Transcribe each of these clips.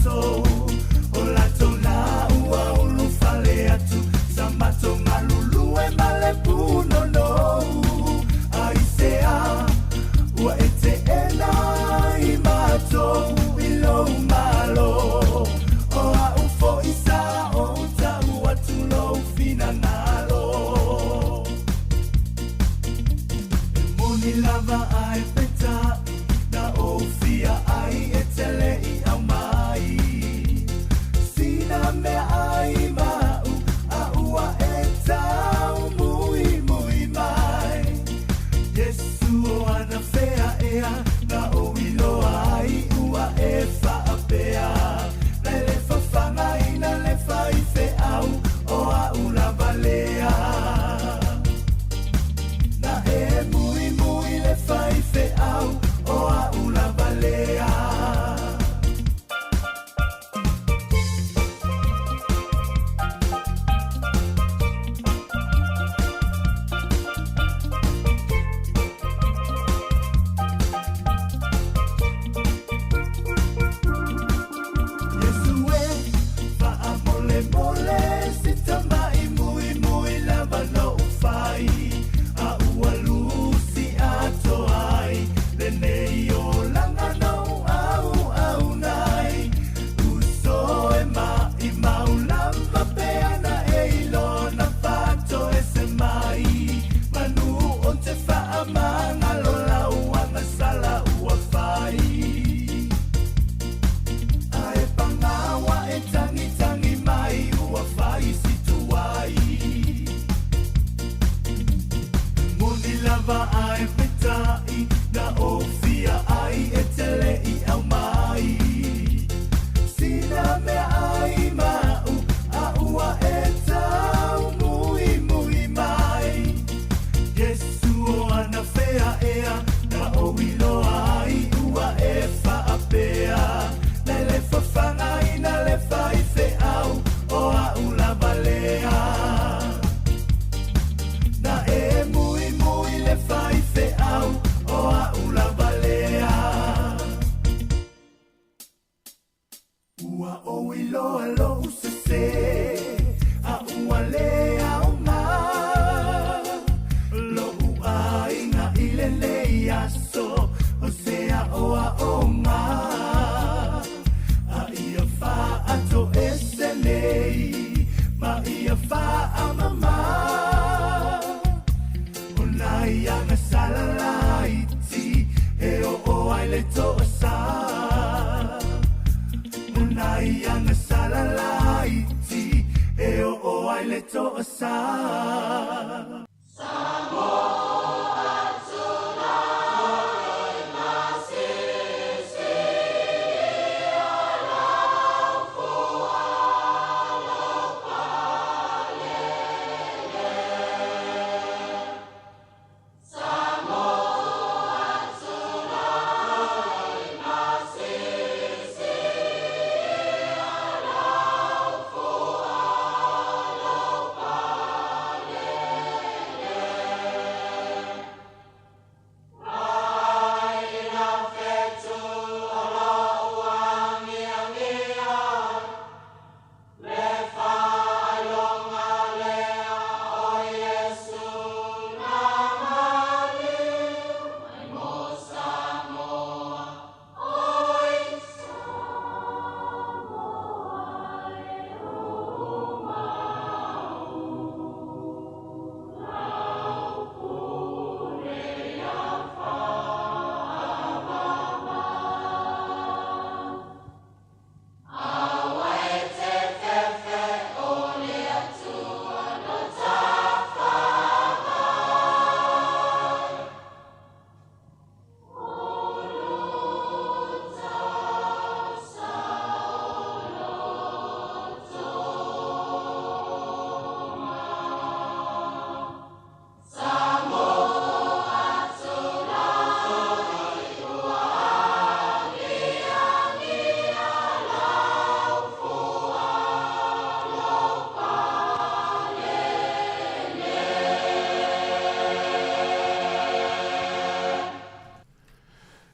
matou O latou la ua ulufale atu Sa matou galulue ma le punonou Aisea ua e teena ai matou i lou Malo O a'u foi sa ou tau atu lou finagalo E moni lava ae peitai na ou fia ai e te le i aumai Sina meaai ma a'u a ua e taumuimui mai Iesu o anafea ea na ou iloa ai ua e faapea Na e le fafagaina le faifeau o a'u lava lea Na e muimui le faifeau o a'u lava lea. Iesu e, faamolemole si tama'i muimui lava no'u fai, a ua lusi atoa ai lenei olaga no'u auauna ai. Uso e maʻimau lava pea na e iloa na faatoese mai manu o te faamagalo lau agasala ua fai. Ae paga ua e tagitagi mai ua fai si tuai. E moni lava ae peitai na ou fia ai e te le i aumai Sina meaai ma a'u a ua e taumuimui mai Iesu o anafea ea na ou iloa ai ua e faapea Na e le fafagaina le faifeau o a'u lava lea Na e muimui le faifeau o a'u lava lea Ua ou iloa lo'u sese a ua le aoga Lo'u aiga i lenei aso o se aoaoga A ia faatoese nei ma ia faamama O nai agasala laiti e oo ai le toasa O nai agasala laiti e oo ai le toasa.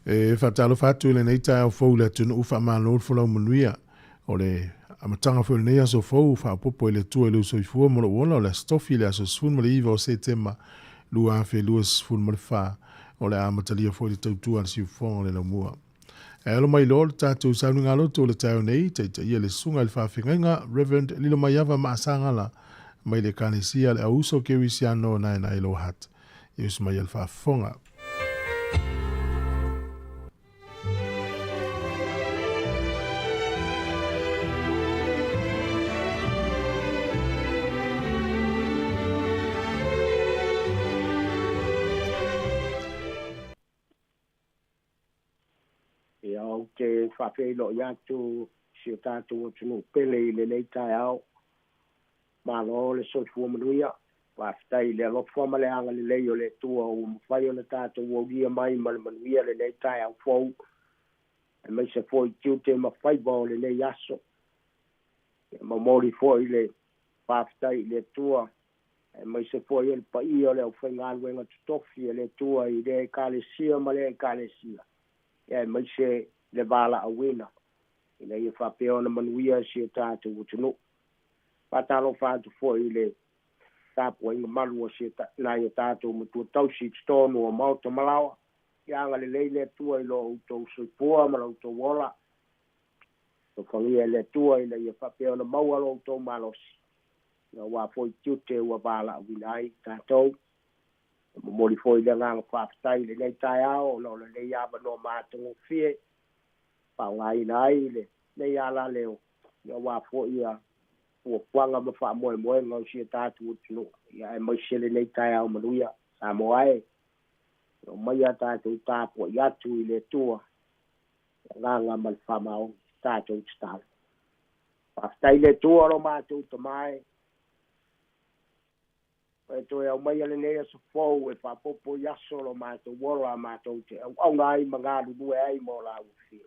E faatalofa atu i lenei taeao fou i le atunuu, faamalo le folau manuia. O le amataga foi o lenei aso fou, faaopoopo e le Atua i lou soifua ma lou ola, o le Aso Tofi, le aso 19 o Setema 2024, o le a amatalia foi le tautua a le siufofoga o le laumua. E alo mai loa le tatou sauniga loto o le taeao nei, taitaia le susuga i le faafegaiga Reverend Lilomaiava Maasagala mai le Ekalesia a le Auuso Kerisiano Naenae Lower Hutt. Ia usu mai a le faafofoga. Ia, ou te faafeiloai atu i si o tatou atunuu pele i lenei taeao. Malo le soifua manuia. Faafetai i le alofa ma le agalelei o le Atua ua mafai ona tatou aulia mai ma le manuia lenei taeao fou, aemaise foi tiute ma faiva o lenei aso. Ia momoli foi le faafetai i le Atua, aemaise foi o le paia o le aufaigaluega totofi a le Atua i lea Ekalesia ma lea Ekalesia, ia aemaise le valaauina ina ia faapea ona manuia si o tatou atunuu. Faatalofa atu foi i le tapuaiga malu a si nai o tatou matua tausi i totonu o maota ma laoa. Ia agalelei le Atua i lo outou soifua ma lo outou ola. Alofagia e le Atua ina ia faapea ona maua lo outou malosi, aua foi tiute ua valaauina ai tatou. E momoli foi le agaga faafetai i lenei taeao ona o lenei avanoa matagofie faaaogaina ai lenei alaleo, aua foi ia fuafuaga ma faamoemoega o si o tatou atunuu, ia aemaise lenei taeao manuia. Samoa e, omaia tatou tapuai atu i le Atua i le agaga ma le faamaoni, tatou tatalo. Faafetai i le Atua lo matou Tama e, e toe aumaia lenei aso fou e faaopoopo i aso lo matou ola matou te auauna ai ma galulue ai mo lau afio.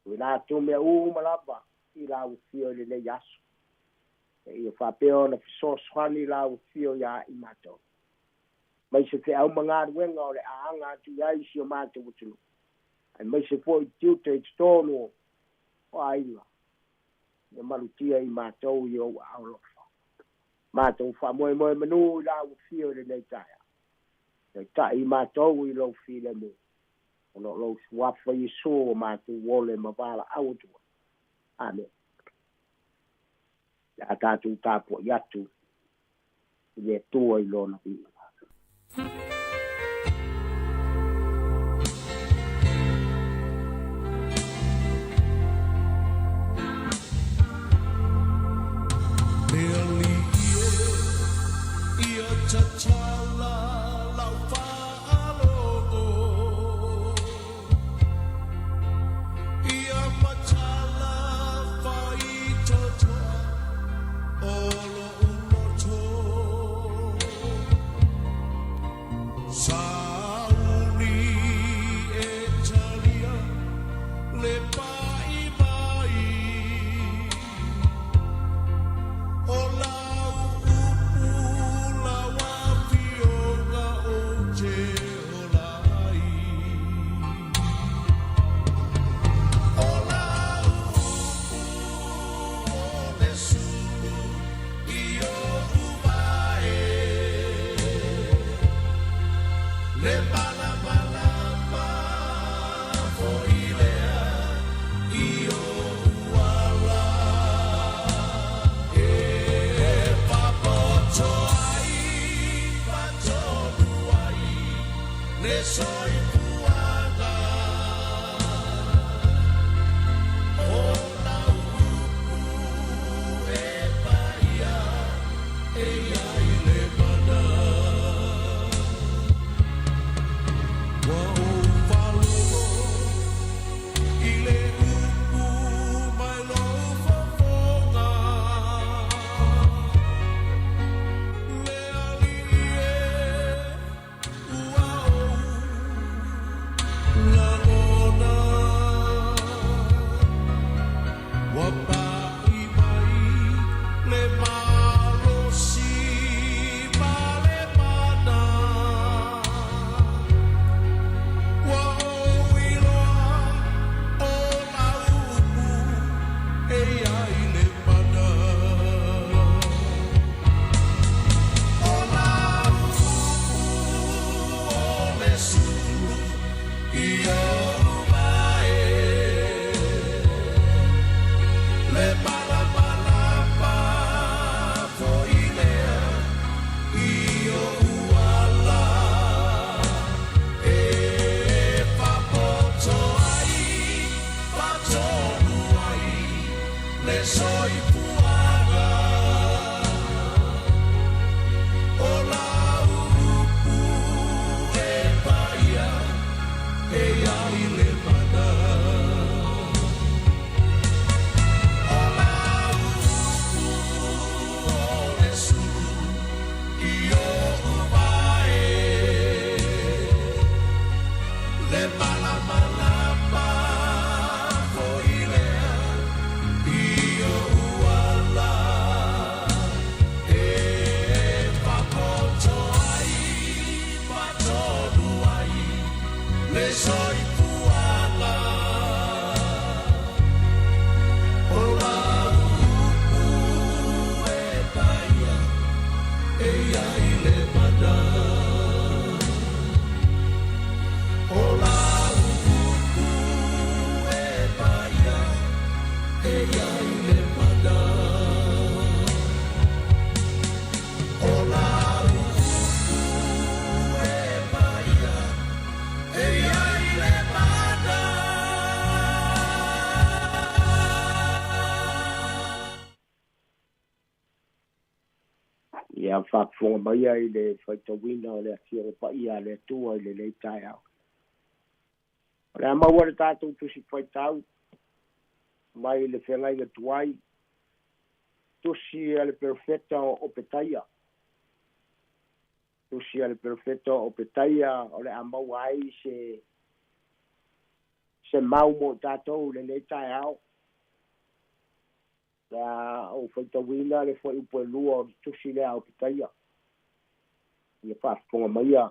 Tuuina atu mea uma lava i lau afio i lenei aso, e ia faapea ona fesoasoani lau afio ia i matou, aemaise feau ma galuega o le a aga atu i ai si o matou atunuu, aemaise foi tiute i totonu o aiga, ia malutia i matou i ou aao alofa. Matou faamoemoe manu i lau afio i lenei taeao, taitai i matou i lou filemu, ona o lou suafa Iesu o matou ole ma valaau atu ai. Amene. Le a tatou tapuai atu i le Atua i lona viiga. Le alii e, ia tatala lau faalogo, Ia matala faitotoa o lo'u loto. Le soifuaga o lau upu e paia e ai le mana. O lau upu o le sulu i o'u vae. Le malamalama foi lea i o'u ala e faapoto ai ma tonu ai le soifuaga. O lau upu e paia e ai le mana. O lau upu e paia e ai le mana. O lau upu e paia e ai le mana. Ia faafofoga mai ai le faitauina o le Afioga Paia a le Atua i lenei taeao. O le a maua le tatou tusi faitau mai le feagaiga tuai, tusi a le perofeta o Opetaia. Tusi a le perofeta o Opetaia o le a maua ai se mau mo tatou i lenei taeao. Le a ou faitauina le fuaiupu e 2 o le tusi lea a Opetaia. Ia faafofoga maia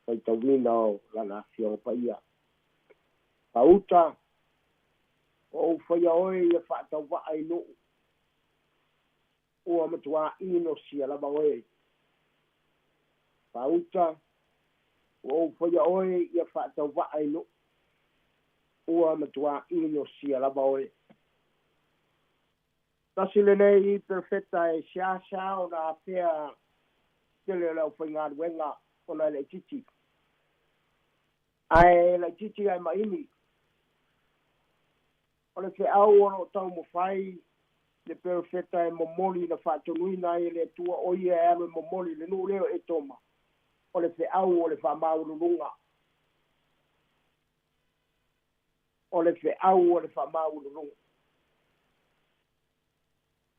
faitauina o lana Afioga Paia. Pauta o ou faia oe ia faatauvaa i nuu ua matuā ino sia lava oe. Pauta ua ou faia oe ia faatauvaa i nuu ua matuā ino sia lava oe. Tasi lenei perfeta e seasea ona afea tele o le aufaigaluega ona e laitiiti. Ae laitiiti ae maini. O le feau o loo taumafai le perofeta e momoli na faatonuina ai e le Atua o ia e alu e momoli le nuu lea o Etoma. O le feau o le faamaualuluga. O le feau o le faamaualuluga.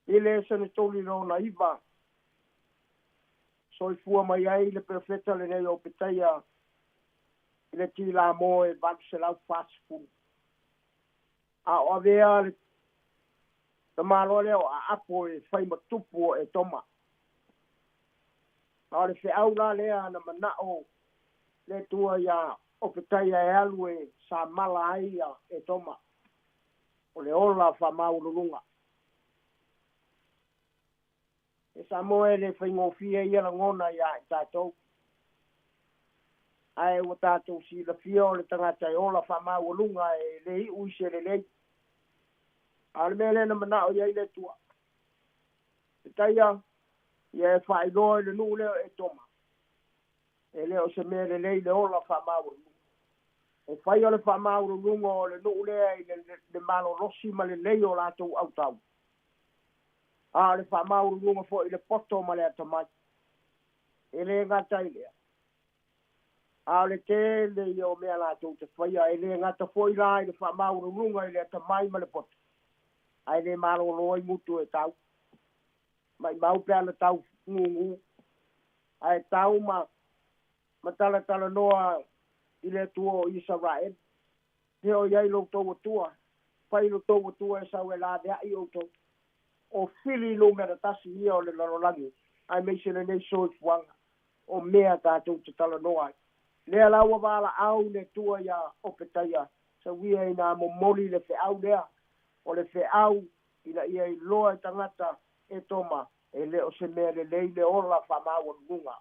I le sanetoli lona iva, soifua mai ai le perofeta lenei o Opetaia i le tilamo e 840. A o avea le tamaloa lea o Aapo e fai matupu o Etoma. A o le feau la lea na manao le Atua ia Opetaia e alu e samala ai ia Etoma. O le ola faamaualuluga. E Samoa e le faigofie ia lagona ia i tatou. Ae ua tatou silafia o le tagata e ola faamaualuga e le iu i se lelei. A o le mea lea na manao i ai le Atua. Petaia, ia e faailoa i le nuu lea o Etoma. E le o se mea lelei le ola faamaualuluga. E fai o le faamaualuluga o le nuu lea i le malolosi ma lelei o latou autau. A o le faamaualuluga foi i le poto ma le atamai. E le gata i lea. A o le tele ia o mea latou te faia, e le gata foi la i le faamaualuluga i le atamai ma le poto. Ae le malolo ai gutu e tau. Maimau pe ana tau gugu. Ae tau ma talatalanoa i le Atua o Isaraelu. He o iai lo tou Atua. Fai lo tou Atua e sau e laveai outou. O fili numera 1 ia o le lalolagi. Aemaise lenei soifuaga. O mea tatou te talanoa ai. Lea la ua valaau le Atua ia Opetaia. Sauia ina momoli le feau lea. O le feau ina ia iloa e tagata Etoma e le o se mea lelei le ola faamaualuluga.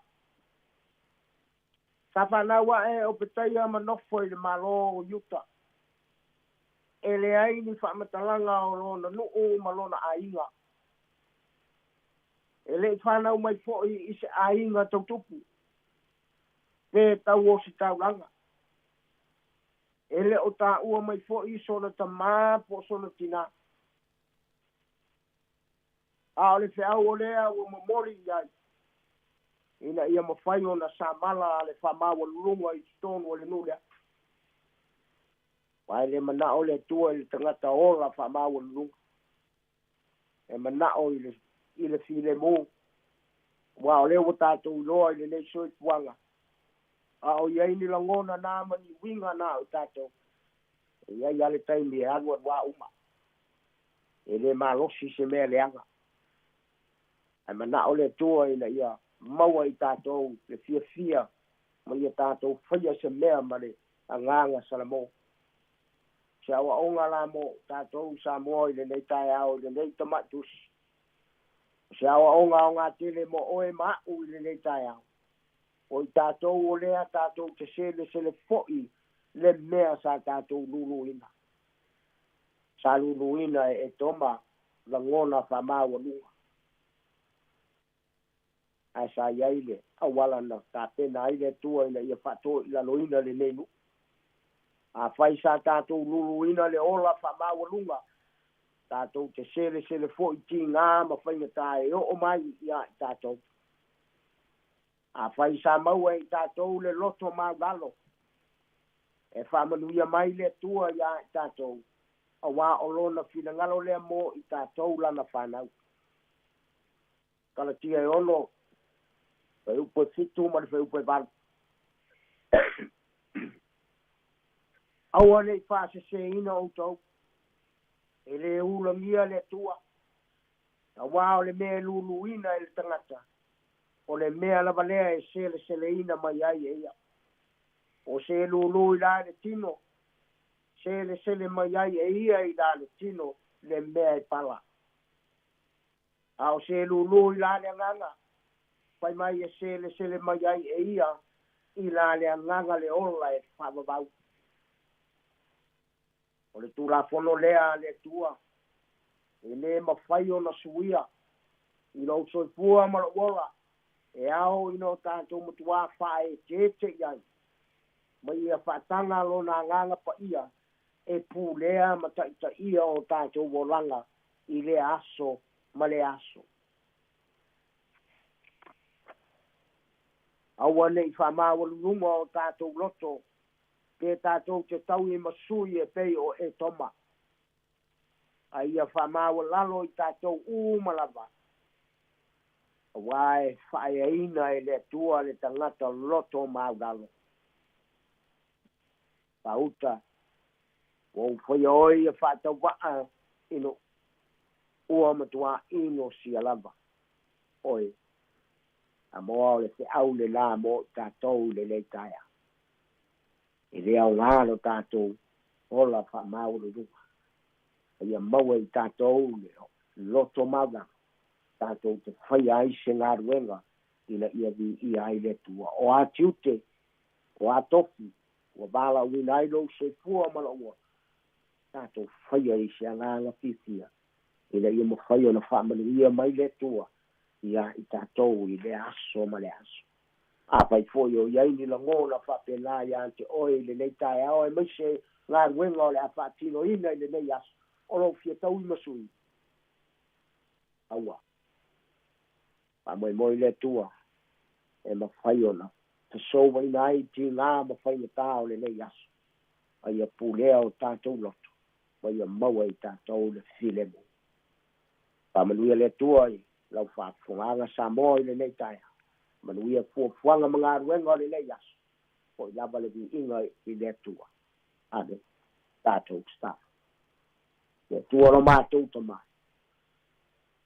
Sa fanau ae Opetaia ma nofo i le Malo o Iuta. E leai ni faamatalaga o lona nuu ma lona aiga. E le'i fanau mai foi i se aiga tautupu pe tau ositaulaga. E le o taua mai foi sona tamā po o sona tinā. A o le feau o lea ua momoli i ai, ina ia mafai ona samala le faamaualuluga i totonu o le nuu lea. Aua e le manao le Atua i le tagata ola faamaualuluga, e manao i le filemu, aua o lea ua tatou iloa i lenei soifuaga, a o i ai ni lagona na ma ni uiga na o tatou, e i ai lava le taimi e alualuā uma, e le malosi se mea leaga. Ae manao le Atua ina ia maua i tatou le fiafia ma ia tatou faia se mea ma le agaga salamo. Se aoaoga la mo tatou Samoa i lenei taeao i lenei tama'i tusi. O se aoaoga aoga tele mo oe ma a'u i lenei taeao. O i tatou o lea tatou te selesele fo'i le mea sa tatou luluina. Sa luluina e Etoma lagona faamaualuga. Ae sa i ai le auala na tapena ai le Atua ina ia faatoilaloina lenei nuu. Afai sa tatou luluina le ola faamaualuga, tatou te selesele fo'i tigā ma faigata e oo mai iā i tatou. Afai sa maua e i tatou le loto maulalo, e faamanuia mai le Atua iā i tatou, auā o lona finagalo lea mo i tatou lana fanau. Kalatia e 6, fuaiupu e 7 ma le fuaiupu e 8. Aua ne i faaseseina outou, e lē ulagia le Atua, auā o le mea e luluina e le tagata, o le mea lava lea e seleseleina mai ai e ia. O se lulu i la le tino, selesele mai ai e ia i la le tino le mea e pala. A o se lulu i la le agaga, fai mai e selesele mai ai e ia i la le agaga le ola e faavavau. O le Tulafono lea a le Atua, e lē mafai ona suia i lou soifua ma lou ola, e ao ina o tatou matuā faaeteete i ai, ma ia faataga lona Agaga Paia e pulea ma taitaia o tatou olaga i lea aso ma lea aso. Aua ne i faamaualuluga o tatou loto, pe tatou te taui ma sui e pei o Etoma, a ia faamaualalo i tatou uma lava, auā e faaeaina e le Atua le tagata loto maulalo. Pauta, ua ou faia oe ia faatauvaa ina ua matuā inosia lava oe. Amoa o le feau lelā mo i tatou i lenei taeao. E le aogā lo tatou ola faamaualuluga, a ia maua i tatou le loto maulalo, tatou te faia ai se galuega ina ia viia ai le Atua. O a tiute, o a tofi, ua valaauina ai lou soifua ma lou ola, tatou faia i se agaga fiafia, ina ia mafai ona faamanuia mai le Atua iā i tatou i lea aso ma lea aso. Afai foi o i ai ni lagona faapena iā te oe i lenei taeao aemaise galuega o le a faatinoina i lenei aso, o lou fia taui ma sui, aua. Faamoemoe i le Atua e mafai ona fesouaina ai tigā ma faigatā o lenei aso, a ia pulea o tatou loto ma ia maua i tatou le filemu. Faamanuia le Atua i lau faafofogaaga Samoa i lenei taeao. Manuia fuafuaga ma galuega o lenei aso, fo'i lava le viiga i le Atua. Ame. Tatou tatalo. Le Atua lo matou Tamā,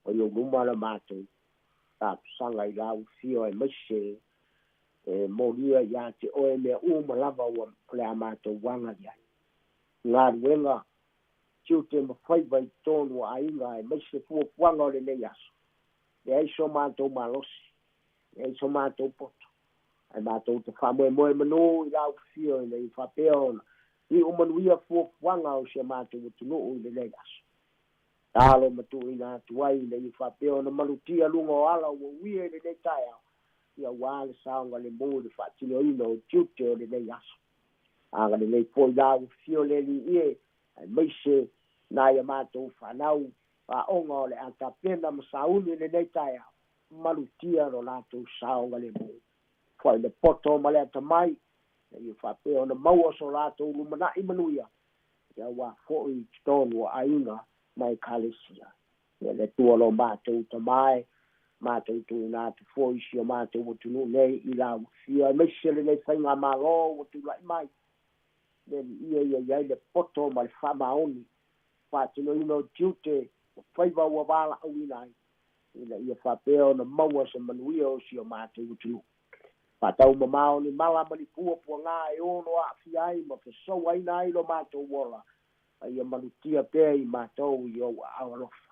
o i ou luma la matou talosaga i lau afio aemaise e molia iā te oe mea uma lava ua o le a matou aga i ai. Galuega, tiute ma faiva i totonu o aiga aemaise fuafuaga o lenei aso. Leai so matou malosi, leai so matou poto, ae matou te faamoemoe manū i lau afio ina ia faapea ona iu manuia fuafuaga o si a matou atunuu i lenei aso. Talo ma tuuina atu ai ina ia faapea ona malutia luga o ala ua uia i lenei taeao, ia auā le saogalemu i le faatinoina o tiute o lenei aso. Agalelei foi lau afio le Alii e, aemaise nai a matou fanau. Aoga o le a tapena ma sauni i lenei taeao, malutia lo latou saogalemu. Foai le poto ma le atamai, ina ia faapea ona maua so latou lumanai manuia, aua foi i totonu o aiga ma ekalesia. Ia le Atua lo matou Tama e, matou tuuina atu foi si o matou atunuu nei i lau Afio, aemaise lenei faigamalo ua tulai mai, le Alii e ia i ai le poto ma le faamaoni, faatinoina o tiute ma faiva ua valaauina ai, ina ia faapea ona maua se manuia o si o matou atunuu. Faataumamao ni mala ma ni puapuaga e ono aafia ai ma fesouaina ai lo matou ola, a ia malutia pea i matou i ou aao alofa.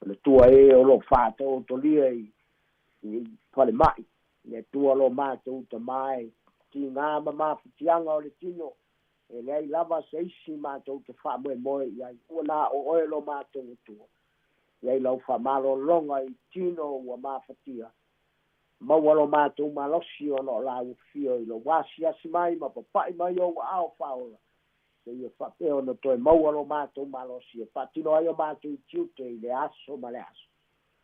O le Atua e o lo o faataotolia i falemai, le Atua lo matou Tama e, tiga ma mafatiaga o le tino, e leai lava se isi matou te faamoemoe i ai, ua na o oe lo matou Atua. I ai lau faamalologa i tino ua mafatia, maua lo matou malosi ona o lau afio i lou asiasi mai ma papai mai ou aao faaola, seia faapea ona toe maua lo matou malosi e faatino ai o matou tiute i le aso ma le aso.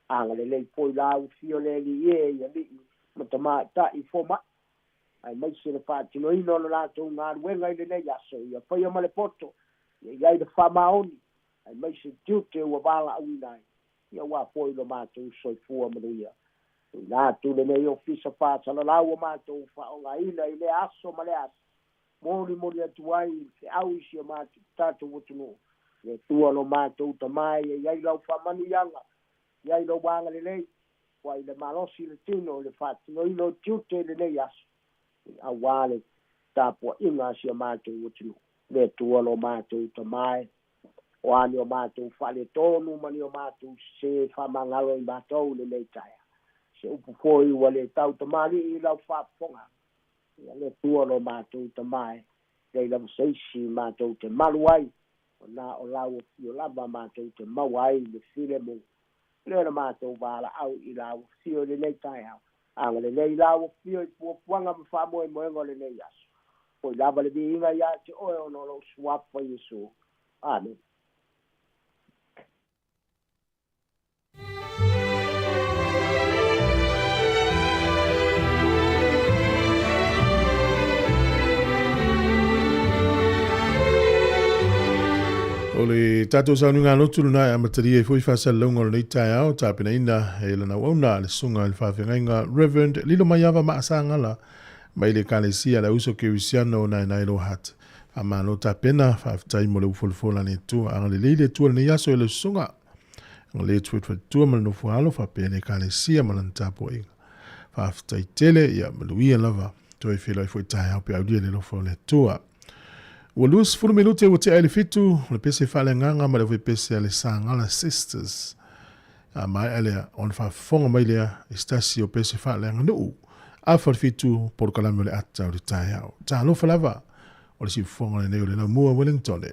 Agalelei foi lau afio le Alii e i alii ma tamaitai fomai, aemaise le faatinoina o le latou galuega i lenei aso, ia faia ma le poto, ia i ai le faamaoni, aemaise tiute ua valaauina ai, ia aua foi lo matou soifua manuia. Tuuina atu lenei ofisa faasalalau ua matou faaaogaina i lea aso ma lea aso, molimoli atu ai i le feau i si o matou tatou atunuu, le Atua lo matou Tama e i ai lau faamanuiaga, i ai lou agalelei, ua i le malosi le tino i le faatinoina o tiute i lenei aso, aua le tapuaiga a si o matou atunuu. Le Atua lo matou Tama e, o a ni o matou faaletonu ma ni o matou sese faamagalo i matou i lenei taeao. Se upu foi ua le tau tamalii i lau faafofoga, ia le Atua lo matou Tama e, leai lava se isi matou te malu ai, o na o lau afio lava matou te maua ai le filemu. Lea na matou valaau i lau afio i lenei taeao, agalelei lau afio i puapuaga ma faamoemoega o lenei aso. Foi lava le viiga ia te oe ona o lou suafa Iesu. Amene. O le tatou sauniga lotu lena e amatalia ai foi faasalalauga o lenei taeao, tapenaina e lana auauna le susuga i le faafeagaiga Reverend Lilomaiava Maasagala mai le Ekalesia a le Auso Kerisiano o Naenae Lower Hutt. Faamalo tapena, faafetai mo le ufolafola a le Atua. Agalelei le Atua i lenei aso i le susuga. Agalelei atu foi le ma le nofo alo faapea le Ekalesia ma lana tapuaiga. Faafetai tele, ia manuia lava. Toe feiloai foi taeao pe aulia le alofa o le Atua. Ua 20 minute ua tea i le 7, o le pese faaleagaga ma le aufai-pese a le Sagala Sisters. A maea lea, ona faafofoga mai lea i se tasi o pese faaleaganuu. Afa le 7, polokalame o le ata o le taeao. Talofa lava, o le siufofoga lenei o le Laumua Wellingtone.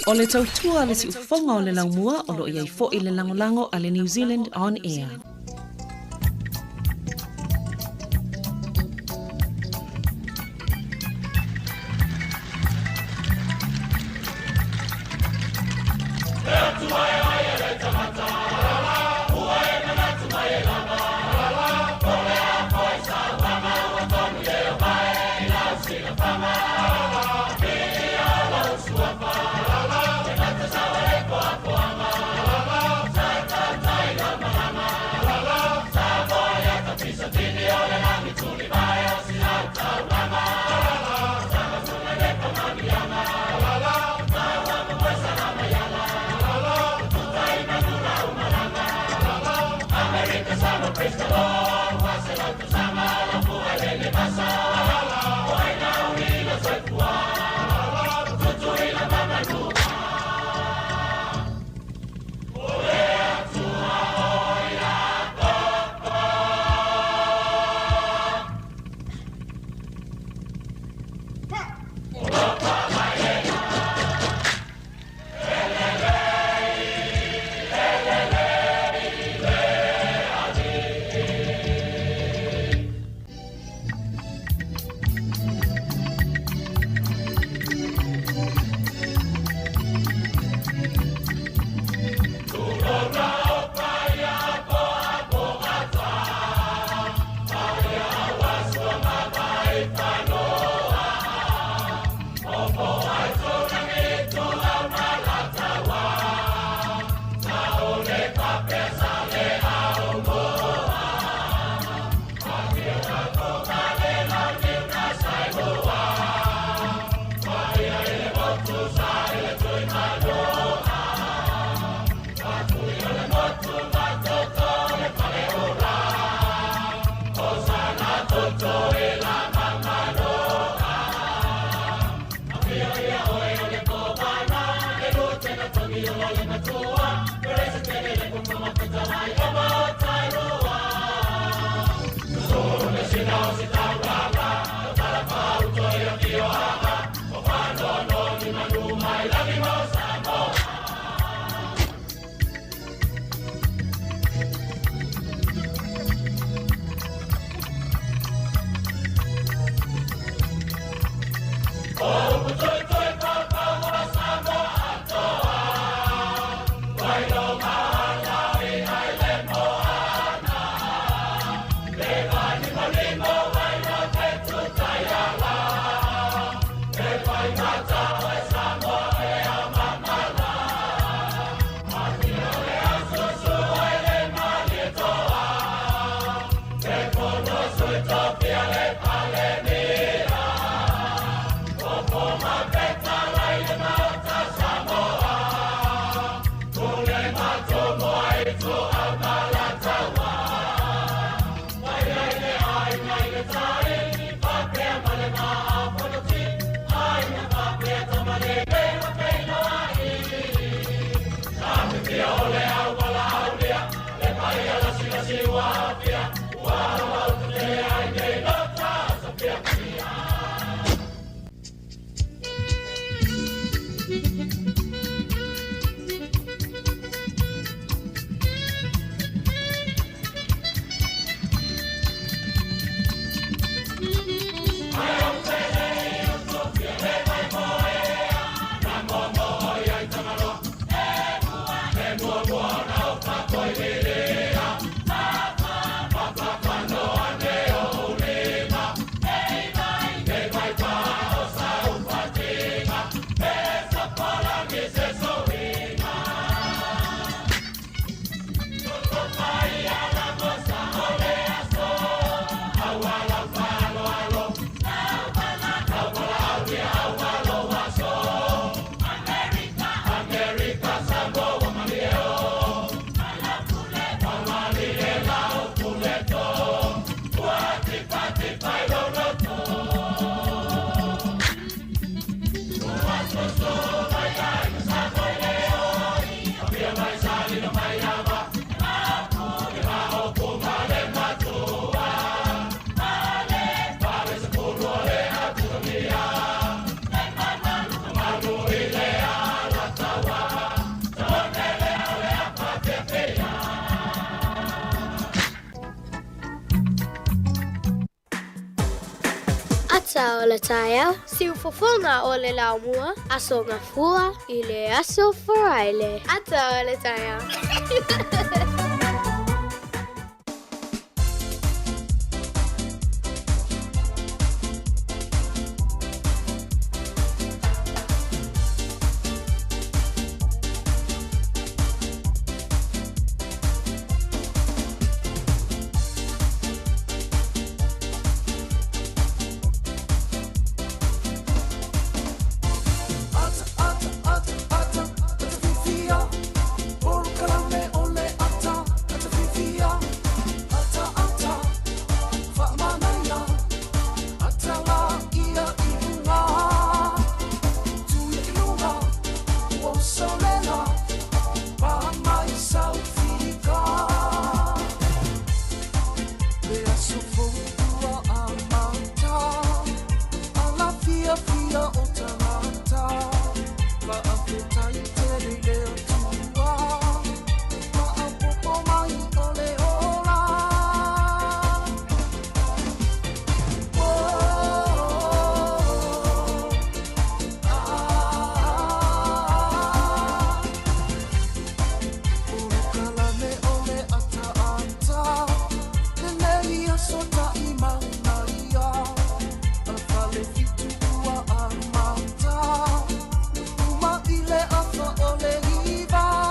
O le tautua a le siufofoga o le laumua o lo o i ai foi le lagolago a le New Zealand On Air. Ata o le taeao, siufofoga o le laumua, Aso Gafua i le Aso Faraile. Ata o le taeao.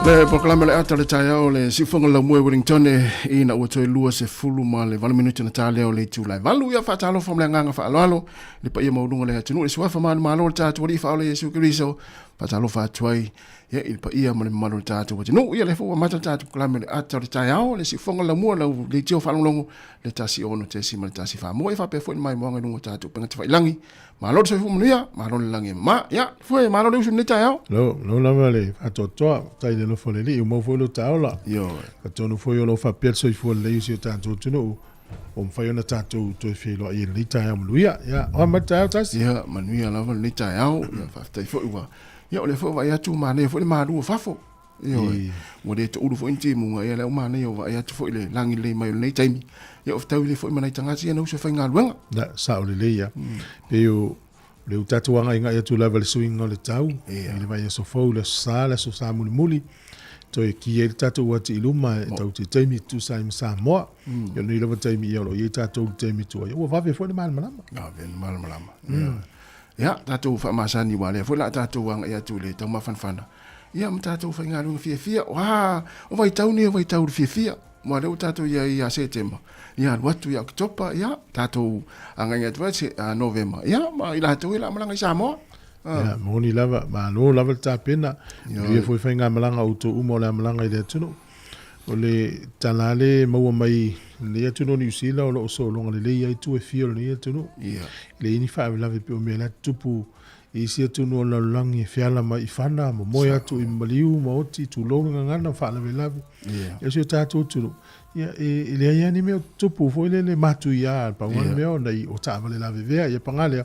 Le polokalame le ata le taeao le siufoga laumua i Wellington ina ua toe 28 minute na ta lea o le itu lae valu. Ia faatalofa ma le agaga faaaloalo le paia maualuga o le atunuu le suafa manumalo o le tatou alii faaola Iesu Keriso. Faatalofa atu ai ia i le paia ma le mamalu o le tatou atunuu. Ia lea foi ua amata le tatou polokalame le ata o le taeao le siufoga laumua lau leitio faalogologo le 16.1 Ia faapea foi le maimoaga i luga o tatou upega tafailagi. Malo le soifua manuia, malo le lagi e mama. Ia, fue, malo le usu i lenei taeao. Lo, lo lava le faatoatoa, tai le alofa o le Alii, ua maua foi lo taola. Ioe. Atonu foi o lo o faapea le soifua lelei o si o tatou atunuu, ua mafai ona tatou toe feiloai i lenei taeao manuia. Ia, oa mai le taeao Tasi. Ia, manuia lava lenei taeao. Ia, faafetai foi ua, ia, o lea foi ua vaai atu ua manaia foi le malu o fafo. Ioe. Ua le toulu foi ni timuga, ia lea ua manaia ua vaai atu foi le lagi lelei mai o lenei taimi. Ia o fetaui lelei foi ma nai tagata ia na usu e faigaluega. Na, sao lelei ia. Pei o le ua tatou agaigai atu lava i le suiga o le tau, i le vaiaso fou, le aso Sa, le aso Sa mulimuli, toe ki ai le tatou ati i luma e tau te taimi e tutusa ai ma Samoa. Ia o lenei lava taimi ia o lo o i ai tatou i le taimi tuai. Ua vave foi le malamalama. Vave le malamalama. Ia, tatou faamasani aua o lea foi o le a tatou agai atu i le taumafanafana, ia ma tatou faigaluega fiafia. Oa, o vaitau nei o vaitau o le fiafia, aua o lea ua tatou i ai ia Setema, ia alu atu ia Oketopa, ia tatou agai atu ai se Novema, ia ma i latou ia o le a malaga i Samoa. Ia, moni lava, malo lava le tapena. Manuia foi faigamalaga a outou uma o le a malaga i le atunuu. O le tala lava e maua mai lenei atunuu o Niu Sila o lo o sologa lelei ai itu e fia o lenei atunuu. E leai ni faalavelave pei o mea la e tutupu i isi atunuu o le lalolagi e feala mai i fana, momoe atu i maliu ma oti, tulou le gagana ma faalavelave. Ia o si o tatou atunuu, ia e leai lava ni mea o tutupu foi lele matuia, pau lava le mea ona o taavale lavevea, ia paga lea,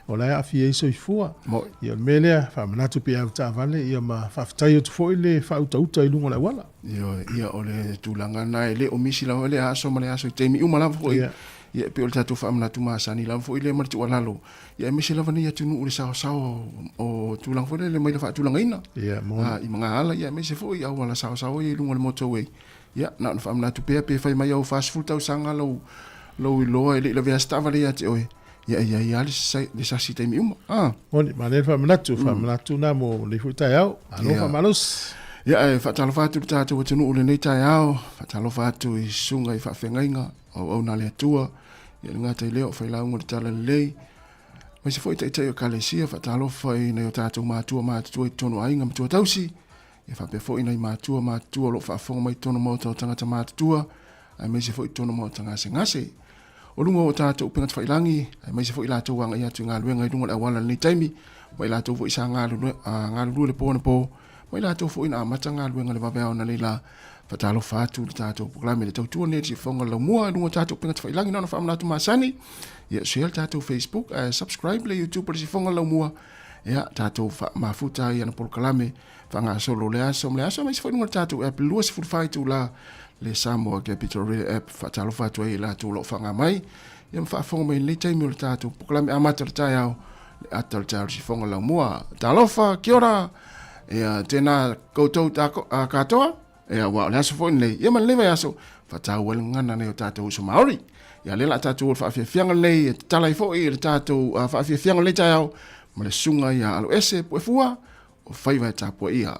o la e aafia ai soifua. Ia o le mea lea, faamanatu pea au taavale, ia ma faafetai atu foi le faautauta i luga o le auala. Ioe, ia o le tulaga lena e le o misi lava lea aso ma le aso i taimi uma lava foi. Ia e pei o le tatou faamanatu masani lava foi lea ma le tuualalo. Ia aemaise lava nei atunuu i le saosao o tulaga foi lele mai le faatulagaina. Ia, mo. I magaala, ia aemaise foi auala saosao ia i luga o le motorway. Ia, na ona faamanatu pea pe fai mai au 40 tausaga lou, lou iloa e le i lavea se taavale ia te oe. Ia e i ai lava le sasi i taimi uma. Ah. Moni, manaia le faamanatu, faamanatu na mo lenei foi taeao. Malo faamalosi. Ia, e faatalofa atu i le tatou atunuu i lenei taeao, faatalofa atu i susuga i faafeagaiga, o auauna a le Atua, ia le gata i lea o failauga o le Talalelei, aemaise foi taitai o Ekalesia, faatalofa i nai o tatou matua matutua i totonu o aiga ma tuatausi, ia faapea foi nai matua matutua o lo o faafofoga mai i totonu o maota o tagata matutua, aemaise foi i totonu o maota gasegase. O luga o tatou upega tafailagi, aemaise foi i latou agai atu i galuega i luga o le auala i lenei taimi, ma i latou foi sa galulue le po anapo, ma i latou foi na amata galuega i le vaveao analeila. Faatalofa atu i le tatou polokalame le tautua lenei i le siufofoga o le laumua i luga o tatou upega tafailagi. Na ona faamanatu masani, ia share le tatou Facebook ae subscribe le YouTube o le siufofoga o le laumua. Ia tatou faamafuta ai ana polokalame faagasolo le aso ma le aso, aemaise foi i luga o le tatou app 24 itula le Samoa Capital Radio App. Faatalofa atu ai i latou o lo o faaaoga mai. Ia ma faafofoga mai i lenei taimi o le tatou polokalame amata o le taeao, le ata o le taeao o le sifoga laumua. Talofa, kia ora, ia tēnā koutou tāko, a, katoa, ia ua o le aso foi lenei, ia ma lenei vaiaso, faataua ai le gagana nei o tātou uso Māori. Ia lea la a tātou o le faafiafiaga lenei, e tatala ai foi le tātou faafiafiaga o lenei taeao, ma le susuga ia Aloese Puefua, o faiva e tapuaia.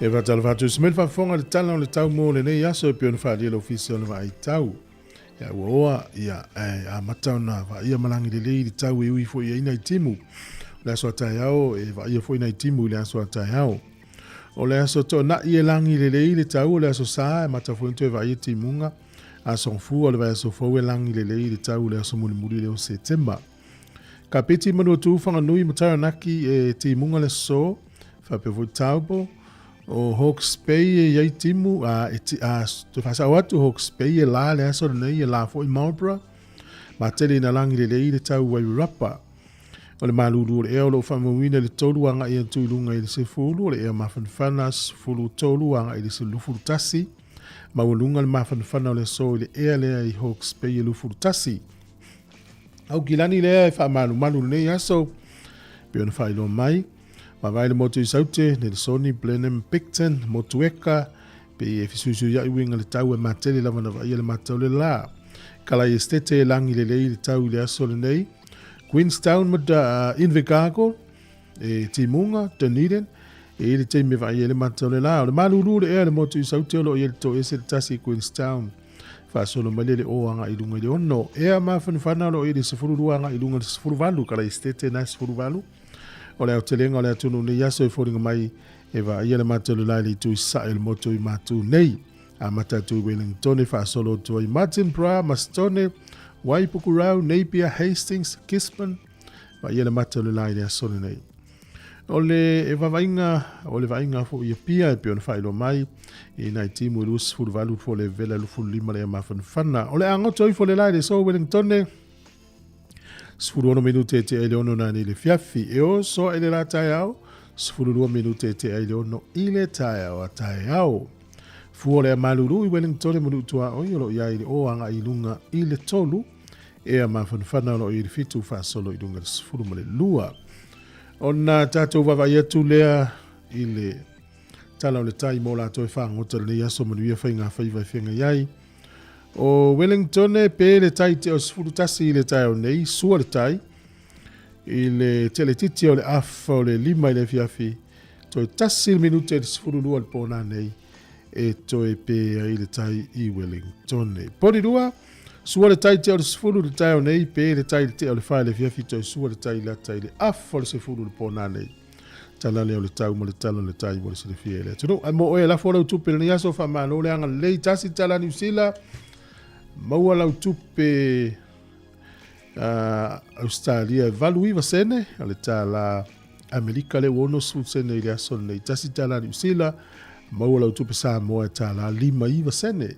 E faatalofa atu i se mea faafofoga i le tala o le tau mo lenei aso e pei ona faaalia le Ofisa o le Vaai Tau. Ia ua oa, ia, ae amata ona vaaia malagi lelei i le tau e ui foi ai nai timu. O le aso a taeao e vaaia foi nai timu i le aso a taeao. O le aso toonai e lagi lelei le tau, o le aso sa e amata foi ona toe vaaia timuga. Aso Gafua o le vaiaso fou e lagi lelei le tau i le aso mulimuli lea o Setema. Kapiti, Manuatū, Whanganui ma Taranaki e timuga le aso, faapea foi Taupo. O Hawke's Bay e i ai timu, a, e ti, a, toe faasao atu, Hawke's Bay e la le aso lenei, e la foi Marlborough. Matele ina lagi lelei le tau Wairarapa. O le malulu o le ea o lo o faamauina i le 3 agai atu i luga i le 10, o le ea mafanafana 13 agai i le 21, maualuga le mafanafana o le aso i le ea lea i Hawke's Bay e 21. Aukilani lea e faamalumalu lenei aso, pei ona faailoa mai, Vaavaai le motu i Saute, Nelesoni, Blenheim, Picton, Motueka, pei e fesuisuiai uiga le tau e matele lava na vaaia le matau le la. Kalai Estete e lagi lelei le tau i le aso lenei. Queenstown ma Invercargill e Timuga, Dunedin, e i le taimi e vaaia le matau le la. O le malulu le ea le motu i Saute o lo o i ai le toese le tasi i Queenstown. Faasolo mai le le o aga i lunga i le ono. Ea mafanafana o lo o i le 12 aga i lunga i le 18. Kalai Estete na 18. O le aotelega o le atunuu nei aso e foliga mai e vaaia le matou lelae i le itu i sasae o le motu i Matu nei. Amata atu i Wellingtone faasolo atu ai Martinborough, Mastone, Waipukurau, Napier, Hastings, Gisborne, vaaia le matou lelae i le aso lenei. O le e vavaiga, o le vaaiga foi i Apia e pei ona faailoa mai i nai timu e 28 fo le vela 25 le mafanafana. O le agoto ifo le lae le so Wellingtone, 16 minute e tea i le ono nani i le fiafi. E oso ai le la taeao, 12 minute e tea i le ono i le taeao a taeao. Fua le malulu i Wellington e manu tua oi o lo ia i le o anga i lunga i le tolu. Ea mafanafana o lo i le fitu faasolo i lunga le sefulu ma le lua. Ona tātou vaavaai atu lea i le tala o le tai mō lātou e whāngota lenei aso manuia whai ngā whaiva e whengai ai. O Wellington e pē le tai te o 11 i le taeao nei, sua le tai, i le teletiti o le afa o le lima i le afiafi, toe tasi le minute i le 12 le pōnā nei, e toe pē ai le tai i Wellington. Porirua, sua le tai te o le 10 le taeao nei, pē le tai le tea o le wha i le afiafi, toe sua le tai lata i le afa o le 10 le pōnā nei. Tala lea o le tau ma le tala o le tai mo le silafia e le atunuu. Ae mo oe e lafo lau tupe lenei aso, faamalo le agalelei, tasi tala Niu Sila, maua lau tupe Australia e 89 sene, o le tala Amerika le ua 60 sene i le aso lenei, tasi tala Niu Sila, maua lau tupe Samoa e tala 59 sene.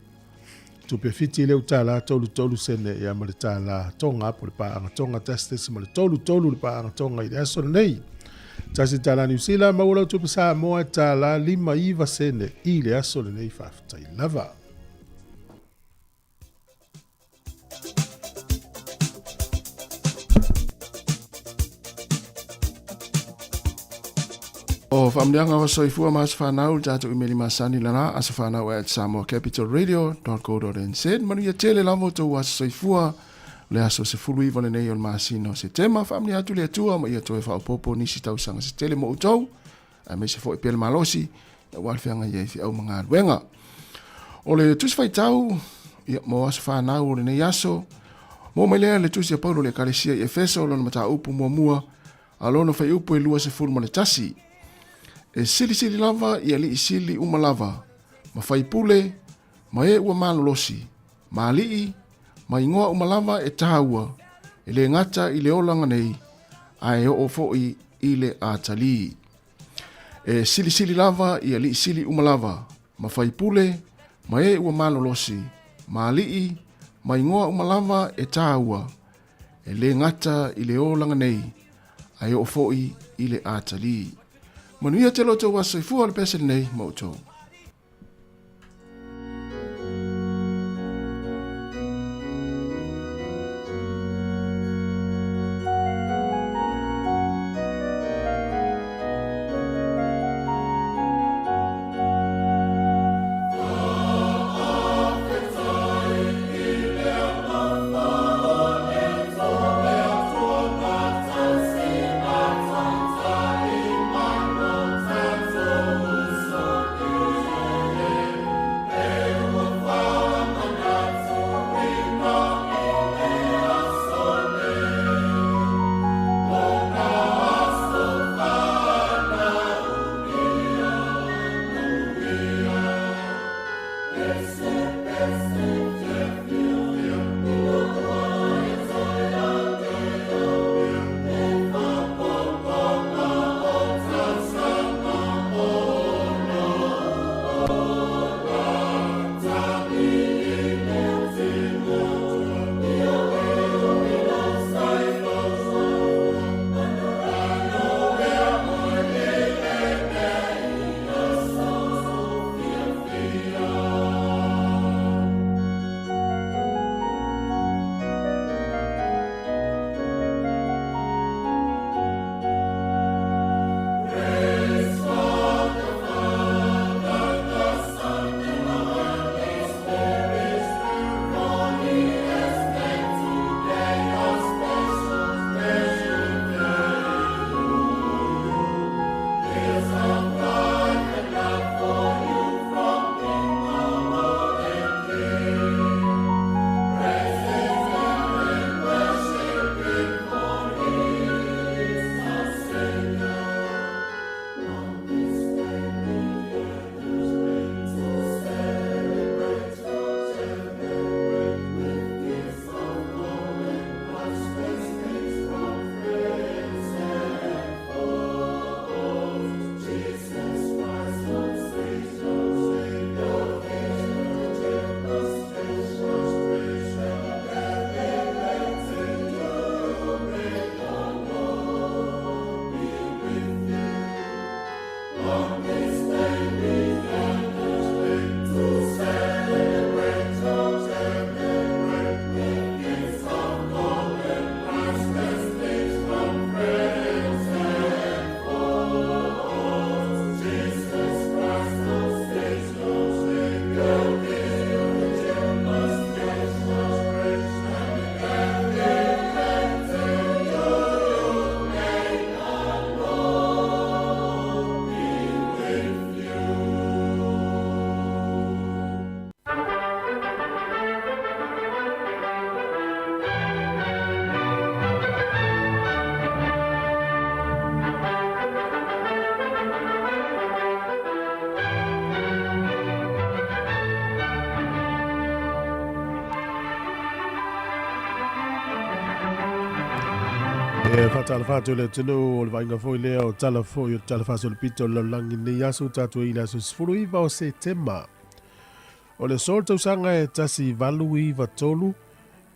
Tupe Fiti lea ua tala 33 sene ia ma le tala Tonga po le paaga Tonga 1.33 le paaga Tonga i le aso lenei. Tasi tala Niu Sila maua lau tupe Samoa e tala 59 sene i le aso lenei faafetai lava. O faamanuiaga o soifua ma aso fanau le tatou imeli masani lala asofanau at samoacapitalradio.co.nz. Manuia tele lava o tou aso soifua le aso 19 lenei o le masina o Setema. Faamanuia atu le Atua ma ia toe faaopoopo nisi tausaga se tele mo outou, aemaise foi pea le malosi aua le feagai ai feau ma galuega. O le tusi faitau ia, mo aso fanau o lenei aso, mo mai lea le tusi a Paulo le Ekalesia i Efeso, lona mataupu muamua, a lona fuaiupu e 21. E silisili lava i alii sili uma lava, ma faipule, ma e ua malolosi, ma alii, ma igoa uma lava e tāua, e le gata i le olaga nei, ae oo foi i le atalii. E silisili lava i alii sili uma lava, ma faipule, ma e ua malolosi, ma alii, ma igoa uma lava e tāua, e le gata i le olaga nei, ae oo foi i le atalii. Manuia tele o tou aso soifua o le pese lenei ma outou. E whātala atu le atunuu o le vaaiga foi lea o tala foi o tala faasolopito o le lalolagi nei aso tatou i le aso 19 o Setema. O le aso o le tausaga e 1893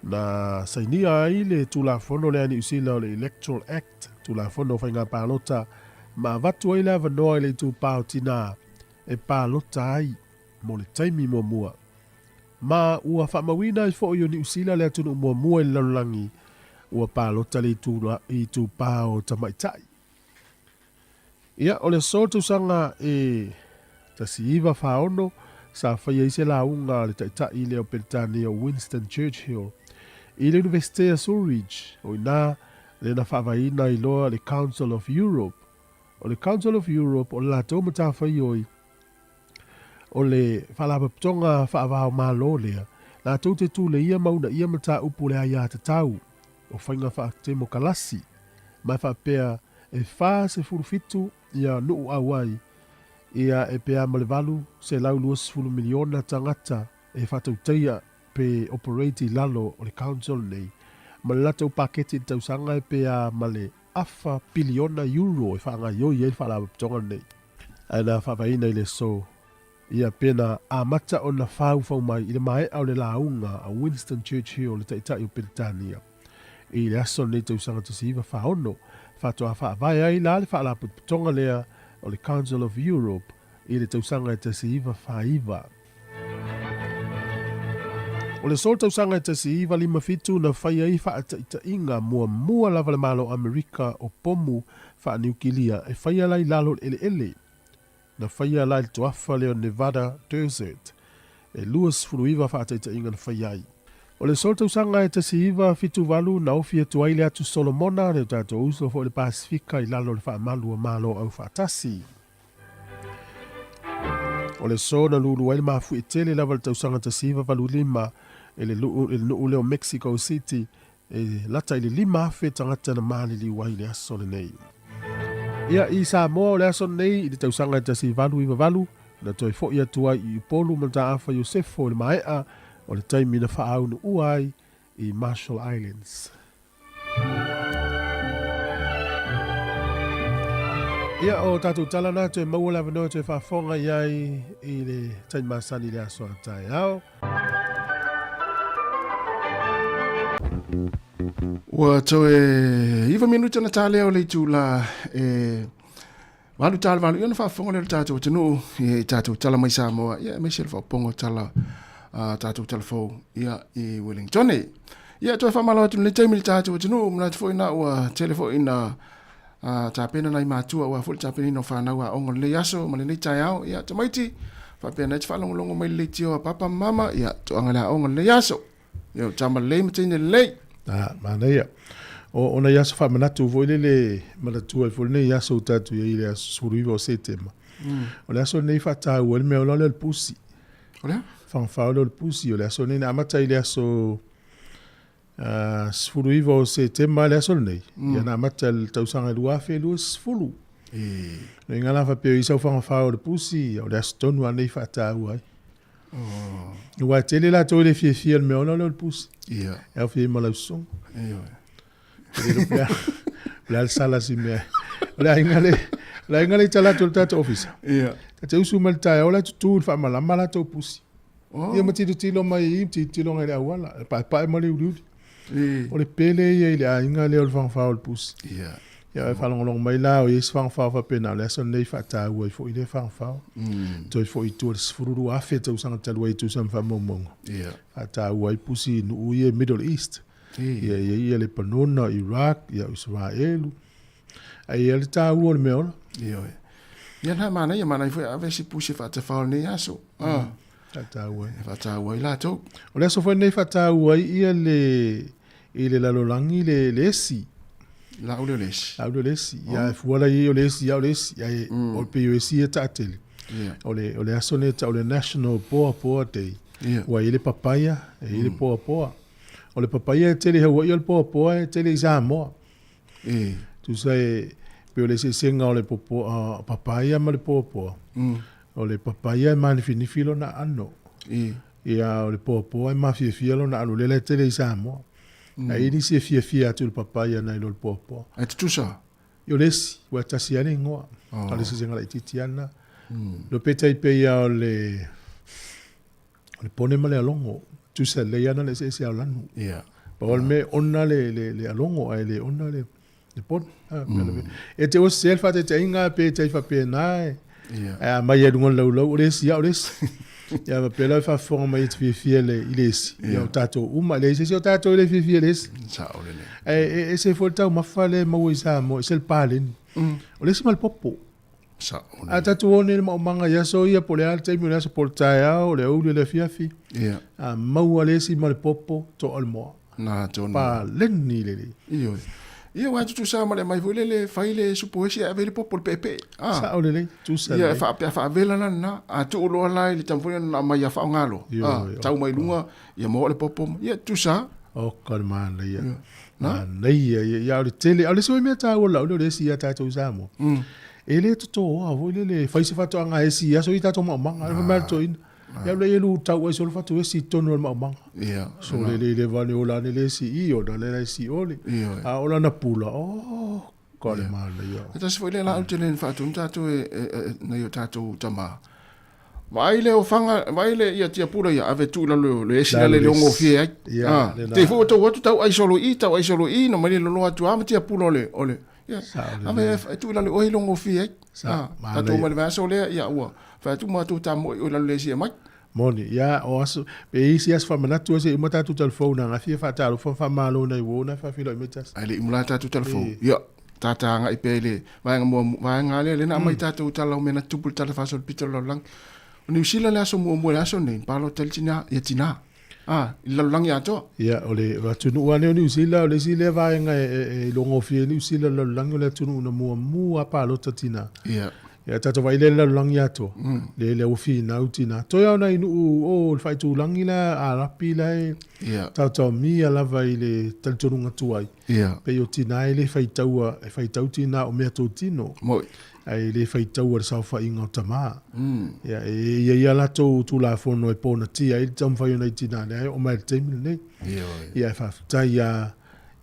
na sainia ai le Tulafono lea a Niu Sila o le Electoral Act, Tulafono o Faiga Palota, ma avatu ai le avanoa i le itupa o tinā e palota ai mo le taimi muamua. Ma ua faamauina ai foi o Niu Sila le atunuu muamua i le lalolagi ua palota le itupa o tamaitai. Ia, o le aso tausaga e 1946 sa faia ai se lauga a le taitai lea o Peretania o Winston Churchill i le Iunivesite a Zurich, o i ina lea na faavaeina ai loa le Council of Europe. O le Council of Europe o le latou matafaioi O le Faalapotopotoga Faava-o-Malo lea, latou te tuleia ma uunaia mataupu o le aiatatau o faiga faatemokalasi, ma e faapea e 47 ia nuu auai ia e pe a ma le 820 miliona tagata e faatautaia pe operate i lalo o le Council nei, ma le latou paketi i le tausaga e pe a ma le afa piliona euro e faagaioi ai le Faalapotopotoga lenei. Ae na faavaeina i le aso ia pe na amata ona faufau mai i le maea o le lauga a Winston Churchill le Taitai o Peretania i le aso lenei tausaga 1946, faatoa faavae ai la le Faalapotopotoga lea o le Council of Europe i le tausaga e 1949. O le aso tausaga e 1957 na fai ai faataitaiga muamua lava le Malo o Amerika o pomu faaniukilia e faia la i lalo o le eleele. Na faia la i le toafa lea o Nevada Desert. E 29 faataitaiga na faia ai. O le aso tausaga e 1978 na ofi atu ai le Atu Solomona, le tatou uso foi o le Pasefika i lalo o le faamalu o Malo Aufaatasi. O le aso na lulu ai le mafuie tele lava i le tausaga 1985 i le nuu lea o Mexico City, e lata i le 5,000 tagata na maliliu ai i le aso lenei. Ia, i Samoa o le aso lenei i le tausaga e 1898, na toe foi atu ai i Upolu ma Mataafa Iosefo i le maea o le taimi na faaunuua ai i Marshall Islands. Ia, o tātou tala nā, toe maua le avanoa toe faafofoga i ai i le taimi masani i le aso a taeao. Ua toe iva minuta na tā lea o le itula e valu tā le valu ia na faafofoga lea o le tātou atunuu i tātou tala mai Samoa ia aemaise le faaopoopoga o tala a tātou tala fou ia i Wellington. Ia toe faamalo atu lenei taimi i le tātou atunuu manatu foi na ua tele foi na a tapena nai matua aua foi le tapenaina o fanau aoga o lenei aso ma lenei taeao. Ia tamaiti faapea nai te faalogologo mai le leitio a papa ma mama ia toaga le aoga lenei aso. Ia o tama lelei ma teine lelei. Ah, manaia. O, o nai aso faamanatu foi lele manatua ai foi lenei aso ua tatou i ai i le aso 19 o Setema. O le aso lenei faataua ai le mea ola lea o le pusi. O le a? Fagafao lea o le pusi. O le aso lenei na amata i le aso 19 o Setema le aso lenei, ia na amata i le tausaga 2020. E. Le iga la faapea i sau fagafao o le pusi, o le aso tonu lava lenei faataua ai. Oh. Aua e tele latou e le fiafia i le mea ola lea o le pusi. Ia. E aufia ai ma lau susuga. Ioe. E le iloa pe a, o le a le sala si mea. O le aiga le, o le aiga le i tala atu o le tatou ofisa. Ia. Ta te usu mai le taeao la tutu i le faamalama latou pusi. Oh. Ia ma tilotilo mai i i, tilotilo ngai le auala, e paepae ma le uliuli. E. O le pele ia i le aiga lea o le fagafao o le pusi. Ia. Ia e faalogologo mai la o i ai se fagafao faapena, o le aso lenei faataua ai foi lea fagafao. Toe foi i tua i le 12,000 tausaga talu ai e tusa ma faamaumauga. Ia. Faataua ai pusi i nuu ia i Middle East. E. Ia i ai ia Lepanona, Iraq, ia Isaraelu. Ae i ai le taua o le mea ola. Ioe. Ia na manaia, manaia foi ave se pusi e faatafao i lenei aso. Ah. Faataua ai. E faataua ai latou. O le aso foi lenei faataua ai ia le i le lalolagi le le esi. Lau lea o le esi. Lau lea o le esi. Ia e fua la i ai o le esi ia o le esi. Ae o le pei o esi ia taatele. Ia. O le o le aso lenei e tau o le National Poa Poa Day. Ia. Ua i ai le papaia, e i ai le poapoa. O le papaia e tele i Hawaii, o le poapoa e tele i Samoa. E. Tusa e pei o le eseesega o le popo, uh, papaia ma le poapoa. O le papaia e manifinifi lona ano. E. Ia o le poapoa e mafiafia lona ano, lea la e tele i Samoa. Ae i ai nisi e fiafia atu i le papaia nai lo le poapoa. Ae tutusa? I o le esi, ua tasi lava le igoa. Oh. O le sesega laitiiti lava lena. Lo pe tai pei lava o le o le pone ma le alogo. Tusa lelei lava na le eseese o lanu. Yeah. Pau le mea ona le, le, le alogo ae le ona le, le pone. Ah, mm. E te o se le faataitaiga pe tai faapena e. Yeah. Ae a mai e luga o le laulau, o le esi lava o le esi. Ia faapea la e faafofoga mai e te fiafia le, i le esi. Yeah. Ia o tatou uma, e leai se isi o tatou e le fiafia i le esi. Sao lelei. Ae e ese foi le taumafa lea e maua i Samoa, e ese le paleni. O le esi ma le popo. Sao A lelei. tatou o nei i le maumaga i aso ia, po o le a le taimi o le aso, po o le taeao, o le aoauli o le afiafi. Yeah. A maua le esi ma le popo, toa le moa. Na tonu. Paleni lelei. Ioe. Ia aua e tutusa ma le aumai foi lele fai le supo esi ae ave i le popo le peepee. Ah. Sao lelei, tusa Ia lelei. e faapea faavela la lena. A tuu loa la i le taumafai ona aumai ia faaaoga loa. Ioe, Ah, tau mai luga, ia maua le popo. Ia tutusa. Oka le manaia. Na? Manaia ia. Ia o le tele. A o le isi foi mea taua lau lea o le esi ia tatou i Samoa. E le totoa foi lele fai se faatoaga esi i aso i tatou maumaga. Ah. Fai mai le toeaina. Ia le elu tau ai solo fatu esi i totonu o le maumaga. Ia. So le le le vane ola ane le esi i ona le la esi ole. Ioe. A ola na pula. Oh, ka le manaia. E tasi foi lea laau tele na faatonu tatou e, e, e, nai o tatou tama. Vaai le ofaga, vaai le ia tiapula ia ave tuu i lalo le esi lale le ogofie ai. Ia, Ah, lena. te foi o tou atu tau ai solo i, tau ai solo i, na mai le loloa atu a ma tiapula o le, o le, ia, Sao ave e tuu i lalo oe i le ogofie ai. Sao, Ah, manaia. tatou mai le vaiaso lea, ia ua, fai atu matou tamoe i lalo le esi e mai. Moni, ia, o aso, pe i isi aso faamanatu ese uma tatou talafou na gafia faatalofa ma faamalo nai uo na faafeiloai mai tasi. Ae le i mula tatou talafou. Ia, tata agai pea i le vaega muamua, vaega lea, lea na aumai tatou tala o mea na tutupu i le tala faasolopito o le lalolagi. O Niu Sila le aso muamua i le aso lenei, na palota ai le tina, ia tina, a, i le lalolagi atoa. Ia, o le atunuu lava lenei o Niu Sila, o le isi lea vaega e iloagofie ai Niu Sila i le lalolagi, o le atunuu na muamua lava palota tina. Ia. Ia, tatou vaai lea i le lalolagi atoa, lea lea ua finau tina. Toe lava o nai nuu o le faaitulagi la, Arapi la e Ia. taotaomia lava i le talitonuga tuai. Ia. Pei o tina e le faitaua, e faitau tina o mea totino. Moi. Ae le faitaua le saofaiga o tama. Ia, e i ai a latou Tulafono e ponatia ai le taumafai o nai tina lea e oo mai i le taimi lenei. Ioe. Ia, e faafetai lava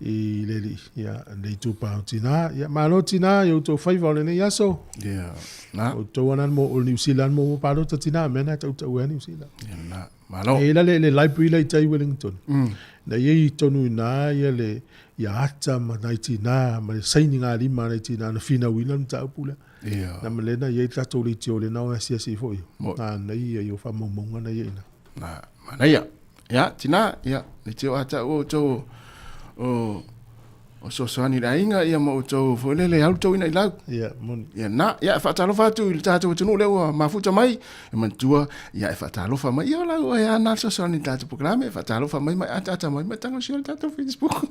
i le Alii, ia, lenei itupa o tina. Ia, malo tina i outou faiva o lenei aso. Ia, na. O outou ana mo, o Niu Sila mo mo palota tina, mea na tautau ai Niu Sila. Ia, na. Malo. E la le, le library la i tai Wellington. Na i ai tonu i nā ia le, ia ata ma nai tina, ma le saini ngā lima nai tina, na whinauina le mataupu lea. Ia. Na ma lena i ai tatou leitio lena o asiasi foi. Mo. Nā nei ia i o whaamaumauga na ia ina. Na, manaia. Ia, tina, ia, leitio a tau o outou o, o soasoani i le aiga, ia ma outou foi lele alu tou ina i lau. Ia, moni. Ia na, ia e faatalofa atu i le tatou atunuu lea ua mafuta mai, e manatua, ia e faatalofa mai, ia o lau e ana le soasoani i le tatou polokalame, e faatalofa mai mai ataata mai mai tagosio le tatou Facebook.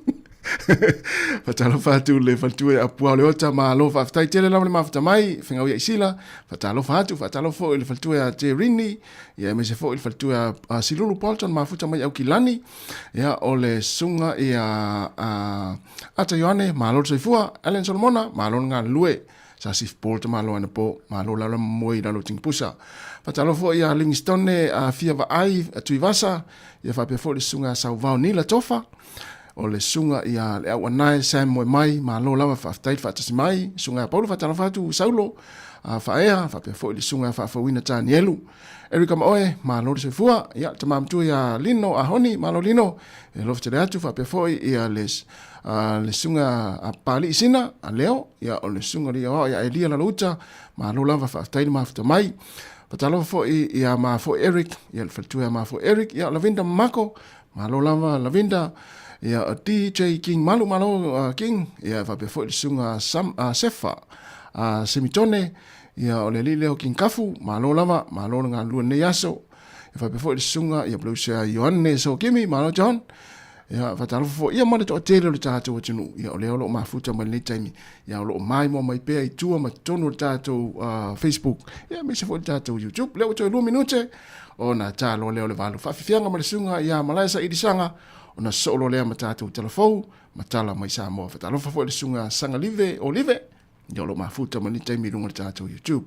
Faatalofa atu le faletua ia Apua o Leota, malo faafetai tele lava le mafuta mai, Fegau ia Isila, faatalofa atu, faatalofa foi i le faletua ia Terini, ia aemaise foi le faletua ia Silulu Bolton, mafuta mai Aukilani, ia o le susuga ia Ata Ioane, malo le soifua, Allen Solomona, malo le galulue, sa Sif Paul tamaloa anapo, malo lalo moe i lalo o Tingipusa. Faatalofa foi ia Livingstone a Fia Vaai Tuivasa, ia faapea foi le susuga ia Sauvao Nila Tofa, o le susuga ia Le Auanae Sam Moemai, malo lava faafetai le faatasi mai, susuga ia Paulo faatalofa atu Saulo a Faaea, faapea foi le susuga ia Faafouina Tanielu. Erika ma oe, malo le soifua, ia le tama matua ia Lino Ahoni, malo Lino, e alofa tele atu, faapea foi ia le, le susuga a Papalii Sina, a Leo, ia o le susuga le Aoao ia Elia Lalouta, malo lava faafetai le mafuta mai. Faatalofa foi ia ma foi Eric, ia le faletua ia ma foi Eric, ia Lavinda Mako, malo lava Lavinda, ia o DJ King Malu, malo King, ia faapea foi le susuga Sam, Sefa, Semitone, Ia, o le alii lea o King Kafu, malo lava, malo le galulue i lenei aso. Ia faapea foi le susuga ia Bleusia Ioane Sokimi, malo John. Ia, faatalofa foi ia ma le toatele o le tatou atunuu. Ia, o lea o lo o mafuta mai lenei taimi. Ia, o lo o maimoa mai pea i tua ma totonu o le tatou Facebook. Ia, aemaise foi le tatou YouTube. Lea ua toe 2 minute ona ta loa lea o le 8. Faafiafiaga ma le susuga ia Malae Sailisaga ona sosoo loa lea ma tatou talafou ma tala mai Samoa. Faatalofa foi i le susuga Sagalive Olive. Ia o lo o mafuta mai lenei taimi i luga o le tatou YouTube.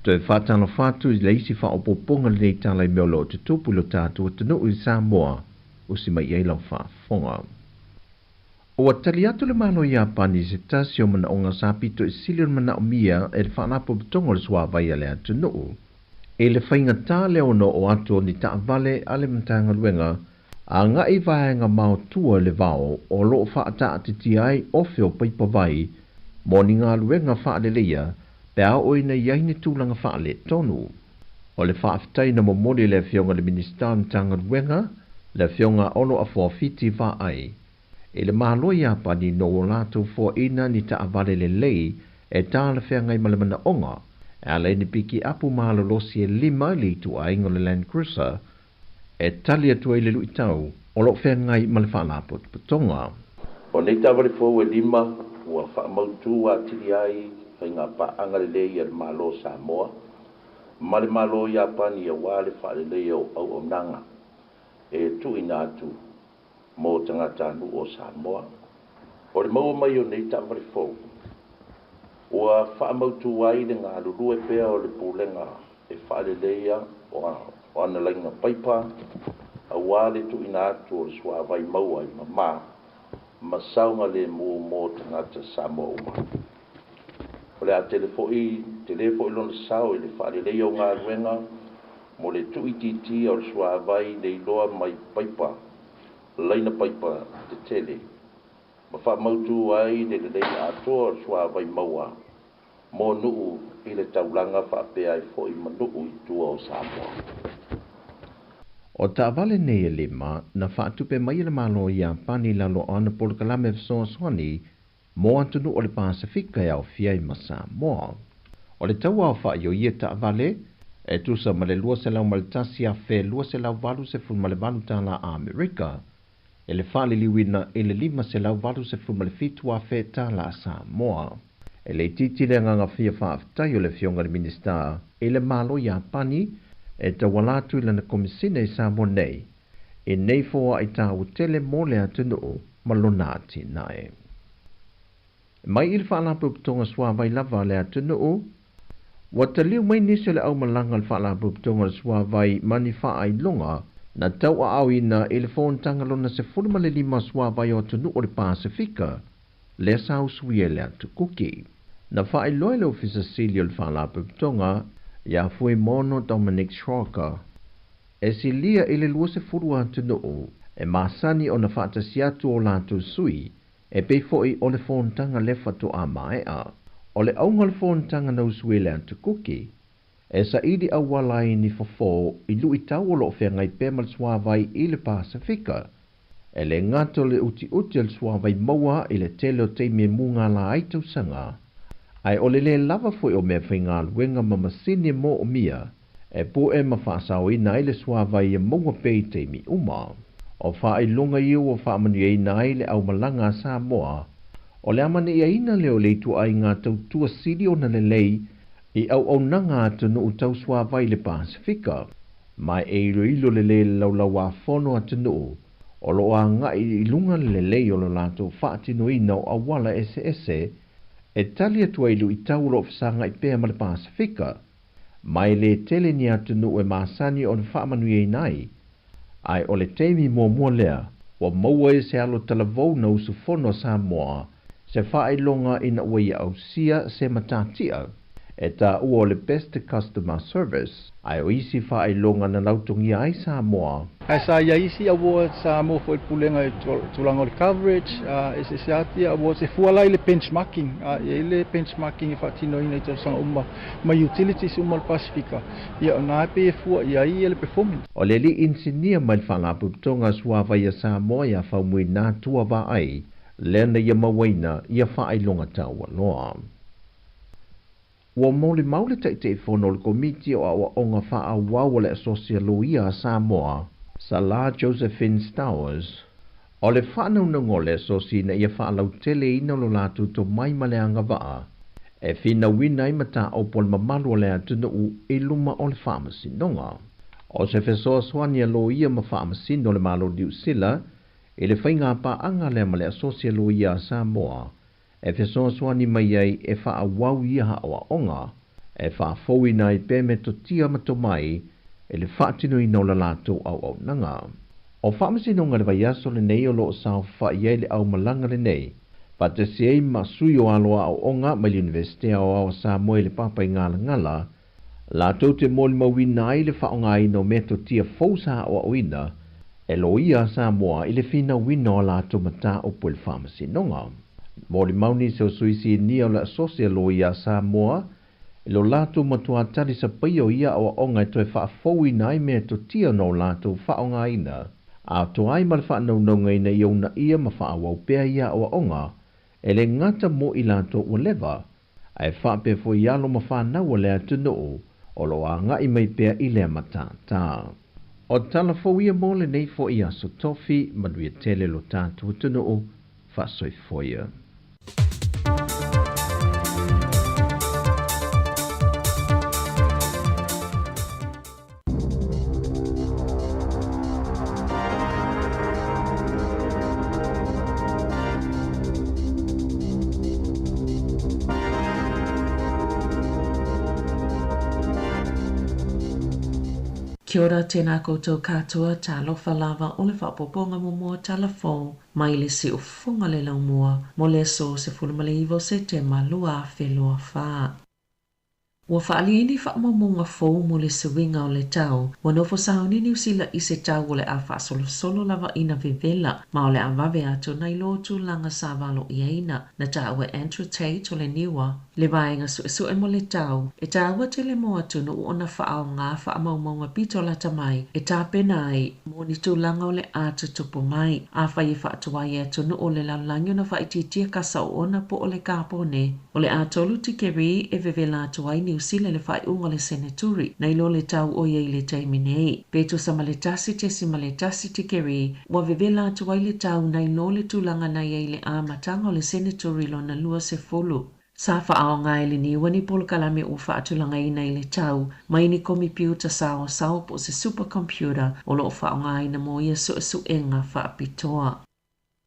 Toe whātalo whātu i leisi whaopoponga le nei tālai meo lo te tupu lo tātou atunuu i Samoa o si mai ei lau whaafonga. O atali atu le malo Iapani se tasi o manaonga sa pito i sili o mana o mia e le whaalapopotonga o le suavai a le atunuu. E le whainga le ono o atu o ni taavale a le matangaluenga a ngai vaenga maotua le vao o loo whaataatiti ai ofe o paipawai mo ni ngā luenga whaaleleia pe a o ina iai ni tūlanga whaale tonu. O le whaaftai na momoli le fionga le minista matangaluenga le fionga ono a fuafiti vaai. E le malo Iapani no o lātou fō ina ni taavale le lei e tā le whengai ma le mana onga. E ala ni piki apu malolosi e lima li tu ainga le Land Cruiser e tali atu ai le lui tau o lo whengai ma le whaalapotopotonga. O nei tāwale fō e lima ua whaamautu a tiri ai whainga paanga le lei a le malo Samoa ma le malo Iapani a wā le whaalelei o au nanga e tuina atu mō tangata anu o Samoa. O le maua mai o nei tāwale fō ua whaamautu ai le ngā lulue pea o le pūlenga e whaaleleia o ana lainga paipa a wā le tuina atu o le suavai maua i mamā ma saunga le mō mō tangata Samoa uma. O le a tele foi lona sao i le whaaleleia o ngā ruenga mo le tuititi o le suavai le iloa mai paipa, laina paipa te tele. Ma whaamautu ai le lelei atoa o le suavai maua mō nuu i le taulanga whaapea i foi manuu i tua o Samoa. O taavale nei e lima, na whaatupe mai le malo Iapani lalo ana polokalame fesoasoani mō atunu o le Pasifika e aofia i ma Samoa. O le taua o whaio ia taavale, e tusa ma le 201,288 tāla Amerika, e le whaaliliwina i le 587 tāla Samoa. E le titi le nganga fia whaaftai o le fionga le minista e le malo Iapani e tawalatu i lana komisina i Samoa nei. E nei foa i tā utele mō le atunuu ma lona ati nae. Mai i le whaalapotopotoga suavai lava le atunuu, ua taliu mai nisi o le aumalanga le whaalapotopotoga le suavai mani whaailonga na tau a au ina i le fōntanga lona 15 suavai o atunuu o le Pasifika. lea sa usuia e le Atu Kuki. Na faailoa e le Ofisa Sili o le Faalapotopotoga ia Fuimaono Dominic Schrocker, e silia i le 20 atunuu e masani ona faatasi atu o latou sui e pei foi o le fonotaga lea faatoa maea. O le auga o le fonotaga na usuia e le Atu Kuki, e saili auala ai ni fofo i luitau o lo o feagai pea ma le suavai i le Pasefika. E le gata o le utiuti o le suavai maua i le tele o taimi e mugala ai tausaga, ae o le lē lava foi o meafaigaluega ma masini e moomia e pu'e ma faasaoina ai le suavai e maua pea i taimi uma. O faailoga ia ua faamanuiaina ai le aumalaga a Samoa, o le amana'iaina lea o le ituaiga tautua sili ona lelei i auaunaga a atunuu tau suavai i le Pasefika, ma e iloilo lelei le laulauāfono a atunuu o lo o aga'i i luga le lelei o lo latou faatinoina o auala eseese e tali atu ai i luitau o lo o fesaga'i pea ma le Pasefika, ma e lē tele ni atunuu e masani ona faamanuiaina ai, ae o le taimi muamua lea ua maua ai e se alo talavou na usufono a Samoa se faailoga ina ua ia ausia se matatia e taua o le Best Customer Service, ae o isi faailoga na lautogia ai Samoa. Ae sa i ai isi awards sa mo foi le pulega i tulaga o le coverage, eseese atu ia awards e fua la i le benchmarking, e i ai le benchmarking e faatinoina i tausaga uma mai utilities uma o le Pasefika, ia o na e pei e fua i ai le performance. O le alii inisinia mai le Faalapotopotoga Suavai a Samoa ia Faumuina Tua Vaai, lea na ia mauaina ia faailoga taualoa. Ua molimau le Taitaifono o le Komiti o Aoaoga Faaauau o le Asosi a Loia a Samoa, Sala Josephine Stowers, o le faanaunauga o le asosi ina ia faalauteleina lo latou tomai ma le agavaa e finauina ai mataupu a le mamalu o le atunuu i luma o le Faamasinoga. O se fesoasoani a loia ma faamasino o le Malo o Niu Sila i le faigapaaga lea ma le Asosi a Loia a Samoa e fesoasoani mai ai e faaauau ia aoaoga e faafouina ai pea metotia ma tomai i le faatinoina o la latou auaunaga. O Faamasinoga le vaiaso lenei o lo o saofafai ai le aumalaga lenei, faatasi ai ma sui o alo aoaoga mai le Iunivesite Aoao a Samoa i le Papaigalagala, latou te molimauina ai le faaaogaina o metotia fou sa aoaoina e loia a Samoa i le finauina o a latou mataupu i le Faamasinoga. Molimau nisi o sui sinia o le Asosi a Loia a Samoa i lo latou matuā tali sapaia o ia aoaoga e toe faafouina ai metotia na o latou faaaogaina, atoa ai ma le faanaunauga ina ia uunaia ma faaauau pea ia aoaoga e le gata mo i latou ua leva, ae faapea foi i alo ma fanau a le atunuu o lo o aga'i mai pea i lea matātā. O tala fou ia mo lenei foi aso tofi, manuia tele lo tatou atunuu, faasoifua ia. Kia ora, tēnā koutou katoa, talofa lava o le faaopoopoga muamua tala fou mai le siufofoga le laumua mo le aso 19 o Setema 2024. Ua faaalia ni faamaumauga fou mo le suiga o le tau. Ua nofo sauni Niu Sila i se tau o le a faasolosolo lava ina vevela ma o le a vave atu nai lo tulaga sa valoiaina. Na taua e Andrew Tate o le NIWA le vaega suesue mo le tau e taua tele mo atunuu ona faaaoga faamaumauga pito lata mai e tapena ai mo ni tulaga o le a tutupu mai. Afai e faatuai e atunuu o le lalolagi ona faaitiitia kasa oona po o le kapone, O le a tolu tikeri e vevela atu ai Niu Sila i le faaiuga o le Seneturi, nai lo le tau o ia i le taimi nei. Pe tusa ma le 1.1 tikeri, ua vevela atu ai le tau nai lo le tulaga na i ai i le amataga o le Seneturi lona 20. Sa faaaoga e le NIWA ni polokalame ua faatulagaina i le tau mai ni komipiuta saoasao po o se supercomputer o lo o faaaogaina mo ia suesuega faapitoa.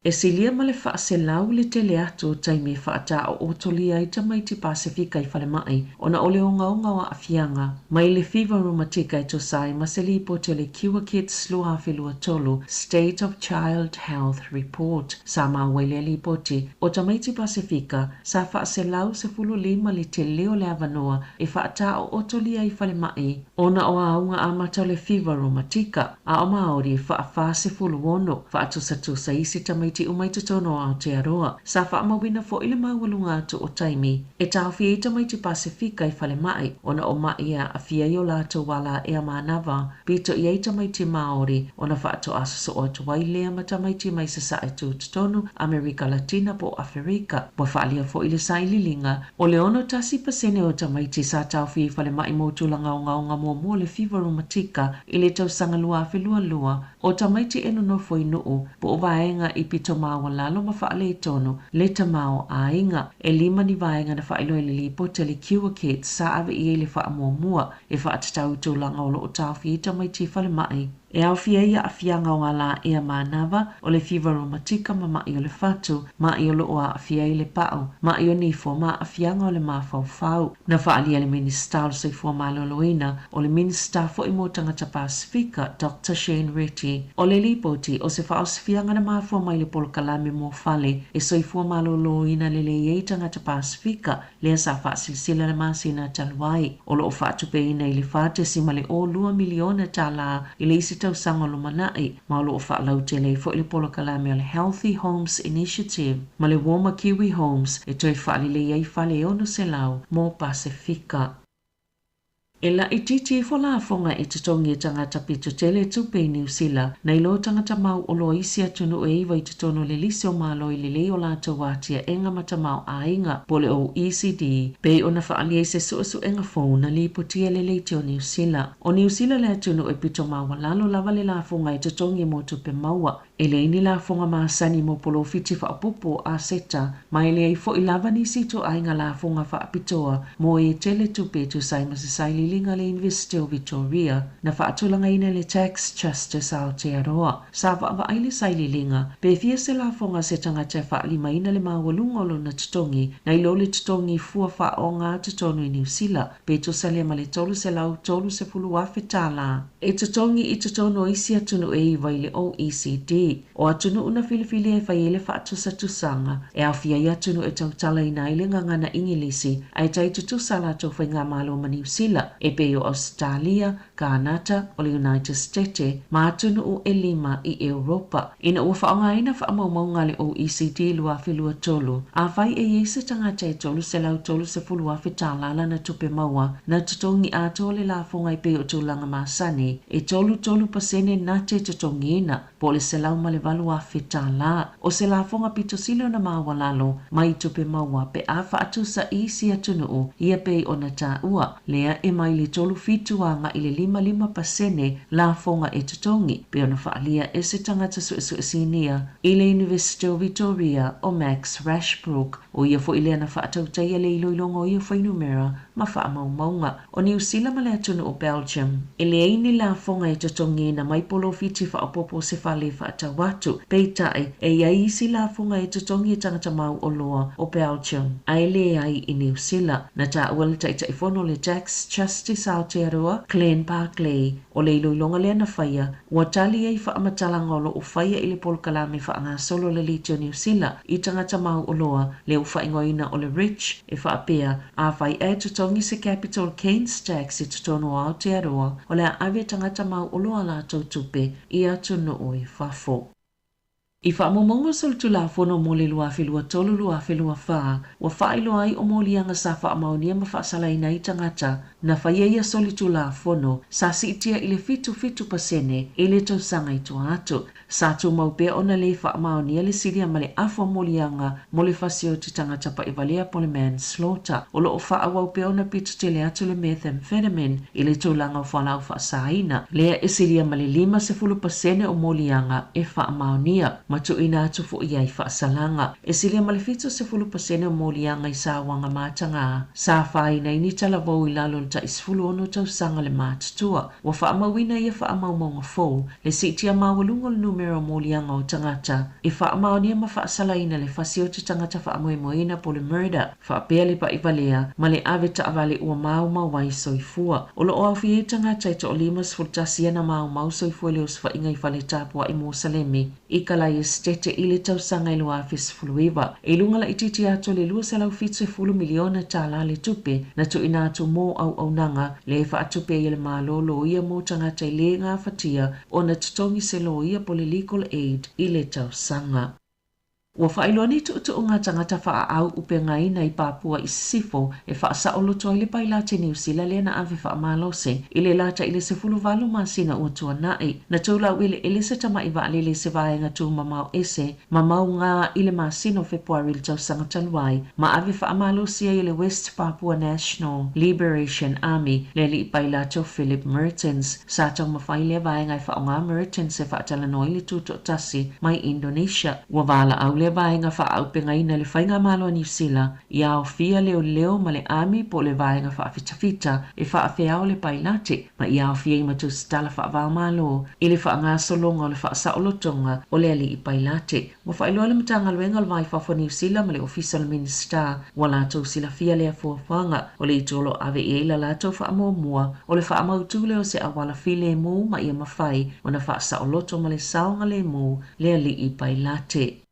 E silia ma le 400 le tele atu o taimi e faataootolia ai tamaiti Pasefika i falemai ona o le ogaoga o aafiaga mai le fiva reumatika e tusa ai ma se lipoti o le Cure Kids 2023 State of Child Health Report. Sa maua i lea lipoti, o tamaiti Pasefika sa 415 le tele o le avanoa e faataootolia i falemai ona o auga amata o le fiva reumatika, a o Māori e 446 faatusatusa i isi tamaiti uma i totonu o Aotearoa. Sa faamauina foi le maualuga atu o taimi e taofia ai tamaiti Pasefika i falemai ona o ma'i e aafia ai o latou alaea manava, pito i ai tamaiti Māori ona faatoa sosoo atu ai lea ma tamaiti mai Sasae Tutotonu, Amerika Latina po o Aferika. Ua faaalia foi le sailiiliga o le 61% o tamaiti sa taofia i falemai mo tulaga ogaoga muamua o le fiva reumatika i le tausaga 2022, o tamaiti e nonofo i nuu po o vaega i pito maualalo ma faaletonu le tamaoaiga. E 5 ni vaega na faailoa i le lipoti a le Cure Kids sa ave i ai le faamuamua e faatatau i tulaga o loo taofia ai tamaiti i falemai e aofia ai aafiaga o alaea manava o le fiva reumatika ma ma'i o le fatu, ma'i o loo aafia ai le pa'u, ma'i o nifo ma aafiaga o le mafaufau. Na faaalia le Minisita o le Soifua Maloloina, o le Minisita foi mo Tagata Pasefika, Dr Shane Reti, o le lipoti o se faaosifiaga na mafua mai le polokalame mo fale e soifua malōlōina lelei ai tagata Pasefika lea sa faasilasila le masina talu ai, o loo faatupeina i le $4.02 miliona tālā i le isi tausaga o lumanai, ma o loo faalautele ai foi le polokalame o le Healthy Homes Initiative ma le Warmer Kiwi Homes e toe faalelei ai fale e 600 mo Pasefika. E laitiiti ifo lafoga e totogi e tagata pito tele tupe i Niu Sila nai lo tagata mauoloa o isi atunuu e 9 i totonu o le lisi o Malo i lelei o latou atiaega ma tamaoaiga po o le OECD, pei ona faaalia i se suesuega fou na lipotia e le Leitio Niu Sila. O Niu Sila le atunuu e pito maualalo lava le lafoga e totogi mo tupe maua. E leai ni lafoga masani mo polofiti faaopoopo o aseta, ma e leai foi lava nisi ituaiga lafoga faapitoa mo e tele tupe e tusa ai ma se sailiiliga a le Iunivesite o Victoria na faatulagaina e le Tax Justice Aotearoa. Sa vaavaai le sailiiliga pe fia se lafoga a se tagata e faalimaina le maualuga o lona totogi nai lo le totogi fua faaoga totonu i Niu Sila, pe tusa lea ma le $330,000 tālā e totogi i totonu o isi atunuu e 9 i le OECD. O atunuu na filifili e fai ai le faatusatusaga e aofia ai atunuu e tautalaina ai le gagana Igilisi ae tai tutusa latou faigamalo ma Niu Sila e pei o Ausetalia, Kanata, o le United States ma atunuu e 5 i Europa. Ina ua faaaogaina faamaumauga a le OECD 2023, afai e i ai se tagata e $330,000 tālā lana tupe maua na totogi atoa le lafoga e pei o tulaga masani, e 33% na te totogiina po o le $108,000 tālā. O se lafoga pito sili ona maualalo mai tupe maua pe a faatusa i isi atunuu ia pei ona taua, lea e mai le 37 agai i le 55% lafoga e totogi, pei ona faaalia e se tagata suesue sinia i le Iunivesite o Victoria o Max Rashbrook. O ia foi lea na faatautaia le iloiloga o ia fuainumera ma faamaumauga. O Niu Sila ma le atunuu o Belgium e leai ni lafoga e totogiina mai polofiti faaopoopo o se fale e faatau atu, peitai e i ai isi lafoga e totogi e tagata mauoloa o Belgium ae leai i Niu Sila. Na taua le Taitaifono o le Tax Justice Aotearoa, Glenn Barclay, o le iloiloga lea na faia ua tali ai faamatalaga o loo faia i le polokalame faagasolo le Leitio Niu Sila i tagata mauoloa lea ua faaigoaina o le Rich, e faapea afai ae totogi se capital gains tax i totonu o Aotearoa, o le a ave tagata mauoloa latou tupe i atunuu i fafo. I faamaumauga o solitulafono mo le 2023-2024, ua faailoa ai o moliaga sa faamaonia ma faasalaina ai tagata na faia ia solitulafono sa siitia i le 77% i le tausaga i tua atu. Sa tumau pea ona lē faamaonia le silia ma le afa o moliaga mo le fasioti tagata pa'ivalea po o le manslaughter. O loo faaauau pea ona pito tele atu le methamphetamine i le tulaga o fualaau faasaina, lea e silia ma le 50% o moliaga e faamaonia ma tuuina atu foi ai faasalaga. E silia ma le 70% o moliaga i sauaga matagā sa afaina ai ni talavou i lalo o le tai 16 tausaga le matutua. Ua faamauina ia faamaumauga fou le siitia maualuga o le numera o moliaga o tagata e faamaonia ma faasalaina le fasi o te tagata faamoemoeina po o le murder, faapea le pa'ivalea ma le ave taavale ua maumau ai soifua. O loo aofia ai tagata e toa-51 ana maumau soifua i le osofaiga i fale tapua'i mo Saleme i Kalaia Setete i le tausaga i 2019. E i luga laitiiti atu o le $270 miliona tālā le tupe na tuuina atu mo auaunaga lea e faatupe ai e le Malo loia mo tagata e lē gafatia ona totogi se loia po o le legal aid i le tausaga. Ua faailoa ni tuutuuga tagata faaau upegaina i Papua i Sisifo e faasaoloto ai le pailate Niu Sila lea na ave faamalose i le lata i le 18 masina ua tuana'i. Na toulau eleele se tama'i vaalele i se vaega tumamao ese ma mauga i le masina o Fepuari i le tausaga talu ai ma ave faamalosi ai e le West Papua National Liberation Army le alii pailate o Philip Mertens. Sa taumafai lea vaega e faaaoga Mertens e faatalanoa ai le tutoatasi mai Indonesia. Ua valaau lea vaega faaaupegaina i le faigamalo a Niu Sila ia aofia leoleo ma le Army po o le vaega faafitafita e faafeao le pailate ma ia aofia ai ma tusitala faava-o-Malo i le faagasologa o le faasaolotoga o le alii pailate. Ua faailoa le Matagaluega o le Va i Fafo a Niu Sila ma le Ofisa o le Minisita ua latou silafia lea fuafuaga. O le itu o lo o ave i ai la latou faamuamua o le faamautu lea o se auala filemu ma ia mafai ona faasaoloto ma le saogalemu le alii pailate.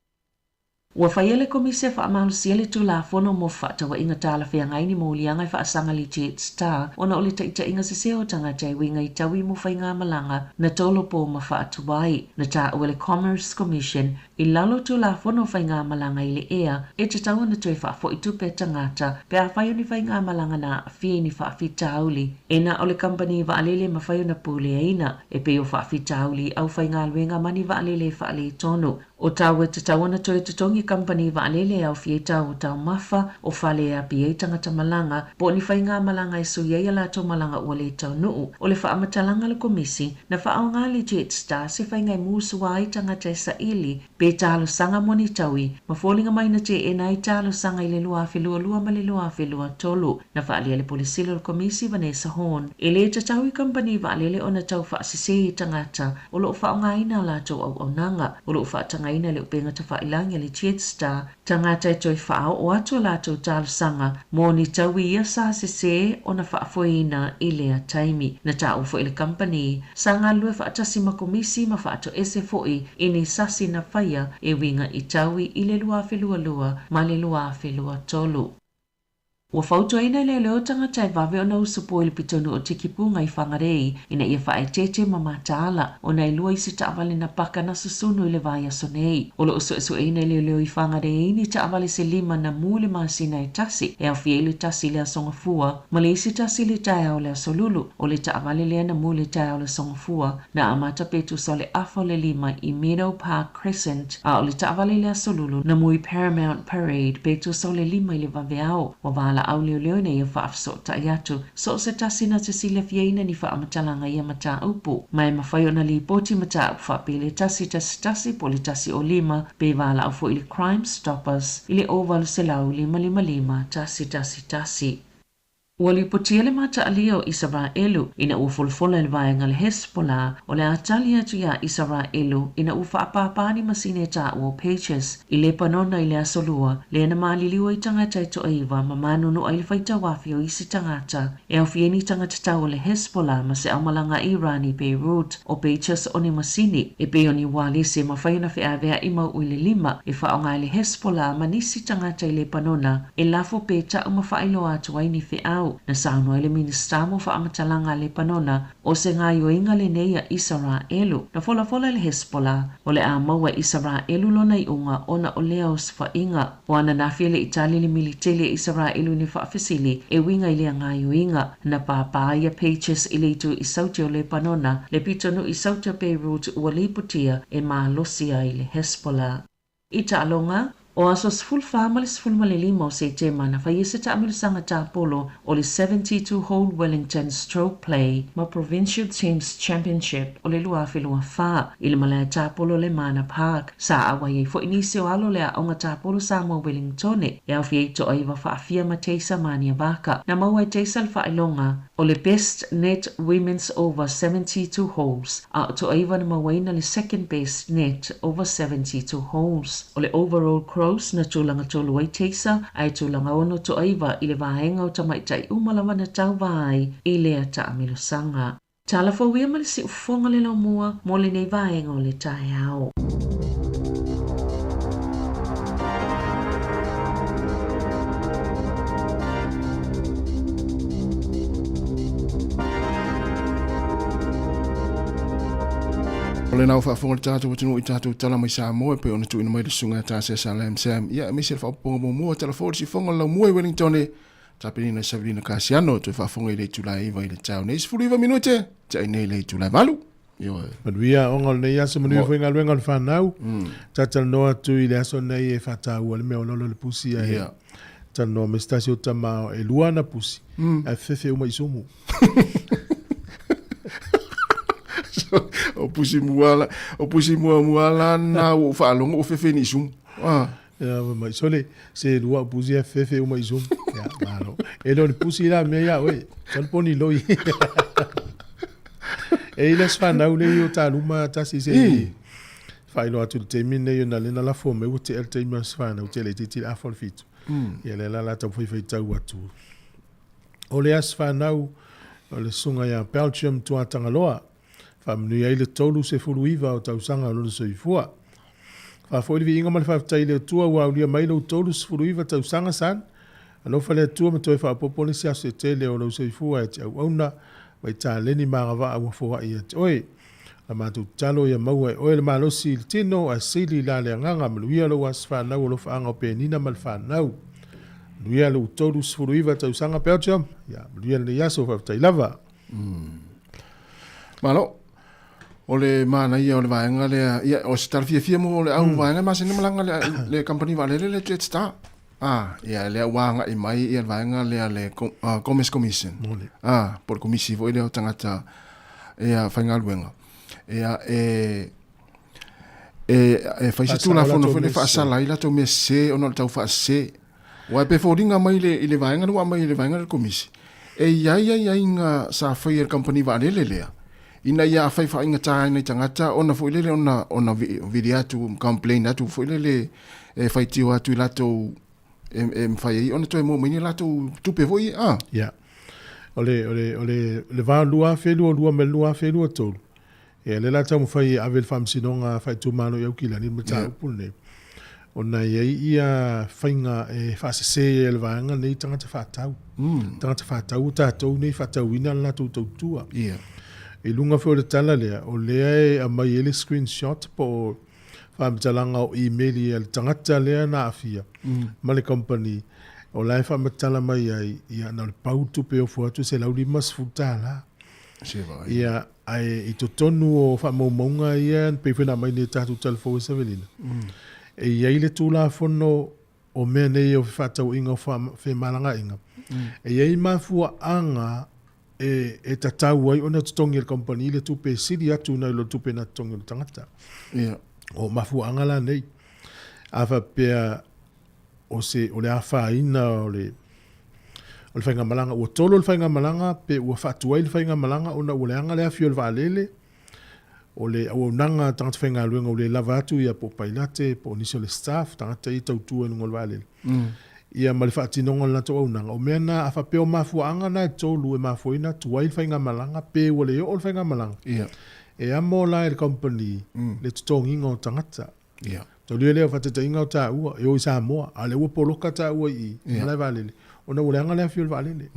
Ua faia le Komisi e faamalosia le Tulafono mo Fefaatauaiga Talafeagai ni moliaga e faasaga i le Jetstar ona o le taitaiga sese o tagata e uiga i taui mo faigamalaga na tolopo ma faatuai. Na taua e le Commerce Commission i lalo o Tulafono o Faigamalaga i le Ea e tatau ona toe faafoi tupe a tagata pe afai o ni faigamalaga na aafia i ni faafitauli e na o le kamupani vaalele e mafai ona puleaina, e pei o faafitauli i aufaigaluega ma ni vaalele e faaletonu. O tau e tatau ona toe totogi kamupani vaalele e aofia ai tau o taumafa, o fale e api ai tagata malaga, po o ni faigamalaga e sui ai a latou malaga ua le taunuu. O le faamatalaga a le Komisi, na faaaoga le Jetstar se faiga e musua ai tagata e saili pe talosaga mo ni taui, ma foliga mai na teena ai talosaga i le 2022 ma le 2023. Na faaalia le Pule Sili o le Komisi, Vanessa Horne, e lē tatau i kamupani vaalele ona tau faasese i tagata o loo faaaogaina a latou auaunaga. O loo faatagaina e le upega tafailagi a le Jetstar tagata e toe faaoo atu a latou talosaga mo ni taui ia sa sesē ona faafoeina i lea taimi. Na taua foi e le kamupani sa galulue faatasi ma Komisi ma faatoese foi i ni sasi na faia e uiga i taui i le 2022 ma le 2023. Ua fautuaina e leoleo tagata e vave ona usupo i le pitonuu o Tikipunga i Whangarei ina ia faaeteete ma mataala ona e lua isi taavale na paka na susunu i le vaiaso nei. O loo suesueina e leoleo i Whangarei ni taavale se lima na mu i le masina e tasi, e aofia ai le tasi i le Aso Gafua ma le isi tasi i le taeao o le Aso Lulu. O le taavale lea na mu i le taeao o le Aso Gafua na amata pe tusa o le afa o le lima i Meadow Park Crescent, a o le taavale i le Aso Lulu na mu i Paramount Parade pe tusa o le lima i le vaveao. Ua valaau leoleo ina ia faafesootai atu so o se tasi na te silafiaina ni faamatalaga i ia mataupu, ma e mafai ona lipoti mataupu faapea i le 111 po o le 105 pe valaau foi i le Crime Stoppers i le 0800 555 111. Ua lipotia le mataalia o Isaraelu ina ua folafola e le vaega a le Hezbollah o le a tali atu iā Isaraelu ina ua faapāpā ni masini e taua o pagers i Lepanona i le Aso Lua lea na maliliu ai tagata e toaiva ma manunu ai le faitauafi o isi tagata e aofia ai ni tagata tau o le Hezbollah ma se aumalaga Iran i Beirut. O pagers o ni masini e pei o ni ualesi e mafai ona feavea'i mau i le lima e faaaoga e le Hezbollah ma nisi tagata i Lepanona e lafo pe ta'u ma faailoa atu ai ni feau. Na saunoa ai le Minisita mo Faamatalaga a Lepanona, o se gaoioiga lenei a Isaraelu. Na folafola e le Hezbollah, o le a maua e Isaraelu lona iuga ona o lea osofaiga. O ananafi e le i tali le militeli a Isaraelu i ni faafesili e uiga i lea gaoioiga. Na pāpā ia pagers i le itu i Sauti o Lepanona, le pitonuu i Sauti o Beirut ua lipotia e malosi ai le Hezbollah. I taaloga. O aso 14 ma le 15 o Setema na faia se taamilosaga tapolo o le 72 Hole Wellington Stroke Play ma Provincial Teams Championship o le 2024 i le malae tapolo le Mana Park. Sa auai ai foi nisi o alo o le Aoga Tapolo Samoa Wellingtone e aofia ai Toaiva Faafia ma Teisa Maniavaka. Na maua e Teisa le faailoga o le Best Net Women's Over 72 Holes, a o Toaiva na mauaina le Second Best Net Over 72 Holes. O le Overall Gross na tulaga tolu ai Teisa, ae tulaga ono Toaiva i le vaega o tamaitai uma lava na tauva ai i lea taamilosaga. Tala fou ia ma le siufofoga le laumua mo lenei vaega o le taeao. O lena ua faafofoga le tatou atunuu i tatou tala mai Samoa e pei ona tuuina mai le susuga ia Tasia Salam Sam. Ia, aemaise le faaopoopoga muamua, tala fou le siufofoga o le laumua i Wellington e tapenina e Savelina Kasiano e toe faafofoga i le itula e 9 i le taeao nei, 19 minute tiai nei le itula e 8. Ioe. Manuia aoga o lenei aso, manuia foi galuega o le fanau. Talanoa atu i le aso nei e faataua le mea o lolo le pusi ae talanoa mai se tasi o tama e lua ana pusi ae fefe uma i sumu. O pusi mua o pusi mua mua la na ua ou faalogo ua fefe ni i sumu. Ah. Ia fai mai, sole, se lua au pusi ae fefe uma i sumu. Ia, malo. E le o le pusi la mea ia oe. Sole po ni loi. E i le aso fanau le i o taluma tasi se i faailoa atu i le taimi lenei ona lea na lafo mai ua tea le taimi o aso fanau tele itiiti le afa o le fitu. Ia lea la la taumafai faitau atu. O le aso fanau o le susuga ia Belgium Tuatagaloa, faamanuia ai le 39 o tausaga o lona soifua. Faafoi le viiga ma le faafetai i le Atua ua aulia mai lou 39 tausaga son. Alofa le Atua ma toe faaopoopo nisi aso e tele o lou soifua e te auauna mai taleni ma agavaa ua foai ia te oe. O la matou tatalo ia maua e oe le malosi i le tino ae sili la le agaga. Manuia lou aso fanau alofaaga o Penina ma le fanau. Manuia lou 39 tausaga Belgium. Ia manuia lenei aso faafetai lava. Malo. O le manaia o le vaega lea, ia, o se tala fiafia mo le au vaega e masani ona malaga le, le kamupani vaalele le Jetstar. Ah, ia, lea ua agai mai ia le vaega lea le Commerce Commission. Moni. Ah, po o le komisi foi lea o tagata ia faigaluega. Ia, e, e, e fai se Faasao tulafono latou foi lea mea sese. faasala ai latou mea sese ona o le tau faasese. Aua e pei e foliga mai le, i le vaega lea ua aumai e le vaega lea le Komisi, e i ai aiaiga sa faia e le kamupani vaalele lea, ina ia afai faaigata ai nai tagata ona foi lele ona, ona vili atu, complain atu foi lele e faitio atu i latou e, e mafai ai ona toe maua mai ni latou tupe foi, a. Ia. O le, o le, o le, le va 2022 ma le 2023, ia lea la taumafai e ave i le Faamasinoga Faaitumalo i Aukilani le mataupu lenei, ona e i ai ia faiga e faasese ai e le vaega lenei tagata faatau. Tagata faatau o tatou nei faatauina le latou tautua. I luga foi o le tala lea, o lea e aumai ai le screenshot po o faamatalaga o email a le tagata lea na aafia ma le company, o la e faamatala mai ai, ia na o le pau le tupe e ofo atu e $150. Ia, ae i totonu o faamaumauga ia pei foi ona aumai nei e tatou tala fou e Savelina, e i ai le Tulafono o mea nei o fefaatauaiga o femalagaaiga, e i ai mafuaaga e, e tatau ai ona totogi e le kamupani le tupe e sili atu nai lo le tupe na totogi e le tagata. O mafuaaga la nei, a faapea o se o le afaina o le o le faigamalaga ua tolo le faigamalaga pe ua faatuai le faigamalaga ona ua leaga le afi o le vaalele, o le auaunaga a tagata faigaluega ua le lava atu ia po o pailate po o nisi o le staff, tagata ia e tautua i luga o le vaalele, ia ma le faatinoga o le latou auaunaga. O mea na, a faapea o mafuaaga na e tolu e mafua ai ona tuai le faigamalaga pe ua le oo le faigamalaga, e amo la e le kamupani le totogiga o tagata. Taulia lea o faataitaiga o taua e o i Samoa, a o lea ua poloka taua i i, i malae vaalele, ona ua leaga le afi o le vaalele.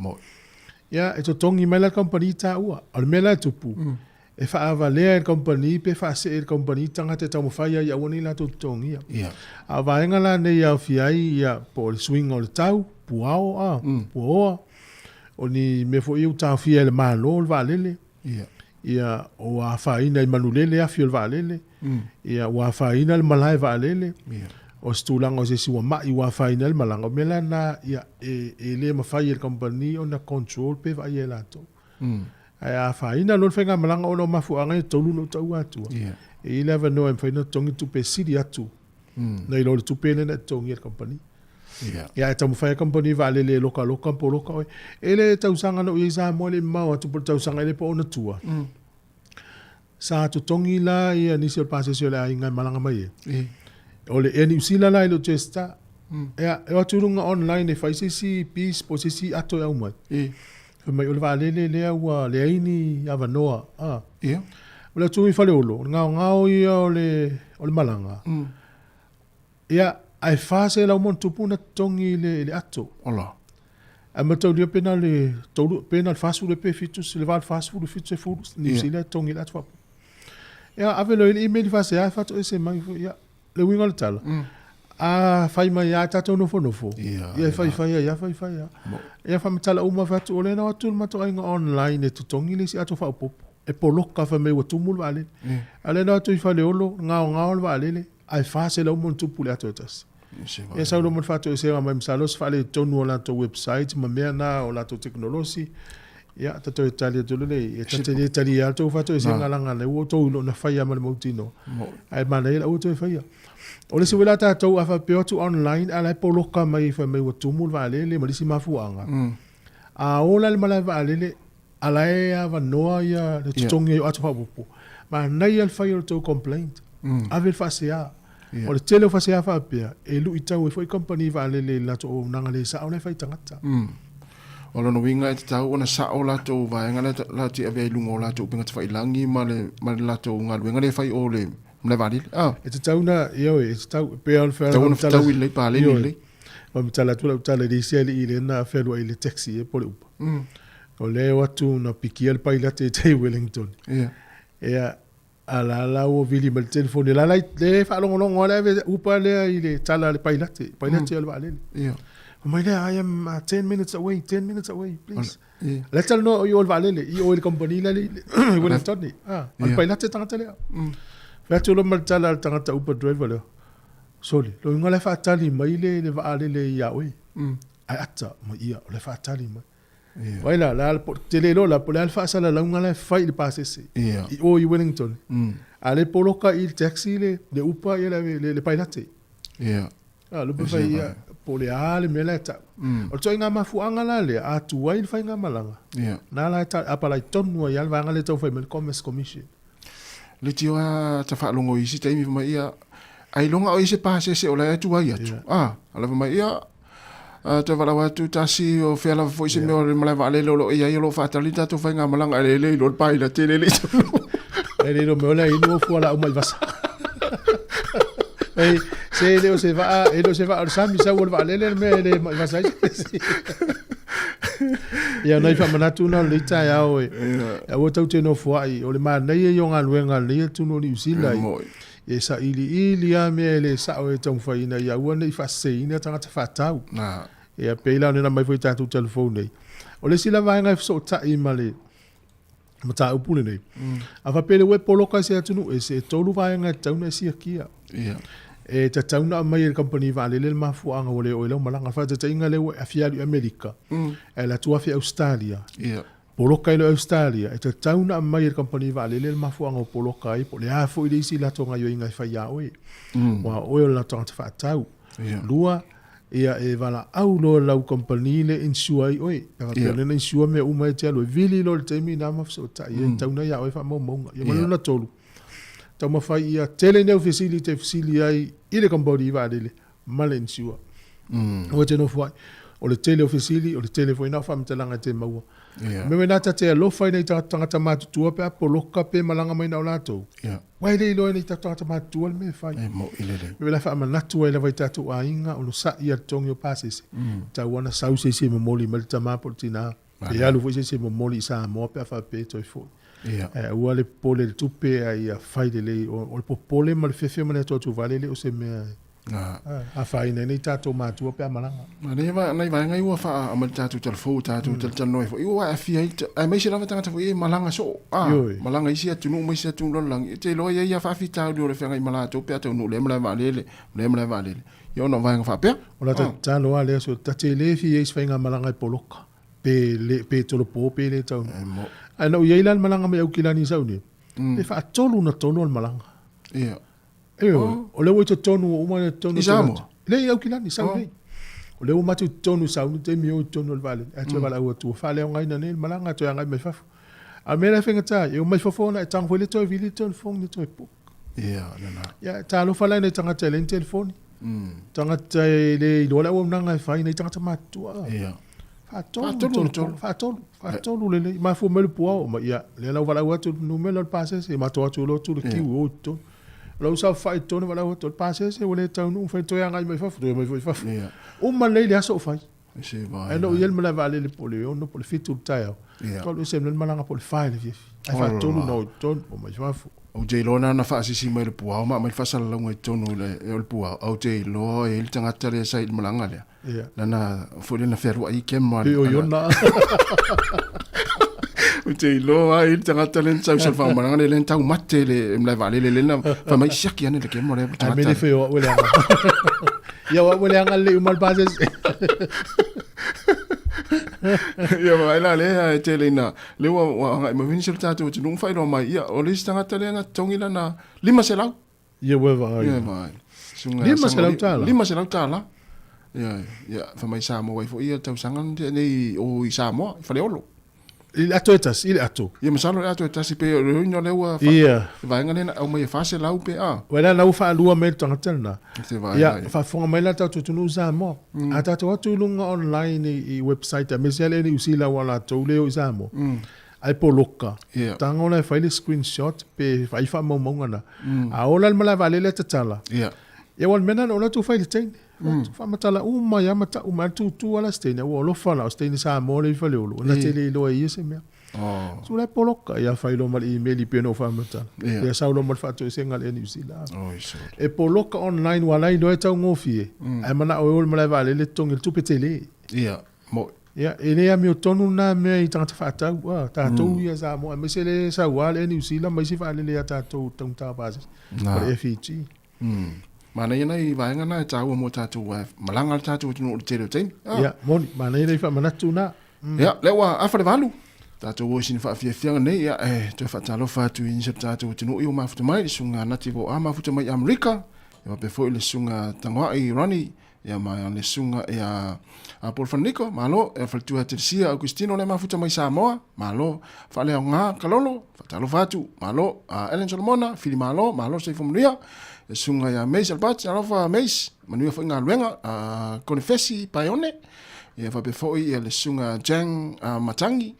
Ia, e totogi mai la le kamupani taua. A o le mea la e tupu, e faavalea e le kamupani pe faasee e le kamupani tagata e taumafai ai ia aua ne i latou totogia. A o vaega la nei e aofia ai, ia, po o le suiga o le tau, puao, a, puaoa, o ni mea foi ia ua taofia e le Malo le vaalele, Ia, ua afaina i manulele afi o le vaalele, ia, ua afaina le malae vaalele, O se tulaga o se isi ua ma'i ua afaina ai le malaga, o mea la na, ia, e, e le mafai e le kamupani ona control pe vaaia e latou. Ae a afaina loa le faigamalaga ona o mafuaaga ia e tolu na ou taua atua, e i ai le avanoa e mafai ona totogi le tupe e sili atu nai lo le tupe lea na e totogia e le kamupani. Ia, ae taumafai lava kamupani vaalele e lokaloka ma poloka oe. E le tausaga na ou i ai i Samoa e le i mamao atu po o le tausaga e le po o ona tua, Sa totogi la ia nisi o le pasese o le aiga e malaga mai ai. E. O le Air New Zealand la e le o Jetstar. Ia, e o atu i luga online e fai se isi piece po o se isi ato e aumai. E. Fai mai o le vaalele lea ua leai ni avanoa. Ah. Ia. O le atu i Faleolo, o le gaogao ia o le, o le malaga. Ia, ae $400+ na totogi i le, i le ato. Ola. Ae mataulia pe na o le tolu, pe na o le 40 pe 70, le va o le 40 70 Niu Sila e totogi i le ato faaopoopo. Ia, ave loa i le email faasea e faatoese mai foi. Ia, le uiga o le tala, a fai mai lava tatou nofonofo, ia e faifai ai lava, faifai lava. Ia faamatala uma fai atu, o lea na o atu le matou aiga online e totogi le isi ato faaopoopo. E poloka fai mai ua tumu le vaalele. A o lea na o atu i Faleolo, gaogao le vaalele, ae $400+ le ato e tasi. Ia sau loa ma le faatoesega mai masalo o se faaletonu o latou website ma mea na o latou tekonolosi. Ia ta toe tali atu loa lea, ta te le talia lava le tou faatoesega leaga lea ua outou iloa na faia ma le mautinoa. Ae manaia la aua toe faia. O le isi foi la tatou a faapea o atu online a o la e poloka mai fai mai ua tumu le vaalele ma le isi mafuaaga. A o la i le malae vaalele a la e avanoa ia le totogi ai o ato faaopoopo, manaia le fai o le tou complaint. Ave le faasea. O le tele o faasea faapea, e luitau ai foi kamupani vaalele i le latou auaunaga le sao la e fai i tagata. O lona uiga e tatau ona sao latou vaega lea latou te avea i luga o latou upega tafailagi ma le ma le latou galuega lea e fai o le malae vaalele. Ah. E tatau ona, ioe, e tatau, e pei lava ona fai atu. Tatau ona fetaui lelei, paleni lelei. Faamatala atu lau tala i le isi alii lea na fealuai i le taxi po o le Uber. O lea e o atu na pikia le pailate i tai i Wellington. Ia, a la la ua vili mai le telefoni, la la le faalogologo lava le ave Uber lea i le tala a le pailate, pailate o le vaalele. Fai mai lea, I am 10 minutes away, 10 minutes away, please. La e talanoa i o i le vaalele, i o i le kamupani lea i Wellington. Ah, o le pailate tagata lea. Fai atu loa ma le tala a le tagata Uber driver lea, Sole, loiga la e faatali mai le, le vaalele ia oe. Ae ata mai ia, o la e faatali mai. Yeah. Vai la, la, te le iloa la, po o le a le faasalalauga la e fai i le pasese. Yeah. I o i Wellington. A le poloka i le taxi le, le upa ia le, le, le pailate. Yeah. A, lupe fai ia, po o le a le mea la e tau. O le ituaiga mafuaaga la lea, a tuai le faigamalaga. Yeah. Na la e ta, apalai tonu ai lava le vaega lea e tau fai mai le Commerce Commission. Leitioa ta faalogo i isi taimi fai mai ia ailoga o i se pasese o la e tuai atu. Ah, ala fai mai ia toe valaau atu tasi o fea lava foi se mea o le malae vaalele o lo o i ai o lo o faatali tatou faigamalaga e le iloa le paila tele le tonu. E le iloa mea o le inu o fualaau mai vasa. Ei, se le o se vaa, e le o se vaa o le sami sau o le vaalele le mea e le mai vasa ai. Ia, nai faamanatu na o lenei taeao e, aua tou te nofoai, o le manaia ia o galuega a lenei atunuu o Niu Sila e sailiili lava mea e le sao e taumafai ina ia aua ne i faaseseina tagata faatau. Ia, pei la ona aumai foi i tatou telefoni nei. O le isi la vaega e fesootai ma le mataupu lenei, a faapea le ua e poloka i se atunuu ese, e tolu vaega e tatau ona e siakia. E tatau ona aumai e le kamupani vaalele le mafuaaga ua le oo ai lau malaga. Faataitaiga lea ua e fia alu i Amerika, ae alu atu afe i Ausetalia, poloka ai loa i Ausetalia, e tatau ona aumai e le kamupani vaalele le mafuaaga ua poloka ai, po o le a foi le isi latou gaoioiga e fai ia oe, aua o oe o le latou tagata faatau. Lua, Ia e valaau loa lau kamupani le insure ai oe. Pe a faapea o lea na insure mea uma e te alu e vili loa i le taimi lena ma fesootai ai, tau na ia oe faamaumauga. Ia ma le lona tolu, taumafai ia tele ni au fesili e te fesili ai i le kamupani vaalele ma le insure. Aua e te nofo ai. O le tele o fesili, o le tele foi na o faamatalaga e te maua. Mea mai na ta te alofa i nai tagata matutua pe a poloka pe malaga mai na o latou. Aua e le iloa e nai tagata matutua le mea e fai. E moi lelei. Mea la faamanatu ai lava i tatou aiga o lo sa'i a le totogi o pasese. Tau ana sau se isi e momoli mai le tama po o le tina. E alu foi se isi e momoli i Samoa pe a faapea e toe foi. Ae aua le popole i le tupe a ia fai lelei. O le popole ma le fefe ma le atuatuvale e le o se mea e. Afaina ai nei tatou matua pe a malaga. Manaia va nai vaega ia ua faauma i le tatou talafou tatou talatalanoa ai foi ua aafia ai aemaise lava tagata foi ia e malaga soo a malaga i isi atunuu ma isi atunuu lalolagi e te iloa e i ai lava faafitauli o le feagai ma latou pe a taunuu lea malae vaalele lea malae vaalele ia ona o vaega faapea. O la ta tatalo lava lea so ta te le fia i ai i se faigamalaga e poloka pe le pe tolopo pe le taunuu. Ae na ou i ai la i le malaga mai Aukilani i Sauni pe faatolu ona tolu o le malaga. Ia. Ioe, o lea ua i totonu ua uma i totonu. I Samoa? Leai, i Aukilani, i Sauni nei. O lea ua matou i totonu i Sauni, taimi o i totonu o le vaalele, ae toe valaau atu ua faaleaogaina nei le malaga, toe agai mai fafo. A o le mea la e faigata ai, e omai fafo ona e tago foi lea toe vili le telefoni toe book. Ia, lena. Ia, talofa la i nai tagata e leai ni telefoni. Tagata e le iloa le auaunaga e fai, nai tagata matutua. Ia. Faatolu, tolu, faatolu, faatolu lelei. Mafua mai le puao, ma ia, lea la ua valaau atu le numera o le pasese, matou o atu loa tu le kiu o i totonu. O lau saofai i totonu valaau atu o le pasese ua le taunuu, fai toe agai mai fafo, toe omai foi i fafo. Uma lelei le aso o fai. Ae na ou i ai i le malae vaalele po o le 6 po o le 7 i le taeao, tau alu ese mai le malaga po o le 4 i le afiafi. Ae faatolu na o i totonu, omai fafo. Ou te iloa na ona faasisi mai le puao ma aumai le faasalalauga i totonu o le puao, ou te iloa e i ai le tagata lea sa i le malaga lea. Ia. Lana foi lea na fealuai i Kema. Pei o Iona. Ou te iloa ai le tagata lea na sau i Salefaamalanga lea na taumate le malae vaalele lea na fai mai siaki ane le kema lea tagata. Ai mele fai o au e leaga. Ia o au e leaga lelei uma le pasese. Ia vaai la lea e tele ina lea ua agai mai foi nisi o le tatou atunuu ma faailoa mai ia o le isi tagata lea na totogi lana 500. Ia ua vaai. Ia vaai. Sunga $500. $500. Ia ia fai mai Samoa ai foi ia tausaga nei o i Samoa i Faleolo. I le ato e tasi, i le ato. Ia masalo le ato e tasi pe o le uiga lea ua Ia. Vaega lea na aumai e 400 pe a. Uae la la ua faalua mai le tagata lena. Ia faafofoga mai la tatou atunuu i Samoa. A tatou atu i luga online i website aemaise lava le Air New Zealand aua o latou le o i Samoa. Ae poloka, tago la e fai le screenshot pe fai faamaumauga na. A ola le malae vaalele e tatala, ia aua o le mea lena na ou alu atu fai i le teine. Faamatala uma ai lava ma tau mai, tutu lava la se teine, ua alofa la, o se teine Samoa lea i Faleolo, na te le iloa e ia se mea. So la e poloka, ia fai loa ma le email pei ona ou faamatala. Ia sau loa ma le faatoesega a le Air New Zealand. E poloka online aua la e iloa e taugofie, ae manao e o i le malae vaalele totogi le tupe tele. Ia, moni. Ia, e le amiotonu lena mea i tagata faatau, a, tatou ia Samoa, aemaise le saua le Air New Zealand ma isi vaalele ia tatou taugata pasese, o le FEG. Manaia nai vaega na e taua mo tatou ae malaga le tatou atunuu i le tele o taimi. Ia, moni, manaia nai faamanatu na. Ia, lea ua afa le valu. Tatou o i sina faafiafiaga nei, ia, e toe faatalofa atu i nisi o le tatou atunuu i ua mafuta mai, le susuga Nati Voa mafuta mai i Amerika, ia faapea foi le susuga Tagoai Ronnie, Ia ma le susuga ia a Paul Faniko, malo, ia faletua Telesia Augustino le mafuta mai Samoa, malo, faaleaoga Kalolo, faatalofa atu, malo, a Ellen Solomona, Fili Malo, malo soifua manuia, le susuga ia Mace Albert, alofa Mace, manuia foi galuega, a Konefesi Paeone, ia faapea foi ia le susuga Jang Matangi,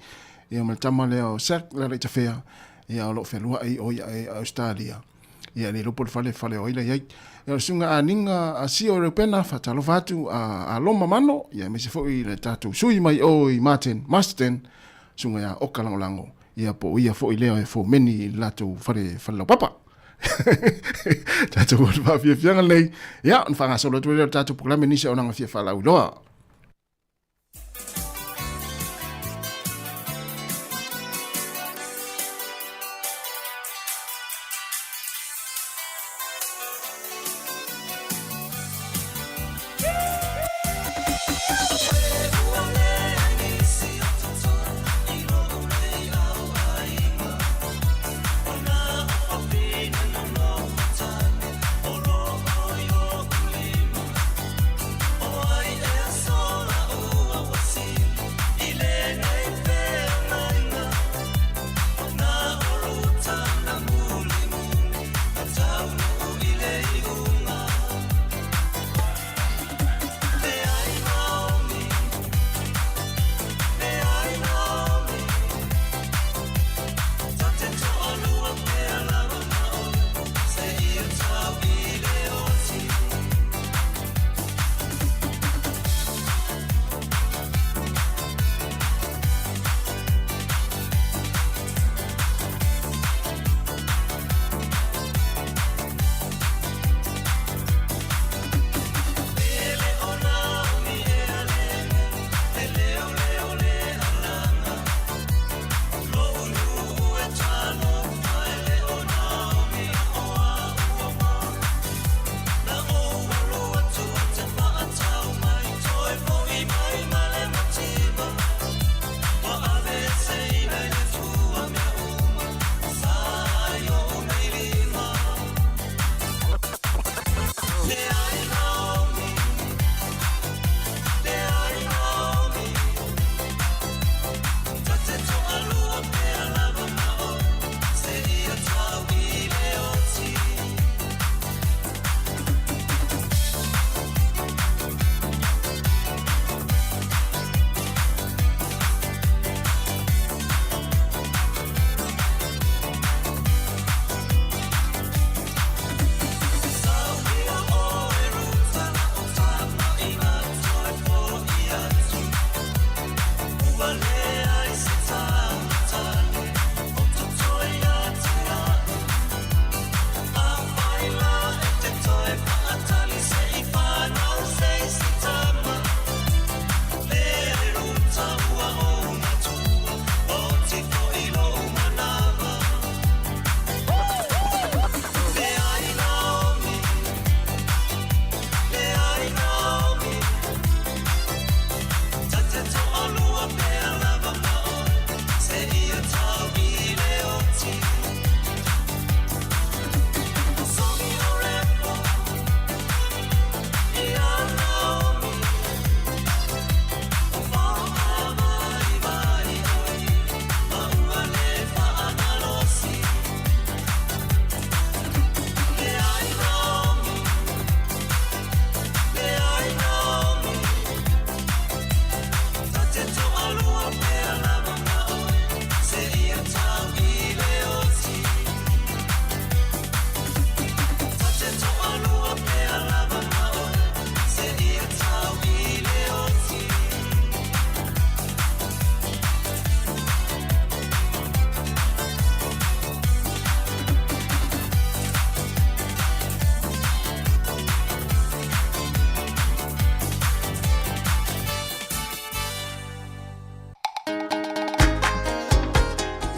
ia ma le tama lea o Zac Lalaitafea, ia o lo o fealuai o ia e Australia. Ia, le iloa po o le fale, fale o ai la i ai. Ia, o le susuga Aniga a Sio Reupena, faatalofa atu a, a Loma Mano, ia, aemaise foi le tatou sui mai o i Martin Marsden, susuga ia Oka Lagolago, ia, po o ia foi lea e fomeni i le latou fale, fale laupapa. Tatou o le faafiafiaga lenei, ia, ona faagasolo atu ai lea o le tatou polokalame nisi o auaunaga fia faalauiloa.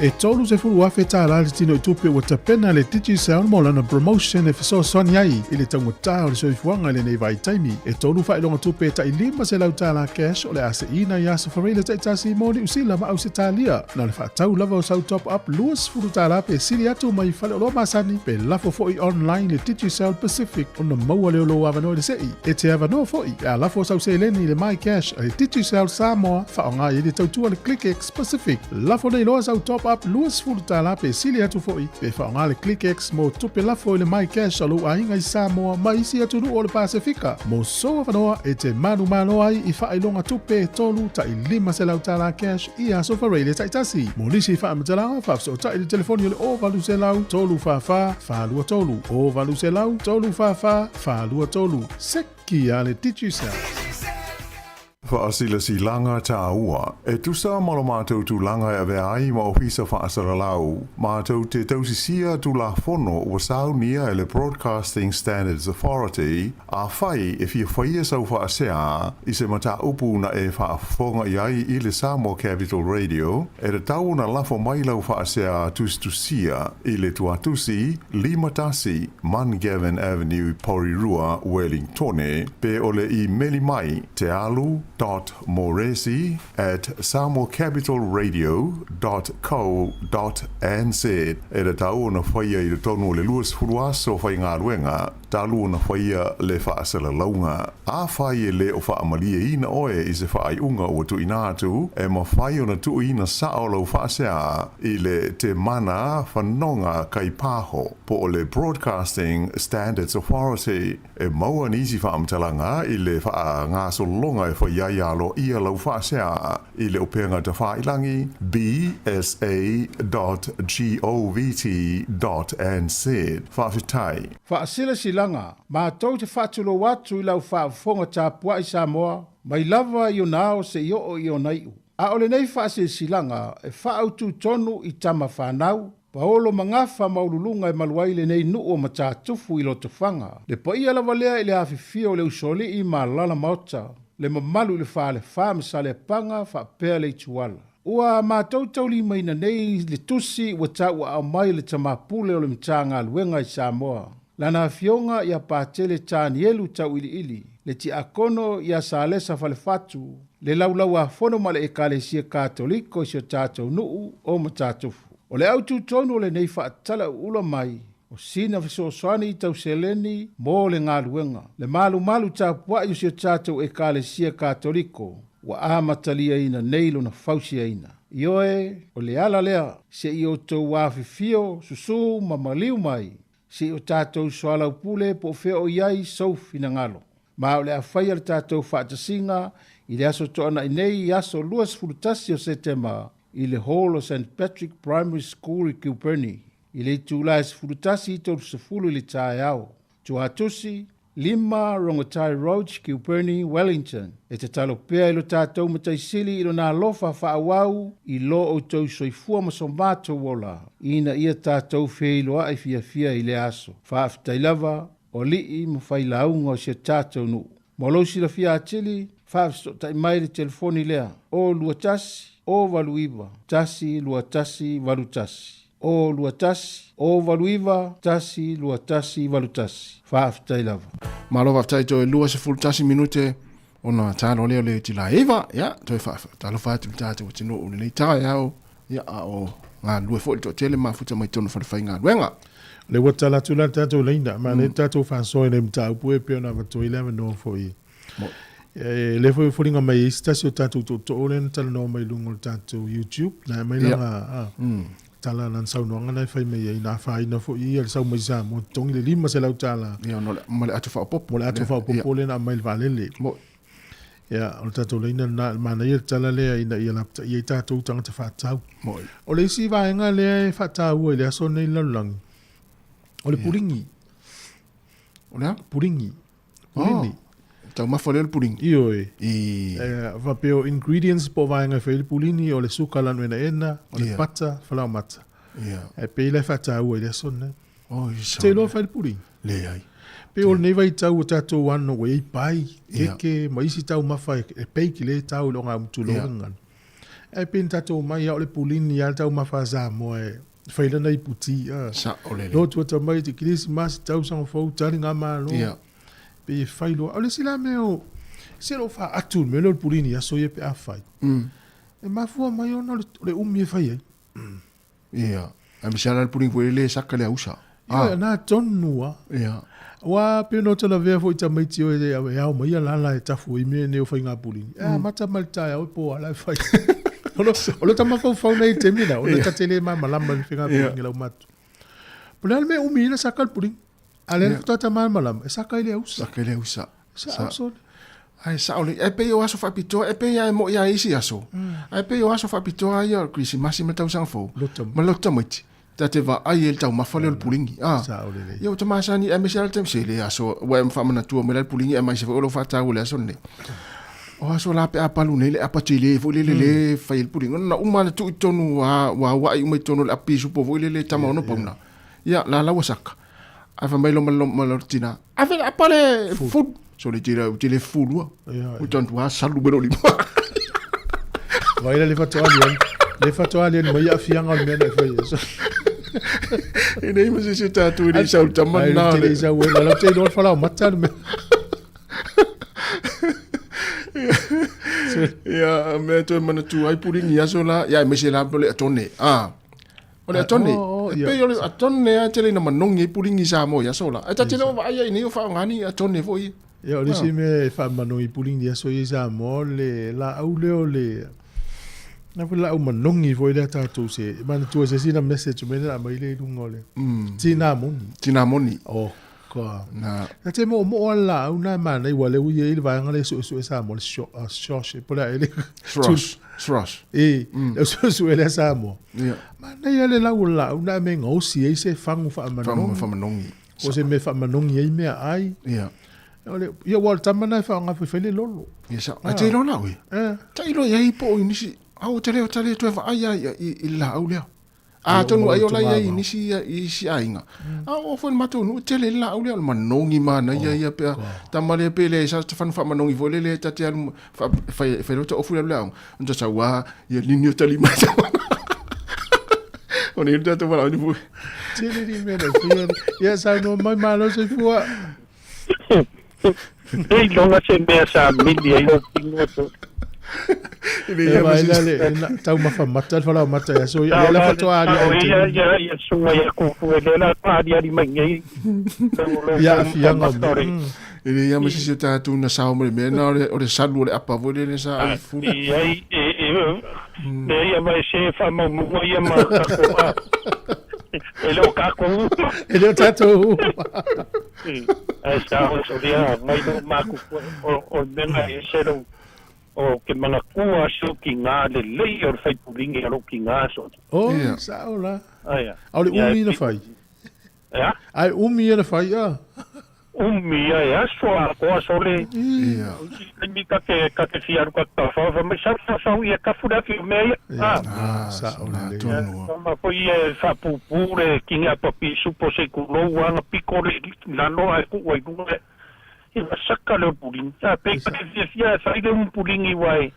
E $30,000 le tinoitupe ua tapena e le Digicel mo lana promotion e fesoasoani ai i le taugata o le soifuaga i lenei vaitaimi. E tolu faailoga tupe tai $500 cash o le a seiina i aso Faraile taitasi mo Niu Sila ma Ausetalia. Na o le faatau lava o sau top up $20 pe sili atu mai faleoloa masani pe lafo foi online i le Digicel Pacific ona maua lea o lou avanoa i le sei. E te avanoa foi pe a lafo sau seleni i le MyCash a le Digicel Samoa faaaoga ai le tautua le ClickX Pacific. Lafo nei loa sau top up $20 pe sili atu foi pe faaaoga le ClickX mo tupe lafo i le MyCash a lou aiga i Samoa ma isi atunuu o le Pasefika. Mo sou avanoa e te manumalo ai i faailoga tupe e tolu tai $500 cash i aso Faraile taitasi. Mo nisi faamatalaga, faafesootai i le telefoni o le 0800 344 423, 0800 344 423. Seki a le Digicel. Faasilasilaga tāua. E tusa ma lo matou tulaga e avea ai ma Ofisa Faasalalau, matou te tausisia Tulafono ua saunia e le Broadcasting Standards Authority, Afai e fia faia sau faasea i se mataupu na e faafofoga i ai i le Samoa Capital Radio, e tatau ona lafo mai lau faasea tusitusia i le tuatusi 51 Mungavin Avenue, Porirua, Wellingtone, pe o le imeli mai tealu dot moresi at samoacapitalradio dot co dot nz. E tatau ona faia i totonu o le 20 aso faigaluega talu ona faia le faasalalauga. Afai e le o faamalieina oe i se faaiuga ua tuuina atu, e mafai ona tuuina sao lau faasea i le Te Mana Whanonga Kaipaho po o le Broadcasting Standards Authority. E maua nisi faamatalaga i le faagasologa e fai ai aloaia lau faasea i le upega tafailangi bsa dot govt dot nz. Faafetai. Faasilasilaga, matou te faatulou atu i lau faafofoga tapuai Samoa, mai lava i ona ao seia oo i ona iu. A o lenei faasilasilaga e faaautu tonu i tama fanau, paolo ma gafa maualuluga e malu ai lenei nuu o Matatufu i Lotofaga. Le paia lava lea i le afifio o le Usoalii ma Alala Maota, le mamalu i le Falefa ma Saleapaga faapea le Ituala. Ua matou taulimaina nei le tusi ua tauaao mai e le tama pule o le Matagaluega i Samoa, lana afioga ia Patele Tanielu Tauiliili, le tiakono ia Salesa Falefatu, le Laulau-a-Fono ma le Ekalesia Katoliko i si o tatou nuu o Matatufu. O le aututonu o lenei faatalauula mai, o sina fesoasoani i tau seleni mo le galuega, le malumalu tapuai o si o tatou Ekalesia Katoliko ua amataliaina nei lona fausiaina. Ioe, o le ala lea, se i outou afifio, susu ma maliu mai, se i o tatou soalaupule po o fea o i ai sou finagalo. Ma o le a faia le tatou faatasiga i le aso Toanai nei i aso 21 o Setema i le Hall o Saint Patrick Primary School i Kilbirnie i le itula e 11:30 i le taeao. Tuatusi, 5 Rongotai Road, Kilbirnie, Wellington. E tatalo pea i lo tatou Matai Sili i Lona alofa faaauau i lo outou soifua ma so matou ola, ina ia tatou feiloai fiafia i lea aso. Faafetai lava, o alii ma failauga o si o tatou nuu. Mo lou silafia atili, faafesootai mai i le telefoni lea, 0 21 089 121 81. 0 21 089 121 81. Faafetai lava. Malo faafetai toe 21 minute ona talo lea o le itula e 9, ia toe faatalofa atu i le tatou atunuu i lenei taeao, ia a o galulue foi le toatele mafuta mai totonu o falefaigaluega. O lea ua tala atu la le tatou laina, ma lea tatou faasoa i nai mataupu e pei ona avatu ai le avanoa foi. E lea foi e foliga mai ai se tasi o tatou tootoo lea na talanoa mai i luga o le tatou YouTube, na aumai lana tala, lana saunoaga na e fai mai ai, na afaina foi ia le sau mai Samoa, totogi le $500. Ia, ona o le, ma le ato faaopoopo. Mo le ato faaopoopo lea na aumai i le vaalele. Ia, o le tatou laina lena, e manaia le tala lea ina ia lapataia ai tatou tagata faatatau. O le isi vaega lea e faataua i le aso lenei i le lalolagi, o le puligi. O le a? Puligi. Pulini. Oh, taumafa lea o le pulini. Ioe. I... Faapea o ingredients po o vaega e fai ai le pulini, o le suka lanuenaena, o le pata, falaomata. E pei la e faataua i le aso lenei. Oh, i Te iloa fai le pulini? Leai. Pei o lenei vaitau o tatou ano ua i ai pai, keke, ma isi taumafa e bake le tau i le ogaumu tulou le gagana. Ae pei na tatou omai a o le pulini lava le taumafa a Samoa e fai lana ipu ti a. Sao lelei. Lotu ata mai te Kerisimasi, tausaga fou, taligamalo. Ia. Pei e fai loa. O le isi la mea o, se o lo o faaatu le mea lea o le pulini i aso ia pe a fai. E mafua mai ona o le umi e fai ai. Ia. Aemaise lava la le pulini foi lele e saka le ausa. Ioe, na tonu lava. Ia. Aua pei ona ou talavea foi i tamaiti o e ao mai lala e tafu ai mea nei o faiga pulini. E amata mai le taeao e po lava la e fai. O lo ta mafaufau nei i le taimi lena, ona ta te le malamalama i le faiga pulini a laumatua. Po o le a le mea e umi ai le saka o le pulini. A lea faatoa ta malamalama, e saka i le ausa. Saka i le ausa. Sa ausa. Ai sao le, e pei o aso faapitoa, e pei lava e moi lava i isi aso. Ae pei o aso faapitoa ia o le Kerisimasi ma le tausaga fou, ma le loto tamaiti. Ta te vaai ai i le taumafa lea o le puligi. A, ia ua ta masani, aemaise lava le taimi, se le aso, ua e faamanatua mai la le puligi, aemaise foi o lou faataua i le aso lenei. O aso la pe a palu nei le apa tele foi lele le fai ai le puligi, ona uma lava tuu i totonu ua auai uma i totonu o le api supo foi lele tama ono pauna. Ia, la la ua saka. Ae fai mai lo ma lo tina, ave le apa le fulu. So le tele, tele fulu a. Ua tanu a salu me lo lima. Vai la le fatoali ai. Le fatoali ai mai afianga o le mea na e fai ai. E nei ma se se tātou e le sau tama nā. Ai, le sau e la te iloa whalau mata le mea. Ia, mea toe manatu ai puringi aso la, ia, me se la le atone. Ah. O le atone, e pei o le atone lava e tele ina manogi ai puligi i Samoa i aso la. Ae ta te le o vaai ai i nei o faaaoga ni atone foi ia. Ia, o le isi mea e faamanogi puligi i aso ia i Samoa, o le laau lea o le, na foi le laau manogi foi lea tatou se, manatua se isi na message mai lea na aumai lea i luga o le tinamoni. Tinamoni. Oh. Ka. Na. Na te moomoo a le laau na e manaia aua o lea ua i ai le vaega lea e suesue Samoa, le shosh, po o le a ea le. Srosh. Srosh. E, le suesue lea Samoa. Ia. Manaia le lau o le laau na e me gaosi ai se fagu faamanogi. Faamanogi. Po o se mea e faamanogi ai meaai. Ia. O le, ia aua o le tama na e faaaoga foi fai le lolo. Ia sao. Ae te iloa la oe. Eh. Ta iloa i ai po o i nisi, au te le o ta le toe vaai lava i le laau lea. Atonu ai ola ia i nisi i isi aiga. A oo foi i le matou nuu, e tele le laau lea o le manogi manaia ia pe a tama lea pe leai sa fanu faamanogi foi lele ta te alu fai fai loa ta ofu i alu le aoga. Ona ta sau a ia lini o tali mai tama. O nei le tatou valaau ni foi. Tele ni mea na fia. Ia saunoa mai malo soifua. E iloga se mea sa mili ai lou tino to. E vai la le taumafa mata le falaomata ia so ia la faatoa ali ai ia ia ia sunga ia kuku e le la ali ali mai nei. Ia afianga o me. E le ia ma sisi o tātou na sao mai mea na o le salu o le apa foi le sa ai fulu. I ai e e le ia vai se fa maumuga ia ma tatou E le o kākou uma. E le o tātou uma. Ae sa o solia mai lo maku o le mea e se lo o ke manatua so ki ngā le lei o le whaipuringi a lo ki ngā so. O, sa o la. Aia. A o le umi na whai. Ea? Ai umi ia na whai a. Umi ia e aso a koa sole. Ia. Taimi ka te, ka te fia aru ka te whawha mai sa sa sa ia kafu le awhi o mea ia. Ah, sa o le. Tonu. Ma foi ia e whapupu le ki ngā papi supo se ku lou anga piko le lalo ai ku ai lunga. E wa saka le pulingi. A pe ka te fia fia e whai le um pulingi wai.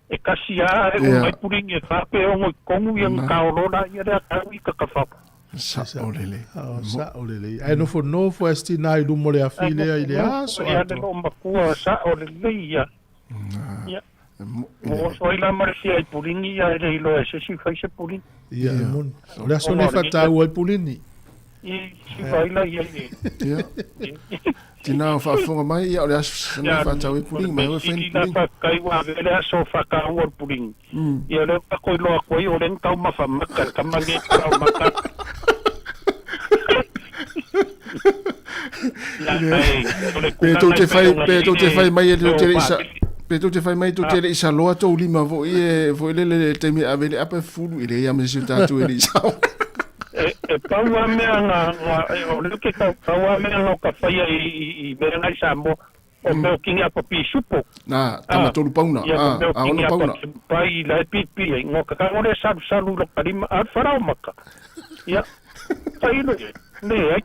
E kasi a e o mai pulingi e whape o ngoi kongu ia nga kaolona ia lea tau i kakawhapa. Sao lelei. Sao lelei. Ae nofo nofo ai se tina i luma o le afi lea i le aso atoa. Ia le makua sao lelei ia. Ia. Mo oso ai la ma le fia i pulingi ia e le iloa e se isi fai se pulingi. Ia e moni. O le aso nei whataua i pulini. I siva ai la ia i. Ia. Tina o faafofoga mai, ia o le aso nei whataua i pulingi, mai oe whai ni pulingi. Kai ua ave le aso whakaua o le pulingi. Ia lea ua koe loa atu ai o lea na taumafa maka le tama lenei tau maka. Pe tou te whai, pe tou te whai mai e tou te le isa, pe tou te whai mai tou te le isa loa tou lima foi e, foi le le taimi e ave le apa e fulu i le ia me se tātou e le isa. E pau a mea nga, nga, o lea ke tau, pau a mea nga o ka whaia i mea ngai Samoa, o mea o kingi apa pisupo. Na, tama tolu pauna, a, a ono pauna. Pai la e pipi ai, ngo ka kangore salu salu lo kalima, a wharau maka. Ia, tai le, le ai.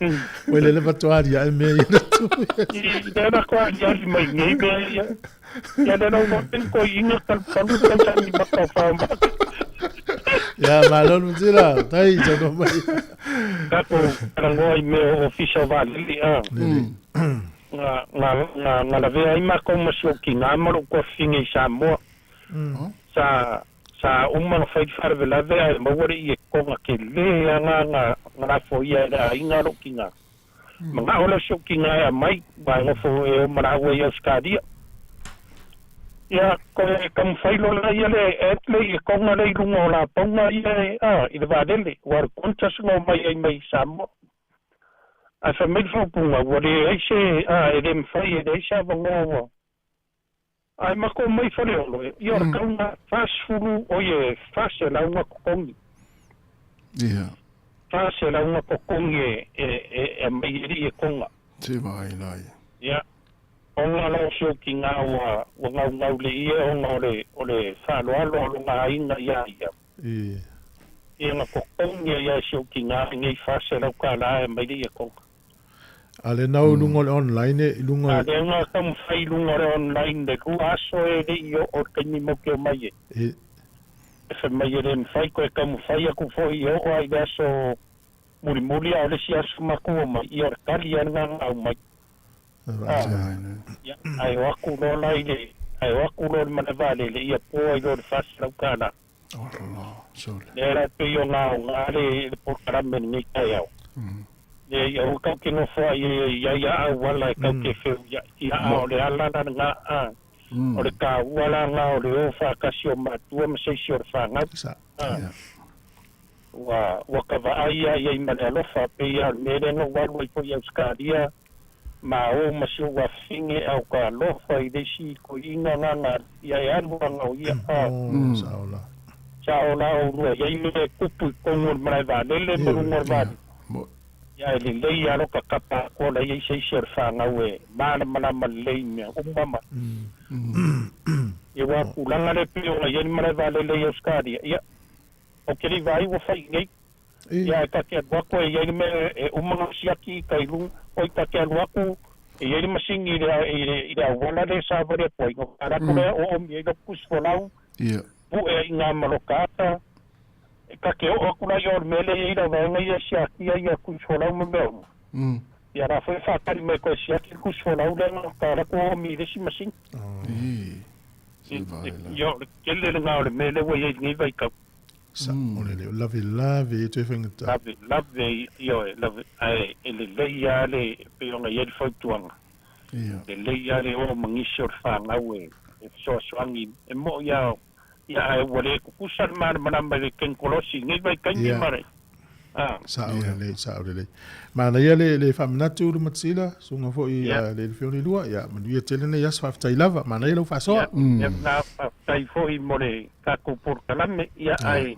Oi le le fatoa ia e mea ia tu. I le na koa ia i mai nei mea ia. Ia le lau no ten ko inga kal palu kal sa ni maka fa ma. Ia malo le tira, tai tau no mai. Tatou talanoa i mea o ofisa o vaalele a. Nga nga nga nga lavea ai makou ma si ou tinā ma lou tuafafine i Samoa. Sa sa uma ona fai le faalavelave ae maua le ietoga telē a nga nga nga lafoia e le aiga lou tinā. Mana'o lea o si ou tinā e aumai aua e nofo e o ma lāua i Ausetalia. Ia toe taumafai loa la ia le app le ietoga lea i luga o lapauga ia e a i le vaalele aua o le Qantas na omai ai mai Samoa. Ae fai mai le faaupuga ua leai se a e le mafai e leai se avanoa ua Ae matou mai Faleolo e, ia o le tauna 40, oi e 400 na totogi. Ia. 400 na totogi e, e, e, e aumai ai le ietoga. Se vaai la ia. Ia, ona la o si ou tinā ua, ua gaugau le ie ona o le, o le faaaloalo a lona aiga iā ia. Ia. Ia na totogi ai lava e si ou tinā lenei 400 tālā e aumai le ietoga. A lena o i luga o le online i luga A lea na taumafai i luga o le online le lua aso e le i oo le taimi matou te omai ai. E fai mai e le mafai toe taumafai atu foi e oo lava i le aso mulimuli a o le isi aso matou omai, ia o le tali lava lena na aumai. Ia, ae o atu loa la i le, ae o atu loa i le malae vaalele, ia po ai loa i le $400. Lea la e pei ona aoga le polokalame i lenei taeao. Leai, aua tatou te nofo ai e i ai a auala e tatou te feuiai ia, a o le ala la lena, a o le taua la lena o le o faatasi o matua ma se isi o le fanau. Ua, ua ta vaai a i ai ma le alofa, pei lava o le mea lea na ou alu ai foi i Ausetalia, ma o ma si ou afafine a o ta alofa i le isi toeaina na na ia e alu ana o ia a sao la o lua i ai mea e tupu i totonu o le malae vaalele ma luga o le vaalele ia e lelei a lo ta kapa atu o la i ai se isi o le fanau e malamalama lelei i mea uma ma ia ua tulaga lea pei ona i ai le malae vaalele i Ausetalia ia ou te le i vaai ua fai i nei. Ia, e ta te alu atu e i ai le mea e uma ona siaki i tai luga, oi ta te alu atu e i ai le masini i le, i le, i le auala lea e savali atu ai, ona ala atu lea oomi ai lou tusi folau, pu'e ai i ina ma lota ata, e ta te oo atu la i o i le mea lea e i ai la vaega ia e siakia ia tusi folau ma mea uma. Ia la foi e faatali mai koe e siaki le tusi folau lea na ta alu atu oomi i le isi masini. Ia, o le tele lena o le mea lea ua i ai i lenei vaitau. Sa, o le leo lave lave e toe faigata. Lave lave, ioe, lave, ae e lelei lava le, pei ona i ai le fautuaga, lelei lava le o ma nisi o le fanau e fesoasoani, e mo'i lava, ia ae ua le tutusa le malamalama i le tenikolosi i nei vaitaimi ma le, a. Sao lelei, sao lelei. Manaia le, le faamanatu Lumatisila, susuga foi le Fione Lua, ia manuia tele nei aso, faafetai lava, manaia lau faasoa. Ia, ia, faafetai foi mo le tatou polokalame, ia ae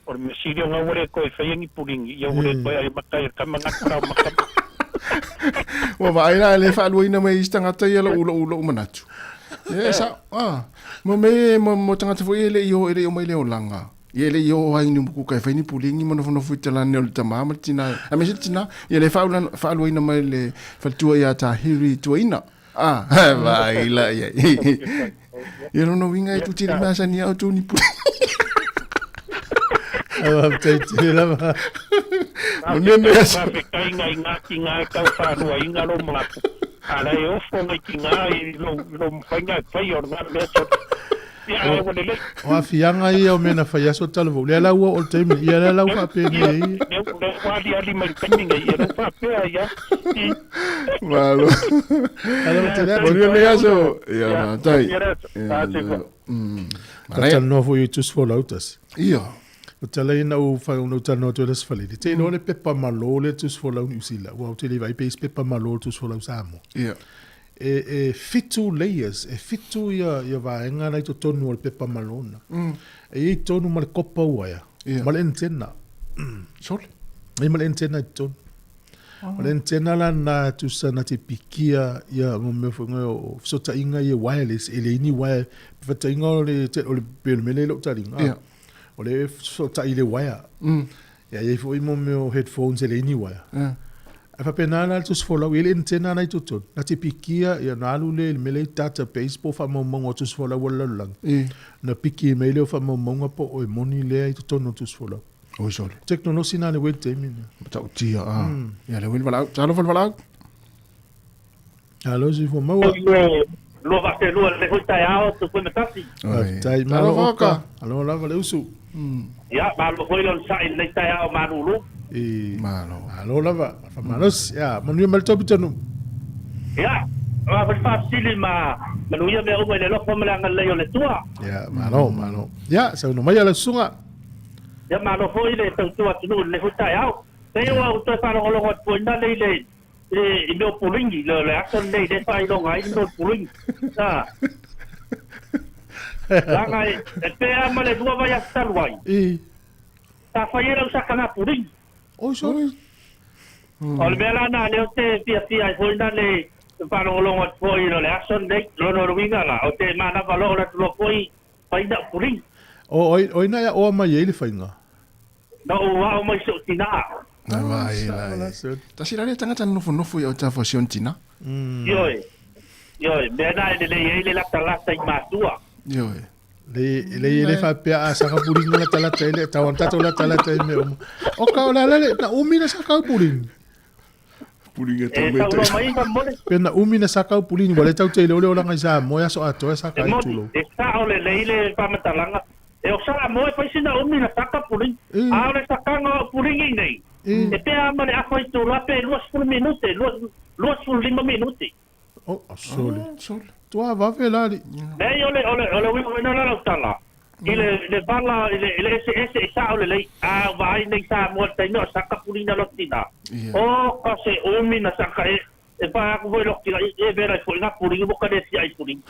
o le mea sili ona ua le toe faia ni pulini, ia ua le toe amata ai le tama gata la o maka. Ua vaai la le faaluaina mai isi tagata ia lou lou lou manatu. Ia sa ah mo me mo mo tagata foi e le i o e le i omai le olaga. Ia e le i oo ai ni mukuka e fai ni pulini ma nofonofo i talane o le tama ma le tina. Aemaise le tina, ia le faaluaina mai le faletua ia Tahiri Tuaina. Ah, vaai la ia. Ia lona uiga e tutili masani au tu ni pulini. Faafetai tele lava. Manuia me aso. Faafetai i ngā tina e tau whāruaina lo manatu. A la e ofo ngai tina i lo, lo mawhainga e whai o ngā mea tau. Ia, ai ua lelei. O aafiaga ia o mea na fai aso talavou. Lea la ua oo le taimi nei, ia lea la ua faapea nei ai. Lea ua aliali mai le taimi nei, ia lea ua faapea ai a. Malo. Alo tele atu. Manuia le aso. Ia, faafetai. Ia, Ta talanoa foi i tusi folau tasi. Ia. O tala ia na ou whai ona talanoa atu e le Sefalili. Te iloa le pepa malo le tusi folau Niu Sila. Ua ou te le vaai pe isi pepa malo le tusi folau Samoa. Ia. E, e fitu layers, e fitu ia, ia vaega na i totonu o le pepa malo na. E i ai tonu ma le kopa uaea, ma le antenna. Sole. E ma le antenna i totonu. O le antenna la na tusa na te pikia ia mo mea foi ngai o fesootaiga ia wireless e leai ni wire fesootaiga o le o le pei o le mea lea i lou taliga. O le fesootai i le wire. Ia e i ai foi mo mea o headphones e leai ni wire. Ae faapena la le Tusi Folau, e le antenna na i totonu. Na te pikia, ia ona alu lea i le mea lea i database po o faamaumauga o Tusi Folau a le lalolagi. Ona piki mai lea o faamaumauga po o e moni lea i totonu o Tusi Folau. Oi sole. Tekonolosi na le wei taimi na. Matautia, a. Ia le wei le valaau. Talofa le valaau. Alo si fo maua. Lua vase lua le hui tai ao tu koe matasi. Tai malo oka. Alo lava le usu. Ia, malo foi lon sai le tai ao malulu. I malo. Alo lava, fa malos. Ia, manuia mal topi tonu. Ia, wa fa fasili ma manuia me uma le lofo ma le angalei o le tua. Ia, malo, malo. Ia, sau no mai ala sunga. Ia malo foi le tautua tunu le hui tai ao. Te ua u toe whalongolongo atu foi na le le i mea o pulingi, le le aso lenei le faailoga ai le mea o pulingi. Na. Langa e, e pea ma le lua vai aso talu ai. I. Sa fai e lau saka ngā pulingi. Oi, sorry. O le mea la na leo te fia fia ai foi na le whalongolongo atu foi lo le aso lenei, lono o le winga la, o te manava lo o la tuloa foi fai na pulingi. O, oi, oi na ia oa mai ai le whainga. Na ou ao mai so'u tinā. Na vai la. Tasi la le tangata nofonofo i au tafa si on tina. Ioe. Ioe, mea na e lelei ai le latalata i matua. Ioe. Le le le fa pea a saka pulinga la talata ile tawan tato la talata i me uma. O ka o la le na umi na saka pulinga. Pulinga E tau loa mai fa mole. Pe na umi na saka pulinga wale tau te le ole ola ngai sa moe aso ato e saka E i moni, tulo. e sao lelei le faamatalaga. E o sa moe fai sina umi na saka pulinga. A o le sakaga o pulingi nei. E pea ma le afa i tulaga pe 20 minute, 25 minute. Oh, sole. Tua vave la li. Nei o le o le o le uiga foi na lau tala. I le le vala i le i le eseese e sao lelei. A vaai nei Samoa i le taimi o saka pulinga lo tina. O ka se umi na saka e e pa aku foi lo tina i e vera foi nga pulingi mo ka le sia i pulingi.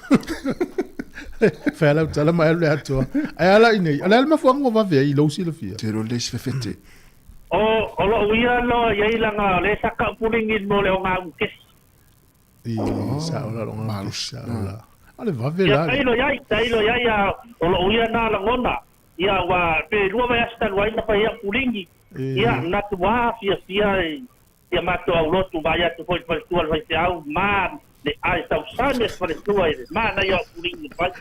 Fai lau tala mai alu le atoa. Ai ala i nei. Ala le mafuanga ua vave ai i lou silafia. Te ro le sefefete. O o lou ia loa iai langa le saka o pulingi mo le o nga ukesi. I sa o la longa sa o la. Ale vave Ia la. tailo iai, tailo iai a o lou ia na lagona. Ia ua pe lua vaiaso talu ai na fai ia pulingi. Ia na tua fiafia i ia matou aulotu vaai atu foi i le faletua o le faifeau ma le ae tausami atu faletua i le manaia o pulingi na fai.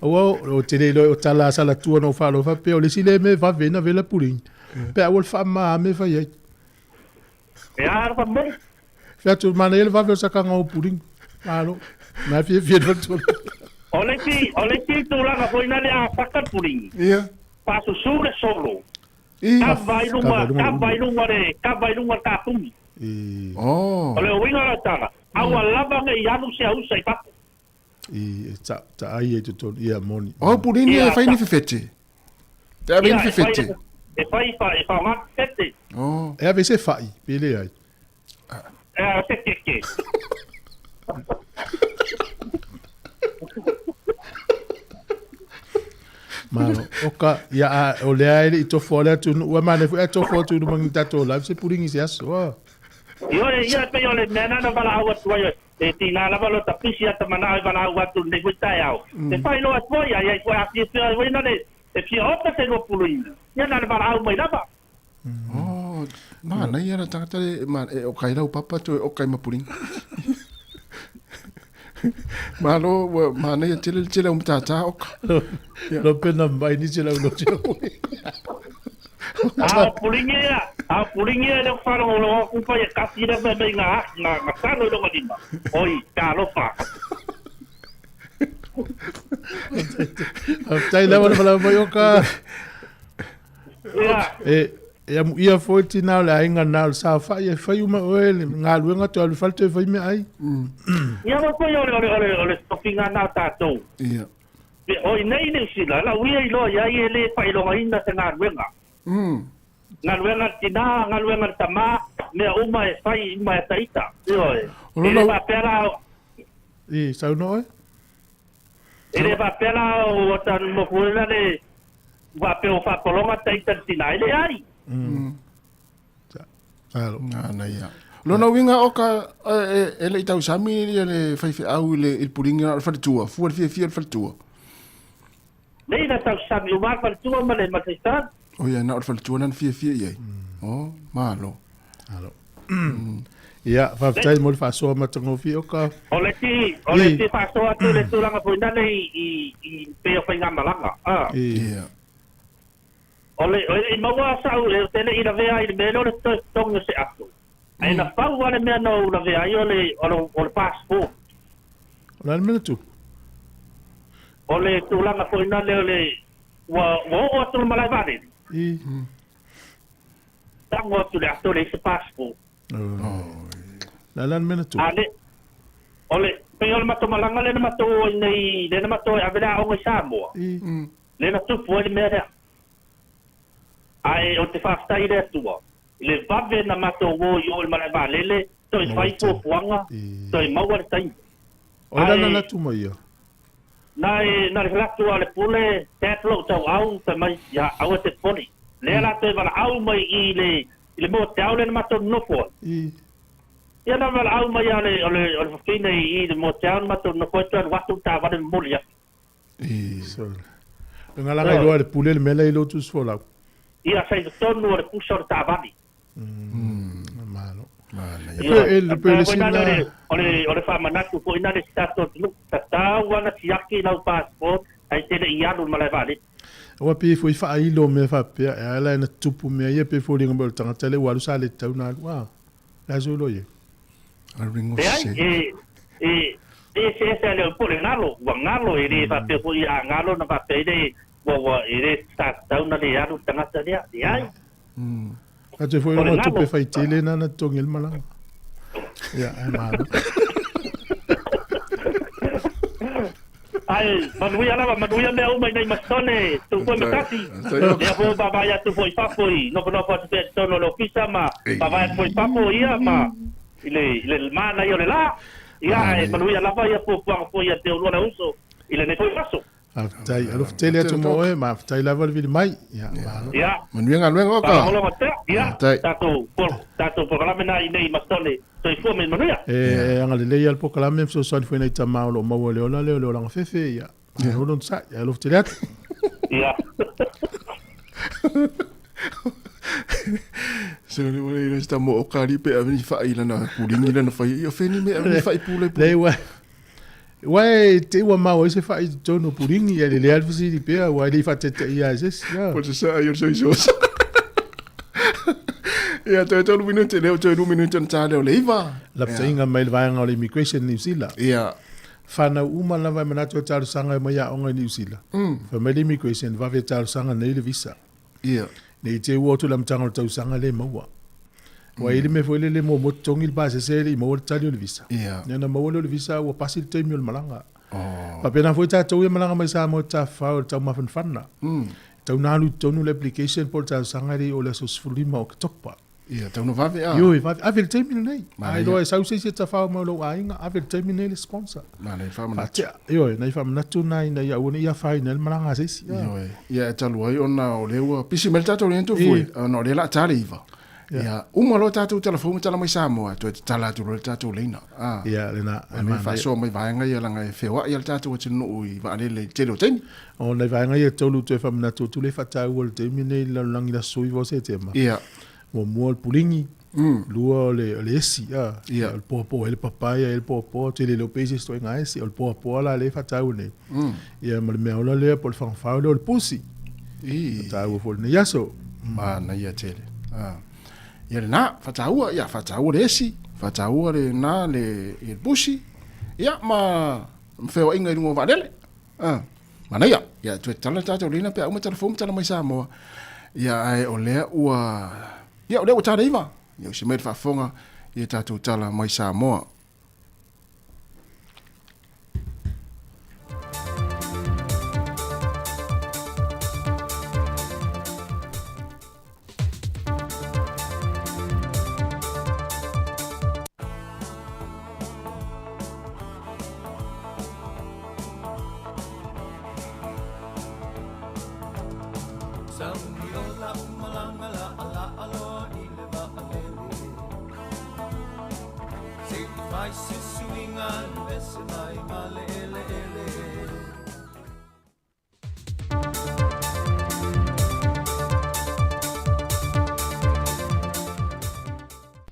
Aua o te le iloa o tala a Salatua na ou faalogo faapea o le isi lea mea e vave ai na vela pulingi. Pe a ua le faamaa mea e fai ai. E a le faamoli. Fai atu manaia le vave o sakaga o pulingi. Malo. Na fiafia le faletua. O le isi, o le isi tulaga foi na le a saka le pulingi. Ia. Faasusu le solo. Kava i luga, kava i luga le, kava i luga le tapuni. Oh. O le uiga o lau tala, aua lava ne i alu se ausa i fafo. I ta ta ai e totonu ia moni. O pulini e fai ni fefete. Te ave ni fefete. E fai fa e fa ngā fefete. Oh. E ave se fai, pe le ai. E se keke. Malo. Oka, ia a, o lea e le i tofo ale atunuu, ua manaia foi a tofo atu i luma ni tatou live se pulingi se aso. Ah. Ioe, ia pei o le mea na na valaau atu ai, e tinā lava lo ta pisi ata manao e valaau atu lenei foi taeao. E faailoa atu ai, ai ai foi a fiafia ai foi na le, e fia ota se lua puluina. Ia na le valaau mai lava. Oh, manaia la tagata le, ma, e o kai lau papa toe o kai mapulinga. Malo, ua manaia tele le tele o matata oka. Lo pena mai ni se lau lo tele. A o pulingi ia, a o pulingi ia le whalongolongo aku pai e kasi ira mai mai ngā, ngā, ngā talo i longa lima. Oi, talofa. Tai lava le whalau mai o ka. Ia. E, e amu ia foi tina o le aiga na o le saofai e fai uma oe le galuega toe alu i fale toe fai mea ai. Ia ma foi o le, o le, o le, o le tofiga na o tatou. Ia. Pe oi nei Niu Sila, lau ia iloa iai e le faailogaina se galuega. Galuega le tina, galuega le tama, mea uma e fai uma e ata ita. Ioe. O E le lau faapea la o, I saunoa oe? e le faapea la o ata mofuena le faapea o faapologa ata ita le tina, e leai. Alo. Manaia. Lona uiga o ka e, e le i tausami ia le faifeau i le, i le pulinga o le faletua, fua le fiafia o le faletua. Nei na tausami uma le faletua ma le ma le saisana. O ia, na o le faletua na na fiafia i ai. Oh, malo. Alo. Ia, faafetai mo le faasoa matagofie o ka. O le ti, o le ti faasoa atu le tulaga foi nale i i pei o faigamalaga. A. Ia. O le o i maua sa'u e te le i lavea i le mea lea o le toe totogi o se aso. Ae na pau lava le mea na ou lavea ai o le o le o le passport. O le a le mea na tupu? O le tulaga foi nale o le ua ua oo atu i le malae vaalele. I. Tago atu i le aso e leai se passport. Le a le mea na tupu? A le o le pei o le matou malaga lea na matou o ai nei lea na matou o e ave le aoga i Samoa. I. Lea na tupu ai le mea lea. Ae ou te faafetai i le Atua i le vave na matou o i o i le malae vaalele toe fai fuafuaga toe maua le taimi. O ai la na Ae latu mai ia? na e na le latu a le pule tat lou tauau fai mai ia aua e te popole. Lea la toe valaau mai i le i le moa teao lea na matou nonofo ai. Ia na valaau mai a le o le o le fafine i i le moa teao na matou nonofo ai toe alu atu le taavale momoli atu. O ngā langa iloa le pule le mea i lotu folau. Ia sa i totonu o le pusa o le taavale. Malo. Ia, E pe le foi sina. nale o le o le faamanatu foi nale i si tatou atunuu, tatau lava ona siaki lau passport ae te le i alu i le malae vaalele. Aua pe foi faailo mea faapea e ala ina tupu mea ia pe foliga mai o le tagata lea ua alu sa le tatau ona alu a. Le aso iloa i ai. Leai, e, e, e eseese a le po o le galo, ua galo, e le faapea foi a galo ona faapea ai le, ua, ua, e le sa tatau ona le alu le tagata lea. Leai. Atu foi O le loga tupe galo. fai tele na na totogi ai le malaga. Ia, ae malo. Ae manuia lava, manuia mea uma i nei masitone, tu foi ma tasi. Lea foi ua vaavaai atu foi i fafo i nofonofo atu pea i totonu o le ofisa ma vaavaai atu foi i fafo ia ma i le i le manaia o le la. Ia ae manuia lava ia fuafuaga foi ia te oulua le uso i lenei foi aso. Faafetai. Alofa tele atu mo oe, ma faafetai lava le vili mai. Ia, malo. Ia. Manuia galuega oka. Faalogologo atu pea. Ia, Faafetai. tatou tatou polokalame na i nei masitone soifua ma ia manuia. E agalelei lava le polokalame ma fesoasoani foi i nai tama o lo o maua i le ola lea o le olaga fefe. Ia, malo le onosai. Ia, alofa tele atu. Ia. Se le wale ina sta mo okari pe ave ni fai lana pulingi lana fai ia feni me ave ni fai pule pule. Lei ua ua e te ua maua ai se fai i totonu o pulingi ia le lea le fesili pea ua e le i faataitaia ai se isi. Ia. Po se sa ai o se iso. Ia toe tolu minute leo toe lu minute na tā leo le iva. Lapataiga mai le vaega o le Immigration New Zealand. Ia. Whanau uma lava e manatu e talosaga e mai aoga i New Zealand. Fai mai le Immigration vave e talosaga nei le visa. Ia. Nei te ua atu le amataga o le tausaga le maua. Ua i le mea foi lele muamua totogi le pasese e le i maua le tali o le visa. Ia. Ia na maua lea o le visa ua pasi le taimi o le malaga. Oh. Faapena foi tatou ia malaga mai Samoa i te tafafao i le taumafanafana. E tau na alu i totonu le application po o le talosaga e le i oo i le aso 15 o Oketopa. Ia, tau na vave a. Ioe, vave. Ave i le taimi lenei. Manaia. A iloa e sau se isi e tafao mai o lou aiga, ave i le taimi lenei le sponsor. Manaia faamanatu. Faatea. Ioe, nai faamanatu na ina ia aua ne i afaina ai le malaga a se isi. Ia. Ioe. Ia, e talu ai ona o lea ua pisi mai le tatou lea tufue, ona o lea o le a ta le iva. Ia, uma loa tatou tala fou ma tala mai Samoa, toe tatala atu loa le tatou leina. A. Ia, lena. Ae manaia faasoa mai vaega ia leaga e feoai lava le tatou atunuu i vaalele i le tele o taimi. O nai vaega ia e tolu toe faamanatu atu le faataua i le taimi lenei i le lalolagi i le aso 19 o Setema. Ia. Muamua o le puligi, lua o le, o le esi, a. Ia. O le poapoa, e le papaia, e le poapoa, ou te le iloa pe i se isi ituaiga esi, o le poapoa la lea e faataua nei. Ia ma le mea ola lea po o le fagafao lea o le pusi. I. Faataua foi i lenei aso. Manaia tele. A. Ia lena, faataua, ia faataua le esi, faataua lena le, le pusi, ia ma feoaiga i luga o vaalele. Ah, manaia. Ia, toe tatala le tatou leina pe a uma tala fou ma tala mai Samoa. Ia, ae o lea ua... Ia, o lea ua tala iva. Ia, usi mai le faafofoga ia tatou tala mai Samoa.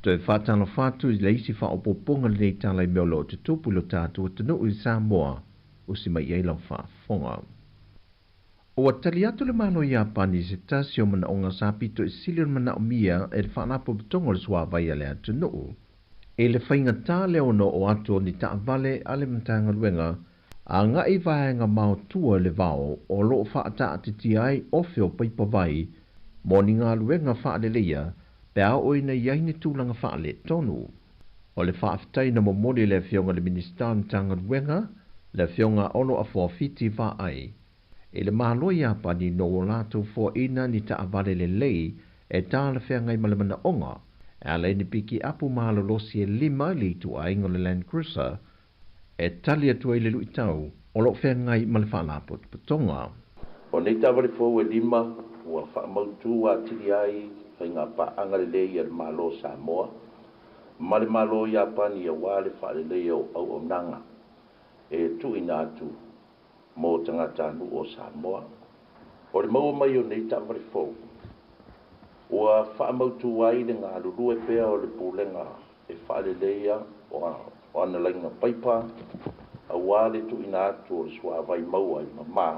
Toe faatalofa atu i le isi faaopoopoga lenei tala i mea o lo o tutupu i lo tatou atunuu i Samoa, usi mai i ai lau faafofoga. Ua tali atu le Malo o Iapani i se tasi o manaoga sa pito i sili ona manaomia e le Faalapotopotoga o le Suavai a le atunuu i le faigata lea ona oo atu o ni taavale a le Matagaluega agai i vaega maotua i le vao o lo o faataatitia ai ofe o paipa vai mo ni galuega faaleleia pe a oo ina i ai ni tulaga faaletonu. O le faafetai na momoli e le Afioga i le Minisita o le Matagaluega, le Afioga Olo Afuafiti Vaai, i le Malo o Iapani no ua latou foaina ni taavale lelei e talafeagai ma le manaoga e ala ai ni pikiapu malolosi e lima i le ituaiga o le Land Cruiser e tali atu ai i le luitau o lo o feagai ma le Faalapotopotoga. O nei taavale fou e lima ua faamautū atili ai faiga paaga lelei a le Malo o Samoa ma le Malo o Iapani auā le faaleleia o auaunaga e tuuina atu mo tagatanuu o Samoa. O le maua mai o nei taavale fou ua faamautū ai le galulue pea o le Pulega e faaleleia o ana laina paipa auā le tuuina atu o le suavai maua e mamā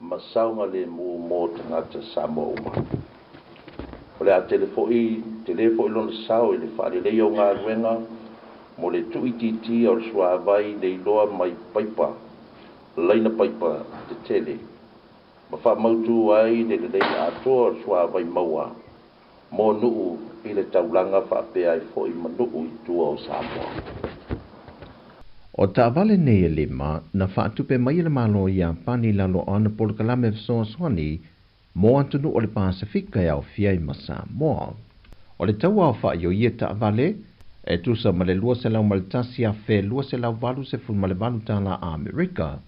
ma saogalēmū mo tagata Samoa uma. O le a tele foi telē foi lona sao i le faaleleia o galuega mo le tuuitiitia o le suavai leiloa mai paipa laina paipa tetele ma faamautū ai le lelei atoa o le suavai maua mo nuu i le taulaga faapea ai foi ma nuu i tua o Samoa. O taavale nei e lima na faatupe mai e le Malo o Iapani i lalo o ana polokalame fesoasoani mo atunuu o le Pasefika e aofia ai ma Samoa. O le tau aofa'i o ia taavale e tusa ma le $201,288 tala Amerika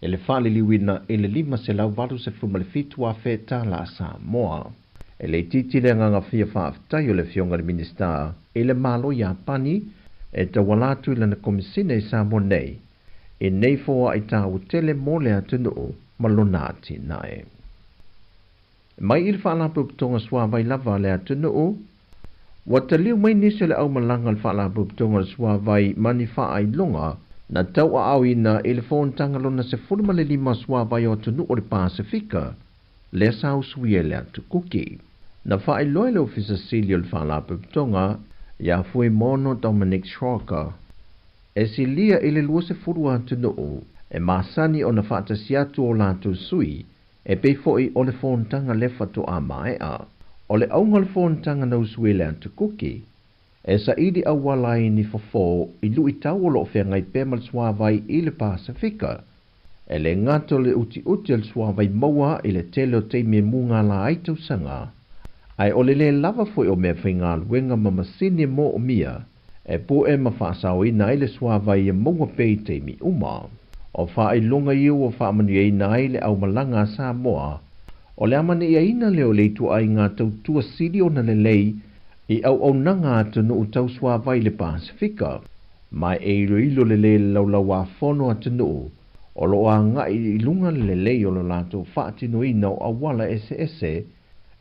e le faaliliuina i le $587,000 tala Samoa. E le itiiti le agaga fia faafetai o le Afioga i le Minisita i le Malo o Iapani e tauala atu i lana Komesina i Samoa nei i nei foa'i taua tele mo le atunuu ma lona atinae. Mai i le Faalapotopotoga Suavai lava a le atunuu, ua taliu mai nisi o le aumalaga o le Faalapotopotoga o le Suavai ma ni faailoga na tauaaoina i le fonotaga lona 15 suavai o atunuu o le Pasefika lea sa usuia i le Atu Kuki. Na faailoa e le Ofisa Sili o le Faalapotopotoga ia Fuimaono Dominic Schrocker e silia i le 20 atunuu e masani ona faatasi atu o latou sui e pei foi o le fonotaga lea faatoa maea. O le auga o le fonotaga na usuia i le Atu Kuki e saili auala ai ni fofo i luitau o lo o feagai pea ma le suavai i le Pasefika. E le gata o le utiuti o le suavai maua i le tele o taimi e mugala ai tausaga, ae o le lē lava foi o meafaigaluega ma masini e moomia e pu'e ma faasaoina ai le suavai e maua pea i taimi uma. O faailoga ia ua faamanuiaina ai le aumalaga a Samoa, o le amana'iaina lea o le ituaiga tautua sili ona lelei i auaunaga a atunuu tau suavai i le Pasefika, ma e iloilo lelei le laulauāfono a atunuu o lo o aga'i i luga le lelei o lo latou faatinoina o auala eseese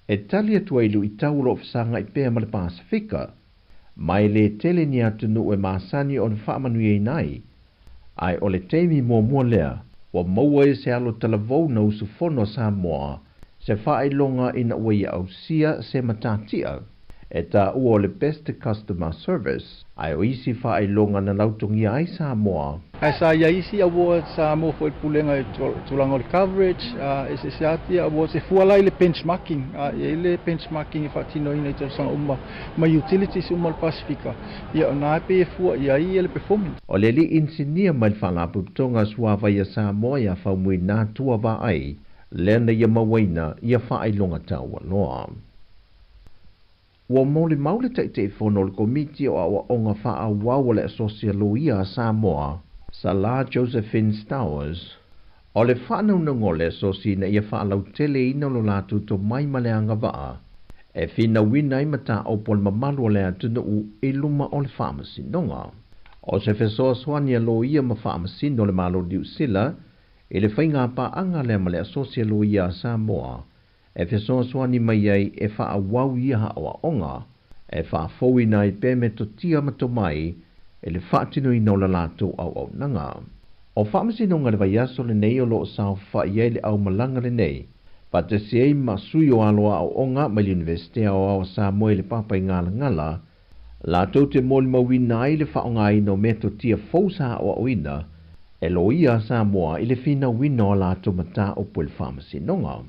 e tali atu ai i luitau o lo o fesaga'i pea ma le Pasefika, ma e lē tele ni atunuu e masani ona faamanuiaina ai, ae o le taimi muamua lea ua maua ai se alo talavou na usufono a Samoa se faailoga ina ua ia ausia se matatia e taua o le Best Customer Service, ae o isi faailoga na lautogia ai Samoa. Ae sa i ai isi awards sa maua foi i le Pulega i tulaga o le coverage, eseese atu ia awards e fua la i le benchmarking. E i ai le benchmarking e faatinoina i tausaga uma mai utilities uma o le Pasefika, ia o na e pei e fua i ai le performance. O le alii inisinia mai le Faalapotopotoga Suavai a Samoa ia Faumuina Tua Vaai lea na ia mauaina ia faailoga taua loa. Ua molimau le Taitaifono o le Komiti o Aoaoga Faaauau o le Asosi a Loia a Samoa, Sala Josephine Stowers, o le faanaunauga o le asosi ina ia faalauteleina lo latou tomai ma le agavaa e finauina ai mataupu a le mamalu o le atunuu i luma o le faamasinoga. O se fesoasoani a loia ma faamasino o le Malo o Niu Sila i le faiga paaga lea ma le Asosi a Loia a Samoa e fesoasoani mai ai e faaauau ia aoaoga e faafouina ai pea metotia ma tomai e le faatinoina o la latou auaunaga. O faamasinoga le vaiaso lenei o loo saofa'i ai le aumalaga lenei, faatasi ai ma sui o alo aoaoga mai le Iunivesite Aoao o Samoa i le Papaigalagala, latou te molimauina ai le faaaogaina o metotia fou sa aoaoina e loia a Samoa i le finauina o latou mataupu i le faamasinoga.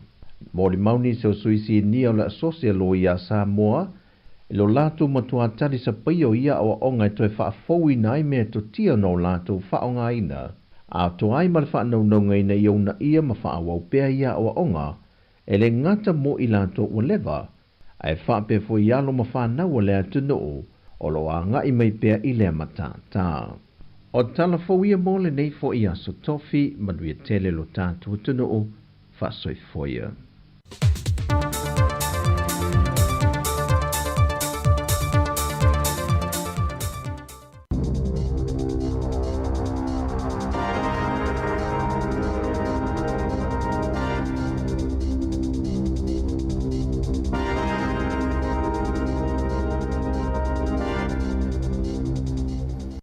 Molimau nisi o sui sinia o le Asosi a Loia a Samoa i lo latou matuā talisapaia o ia aoaoga e toe faafouina ai metotia na o latou faaaogaina, atoa ai ma le faanaunauga ina ia uunaia ma faaauau pea ia aoaoga e le gata mo i latou ua leva, ae faapea foi i alo ma fanau a le atunuu o lo o agai mai pea i lea matata. O tala fou ia mo lenei foi aso tofi, manuia tele lo tatou atunuu, faasoifua ia.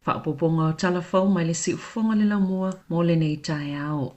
Faaopoopoga o tala fou mai le siufofoga le laumua mo lenei taeao.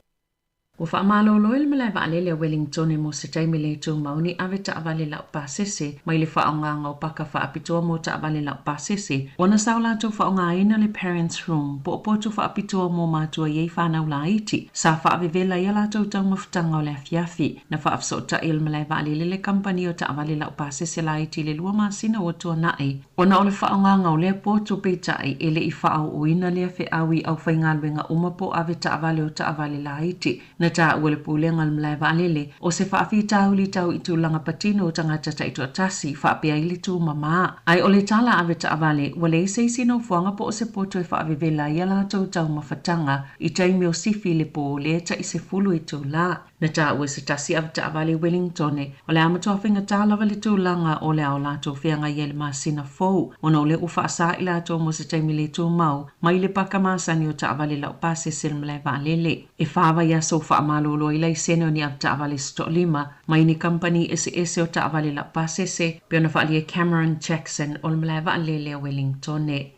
Ua faamalolo ai le malae vaalele a Wellingtone mo se taimi le tumau ni ave taavale laupasese mai le faaaogaga o paka faapitoa mo taavale laupasese ona sa o latou faaaogaina le Parents Room po o potu faapitoa mo matua i ai fanau laiti sa faavevela ai a latou taumafataga o le afiafi. Na faafesootai e le malae vaalele le kamupani o taavale laupasese laiti i le 2 masina ua tuanai ona o le faaaogaga o lea potu, peitai e le i faaooina lea feau i aufaigaluega uma po o ave taavale o taavale laiti. Na taua e le Pulega o le Malae Vaalele, o se faafitauli tau i tulaga patino o tagata taitoatasi faapea ai le tumamā. Ae o le tala ave taavale, ua leai se isi nofoaga po o se poto e faavevela ai a latou taumafataga i taimi o sifi i le pō lea tai 10 itulā. Na taua e se tasi ave taavale i Wellingtone, o le a matua faigata lava le tulaga o le a o latou feagai ai i le masina fou, ona o lea ua faasā i latou mo se taimi le tumau mai le paka masani o taavale laupasese i le malae vaalele. E fa vaiaso ua faamalolo ai laisene o ni avetaavale se toalima mai ni kamupani eseese o taavale laupasese, pei ona faaalia e Cameron Jackson o le malae vaalele o Wellingtone.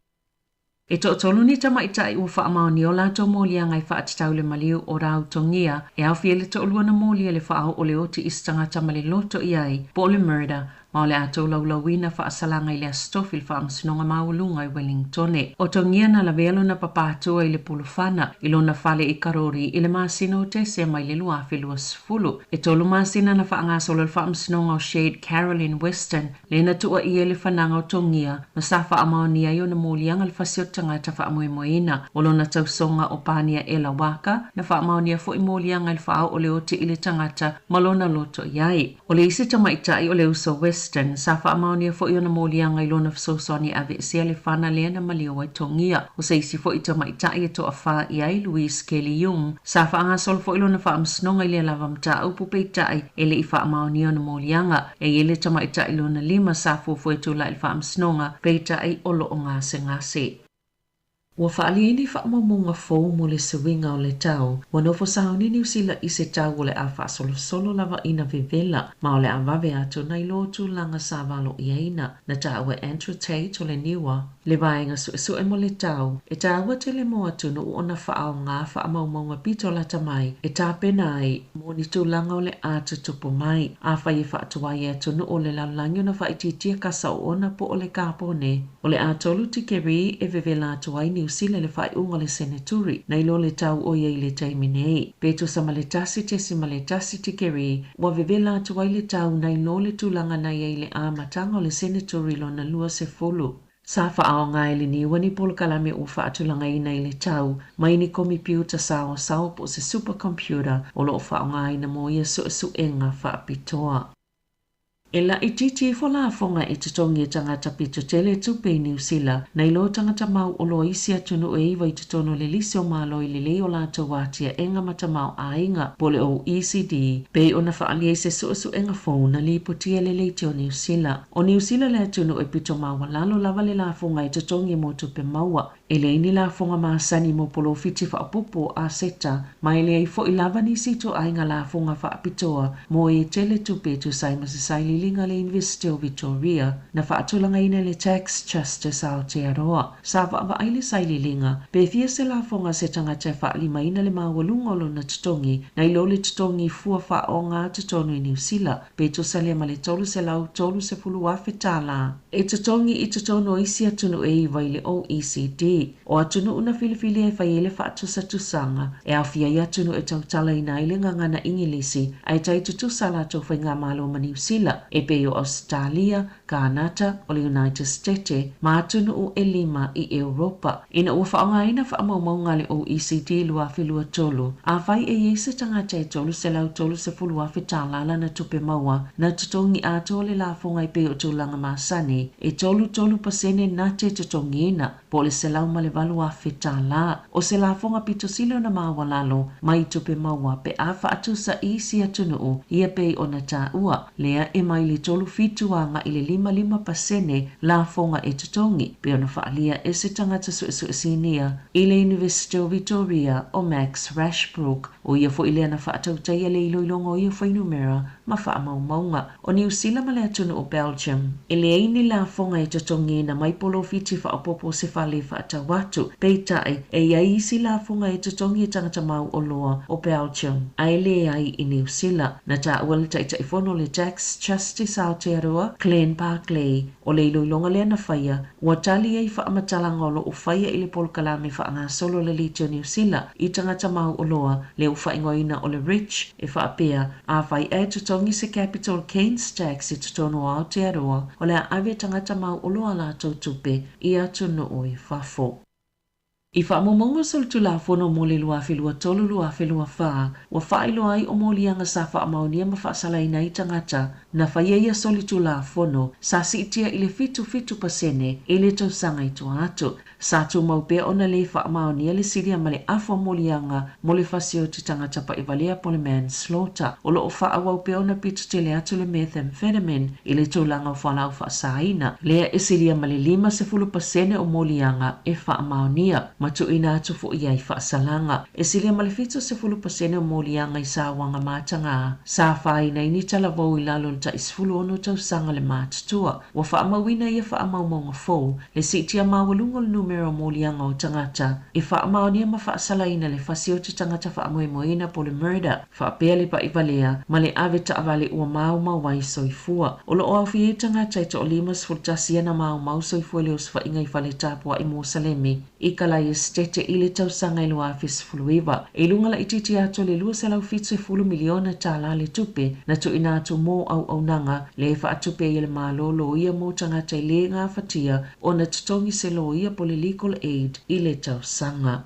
E toatolu ni tamaitai ua faamaonia o latou moliaga e faatatau le maliu o Rautongia e aofia ai le toalua na molia le faaoo o le oti i se tagata ma le loto i ai, po o le murder, ma o le a tolaulauina faasalaga i le Aso Tofi i le Faamasinoga Maualuga i Wellingtone. O Tongia na lavea lona papātua i le pulufana i lona fale i Karori i le masina o Tesema i le 2020. E tolu masina na faagasolo le Faamasinoga o Shade Carolyn Weston lea na tuuaia i le fanaga o Tongia ma sa faamaonia ai ona moliaga le fasi o le tagata faamoemoeina o lona tausoga o Pania Ela Waka na faamaonia foi moliaga i le faaoo o le oti i le tagata ma lona loto i ai. O le isi tamaitai o le uso Weston, sa faamaonia foi ona moliaga i lona fesoasoani e aveesea le fana lea na maliu ai Togia. O se isi foi tamaitai e toafā i ai, Louise Kelly Young, sa faagasolo foi lona faamasinoga i lea lava mataupu peitai e le i faamaonia ona moliaga. E i ai le tamaitai lona lima sa fuafua e tulai i le faamasinoga, peitai o lo o gasegase. Ua faaalia ai ni faamaumauga fou mo le suiga o le tau. Ua nofo sauni Niu Sila i se tau o le a faasolosolo lava ina vevela, ma o le a vave atu nai lo tulaga sa valoiaina. Na taua e Andrew Tate o le Niua le vaega suesue mo le tau, e taua tele mo atunuu ona faaaoga faamaumauga pito lata mai e tapena ai mo ni tulaga o le a tutupu mai. Afai e faatuai e atunuu o le lalolagi ona faaitiitia kasa oona po o le kapone, O le a tolu tikeri e vevela atu ai Niu Sila i le faaiuga o le Seneturi, nai lo le tau o i ai i le taimi nei. Pe tusa ma le 1.1 tikeri, ua vevela atu ai le tau nai lo le tulaga na i ai i le amataga o le Seneturi lona 20. Sa faaaoga e le Niua ni polokalame ua faatulagaina i le tau mai ni komipiuta saoasao po o se supercomputer o lo o faaaogaina mo ia suesuega faapitoa. E laitiiti ifo lafoga e totogi e tagata pito tele tupe i Niu Sila, nai lo tagata mau oloa isi atunuu e iva i totonu o le lisi o Malo i lelei o latou atiaega ma tamaoaiga, po o le OECD, pei ona faaalia i se suesuega fou na lipotia e le Leitio Niu Sila. O Niu Sila le atunuu e pito maualalo lava le lafoga e totogi mo tupe maua. E leai ni lafoga masani mo polofiti faaopoopo o aseta, ma e leai foi lava nisi ituaiga lafoga faapitoa mo e tele tupe e tusa ai ma se sailiiliga. sailiiliga a le Iunivesite o Victoria na faatulagaina e le Tax Justice Aotearoa. Sa vaavaai le sailiiliga pe fia se lafoga a se tagata e faalimaina le maualuga o lona totogi nai lo le totogi fua faaoga totonu i Niu Sila, pe tusa lea ma le $330,000 tālā e totogi i totonu o isi atunuu e iva i le OECD. O atunuu na filifilia e fai ai le faatusatusaga e aofia ai atunuu e tautalaina ai le gagana Igilisi ae tai tutusa a latou faigamalo ma Niu Sila, e pei o Ausetalia, Kānata, o le United State ma atunuu e lima i Europa. Ina ua faaaogaina faamaumauga a le OECD 2023, afai e i ai se tagata e $330,000 tālā lana tupe maua, na totogi atoa le lafoga e pei o tulaga masani, e 33% na te totogiina, po o le $108,000 tālā. O se lafoga pito sili ona maualalo mai tupe maua pe a faatusa i isi atunuu ia pei ona taua, lea e mai le 37 agai i le 55% lafoga e totogi, pei ona faaalia e se tagata suesue sinia i le Iunivesite o Victoria o Max Rashbrooke. O ia foi lea na faatautaia le iloiloga o ia fuainumera ma faamaumauga. O Niu Sila ma le atunuu o Belgium, e leai ni lafoga e totogiina mai polofiti faaopoopo o se fale faatau atu. Peitai, e i ai isi lafoga e totogi e tagata mauoloa o Belgium, ae leai i Niu Sila. Na taua le Taitaifono o le Tax Justice Aotearoa, Glenn Barclay, o le iloiloga lea na faia, ua tali ai faamatalaga o lo o faia i le polokalame faagasolo a le Liti o Niu Sila i tagata mauoloa, lea ua faaigoaina o le Rich, e faapea, afai ae totogi se capital gains tax i totonu o Aotearoa, o le a ave tagata mauoloa a latou tupe i atunuu i fafo. I faamaumauga o solitulafono mo le 2023/2024, ua faailoa ai o moliaga sa faamaonia ma faasalaina ai tagata na faia ia solitulafono sa siitia i le 77% i le tausaga i tua atu. Sa tumau pea ona lē faamaonia le silia ma le afa o moliaga mo le fasi o te tagata pa'ivalea po o le manslaughter. O lo o faaauau pea ona pito tele atu le methamphetamine i le tulaga o fualaau faasaina, lea e silia ma le 50% o moliaga e faamaonia ma tuuina atu fo'i ai faasalaga. E silia ma le 70% o moliaga i sauaga matagā sa afaina ai ni talavou i lalo o le ta'i 16 tausaga le matutua. Ua faamauina i ia faamaumauga fou le siitia maualuga o le numera o moliaga o tagata e faamaonia ma faasalaina le fasi o te tagata faamoemoeina po o le murder, faapea le pa'ivalea ma le ave taavale ua maumau ai soifua. O lo o aofia ai tagata e toa-51 ia na maumau soifua i le osofaiga i fale tapua'i mo Saleme i Kalaia Setete i le tausaga e 2019. E i luga laitiiti atu o le $270 miliona tālā le tupe na tuuina atu mo auaunaga lea e faatupe ai e le Malo loia mo tagata e lē gafatia ona totogi se loia po o le legal aid i le tausaga.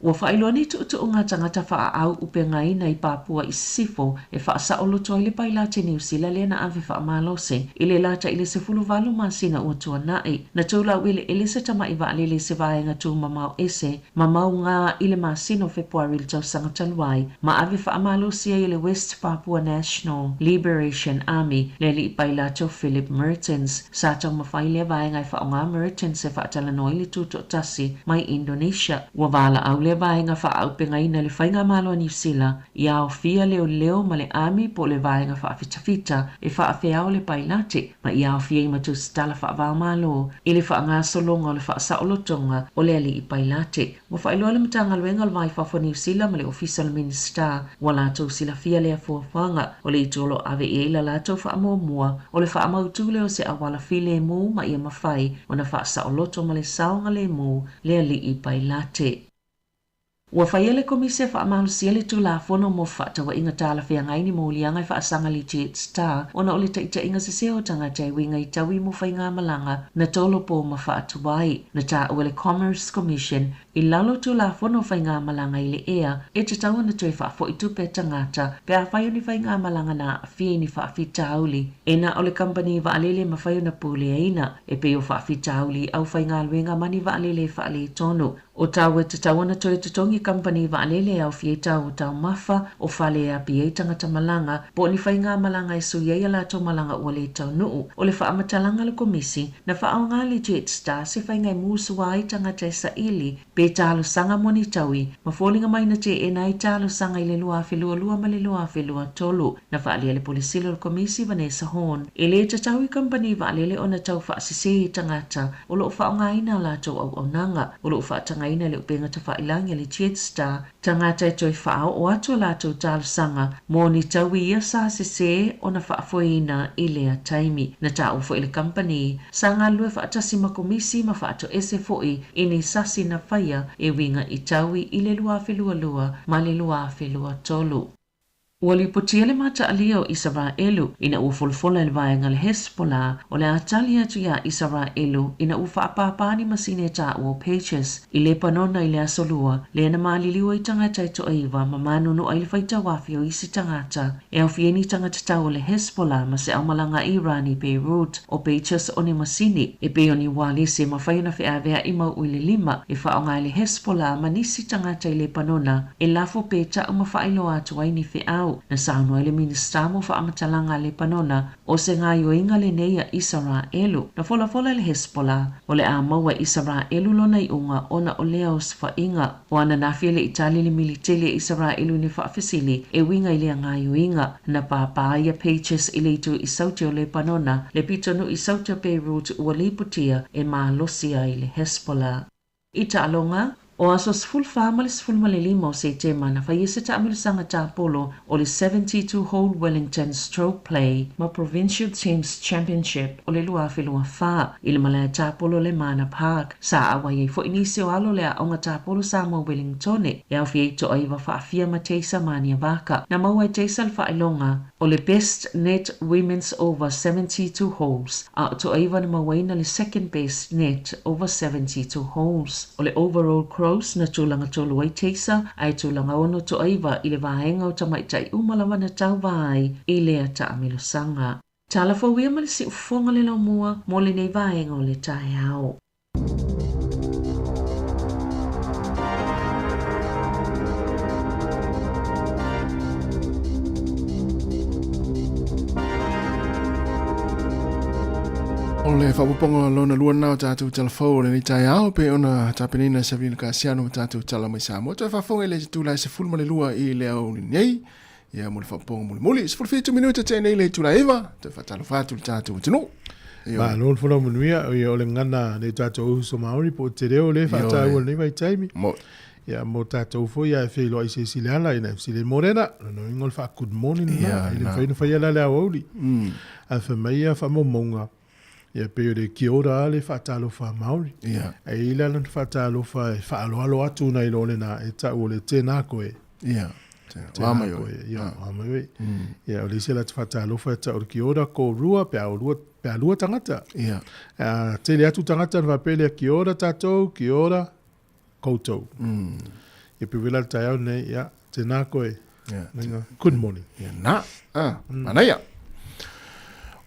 Ua faailoa ni tuutuuga a tagata faaau upegaina i Papua i Sisifo e faasaoloto ai le pailate Niu Sila lea na ave faamalose i le lata i le 18 masina ua tuana'i. Na toulau eleele se tama'i vaalele i se vaega tumamao ese ma mauga i le masina o Fepuari i le tausaga talu ai ma ave faamalosi ai e le West Papua National Liberation Army le alii pailate o Philip Mertens. Sa taumafai lea vaega e faaaoga Mertens e faatalanoa ai le tutoatasi mai Indonesia. Ua valaau lea vaega faaaupegaina i le faigamalo a Niu Sila ia aofia leoleo ma le Army po o le vaega faafitafita e faafeao le pailate ma ia aofia ai ma tusitala faava-o-Malo i le faagasologa o le faasaolotoga o le alii pailate. Ua faailoa le Matagaluega o le Va i Fafo a Niu Sila ma le Ofisa o le Minisita ua latou silafia lea fuafuaga. O le itu o lo o ave i ai la latou faamuamua o le faamautu lea o se auala filemu ma ia mafai ona faasaoloto ma le saogalemu le alii pailate. Ua faia le Komisi e faamalosia le Tulafono mo Fefaatauaiga Talafeagai ni moliaga e faasaga i le Jetstar ona o le taitaiga sese o tagata e uiga i taui mo faigamalaga na tolopo ma faatuai. Na taua e le Commerce Commission i lalo o Tulafono o Faigamalaga i le Ea e tatau ona toe faafoi tupe a tagata pe afai o ni faigamalaga na aafia i ni faafitauli e na o le kamupani vaalele e mafai ona puleaina, e pei o faafitauli i aufaigaluega ma ni vaalele e faaletonu. O tau e tatau ona toe totogi kamupani vaalele e aofia ai tau o taumafa, o fale e api ai tagata malaga, po o ni faigamalaga e sui ai a latou malaga ua le taunuu. O le faamatalaga a le Komisi, na faaaoga le Jetstar se faiga e musua ai tagata e saili pe pe talosaga mo ni taui ma foliga mai na teena ai talosaga i le 2022 ma le 2023. Na faaalia e le Pule Sili o le Komisi Vanessa Horne, e lē tatau i kamupani vaalele ona tau faasesē i tagata o loo faaaogaina a latou auaunaga. O loo faatagaina e le upega tafailagi a le Jetstar tagata e toe faaoo atu a latou talosaga mo ni taui ia sa sesē ona faafoeina i lea taimi. Na taua foi e le kamupani sa galulue faatasi ma Komisi ma faatoese foi i ni sasi na faia e uiga i taui i le 2022 ma le 2023. Ua lipotia le mataalia o Isaraelu ina ua folafola e le vaega a le Hezbollah o le a tali atu iā Isaraelu ina ua faapāpā ni masini e taua o pagers i Lepanona i le aso Lua, lea na maliliu ai tagata e toaiva ma manunu ai le faitauafi o isi tagata e aofia ai ni tagata tau o le Hezbollah ma se aumalaga a Iran i Beirut. O pagers o ni masini e pei o ni ualesi e mafai ona feaveaʻi mauʻu i le lima e faaaoga e le Hezbollah ma nisi tagata i Lepanona e lafo pe taʻu ma faailoa atu ai ni feau. Na saunoa ai le Minisita mo Faamatalaga a Lepanona, o se gaoioiga lenei a Isaraelu. Na folafola e le Hezbollah, o le a maua e Isaraelu lona iuga ona o lea osofaiga. O ananafi e le i tali le militeli a Isaraelu i ni faafesili e uiga i lea gaoioiga. Na pāpā ia pagers i le itu i Saute o Lepanona, le pitonuu i Saute o Beirut ua lipotia e malosi ai le Hezbollah. I taaloga, o aso 14 ma le 15 o Setema na faia se taamilosaga tapolo o le 72 Hole Wellington Stroke Play ma Provincial Teams Championship o le 2024 i le malae tapolo o le Mana Park. Sa auai ai foi nisi o alo o le Aoga Tapolo Samoa Wellingtone e aofia ai Toaiva Faafia ma Teisa Maniavaka. Na maua e Teisa le faailoga o le Best Net Women's Over 72 Holes, a o Toaiva na mauaina le Second Best Net Over 72 Holes. O le Overall Gross na tulaga tolu ai Teisa, ae tulaga ono Toaiva i le vaega o tamaitai uma lava na tauva ai i lea taamilosaga. Tala fou ia ma le siufofoga le laumua mo lenei vaega o le taeao. O le faaopoopoga lona lua lena o tatou tala fou o lenei taeao pei ona tapenaina e Sabrina Kasiano ma tatou tala mai Samoa. Toe faafofoga i le itula e 12 i le aoauli nei. Ia mo le faaopoopoga mulimuli. 17 minute tea nei le itula e 9. Toe faatalofa atu i le tatou atunuu. Malo le folau manuia, o le gagana nei o tatou uso Māori po o te reo lea e faataua i lenei vaitaimi. Ia mo tatou foi a e feiloai i se isi le ala ina e fesili ai, Morena, lona uiga o le faa-good morning lena, e le mafai ona faia la le aoauli. Ae fai mai ia faamaumauga, ia pei o le kia ora le faatalofa a Māori. Ae i ai la lana faatalofa e faaaloalo atu nai lo lena e tau o le tēnā koe. Tēnā mai oe. Ia, wā mai oe. Ia, o le isi la te faatalofa e tau o le kia ora ko rua, pe a o rua, pe a lua tangata. A tele atu tangata na faapea lea, kia ora tātou, kia ora koutou. Ia pe wela le taeao nei, ia, tēnā koe. Ia, good morning. Ia, nā, ah, manaia.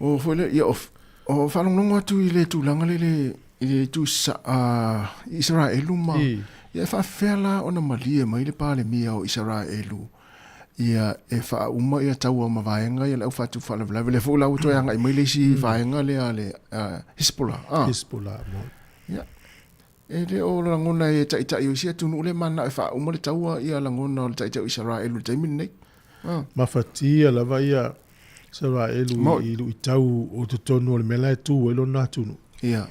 O foi le, ia, o, o whalonglongo atu i le tūlanga le, le, i le itu sa, Isaraelu ma, ia e faafefea la ona malie mai le Palemia o Isaraelu ia e faauma ia taua ma vaega ia le au faatu faalavelave lea foi la ua toe agai mai le isi vaega lea le Hezbollah. Ah. Hezbollah mo. Ia. E le o lagona e taitai o isi atunuu le mananao e faauma le taua ia lagona o le taitai o Isaraelu i le taimi lenei. Ah. Mafatia lava ia Isaraelu i luitau o totonu o le mea la e tu ai lona atunuu. Ia.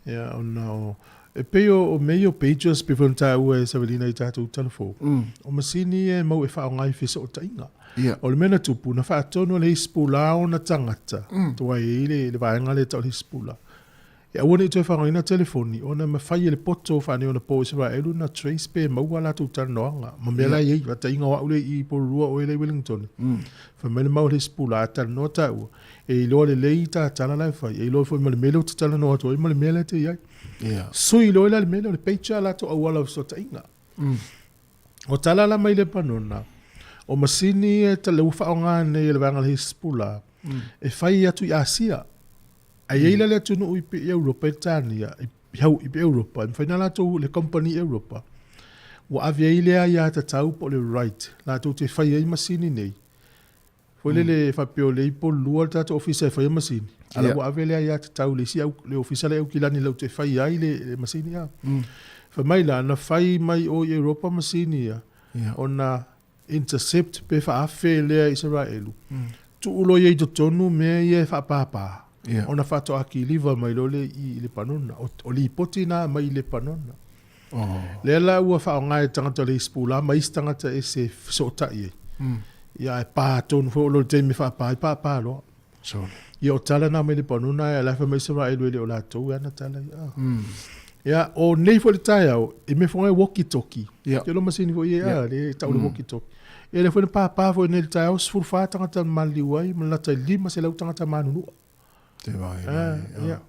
Ia, ona o, e pei o mea ia o pagers, pei foi ona taua e Savelina i tatou tala fou, o masini ia e mau e faaaoga i fesootaiga. Ia. O le mea na tupu, na faatonu e le Hezbollah ona tagata, tuai ai le vaega lea e tau o le Hezbollah, E aua ne i toe faaaogaina telefoni ona e mafai e le poto faaneionapo o Isaraelu ona trace pe maua a latou talanoaga ma mea la e i ai. Faataitaiga o au lea i Porirua o oe lea i Wellington. Fai mai le mau a le Hezbollah a talanoa taua, e iloa lelei ta tala la e fai, e iloa foi ma le mea lea ou te talanoa atu ai ma le mea lea e te i ai. Sui loa la le mea lea o le pager a latou auala o fesootaiga. O tala la mai Lepanona, o masini ia e ua faaaoga nei e le vaega a le Hezbollah e fai atu i Asia. Ae i ai la le atunuu i Europa i Peretania, i hau i Europa, e mafai ona latou le company i Europa, ua ave ai le aiatatau po o le right latou te fai ai masini nei. Foi lele faapea o lea i Polulua le tatou ofisa e faia masini, a la ua ave le aiatatau i le isi au, le ofisa la e i Aukilani latou te faia ai le masini a. Fai mai la, na fai mai o i Europa masini ia, ona intercept pe faaafe lea e Isaraelu, tuu loa ia i totonu mea ia e faapapa, ona faatoa kiliva mai loa lea i i Lepanona. O lipoti na mai Lepanona. Lea la ua faaaoga e tagata o le Hispulah ma isi tagata ese e fesootai ai. Ia ae pa tonu foi oo loa i le taimi e faapa ai, papa loa. Ia o tala na mai Lepanona ae o la e fai mai Isaraelu e le o latou e ana tala ia. Ia o nei foi le taeao, i mea foi e walkie talkie. Ia. Te lo masini foi ia, le tau le walkie talkie. Ia lea foi na papa foi nei le taeao, 14 tagata na maliliu ai, ma lata i 500 tagata manunua. Te vai, vai. Ia.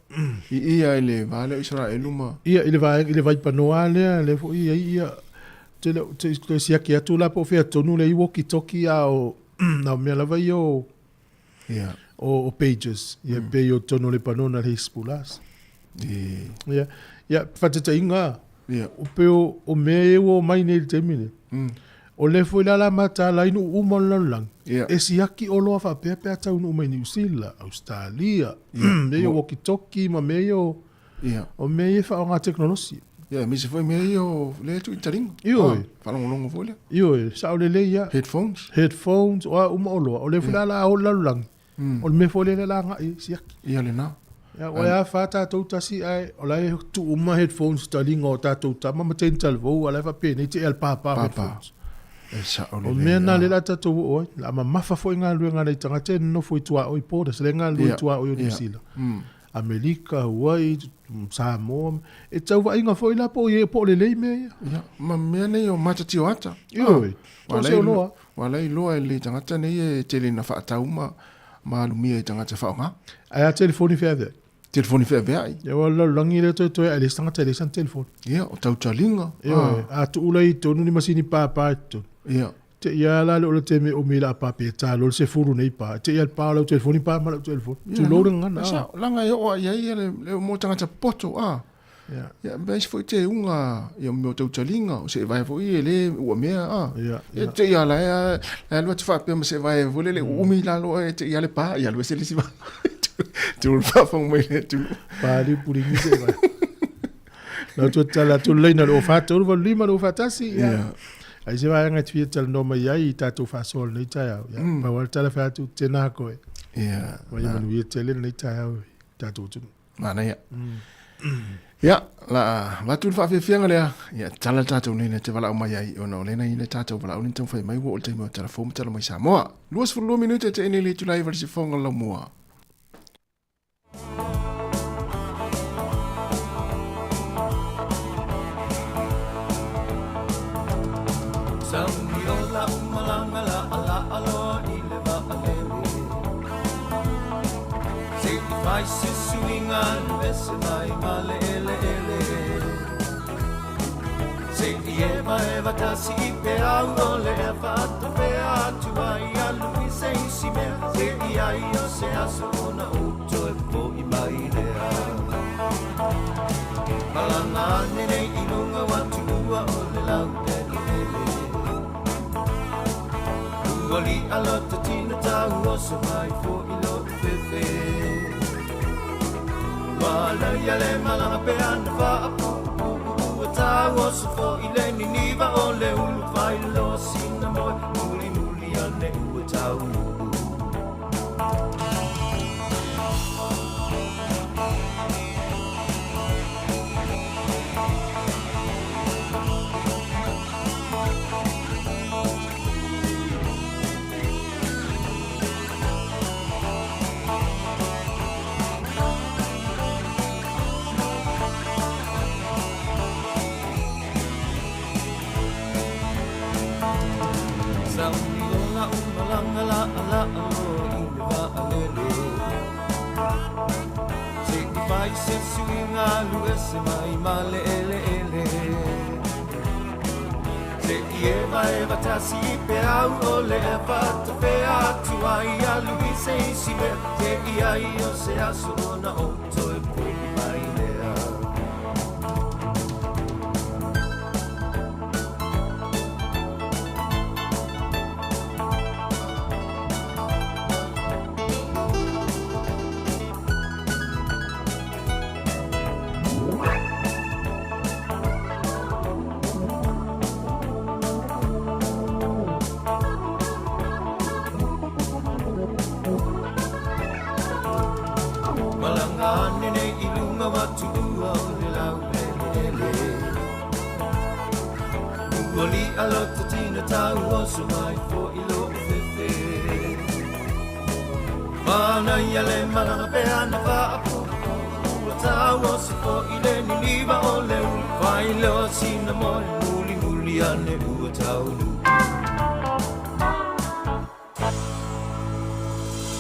I ia i le va lea o Isaraelu ma... Ia, i le vaega, i le vaipanoa lea, lea foi i ai ia, te le, te, te siaki atu la po o fea tonu lea i walkie talkie a o, na o mea lava ia o, ia. O pages, ia mm. pei o tonu o Lepanona le Hezbollah. I... Ia, ia, faataitaiga, ia. O pei o mea ia ua omai nei i le taimi nei. O lea foi la la mataala ai nuu uma o le lalolagi, Ia. e siaki oloa faapea pe a taunuu mai Niu Sila, Ausetalia, mea ia o walkie talkie ma mea ia o, Ia. o mea ia e faaaoga tekonolosi. Ia, aemaise foi mea ia o lea e tuu i taliga. Ioe. Ah, faalogologo foi lea. Ioe, sao lelei ia. Headphones. Headphones, o a uma oloa. O lea foi la la o le lalolagi, O le mea foi lea la agai i siaki. Ia lena. Ia, ua ea fa tatou tasi ae o la e tuu uma headphones taliga o tatou tama ma teine talavou a la e faapenei te ea le papa headphones. E sao lelei. O mea na lea la tatou oo ai. La mamafa foi galuega a nai tagata e nonofo i tuaoi borders, lea e galulue i tuaoi o Niu Sila. Amerika, Hawaii, Samoa, e tau vaaiga foi la po o po o lelei mea ia. Ia, ma mea nei o matatio ata. Ioe, o se oloa. Ua ala iloa e le tagata nei e tele ina faatau ma ma alumia i tagata faaaoga. Ae a telefoni feaveai? Telefoni feaveai. Ia ua lalolagi lea toetoe ae leai se tagata e leai sana telefoni. Ia, o tautaliga. Ioe, a tuu la i totonu ni masini papa i totonu. Ia. Te i a la le o le taimi e umi la pa pe ta lo le sefulu nei pa. Te i a le pa o lau telefoni pa ma lau telefoni. Tulou le gagana. Ia, sao, laga e oo a i ai le, le mo tagata popoto, a. Ia. Ia, ma isi foi te unga, ia mea o tautaliga, o se vae foi e le ua mea, a. Ia, ia. Te i a la e, la alu atu faapea ma se vae foi lele, uumi i lalo e te i a le pa, ia alu ese le isi vae. Tulou le faafofoga mai le atunuu. Pa liu pulingi se vae. Lau tua tala atu le laina le o 4 3 8 5 2 4 1. Ia. Ia. Ai se vaega e te fia talanoa mai ai i tatou faasoa lenei taeao. Ia, pau lava le tala fai atu, tēnā koe. Ia. Ma ia manuia tele lenei taeao i tatou atunuu. Manaia. Ia, la avatu le faafiafiaga lea, ia tala le tatou nei na te valaau mai ai, ona o lea na i le tatou valaau ni taumafai mai ua oo le taimi o tala fou ma tala mai Samoa. 22 minute te ene le itula iva le sifonga laumua. ua o le lau ele Ua li alo te tina tau oso mai fo i lo fefe Mana ia le malanga pe ana whaapu Ua tau oso fo i le niniva o le ulu Whai leo sina moe muli muli ane ua taunu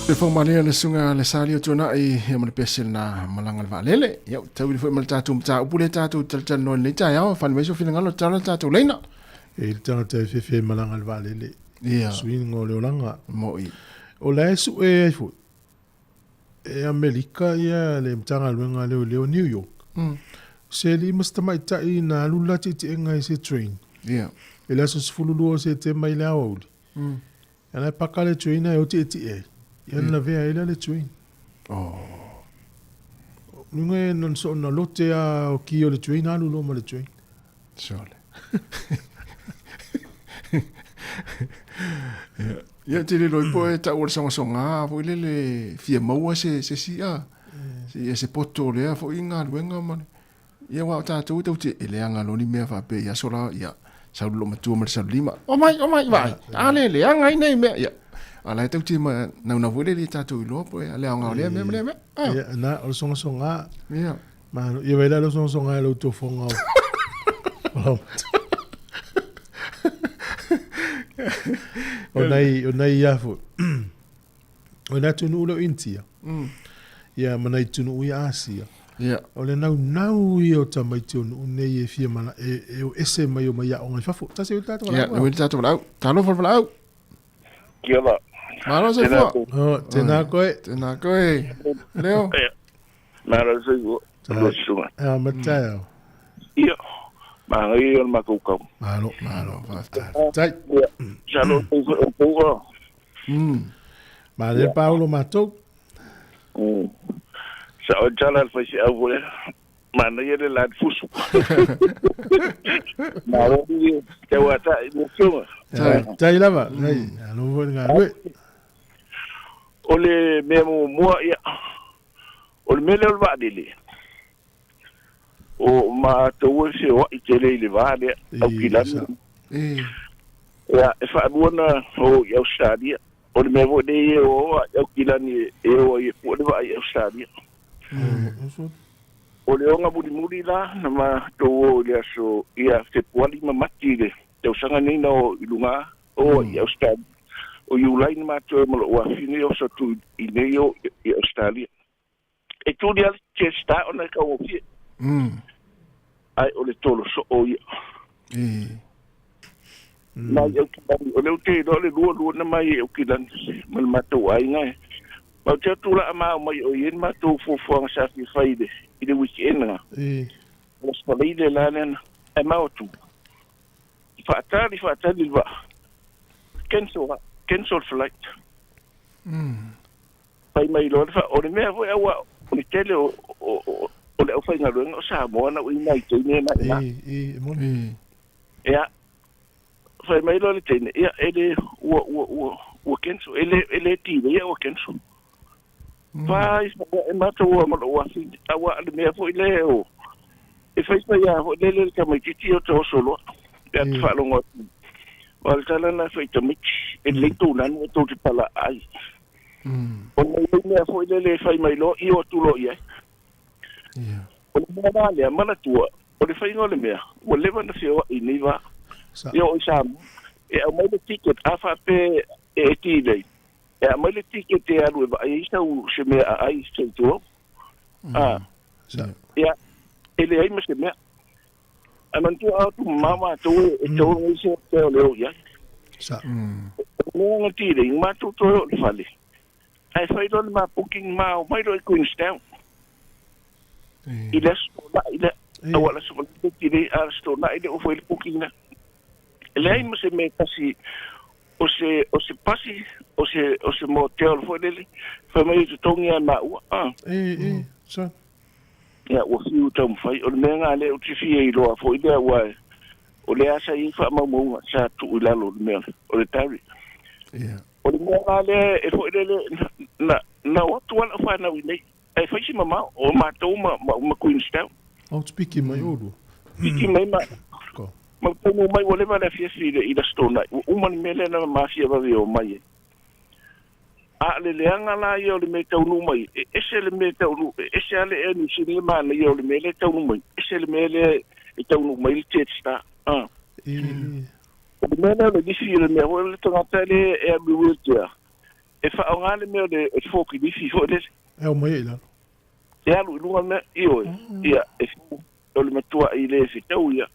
Le faumalea le suga le sali o tuanai ia ma le pese na malaga le vaalele. Ia ua tauili foi ma le tatou mataupu lea tatou talatalanoa i lenei taeao, fale mai so finagalo tala le tatou laina. E le tagata e fefe malaga le vaalele. Ia. Suiga o le olaga. Mo'i. O la e sue ai foi e Amerika ia le Matagaluega a Leoleo New York. Se alii ma se tamaitai na alu la tietiega i se train. Ia. I le aso 12 o Setema i le aoauli. Ia la e paka le train ae o tietie ai. Ia na lavea ai lea le train. Oh. Luga e na so na lote a o ki o le train alu loa ma le train. Sole. Ia, ia te lilo i po e tau o le sogasoga foi lele fia maua se se si a. Se ia se poto lea foi galuega ma le Ia aua o tatou e tou te e leaga loa ni mea faapea i aso la, ia, sau le loomatua ma le salulima, omai, omai, vaai, a le leaga ai nei mea, ia. A la e tou te naunau foi lele i tatou iloa po o le aoga o lea mea ma lea mea. Ah. Ia, na, o le sogasoga. Ia. Malo, ia vai la le sogasoga e lou tofoga o. O nai, o nai ia foi. O le atunuu lea o Initia. Ia, ma nai atunuu ia Asia. Ia. O le naunau ia o tamaiti o nuu nei e fia mana, e, e o ese mai o mai aoga i fafo. Tasi o le tatou Ia, valaau. le tatou valaau. Talofa le valaau. Kia ora. Malo soifua. Oh, tēnā koe. Tēnā koe. Leo. Malo soifua. Lo susuga. Ah, mataeo. Ia. Magai o le makaukau. Malo. Malo, faafetai. Tai. Ia. Salo o pouga. Ma le Paolo matou. Sa o tala le faisiau foi. Manaia le la fusu. Malo ni te wata i mo sunga. Tai lava. Tai. Alo foi ngā rue. O le mea muamua ia. O le mea lea o le vaalele. O matou e feoai tele i le va lea, Aukilani. Ia, e faalua na o i Australia. O le mea foi lea e o i Aukilani e o ai e pua le vaa i Australia. O le oga mulimuli la na matou o i le aso ia Fepuari ma Mati i le tausaga nei na o i luga o i Australia. O Iulai na matou e ma lou afine oso atu i nei o i Australia. E tuli lava le Jetstar ona e taugofie. Ae o le tolo soo ia. Mai Aukilani, o lea ou te iloa le lua lua na mai e Aukilani ma le matou aiga e. Ma ou te atu la a ma ao mai o i ai le matou fuafuaga sa fia fai i le i le weekend na. O le Faleile la lea na ae ma o atu. Faatali faatali le vaa. Cancel cancel flight. Fai mai loa le fa, o le mea foi aua o le tele o, o, o, o le aufaigaluega o Samoa na uiina i teine na ina. E, e moni. Ia, fai mai loa le teine, ia, e le, ua, ua, ua, ua cancel, e le, e le delay ua cancel. Fai, e matou o ma lou afine, aua le mea foi lea o, e fai fai lava foi lele le tamaitiiti o te oso loa, pe a te faalogo atu. Aua o le tala lena e fai i tamaiti, e lelei tou nanu ae tou te palaai. Ona e i ai mea foi lele e fai mai loa io atu loa i ai. O le mea la lea, manatua, o le faiga o le mea, ua leva ona feoai i nei vā. E oo i Samoa, e aumai le ticket, a faapea e delay, e aumai le ticket e alu e vaai ai sau se mea aai se i tulou. A, ia, e leai ma se mea. Ae manatua a o atu mamao matou e tatau ona i ai se hotel e o i ai. O le mea na delay, na matou toe oo i le fale, ae fai loa le ma booking ma omai loa i Queenstown. I le Aso Toonai lea, aua o le Aso Faraile le delay, a o le Aso Toonai lea ua fai le booking lea. E leai ma se mea e tasi o se, o se pasi, o se, o se motel foi lele, fai mai e totogi lava e maua, a. Ia, ua fiu taumafai. O le mea lena lea ou te fia iloa foi lea, aua o lea sa i ai faamaumauga sa tuu i lalo o le mea o le diary. O le mea la lea e foi lele, na, na o atu lava lau fanau i inei, ae fai si mamao, o matou ma, ma, ma Queenstown. O te piki mai olu. Piki mai ma ma taunuu mai ua leva le afiafi i le i le Aso Toonai, ua uma le mea lea na mafia vave e omai ai. A o le leaga la ia o le mea e taunuu mai, e ese le mea e taunuu, e ese lava le Air New Zealand le manaia o le mea lea e taunuu mai, ese le mea lea e taunuu mai le Jetstar. A. O le mea lea o le lifi, o le mea foi o le tagata lea e alu i wheelchair, e faaaoga le mea o le forklift foi lele. E aumai ai i lalo. E alu i luga le mea, ioe, ia, e o le matua'i le fetau ia.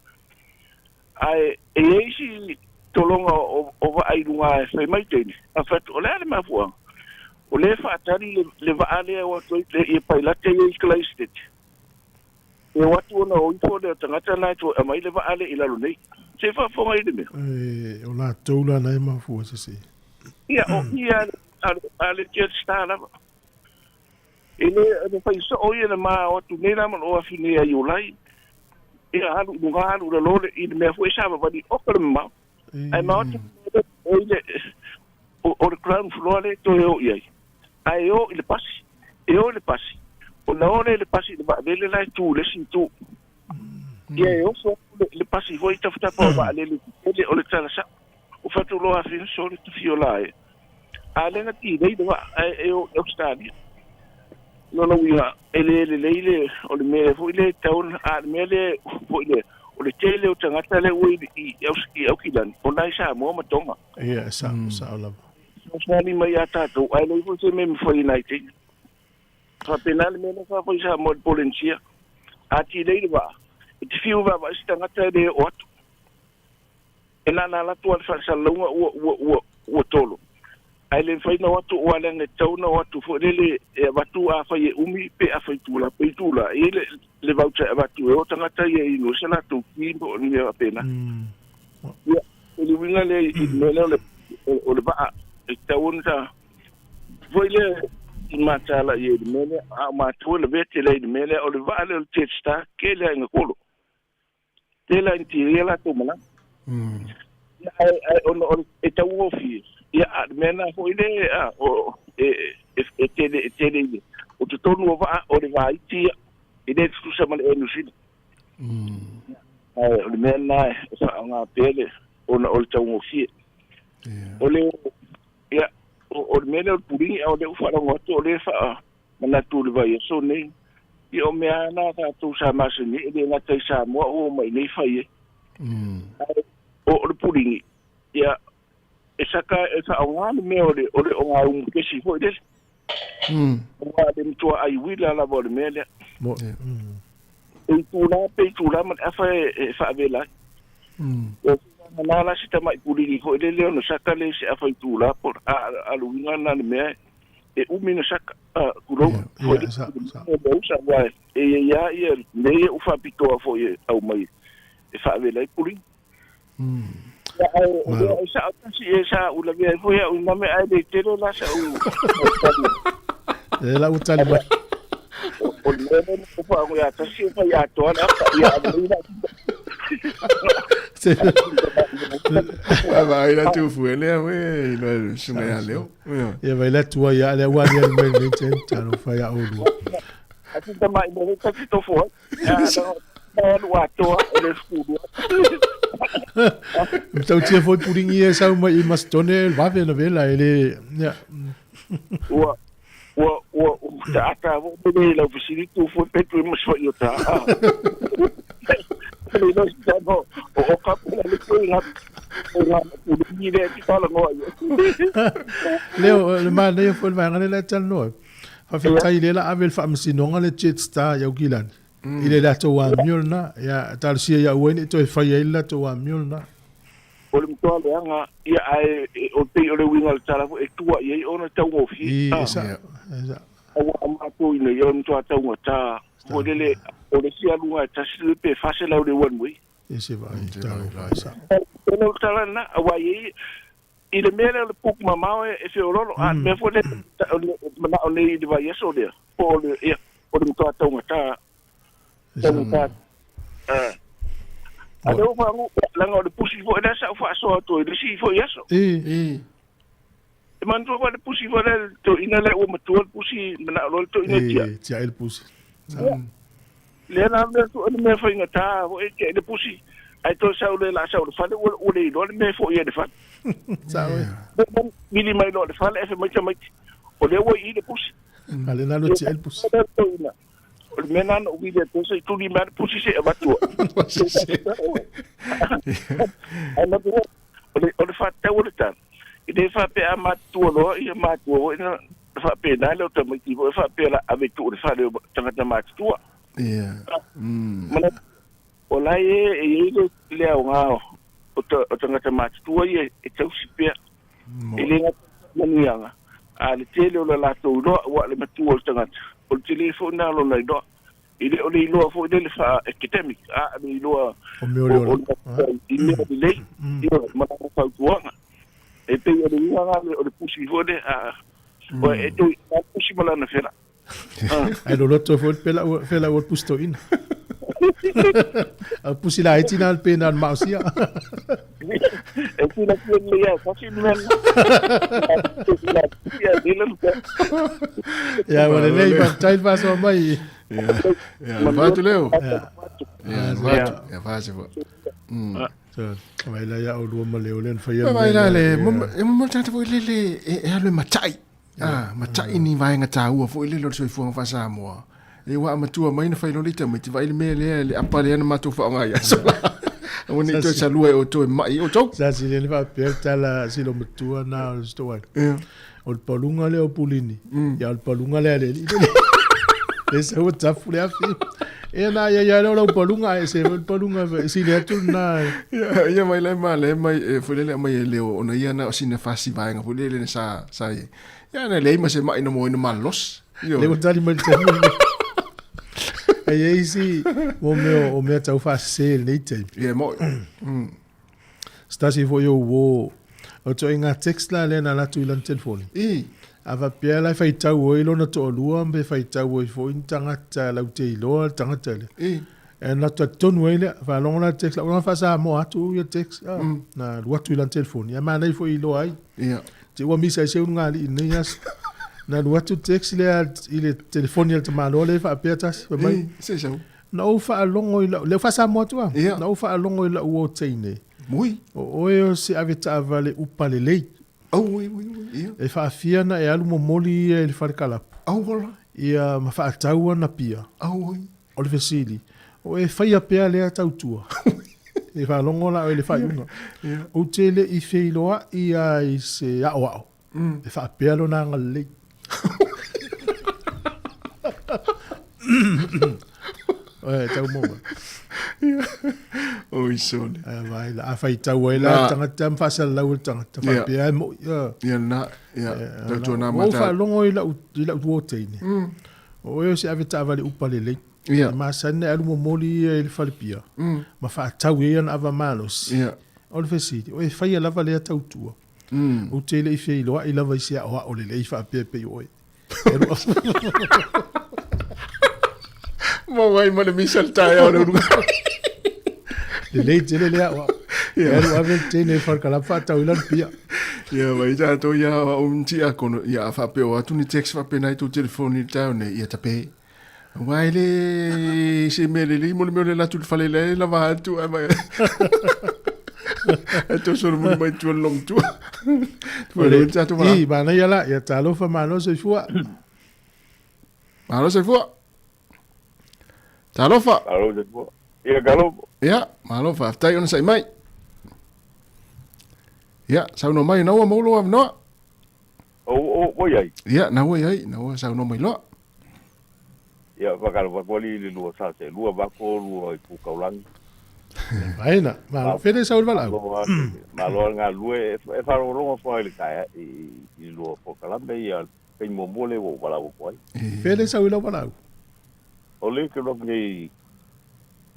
Ae e i ai isi tologa o, o vaa i luga e fai mai teine, a fai atu, o le a le mafuaaga? O lea e faatali le, le vaa lea e o atu ai le, ia pailate ia i Clydesdale. E o atu ona o ifo lea o tagata na e toe aumai le vaa lea i lalo nei. Se i faafofoga i le mea. E, o latou la na e mafua se se. Ia, o i a, a, a le Jetstar lava. E le e fai soo ia le ma o atu nei la ma lou afi nei a Iulai. Ia alu i luga alu i lalo le i le mea foi e savavali oka le mamao. Ae ma o atu o i le o le ground floor le toe o i ai. Ae e o i le pasi, e o i le pasi. Ona o lea i le pasi i le vaalele la e tu i le isi itu. Ia e oso atu le pasi foi i tafatafa o vaalele tetele o le tala sao. O fatu loa afi sole tafio la e. A lea na tilei le vaa ae e o i Ausetalia. Lona uiga, e le lelei le, o le mea foi lea e tatau ona, a o le mea lea foi lea, o le tele o tagata lea ua i, i, i Aukilani, o la i Samoa ma Tonga. Ia, e sao, sao lava. Fesoasoani mai ia tatou, ae leai foi se mea e mafai ona ai teina. Faapena le mea lea sa fai i Samoa i le Polenisia. A tilei le vaa, e te fiu e vaavaai se tagata e le oo atu. E na ona alu atu lava i le faasalalauga ua, ua, ua, ua tolo. Ae le mafai ona o atu aua leaga e tatau ona o atu foi lele e avatu afai e umi pe afai itula pe itula. E i ai le, le voucher e avatu e o tagata ia e inu ai se latou ti po o ni mea faapena. Ia, o le uiga lea i le mea lea o le, o le vaa e tatau ona ta foi lea i mataala i ai i le mea lea, a o matou e lavea tele ai i le mea lea, o le vaa lea o le Jetstar, tele lava ina kolo. Tele lava ina tiria latou malaga. Ia, ae, ae ona o le, e taugofie, ia, a o le mea lena foi lea, a, o, e, e, e tele, e tele i le, o totonu o vaa, o le vaiti ia, e le tutusa ma le Air New Zealand. Ae o le mea lena e faaaoga pea le, ona o le taugofie. O le, ia, o, o le mea lea o le puligi, a o lea ua faalogo atu o lea e faamanatu i le vaiaso nei, ia o mea lava na a tatou sa masani ai, e le gata i Samoa ua omai i inei fai ai. Ae o, o le puligi, ia, e saka e faaaoga le mea o le, o le ogaumu kesi foi lele. Aua le matua ai uila lava o le mea lea. E itula pe itula ma le afa e faavela ai. O na la se tamai puligi foi lele ona saka le se afa itula po a a le uiga lena le mea e umi na saka a tulou foi le usa aua e i ai lava ia mea ia ua faapitoa foi e aumai e faavela ai puligi. Ia ae o lea e sao tasi e sa u lavea ai foi au i na mea ae le tele la sa u E la ua tali mai. O le mea lea na faaago ia tasi e fai atoa le apa ia alei la Vai la tu fu ele we lo sunga ya leo. Ia vai la tua ia le ua ni mai nei te talo fai a olua. Ati tama i mo ka fito fo. Ya alu atoa o le skulu. Tau tia foi puringi e sau mai i Macedone le vave na vela e le ia. Ua ua ua ta ata mo le lau fesili tu foi pe tu mas foi o ta. Le no sa no o o ka pula le ko nga o nga puringi le ti tala no ai. Leo le manaia foi le vaega lea la talanoa. Faafetai lea la ave le faamasinoga le Jetstar i Aukilani. I le latou amio lena. Ia talosia ia aua ne i toe fai ai le latou amio lena. O le matua leaga, ia ae o pei o le uiga o le tala foi e tua i ai ona taugofie. I, e sao, e sao. Aua a matou ina ia o le matua taugata foi lele o le isi aluga e tasi le pe 400 le one way. E se vaai, talofa, e sao. O le tala lena, aua e i ai i le mea lea o le puku mamao e feoloolo, a o le mea foi lea o le manao nei i le vaiaso lea, po o le, ia, o le matua taugata, taugata. A lea ua faagu, leaga o le pusi foi lea sa ou faasoa atu ai i le isi foi aso. E manatua foi le pusi foi lea le toeaina lea ua matua le pusi, manao loa le toeaina e tiai. E tiai le pusi. Lea la mea tu le mea faigata foi te le pusi. Ai to sau le la sau le fale ua le iloa le mea foi e le fale. Sao e. Vili mai loa le fale e fe mai tamaiti. O lea ua i le pusi. A le nalo tia le pusi. O le mea nana o vili atu sa i tuli mai le pusi se avatua. Ai na o le whātau o le tala. I le whāpea a mātua loa, ia mātua foi na whāpea nā leo tamaiti foi, whāpea la ave tu o le whale o tangata mātua. Ia. Mana, o lai e, e i le le au ngā o, o tangata mātua ia e tausi pea. E le ngā manuianga. A le tele o le latou loa, ua le matua o le tagata. O le tele foi nā lo lai loa. I le o le iloa foi le le wha academic, a le iloa O mea o le ola. o i mea o le lei, ia ma la fautuaga. E pei o le uiga lena o le pusi foi lea, a, o e toi a pusi ma lana fela. Ai loloto foi le pela ua fela ua pusi toina. A pusi la iti na le pena le maosia. E tila tia le ia, kasi le mea. Ia, le le. Ia, ua lelei, faafetai le faasoa mai. Ia, ia, fatu leo. Ia, fatu, ia fasi fo. Vai la ia o lua ma leo le na faia. Vai la le, e mo tata foi le le e alu e matai. Ah, matai ni vaega taua foi le le o le soifuaga faa-Samoa. E ua amatua mai na fai loa le tamaiti vaai le mea lea le apa lea na matou faaaoga ai aso la. Aua ne i toe salua e outou e mai i outou. Sa sili le faapea le tala silo matua na o le stoai. O le paluga lea o Pulini, ia o le paluga lea a le alii lele. Le sau e tafu le afi. Ia na ia ia lea o lau paluga ae se foi le paluga e sili atu lena. Ia, ia mai la ma le mai e foi lele mai e leo ona ia na o sina fasi vaega foi lele sa sa ia. Ia na leai ma se mai na mo ina malosi. Le ua tali mai le taimi lenei. E i ai isi mo mea o mea tau faasese i lenei taimi. Ia, mo. Se tasi foi o uo o toaiga text la lea na alu atu i lana telefoni. I. A faapea la e faitau ai lona toalua pe faitau ai foi ni tagata lau te iloa le tagata lea. I. E na talitonu ai lea, faalogo la le text, ua faa-Samoa atu ia text, na alu atu i lana telefoni, ae manaia foi e iloa ai. Ia. Te ua misa ai se ulugalii i lenei aso. Na alu atu le text lea i le telefoni a le tamaloa lea e faapea tasi, fai mai, I, se sau. Na ou faalogo i lau, lea ua faa-Samoa atu lava. Ia. Na ou faalogo i lau uo teine. Ui. O oe o se avetaavale upa lelei. Au, ui, ui, ui, ia. E faafia na e alu momoli ia i le fale kalapu. Au, ola. Ia ma faatau ana pia. Au, ui. O le fesili, o e faia pea lea tautua? E faalogo la oe i le faaiuga. Ou te le i feiloai a i se aoao e faapea lona agalelei. Oe, tau maua. Oi sole. Ai vai la, a faitau ai la tagata ma faasalalau e le tagata, faapea e moi. Ia na, ia, tautua na Ua ou mata. faalogo i lau, i lau tuoteine. O oe o se avetaavale upa lelei. Ia. E masani na e alu momoli ia i le falepia, ma faatau i ai ana ava malosi. Ia. O le fesili, o e faia lava lea tautua? Ou te le i feiloai lava i se aoao lelei faapea pei o oe. E alu Maua ai ma le misa le taeao le uluga. Lelei tele le aoao. E alu ave le teine i le falekalapa faatau i lana pia. Ia mai tatou ia o nti a kono ia a faapea o atu ni text faapena i tou telefoni i le taeao nei ia tape. Aua e le se mea lelei mo le mea o le alu atu i le fale la e lava atu ae mai. Ae toe solomuli mai tua le lomatua. Tua le tatou vala. I, manaia la, ia talofa malo soifua. Malo soifua. Talofa. Malo soifua. Ia talofa. Ia, malo faafetai ona sai mai. Ia, saunoa mai na ua maua lou avanoa. O o ua iai. Ia, na ua iai, na ua saunoa mai loa. Ia, faatalofa atu alii i le lua sa se lua vako lua i Pukaulangi. Vaena, malo fele sau le valaau. Malo le galulue e faalogologo atu lava i le taea i le lua polokalame ia taimi muamua lea ua ou valaau atu ai. Fele sau i lau valaau. O lea ou te alu atu nei i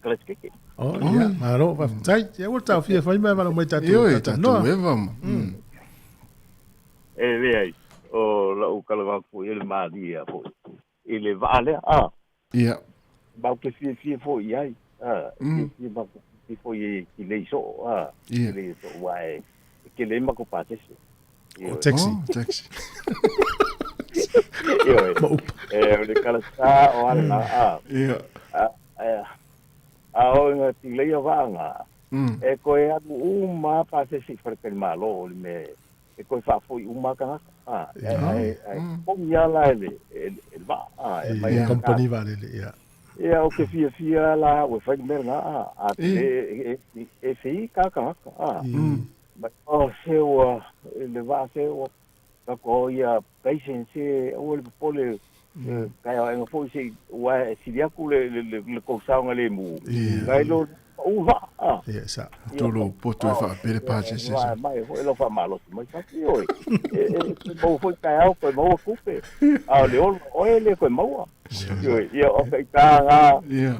Kalasikeke. Oh, ia, malo, faafetai. Ia ua taofia fai mai valaau mai tatou. Ioe, tatou eva ma. E leai, o lau talanoa atu foi i le malie foi i le vaa lea, a. Ia. Matou te fiafia foi i ai, a, fiafia matou te foi e kilei soo, a, kilei soo, aua e tele ai matou pasese. O taxi. Oh, taxi. Ioe. Ma upa. E, o le kalasa o a lena, a. Ia. A, Ae a o inga tilei o vaanga. E koe alu uma a pasese i faletalimalo o le mea e koe faafoi uma tagata. A e e totogi a la e le e le vaa. A e mai company vaalele ia. Ia o ke fiafia la au e fai le mea lena a a e e fei ka tagata. A mai o se ua le vaa se ua ka ia patience se aua le popole kai o enga foi se ua e sili atu le le le kou saoga le mu kai lo u va a ia sa tolo poto e faapele pasese sa mai foi lo faamalosi mai fasi oi e e mau foi kai au koe maua kupe a o le olo oe le koe maua oi ia o kai ta nga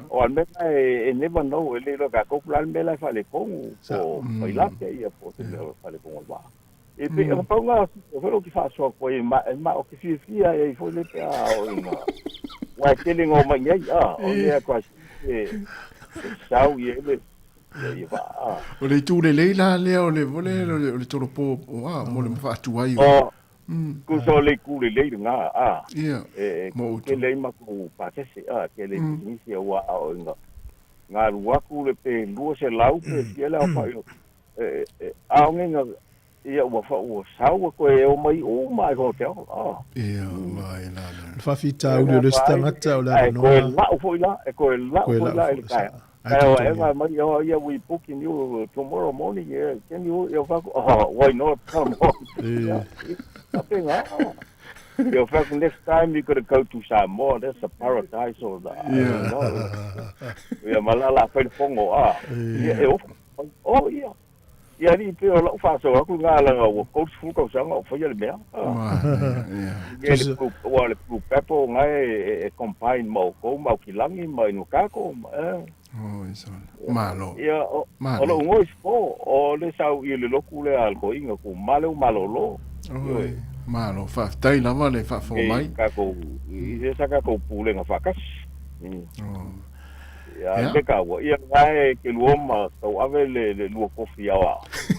o al mea e e never know e le lo ka ko plan mea la fale kongu po failate ia po te mea fale kongu va E pe o pau ngā o whero ki whaasoa koe ma, ma o ke fiafia e i foi le pe a o inga. Wa e tele ngō mai nei, a, o lea koa e, e sau i e le, ia va, a. O le itu lelei la lea o le vole o le, o le tolopo o a, mo le mawhaatu ai. O, ku so le ku lelei ngā, a. Ia, E, mo utu. Ke lei maku pasese, a, ke lei pisinisi a ua a o inga. Ngā ruaku le pe 200 pe fia le au whai e, e, a o ngenga, ia ua fa ua sau koe e o mai uma i hotel. Ah. Ia, mai la le. Faafitauli o le isi tagata o le avanoa. E koe lau foi la, e koe lau foi la i le taeao. Taeao e nga mai, oh, yeah, we booking you tomorrow morning, yeah, can you, ia fa oh, why not, come on. Yeah. Nga. Ia fa next time you gotta go to Samoa, that's a paradise or the, yeah. Ia malala fai le fongo, ah. Ia, e ofa, oh, ia. Ia ni pe o lau whaaso aku ngā langa ua coach fu kausaga o whaia le mea. Ia le blue, ua le blue pepper o ngai e, e combine ma o kou, ma o kilangi, ma inu kako. Ma, eh. Oh, iso. Malo. Ia, o, o lo ngoi spo, o le sau i le loku le al ko inga ku male o malolo. Oi, malo. Whaatai lava le whaafo mai. Kako, i se sa kako pulenga whakasi. Oh. Ia, le kaua. Ia ngai ke lua ma tau ave le, le lua kofi awa.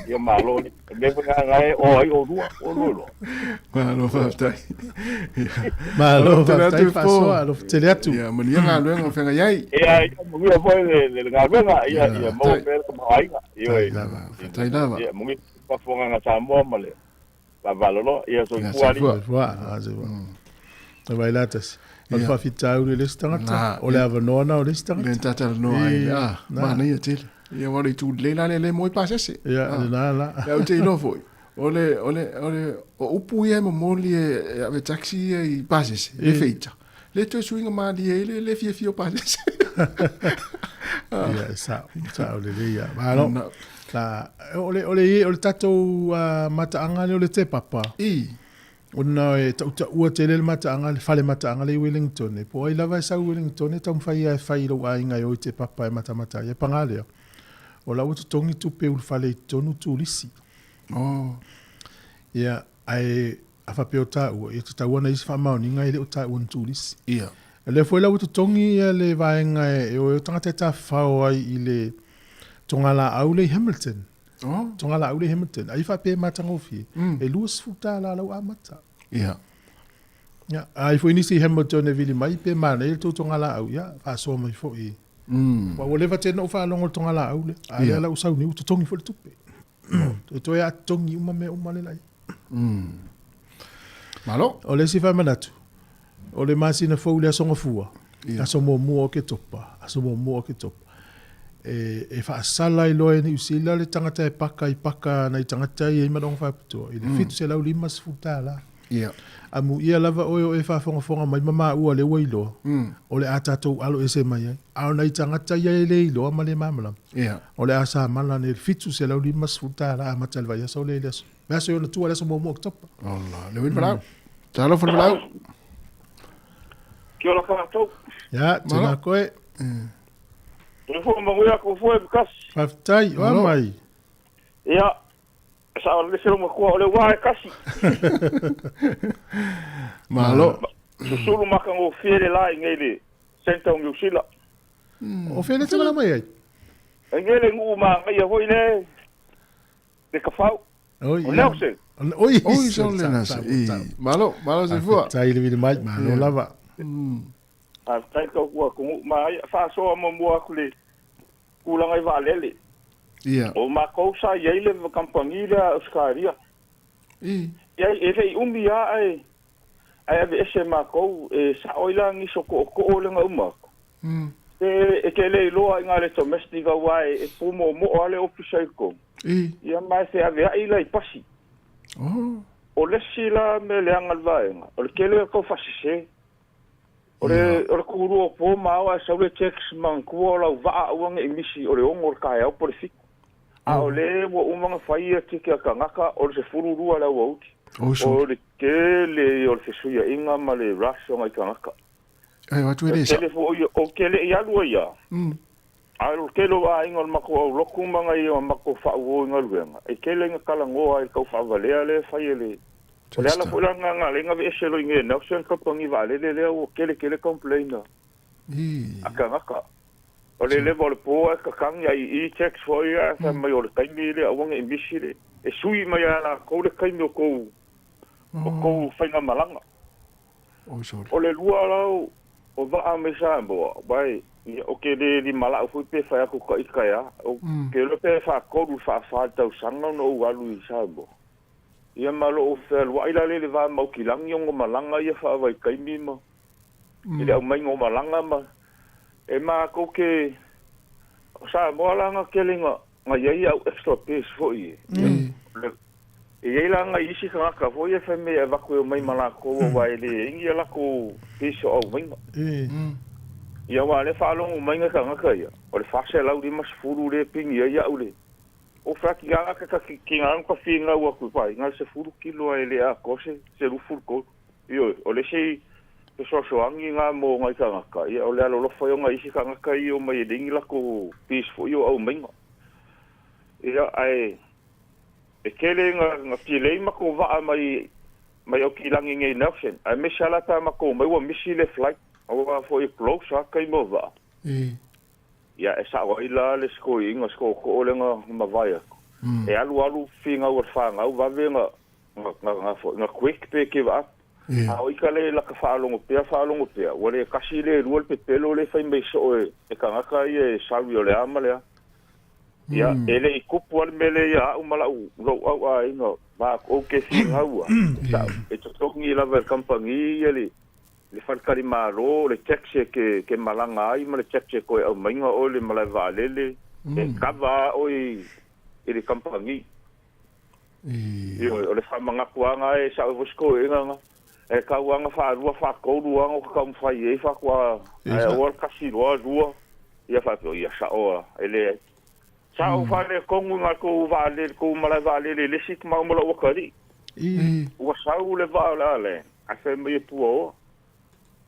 Ia malo le me nga ngai o ai o lua, o lua lua. Malo whaatai. Malo whaatai whaasoa, alo tele atu. Ia, manuia ngā luenga o whenga iai. Ia, ia, manuia foi le, le, le ngā luenga, ia, ia, mau pera ka mahainga. Ia, whaatai lava. Ia, manuia whafonga ngā Samoa ma le vavalolo, ia, soifua ali. Soifua, soifua. E vai la tasi. O le faafitauli le isi tagata, o le avanoa na o le isi tagata. Le tatala noa ai, a, mana ia tele. Ia wale i tū le la le le moi pasese. Ia, le la la. Ia, o te iloa foi. O le, o le, o le, o upu ia e momoli e, e ave taxi ia i pasese, le feita. Le toe suiga malie ai le, le fiafia o pasese. Ia, sa, sa o le le ia. Malo, la, o le, o le, o le tatou uh, mataaga le o le te papa. I. Ona e tautaua tele le mataaga, le fale mataaga le i Wellington. E po ai lava e sau Wellington e taumafai ia e fai i lou aiga e o i te papa e matamata ai. E pagā lea, o la ua totogi tupe ulufale i totonu turisi. Oh. Ia, ae a faapea o taua, ia tatau ana isi faamaoniga e le o taua ni turisi. Ia. O lea foi la ua totogi ia le vaega e o e o tagata e tafafao ai i le togalaau lea i Hamilton. Oh. Togalaau lea i Hamilton. Ai faapea e matagofie, e $20 lau amata. Ia. Ia, ai foi nisi i Hamilton e vili mai pe manaia le tou togalaau, ia, faasoa mai foi. Ua ua leva tele ona ou faalogo i le togalaau lea. A lea la ua sau nei ua totogi foi le tupe. E toe a totogi uma mea uma le lai. Malo. O le isi faamanatu, o le masina fou i le Aso Gafua, aso muamua o Oketopa, aso muamua o Oketopa, e, e faasala ai loa e Niu Sila le tagata e paka i paka nai tagata ia i manaoga faapitoa i le $750. Ia. Amuia lava oe o e faafogafoga mai ma maua lea ua iloa, o le a tatou alo ese mai ai. A o nai tagata ia e le iloa ma le malamalama, o le a samala nei le $750 amata i le vaiaso lea i le aso. Vaiaso i ona tua i le aso muamua o Oketopa. Ola, le uili valaau. Talofa le valaau. Kia ora koutou. Ia, tēnā koe. Soifua manuia kou fue kasi. Faafetai, oa mai. Ia, sa o le lese matua o le wā e kasi. Malo. Susulu makagofie le la i nei le Centre o Niu Sila. O fea le tala mai ai? E nei le nuu māngaia foi le le kafau. Oi, O Nelson. Oi, Oi, so le nase. Malo, malo soifua. Faafetai le vili mai, malo lava. Faafetai tautua atunuu ma ai faasoa muamua atu le tulaga i vaalele. Ia. O matou sa i ai le kamupani lea a Ausetalia. Ia e le i umi lava ae ae aveese e matou, e sao ai la nisi o tootoo lea na uma atu. E e te le iloa i na le domestic aua e pumoomoo lava le ofisa i totonu. Ia ma e feaveai la i pasi. O le isi la mea leaga i le vaega, o le tele o tau faasese. O le o le tulua o po ma ao ae sau le text manatua o lau vaa aua ne i misi o le 6 o le taeao po o le 7. A o le ua uma ona fai ia ticket a tagata o le 12 i le aoauli. O le tele ia o le fesuiaiga ma le rush o nai tagata. Ai o atu e le sa. Tele foi ou te le i alu ai a. Ae o le tele o aiga o le matou aulotu ma nai o matou faauo i galuega, e tele ina talanoa ai i le tau faavalea lea e fai e le O le ala foi la lena na ala ai ona aveese loa i inei e Nelson le kamupani vaalele lea ua tele tele complain a tagata. O le leva o le po ae tatagi ai i e-tax foi ae fai mai o le taimi lea aua ne i misi le e sui mai lava e latou le taimi o tou o tou faigamalaga. O le lua la o vaa mai Samoa, aua ou te le limala'u foi pe fai atu ta ita e a, ou te iloa pe faatolu i le faafa i le tausaga ona ou alu i Samoa. Ia ma lou fealuai la lea i le va ma Aukilagi ona malaga ia faavaitaimi ma i le aumaiga o malaga ma e matou te o Samoa la na tele na na i ai au extra pairs foi e. E i ai la nai isi tagata foi ia fai mai e avatu e omai ma latou aua e leai ni a latou pairs o aumaiga. Ia aua o lea e faalogo mai nai tagata ia, o le 450 lea e pigi ai au le O fai atu ia ka kina anu ka finau atu i na le 10 kilo ae le atoa se 23. Ioe, o le isi fesoasoani na mo nai tagata, ia o le alolofa ia o nai isi tagata ia e omai e leai ni latou fees foi ia o aumaiga. Ia, ae e tele ina delay matou vaa mai mai Aukilani nei i Nelson, aemaise lava la pe a matou omai ua misi le flight, aua foi e close lava taimi o vaa. Ia, e sao ai la le sikoiina, sikootoo lea na mavae atu. E alu alu finau a le fanau vave na, na, na, foi, na quick pe give up. A o ita le laka faalogo pea, faalogo pea, ua le tasi le lua le pepelo lea e fai mai soo e, e tagata ia e saui o le a ma le a. Ia, e le i tupu lava le mea lea ia au ma lau, lou au aiga, ma ou te finau a, sa, e totogi lava e le kamupani ia le, le faletalimalo, o le tax e ke, ke malaga ai ma le tax e toe aumaiga oe le malae vaalele, e kava a oe i le kamupani. Ioe, o le faamanatuaga e sao foi si toeaina na, e tau lava na faalua faatolu lava ona taumafai ai faatoa, ae aua le tasi loa lua, ia faapea, ia sao lava, e leai. Sa ou faaletonu i na tou vaalele, tou malae vaalele i le isi maua ma lou atalii. Ua sau le vaa o le a le, ae fai mai e puaoa.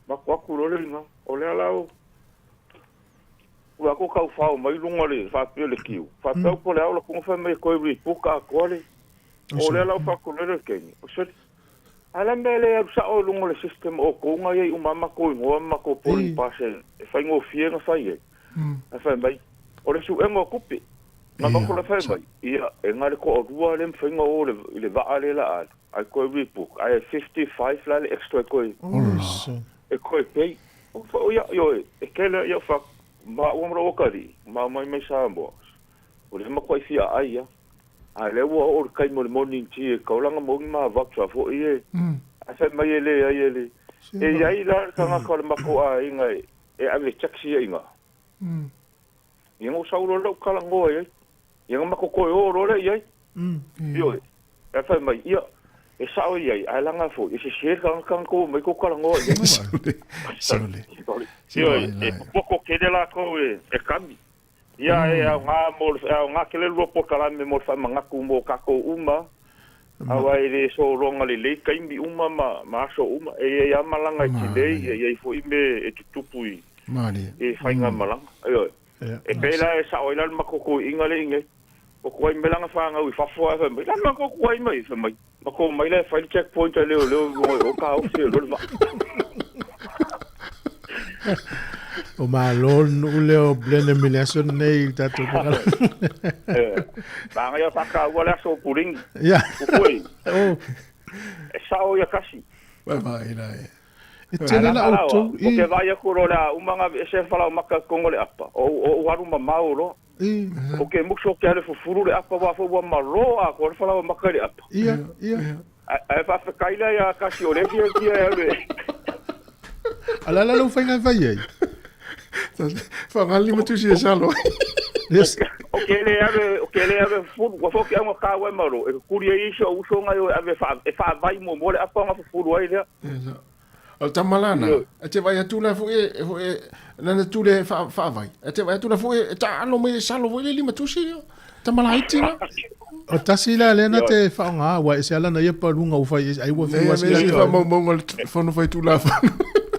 Maku atu loa le ina, o lea la o ua atu tau fao mai luga o le faapea o le kiu. Faapea au po o le a o latu fai mai e toe rebook atoa le. O lea la ua fai atu loa le teine, o sole. A o le a le mea e le alu sao i luga o le system o outou na i ai uma lava matou igoa ma matou boarding pass e faigofie ona fai ai. Ae fai mai, o le suega o tupe. Na matou le fai mai, ia, e na o le toalua lea e mafai ona o i le vaa lea o le a alu, ae toe rebook, ae 55 la le extra e toe, e toe pay. Ou fai, o ia, ioe, e tele, ia, fai atu, maua ma lou atalii, ma omai mai Samoa, o lea e matuai fia aai lava. A o lea ua oo le taimi o le morning tea e taulaga moni ma voucher foi e, ae fai mai e leai e le, e i ai la le tagata o le matou aiga e, e ave taxi ai ina. Ia na ou sau loa lea ou talanoa i ai. Ia na matou toe o loa lea i ai. Ioe. Ae fai mai, ia, e sao i ai, ae laga foi, e sese le tagata na tou omai tou talanoa i ai. Sole. Ioe, e popoto tele latou e kami. Ia, e aoga mo le, e aoga tele le lua polokalame mo le faamanatu mo tatou uma, aua e le sologa lelei taimi uma ma, ma aso uma. E i ai lava malaga e delay, e i ai foi mea e tutupu i, i faigamalaga. Ioe. E pei la e sao ai la le matou toeaina lea i inei, ua tuai mai lana fanau i fafo ae fai mai, le a le matou tuai mai? Fai mai, matou omai la e fai le check point a leoleo i luga i o taofi ai loa le vaa. O malo le nuu lea o Blenheim i le aso lenei i le tatou pakala. Manaia faataua le aso o Pulini. Ia. Pupui. Oh. E sao ia kasi. Bye bye la e. E tele la outou i. O ke vaai atu loa o le a uma ona aveese le falaomaka i totonu o le apa, o ou alu mamao loa. O ke musu o ke alu e fufulu le apa aua foi ua malo atoa le falaomaka i le apa. Ia, ia. Ae faafetai la ia Kasi o lea e fiafia e alu e. A o le a la lau faiga e fai ai? Faaaoga le limatusi e salo. Yes. O ke le alu o ke le alu e fufulu, ua foi ke augata ua e malo, e tutuli ai isi o uso na e o e ave e faavai muamua le apa ona fufulu ai lea. O le tama lana, e te vaai atu la foi e, foi e, lana tule e faavai, e te vaai atu la foi e taalo mai e salo foi le limatusi lea. Tama laiti la. O tasi la lea na te whaonga, ua ese ala na ia paluga ua fai ai ua fiu asi. Nei, faamaumauga le fono fai tulafono.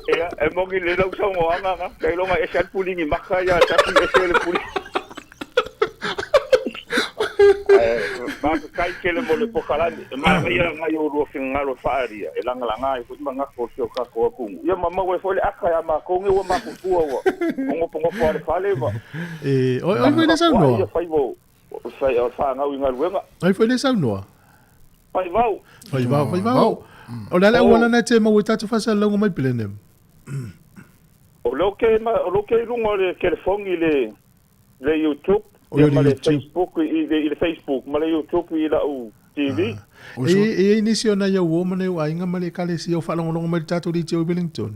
Ia, e moni le lau saunoaga na, kailoga ese lava le puligi maka ia tasi ese le puligi. Ae faafetai tele mo le polokalame. E manaia nai o lua finagalo e faaalia, e lagalaga ai foi manatu o si o tatou atunuu. Ia ma maua ai foi le ata ia matou nei ua matutua ua nofonofo lava i le fale ma E, oi, oi foi le saunoa. Ia faiva o o fanau i galuega. Ai foi le saunoa. Faivao. Faivao, faivao. O le a le auala na e te maua i tatou faasalalauga mai Blenheim? O lea ou te, o lea ou te i luga o le telefoni i le le YouTube ia ma le Facebook i le Facebook ma le YouTube i lau TV. E i ai nisi o nai au uo ma nai ou aiga ma le Ekalesia o faalogologo mai i le tatou leitio i Wellington?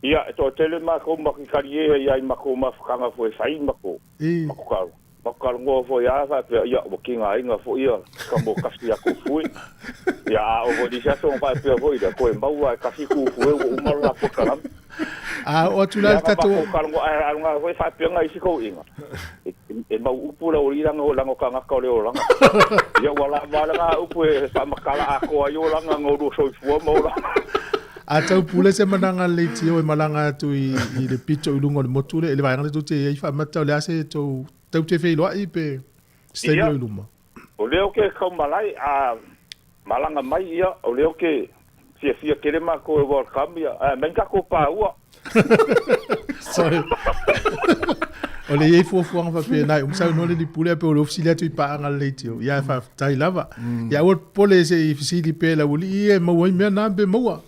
Ia, e toatele matou ma te talie ai i matou mafutaga foi e fai matou, matou matou talanoa foi a faapea, ia, ua tigaina foi ia ka mo kasi a Tufue. Ia, a oo foi i le isi aso ona faapea foi lea, toe maua e kasi Tufue ua uma le latou kalama. A oo atu la le tatou. Matou talanoa, ae aluga foi faapea nai isi toeaiina, e mau upu le aualii leaga o tagata o le olaga. Ia ua lava lena upu e faamatala atoa ai olaga na olua soifua ma olaga. A tau pule se malaga a le leitio e malaga atu i, i le pito i luga o le motu le, i le vaega lea tou te i ai faamata o le a se tou tau te feiloai pe se taimi o i luma. O lea ou te taumalae a malaga mai ia, o lea ou te fiafia tele matou e welcome ia, ae aumai ni tatou paua. Sorry. O le i ai fuafuaga faapena, e uma saunoa le Lipule ae pei o le fesili atu i paaga le leitio. Ia faafetai lava. Ia aua le popole se i fesili pea i le aualii ia e maua ai mea na pe maua.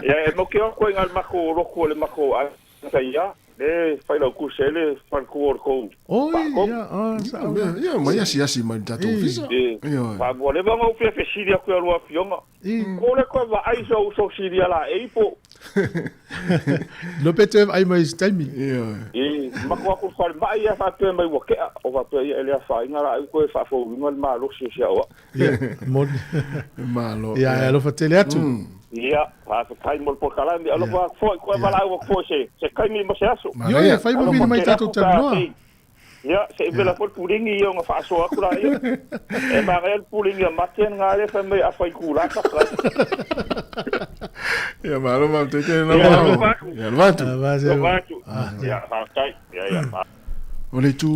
Ia e mautinoa atu ai na o le matou lotu o le matou aiga ia, le Failautusi ai le faletua o le tou Oi, ia, ah, sao. Ia, mai asiasi mai i le tatou ofisa. Ioe. Ua leva ona ou fia fesili atu i a lua afioga. Ko le toe vaai i sou uso silia laei po. Lo pe toe vaai mai i se taimi. I matou atu i le falemai ia faapea mai ua tea. O faapea ia e le afaina laei ua toe faafouina le malosi o si au au. Ia, moni. Malo. Ia, e alofa tele atu. Ia, faafetai mo le polokalame. Alofa atu foi, toe valaau atu foi se se taimi ma se aso. Ioe, e fai ma vili mai tatou talanoa. Ia, se i vela foi le puligi ia ona faasoa atu laia. E manaia le puligi a Mate lena lea fai mai a fai itula ta fai. Ia, malo faafetai tele lava. Ia, alofa atu. Ia, alofa atu. Alofa atu. Ia, faafetai. Ia, ia. O le itu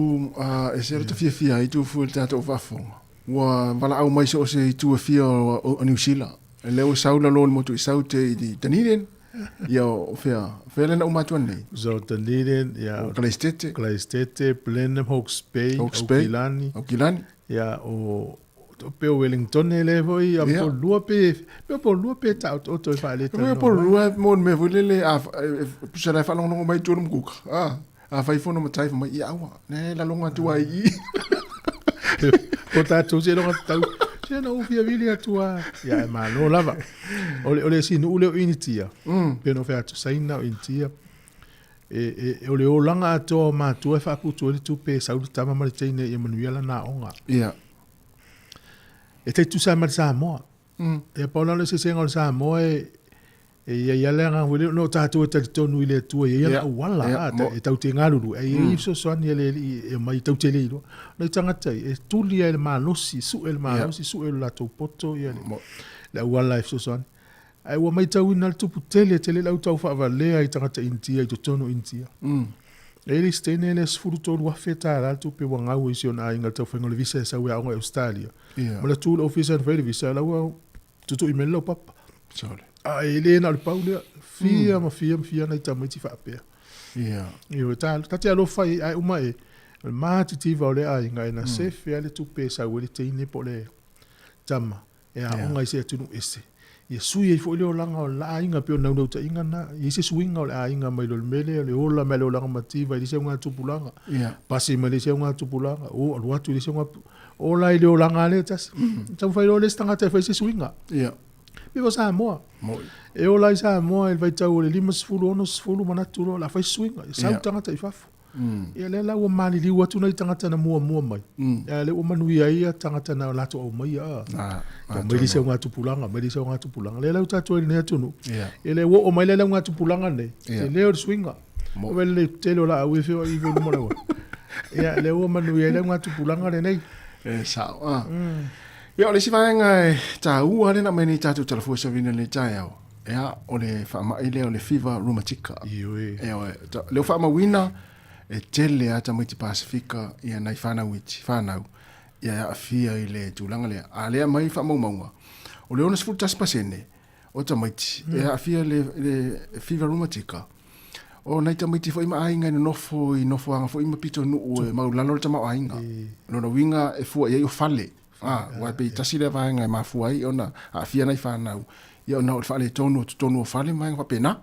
e sere te fiafia ai tu fua i le tatou faafofoga, ua valaau mai so o se itu e fia o Niu Sila. E lea ua sau lalo o le motu i Saute i Dunedin, Ia, o fea, fea lena uma atu nei? So, Dunedin, ia. O Kalaistete. Kalaistete, Blenheim, Hawke's Bay, Hawke's Bay, Aukilani. Aukilani. Ia, o o pe o Wellington le foi, a po lua pe, pe po lua pe ta o to e whaale tano. Pe po lua mo me foi lele, a, pusa lai whalongongo mai tūru mkuka. Ah, a whai fono matai mai, ia aua, ne la longa atu ai i. Ko tātou se longa tau, se na ufia vili atu a. Ia, e malo lava. O le, o le isi nuu lea o Initia, pe no whea atu Saina o Initia, e, e, o le olaga atoa o matua e faaputu ai le tupe e sau le tama ma le teine ia manuia lana aoga. Ia. E tai tusa ai ma le Samoa. Ia pau la o le eseesega o le Samoa e, e i ai lava le agaga foi lea, ona o tatou e talitonu i le Atua e i ai ana auala, e tatou te galulue, ae i ai fesoasoani a le Alii e aumai tatou te le iloa. O nai tagata ia, e tuli lava i le malosi, sue le malosi, sue lo latou poto ia le auala e fesoasoani. Ae ua matauina le tupu tele tele le au tau faavalea i tagata Initia i totonu o Initia. E i ai le isi teine lea $13,000 le tupe ua gau ai i si ona aiga i le taufaiga o le visa e sau e aoga i Ausetalia. Ma le tu i le ofisa na fai le visa, la ua tutui mai le laupapa. Sole. A e le na o le pau lea, fia ma fia ma fia nai tamaiti faapea. Ioe, ta, ta te alofa i ai, ae uma e, o le matitiva o lea aiga e na sefe lava le tupe e sau ai le teine po o le tama e aoga i se atunuu ese. Ia sui ai foi le olaga o le aiga pei o le naunautaiga lena. Ia i ai se suiga o le aiga mai lo le mea lea o le ola mai le olaga mativa i le isi augatupulaga, pasi mai le isi augatupulaga, o alu atu i le isi auga, ola i le olaga lava lea e tasi. Taumafai loa le isi tagata e fai se suiga. Pei o Samoa. E ola ai Samoa i le vaitau o le 50, 60 manatu loa o le a fai se suiga, ia sau tagata i fafo. Ia lea la ua maliliu atu nai tagata na muamua mai, a o lea ua manuia ai ia tagata na latou aumaia. Aumai le isi augatupulaga, aumai le isi augatupulaga. Lea la ua tatou i ai i lenei atunuu, ia lea ua oo mai le augatupulaga lenei, tele o le suiga. Ua le tele o laau e feoai i luma o le auala. Ia lea ua manuia ai le augatupulaga lenei. E sao. Ia o le isi vaega e taua lea na aumai nei tatou talafua savini i lenei taeao, Ia, o le faamai lea o le fever rheumatica. Ioe. Ioe. Lea ua faamauina, e tele lava tamaiti Pasefika ia nai fanau iti, fanau, ia e aafia i le tulaga lea. A lea aumai faamaumauga, o le 61% o tamaiti e aafia i le fever rheumatica, o nai tamaiti foi ma aiga e nonofo i nofoaga foi ma pitonuu e maulalo le tamaoaiga. O lona uiga e fua i ai o fale. Aua e pei tasi lea vaega e mafua ai ona aafia nai fanau, ia ona o le faaletonu o totonu o fale ma vaega faapena.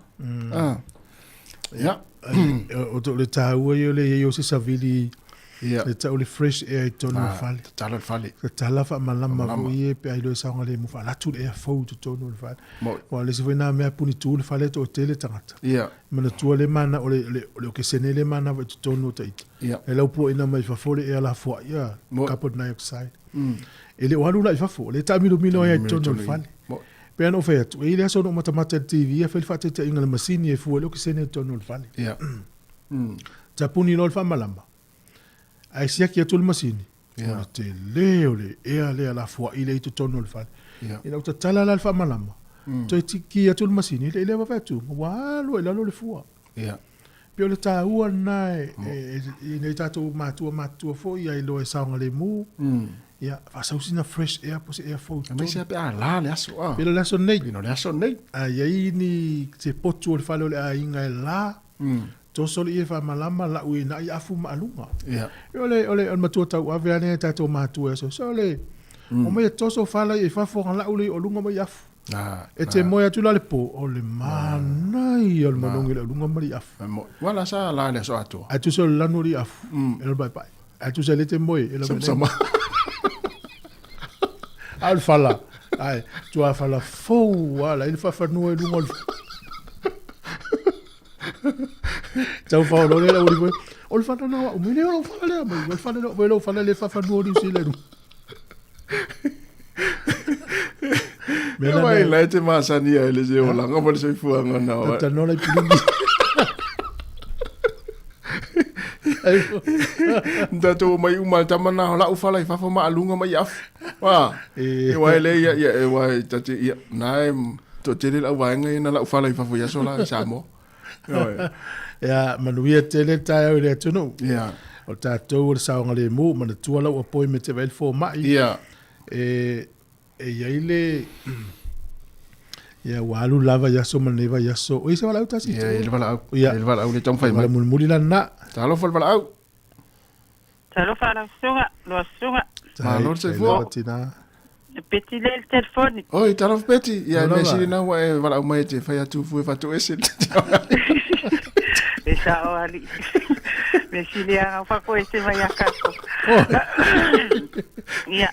Ia. O le taua ia o le i ai o se savili e tau le fresh air i totonu o le fale. Tatala le fale. Tatala faamalama foi ia pe a iloa e saogalemu faalatu le ea fou i totonu o le fale. Aua o le isi foi lena mea punitu le fale e toatele tagata. Manatua le mana o le okesene le manava i totonu o ita. E laupuaina mai fafo le ea lafoai ia, carbon dioxide. E le o alu la i fafo, o lea e taamilomilo ai i totonu o le fale. Pei ona ou fai atu, e i ai le aso na ou matamata i le TV e fai le faataitaiga i le masini e fua i le okesene i totonu o le fale. Tapuni loa le faamalama, ae siaki atu le masini, o le tele o le ea lea lafoai lea i totonu o le fale. Ina ua tatala la le faamalama, toe ki atu le masini, e le vave atu, ua alu ai i lalo le fua. Pei o le taua lena i nai tatou matua matutua foi ia iloa e saogalemu, ia faasau sina fresh air po o se air fou i totonu. Aemaise lava pe a la le aso. Pei o le aso lenei. Pei o le aso lenei. A i ai ni se potu o le fale o le aiga e la, toso le ie faamalama, lau i ina i afu ma aluga. O le matua tauave lava lenei a tatou matua i aso, so o le omai e toso fala ia i fafo ona lau lea i aluga ma i afu. E te moe atu la le po, o le manaia o le manogi i le aluga ma le afu. Ua la sa la le aso atoa. Ae tusa o le lanu o le afu, e le paepae. Ae tusa le te moe, e la sama. A o le fala, ae tua fala fou ala i le faafanua i luga o le Tau whaolo le uri koe. O le fala na o mele o fala lea mai. O le fala lea o le fala le faafanua o Niu Sila. Mea mai la e te masani ai le se olaga ma le soifuaga na oe. Tanoa lai pulungi. Tatou mai uma le tama na o lau fala i fafo ma alunga mai afu. Wa. E wa le ia ia e wa tate ia na e to tele lau vaega ia na lau fala i fafo i aso la i Samoa. Ia manuia tele taeao i le atunuu. Ia. O tatou o le saogalemu, manatua lau appointment e vaai le fomai. Ia. E i ai le Ia, ua alu lava i aso ma lenei vaiaso. O i se valaau tasi? Ia, i le valaau. Ia. I le valaau le taumafai mai. Vala mulimuli la lena. Talofa le valaau. Talofa lau susuga, lua susuga. Malo le soifua. Tina. E Peti lea i le telefoni. Oi, talofa Peti. Ia, mea sili na ua e valaau mai e te fai atu fue fatoese. E sao alii. Mea sili a ngau fatoese mai a katou. Ia,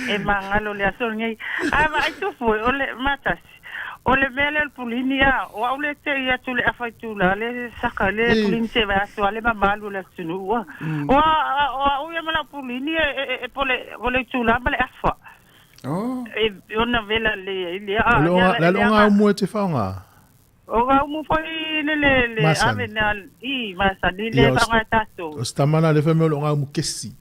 e magalo le aso lenei. A vaai tupu e, o le matasi. O le mea lea o le pulini a, o au le te i atu le afa i tula le saka le pulini se vai atu a le mamalu o le atunuu a. O a o au ia ma lau pulini e pole pole i tula ma le afa. Oh. E ona vela le ai lea a. Le o ngā umu e te whaonga? O ngā umu foi le le le ave na i masani le whaonga e tātou. O stamana le whamea o le o ngā umu kesi.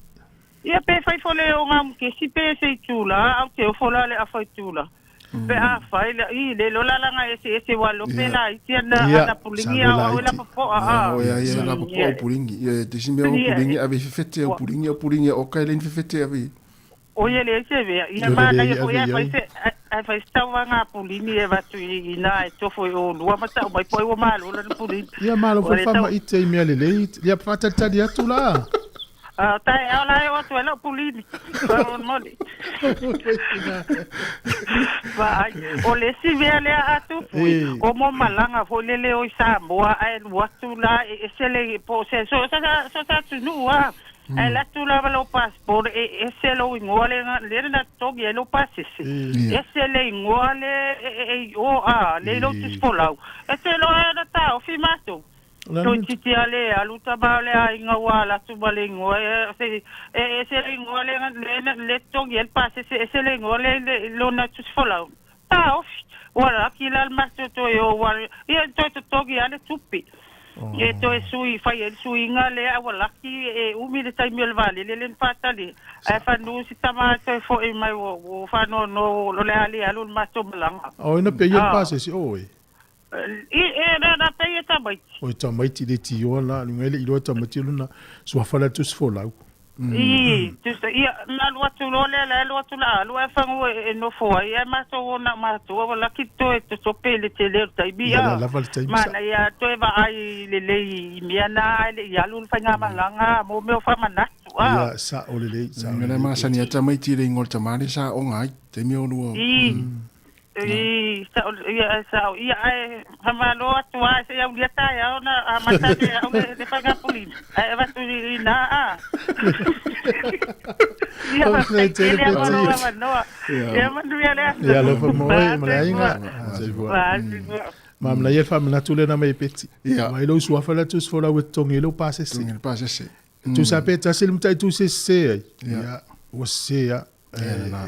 Ia pe fai fo le o ngā umu kesi pe se i tula, au te ofo la le afa i tula. Pe a fai le i le lola la nga ese ese wa lo pe la iti ana ana pulingi a o la popo a a. O ia ia la popo o pulingi. Ia te si mea o pulingi ave fefete o pulingi o pulingi o kai le fefete ave. O ia le ese ve ia ma na ia ia fai se ai fai stau nga pulini e vatu i na e tofo i o lua ma tau mai po i o malo la pulini. Ia malo fo fa ma ite i mea lelei ia fatalitali atu la. Taeao la e oo atu ai la'u pulini faamolemole. Vaai, o le isi mea lea a tupu, o mo malaga foi lele o i Samoa ae alu atu la e ese le po o se so se so se atunuu lava, ae alu atu lava lou passport e ese lou igoa le lea na totogi ai lou pasese, ese le igoa le e i o a le i lou tusifolau, e te iloa na taofi matou. Toeitiiti lava le alu tama o le aiga ua ala atu ma le igoa e ese le igoa lea le totogi ai le pasese ese le igoa lea i lona tusifolau. Taofi. Ua laki la le matou toe o ua ia toe totogi lava le tupe. E toe sui fai ai le suiga lea a ua laki e umi le taimi o le vaalele lea na faatali ai ae fanu si tama toe foi mai ua faanoanoa o le a le alu le matou malaga. Oi na peia le pasese oe. I, e, na, na pei e tamaiti. O e tamaiti le tioa la, luga e le iloa tamaiti lona suafa la tusi folau. I, tusa, ia, na alu atu loa lea, la e alu atu la alu ae fagu e, e nofo ai, ae matou o na matou, ua laki toe totope i le tele o le taimi, Ia, la lava le taimi sa. Manaia toe vaai lelei i mea na ae le i alu le faigamalaga mo mea o faamanatu, a. Ia, sa'o lelei, sa'o lelei. Mea la e masani ai tamaiti i le igoa o le tama lea sa aoga ai, taimi o lua. I, I sao ia sao ia ae faamalo atu lava se i aulia taeao na amata atu e au le faiga pulina ae avatu i ina a. Ia faafetai tele mo lou avanoa. Ia manuia le aso. Ia alofa mo oe ma le aiga. Soifua. Ma manaia le faamanatu lea na aumai e Peti. Mai lou suafa lea tusi folau e totogi ai lou pasese. Totogi le pasese. Tusa pe tasi le mataitu se sese ai. Ia, ua sese lava.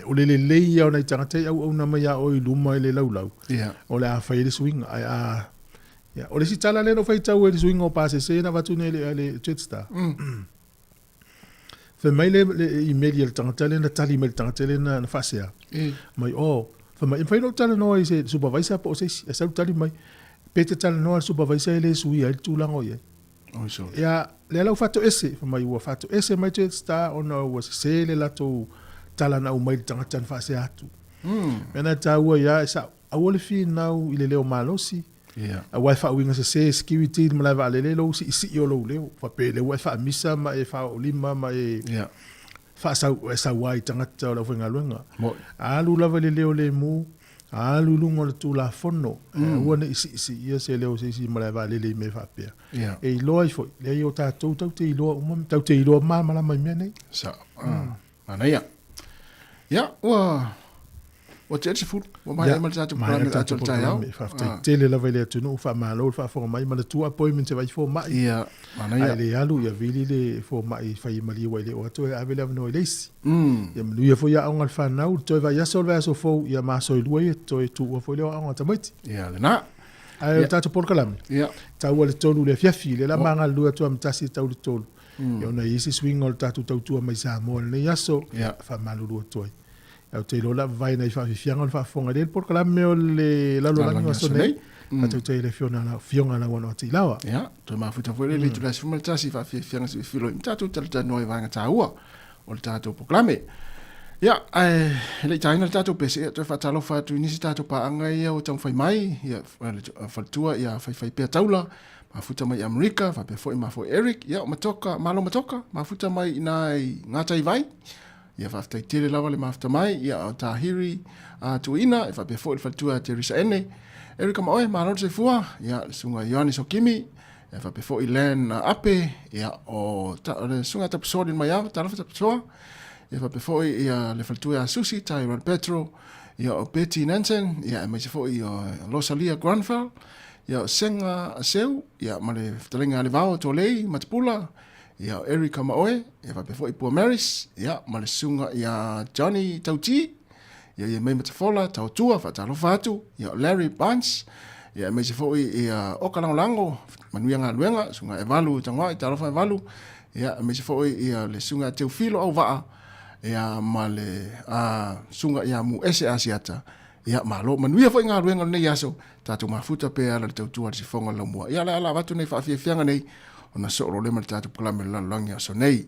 O le lelei ia o nai tagata i auauna mai ia oe i luma i le laulau, o le a fai ai le suiga. Ae a, ia, o le isi tala lea na ou faitau ai i le suiga o pasese na avatu nei e le Jetstar. Fai mai le imeli a le tagata lea na tali mai i le tagata lea na faasea, mai, oh, fai mai, e mafai ona ou talanoa i se supervisor po o se isi. Ae sau tali mai, pe te talanoa i le supervisor e le suia ai le tulaga o i ai. Ia, lea la ua faatoese, fai mai ua faatoese mai Jetstar ona ua sese le latou tala na aumai i le tagata na faasea atu. Mea na e taua ia, e sao, aua le finau i le leo malosi, aua e faauiga sese e security i le malae vaalele lou siisii o lou leo, faapea lea ua e faamisa ma e faaoolima ma e faasau, e saua i tagata o le aufaigaluega. Alu lava i le leo lemu, Alu i luga o le Tulafono, e aua ne i siisiia se leo o se isi malae vaalele i mea faapea. E iloa ai foi, leai o tatou tatou te iloa uma, tatou te iloa malamalama i mea nei. Sao. Manaia. Ia, ua ua tea le 10, ua maea ma le tatou polokalame o le atoa o le taeao. Faafetai tele lava i le atunuu, faamalo le faafofoga mai, manatua appointment e vaai fomai. Ia, manaia. A e le alu, ia vili le fomai e fai malie ua e le oo atu e ave le avanoa i le isi. Ia manuia foi aoga a le fanau, le toe vaiaso o le vaiaso fou, ia ma aso e lua ia toe tuua foi lea o aoga a tamaiti. Ia lena. Ae o le tatou polokalame, tau a le 3 i le afiafi, lea la ma galulue atu lava ma tasi e tau i le 3. Ia ona i ai se suiga o le tatou tautua mai Samoa i lenei aso, faamalulu atu ai. Ae ou te iloa o le a vavae nai faafiafiaga o le faafofoga i le polokalame o le lalolagi o aso nei. Faatautai i le Afioga a Lauano Atilawa. Ia, toe mafuta foi le itula e 11 i faafiafiaga se i filoi ma tatou talatalanoa i vaega taua o le tatou polokalame. Ia, ae le i taina le tatou pese, ia, toe faatalofa atu i nisi tatou paaga ia ua taumafai mai, ia, le faletua ia Faifaipea Taula, mafuta mai i Amerika, faapea foi ma foi Eric, ia, o Matoka, Malo Matoka, mafuta mai i nā i Ngātai Vai, ia, faafetai tele lava le mafuta mai, ia, o Tahiri a Tuina, e faapea foi le faletua Teresa Ene, Erika ma oe, malo le soifua, ia, le susuga Ioane Sokimi, Ia faapea foi Len Ape, ia o, ta, o le susuga Tapusoa Lilomaiava, talofa Tapusoa. Ia faapea foi ia le faletua ia Susi, Tyrone Petro, ia o Betty Nansen, ia aemaise foi o Rosalia Granfell, ia o Senga Seu, ia ma le fetalaiga a Levao Tolei Matapula, ia o Erica Maoe, ia faapea foi Pua Maris, ia ma le susuga ia Johnny Tauti, ia ia mei Matafola, Tautua, faatalofa atu, ia o Larry Barnes, ia aemaise foi ia Oka Lagolago, manuia galuega, susuga Evalu Tagoai, talofa Evalu, ia aemaise foi ia le susuga Teofilo Auvaa, ia ma le susuga ia Muese Asiata, ia malo, manuia foi galuega o lenei aso, tatou mafuta pea ala le tautua le sifoga o le laumua. Ia le ala avatu nei faafiafiaga nei, ona soo loa lea ma le tatou polokalame o le lalolagi aso nei.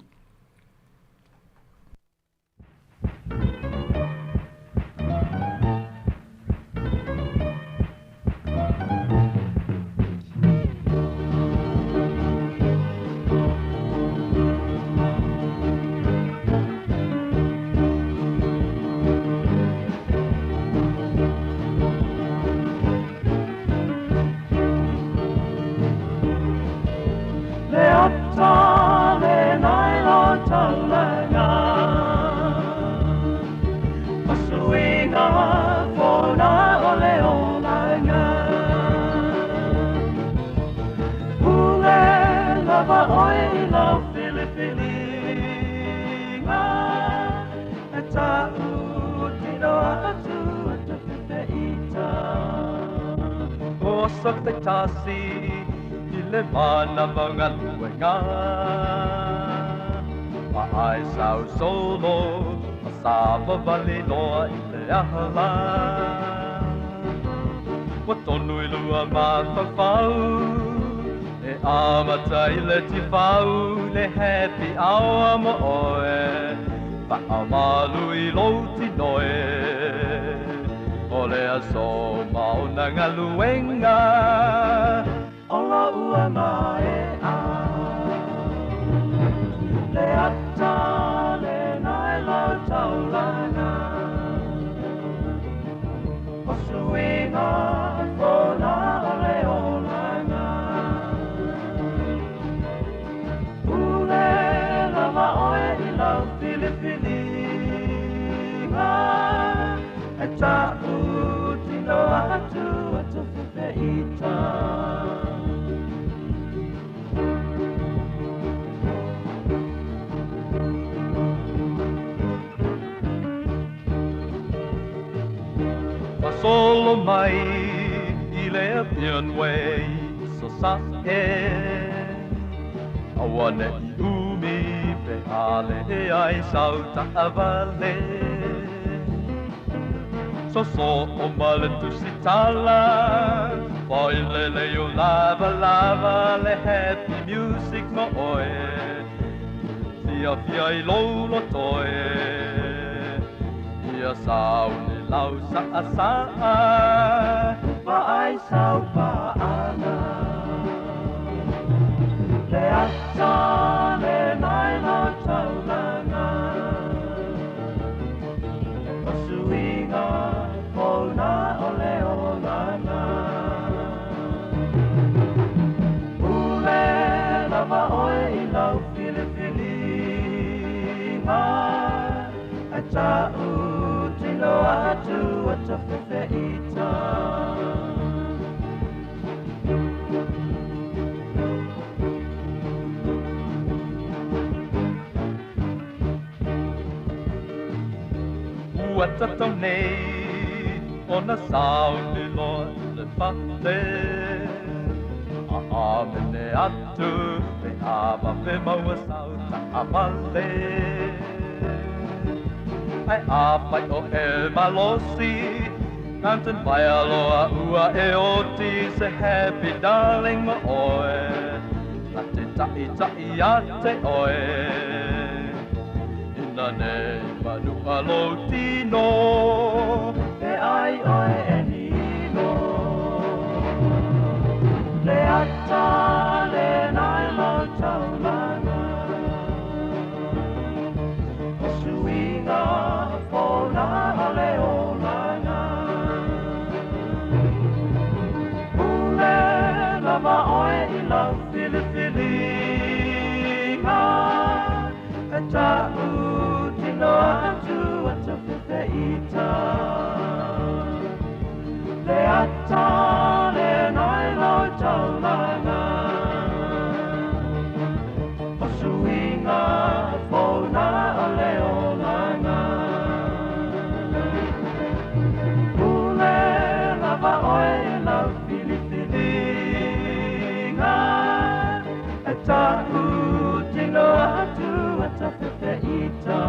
aso taitasi i le manawa galuega. Vaai sau solo ma savavali loa i le aha lā. Ua tonu i lua mafaufau e amata i le tifau le happy hour mo oe. Faamalu i lou tino e o le aso ma ona galuega o la'u maea. Le ata lena i lau taulaga o suiga fona o le olaga. Pule lava oe i lau filifiliga e ta'u tino atu e tafefeita. Solo mai i le Appian Way so sa e aua ne'i umi pe a leai sau taavale. Soso o ma le tusitala failele o lava lava le happy music mo oe. Fiafia i lou loto e ia sauni lau sa'asa'a vaai sau pa'aga. Le ata lena i lau taulaga o suiga fou o le olaga. Pule lava oe i lau filifiliga e ta'u tino atu e tafefeita. Ua tatau nei ona sauni loa i le fale a'amene atu pe a vave maua sau ta'avale. Ae afai o e malosi Mountain vaea loa ua e oti se happy darling mo oe. Na te ta'ita'i ia te oe ina nei manu'a lou tino e ai oe e nino. Le ata lena i lau taulaga o suiga fou o le olaga. Pule lava oe i lau filifiliga e ta'u tino atu e tafefeita. Le ata lena i lau taulaga o suiga fou o le olaga. Pule lava oe i lau filifiliga e ta'u tino atu e tafefeita.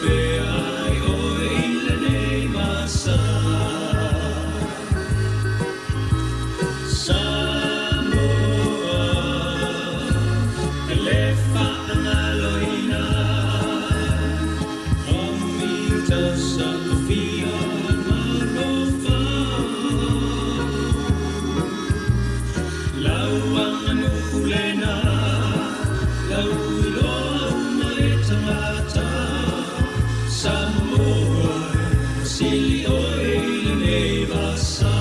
pea ai oe i lenei vasa. Samoa, e le faagaloina, o mita sakafia malofa. Lauanga nu'ulena, lau iloa uma e tagata. Samoa, sili oe i lenei vasa.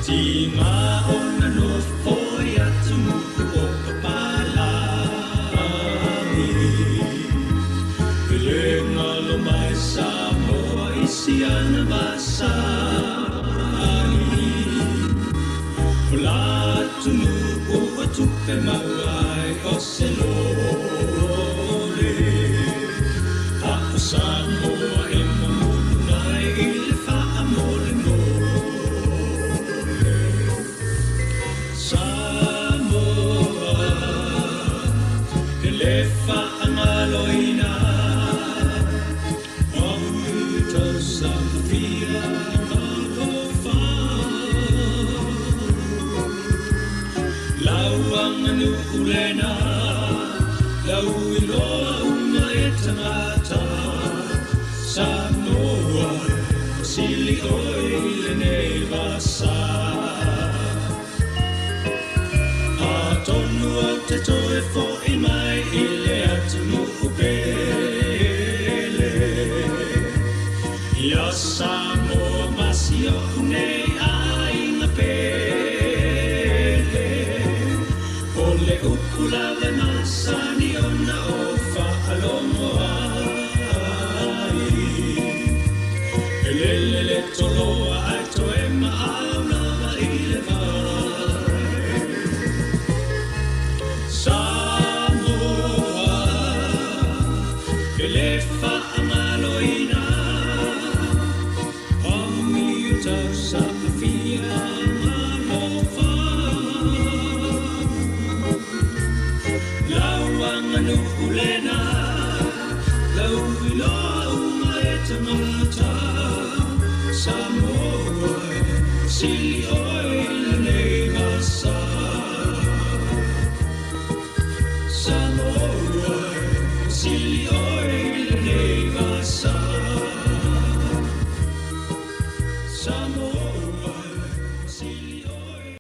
Tiga ona nofo i atunuu o papalagi. E le galo mai Samoa i siana vasagi. O la atunuu ua tupe maua ai o se lole. A o Samoa e mamulu mai i le faamolemole. Samoa, e le faagaloina, o tausafia malofa. Lauanga nu'ulena, lau iloa uma e tagata. Samoa, sili oe i lenei vasa. Atonu ou te toe fo'i mai i le atunuu pele. Ia Samoa ma si o'u nei aiga pele. O le upu lava e masani ona ou faalogo ai. E lele le toloa ae toe maau lava i le vai. Samoa, e le faagaloina, o tausafia malofa. Lauanga nu'ulena, lau iloa uma e tagata. Samoa, sili oe i lenei vasa. Samoa, sili oe i lenei vasa. Samoa, sili oe.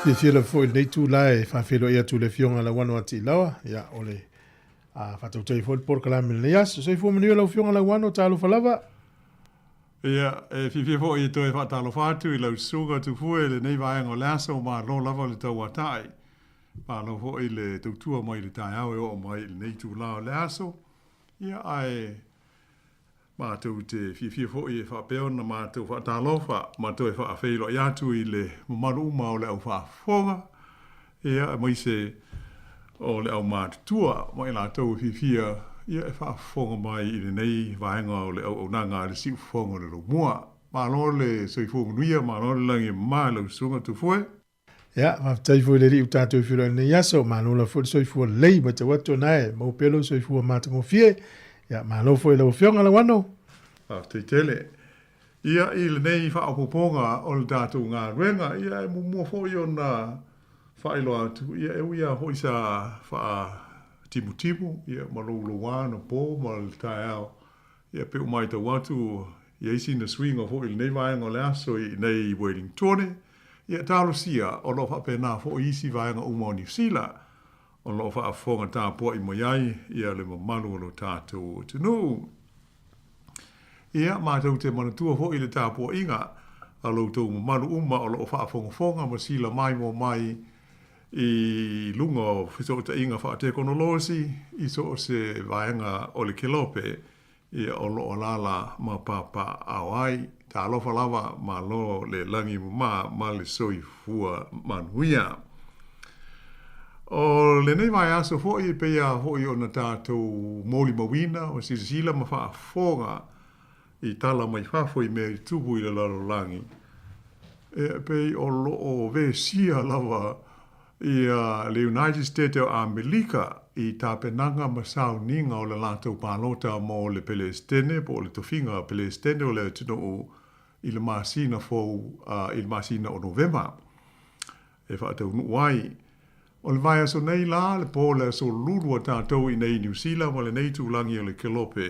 Fiafia lava foi i lenei itulā e faafeiloai atu i le Afioga Lauano a Tiilaoa, ia, o le faatautai foi le polokalame i lenei aso. Soifua manuia lau Afioga Lauano, talofa lava. Ia, e fiafia foi e toe faatalofa atu i lau susuga Tufue i lenei vaega o le aso, malo lava le tauatai. Malo foi le tautua mai i le taeao e oo mai i lenei itulā o le aso. Ia, ae Matou te fiafia foi e faapea ona matou faatalofa ma toe faafeiloai atu i le mamalu uma o le au faafofoga, ia, aemaise o le aumatutua ma i latou e fiafia ia e faafofoga mai i lenei vaega o le auaunaga a le Siufofoga o le Laumua. Malo le soifua manuia, malo le lagi e mama i lau Susuga Tufue. Ia, faafetai foi i le Alii ua tatou feiloai i lenei aso. Malo lava foi le soifua lelei, matau atu o na e maua pea lou soifua matagofie. Ia, malo foi i lau Afioga Lauano. Faafetai tele. Ia, i lenei faaopoopoga o le tatou galuega, ia e muamua foi ona faailoa atu, ia e ui lava foi sa faatimutimu, ia ma louloua na po ma le taeao, ia pei ua matau atu i ai sina suiga foi i lenei vaega o le aso i inei i Wellingtone, ia talosia o lo o faapena foi isi vaega uma o Niu Sila o lo o faafofoga tapuai mai ai ia le mamalu o lo tatou atunuu. Ia, matou te manatua foi le tapuaiga a lo outou mamalu uma o lo o faafogafoga ma sila maimoa mai i luga o fesootaiga faatekonolosi i so o se vaega o le kelope ia o lo o alaala ma papaaao ai. Talofa lava, malo le lagi mamā ma le soifua manuia. O lenei vaiaso foi e pei lava foi ona tatou molimauina ma silasila ma faafofoga i tala mai fafo i mea i tupu i le lalolagi, e pei o lo o vesia lava ia le United States o Amelika i tapenaga ma sauniga o le latou palota mo le Pelesitene po o le tofiga Pelesitene o le atunuu i le masina fou i le masina o Novema e faataunuu ai. O le vaiaso nei la, le po o le aso Lulu a tatou i nei i Niu Sila ma lenei itulagi o le Kelope,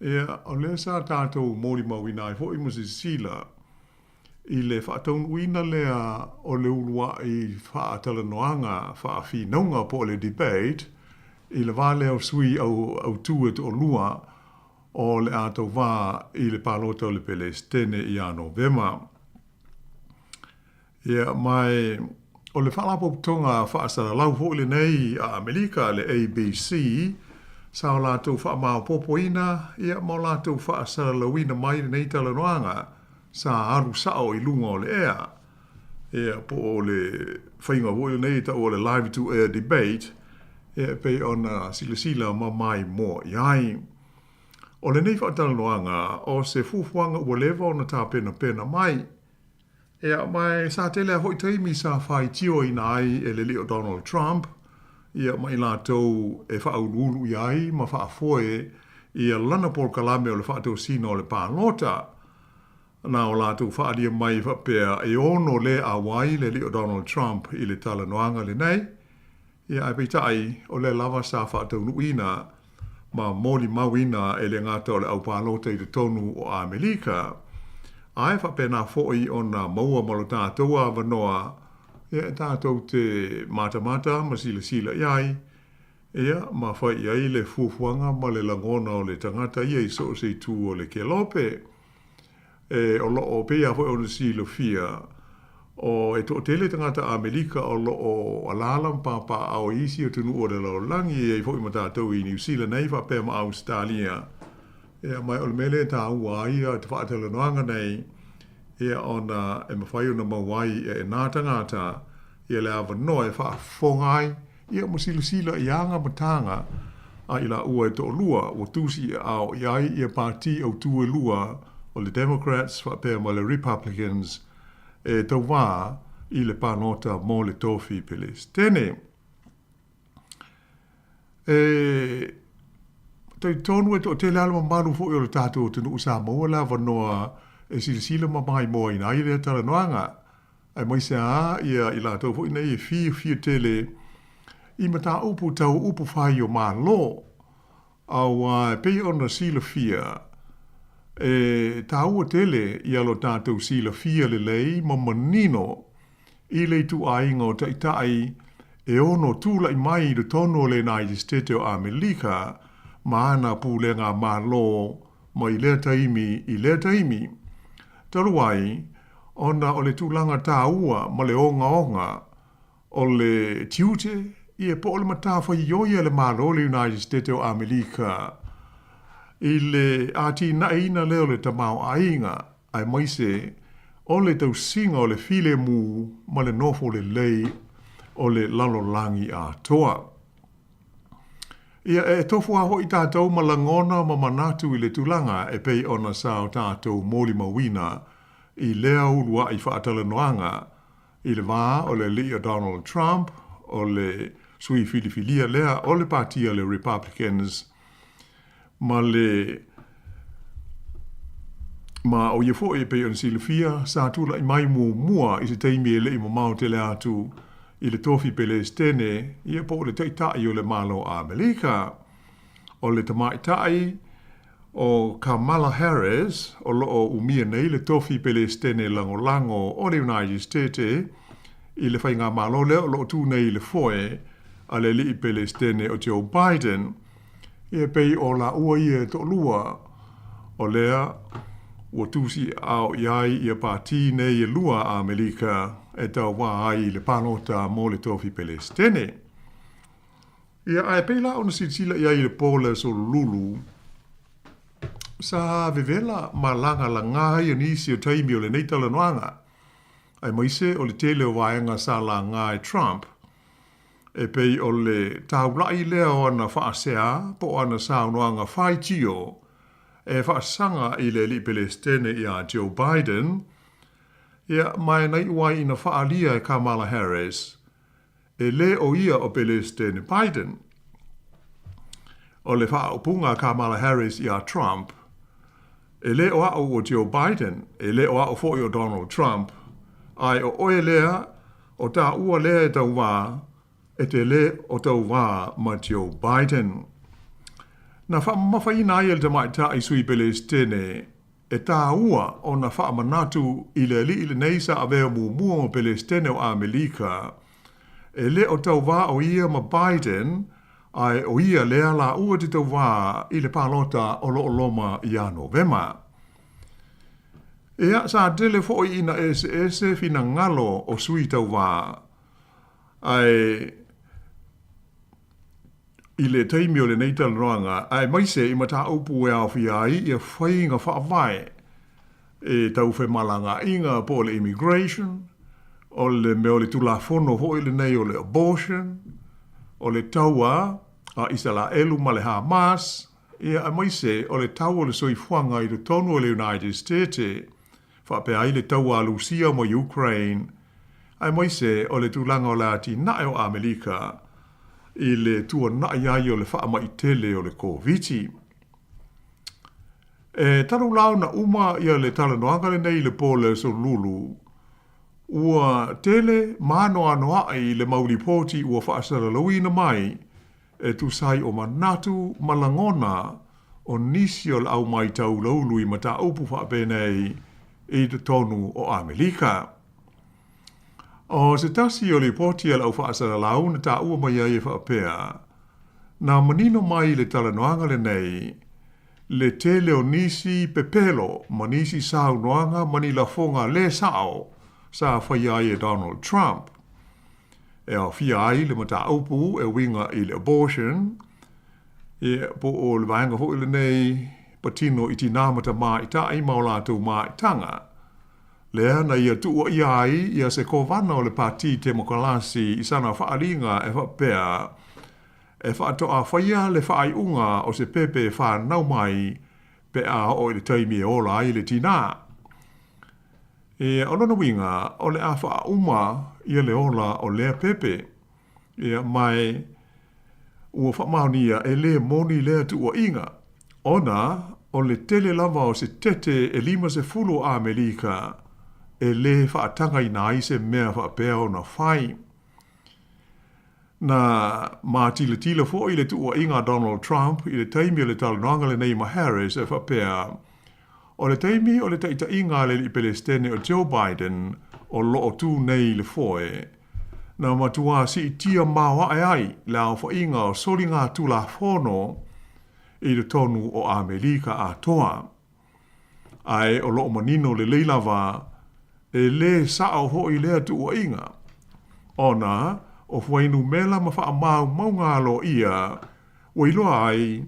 ia, o lea sa tatou molimauina ai foi ma silasila i le faataunuuina lea o le uluai faatalanoaga faafinauga po o le debate i le va lea o sui autū e toalua o le a tauvā i le palota o le Pelesitene ia Novema. Ia, ma o le Faalapotopotoga Faasalalau foi lenei a Amerika, le ABC, sa o latou faamaopoopoina, ia, ma o latou faasalalauina mai lenei talanoaga sa alu sao i luga o le ea, ia, po o le faiga foi lenei e tau o le live to air debate, ia, e pei ona silasila ma maimoa i ai. O lenei faatalanoaga, o se fuafuaga ua leva ona tapenapena mai, Ia, ma sa tele lava foi taimi sa faitioina ai e le alii o Donald Trump, ia, ma i latou e faauluulu i ai ma faafoe ia lana polokalame o le faatosina o le palota. Na o latou faaalia mai faapea e ono le auai le alii o Donald Trump i le talanoaga lenei, Ia, ae peitai, o lea lava sa faataunuuina ma molimauina e le gata o le aupalota i totonu o Amerika, ae faapena foi ona maua ma lo tatou avanoa ia e tatou te matamata ma silasila i ai, ia, ma fai i ai le fuafuaga ma le lagona o le tagata ia i so o se itu o le kelope. E, o lo o pei lava foi ona silafia, o, e toatele tagata Amerika o lo o alaala ma papaaao i isi atunuu o le lalolagi, e i ai foi ma tatou i Niu Sila nei faapea ma Ausetalia. Ia, ma o le mea lea e taua ai ia te faatalanoaga nei, ia, ona e mafai ona maua ai e nā tagata ia le avanoa e faafofoga ai, ia ma silasila i aga ma taga a i laua e toalua ua tusi aao i ai ia pati autū e lua o le Democrats faapea ma le Republicans e tauvā i le palota mo le tofi Pelesitene. E talitonu e toatele lava le mamalu foi o le tatou atunuu sa maua le avanoa e silasila ma maimoaina ai lea talanoaga. Aemaise lava ia i latou foi nei e fiafia tele i mataupu tau upu fai o Malo, aua e pei ona silafia, e taua tele ia lo tatou silafia lelei ma manino i le ituaiga o taitai e ono tulai mai i totonu o le United States o Amelika ma ana pulega Malo mai lea taimi i lea taimi. Talu ai, ona o le tulaga taua ma le ogaoga o le tiute, ia po o le matafaioi a le Malo o le United States o Amerika i le atinaeina lea o le tamaoaiga, aemaise o le tausiga o le filemu ma le nofo lelei o le lalolagi atoa. Ia, e tofu lava foi tatou ma lagona ma manatu i le tulaga e pei ona sa o tatou molimauina i lea uluai faatalanoaga i le va o le alii o Donald Trump, o le sui filifilia lea o le pati a le Republicans, ma le ma o ia foi e pei ona silafia sa tulai mai muamua i se taimi e le i mamao tele atu i le tofi Pelesitene, ia po o le Taitai o le Malo o Amerika. O le tamaitai o Kamala Harris o lo o umia nei le tofi Pelesitene lagolago o le United States i le faigamalo lea o lo o tu nei i le foe a le alii Pelesitene o Joe Biden. Ia pei o laua ia e toalua o lea ua tusi aao i ai ia pati nei e lua a Amerika e tauvā ai i le palota mo le tofi Pelesitene. Ia, ae pei la ona silasila i ai i le po o le aso Lulu, Sa vevela ma lagalagā ai nisi o taimi o lenei talanoaga, aemaise o le tele o vaega sa laga e Trump, e pei o le taula'i lea o ana faasea po o ana saunoaga faitio e faasaga i le alii Pelesitene ia Joe Biden, ia, ma e na iu ai ina faaalia e Kamala Harris, e lē o ia o Pelesitene Biden. O le faaupuga a Kamala Harris iā Trump, E lē o a'u o Joe Biden, e lē o a'u fo'i o Donald Trump, ae o oe lea, o tāua lea e tauvā, e te lē o tauvā ma Joe Biden. Na faamamafaina ai e le tamaitai sui Pelesitene e tāua ona faamanatu i le alii lenei sa avea muamua ma Pelesitene o Amelika, e lē o tauvā o ia ma Biden, ae o ia lea lāua te tauvā i le palota o lo o loma iā Novema. Ia, sa tele foʻi ina eseese finagalo o sui tauvā, ae i le taimi o lenei talanoaga, aemaise i mataupu e aofia ai ia faiga faavae e tau femalagaaiga po o le immigration, o le mea o le Tulafono foi lenei o le abortion, o le taua a Isalaelu ma le Hamas, ia aemaise o le tau o le soifuaga i totonu o le United States, faapea ai le taua a Lusia ma Ukraine, aemaise o le tulaga o le atinae o Amelika i le tuanai ai o le faamai tele o le Koviti. E talu la ona uma ia le talanoaga lenei i le po o le Aso Lulu, ua tele maanoanoaʻi le mau lipoti ua faasalalauina mai e tusa ai o manatu ma lagona o nisi o le au maitaulaulu i mataupu faapenei i totonu o Amelika. O se tasi o lipoti a le au faasalalau na taua mai ai e faapea, na manino mai i le talanoaga lenei le tele o nisi pepelo ma nisi saunoaga ma ni lafoga lē sa'o sa faia ai e Donald Trump. E aofia ai le mataupu e uiga i le abortion, ia, po o le vaega foi lenei patino i tinā ma tamaitai ma o latou maitaga, lea na ia tuuaia ai ia se kovana o le Pati Temokalasi i sana faaaliga e faapea, e faatoa faia le faaiuga o se pepe e fanau mai pe a oo i le taimi e ola ai le tinā. Ia, o lona uiga, o le a faauma ia le ola o lea pepe. Ia, mae ua faamaonia e lē moni lea tuuaiga, ona o le tele lava o se tete e 50 o Amelika e lē faatagaina ai se mea faapea ona fai. Na mātilatila foi le tuuaiga a Donald Trump i le taimi o le talanoaga lenei ma Harris e faapea, o le taimi o le taitaiga a le Alii Pelesitene o Joe Biden o lo o tū nei i le foe, na matuā siitia maoae ai le aofaiga o soligatulafono i totonu o Amelika Atoa. Ae o lo o manino lelei lava, e lē sao hoʻi lea tuuaiga, ona o fuainumela ma faamaumauga aloaia ua iloa ai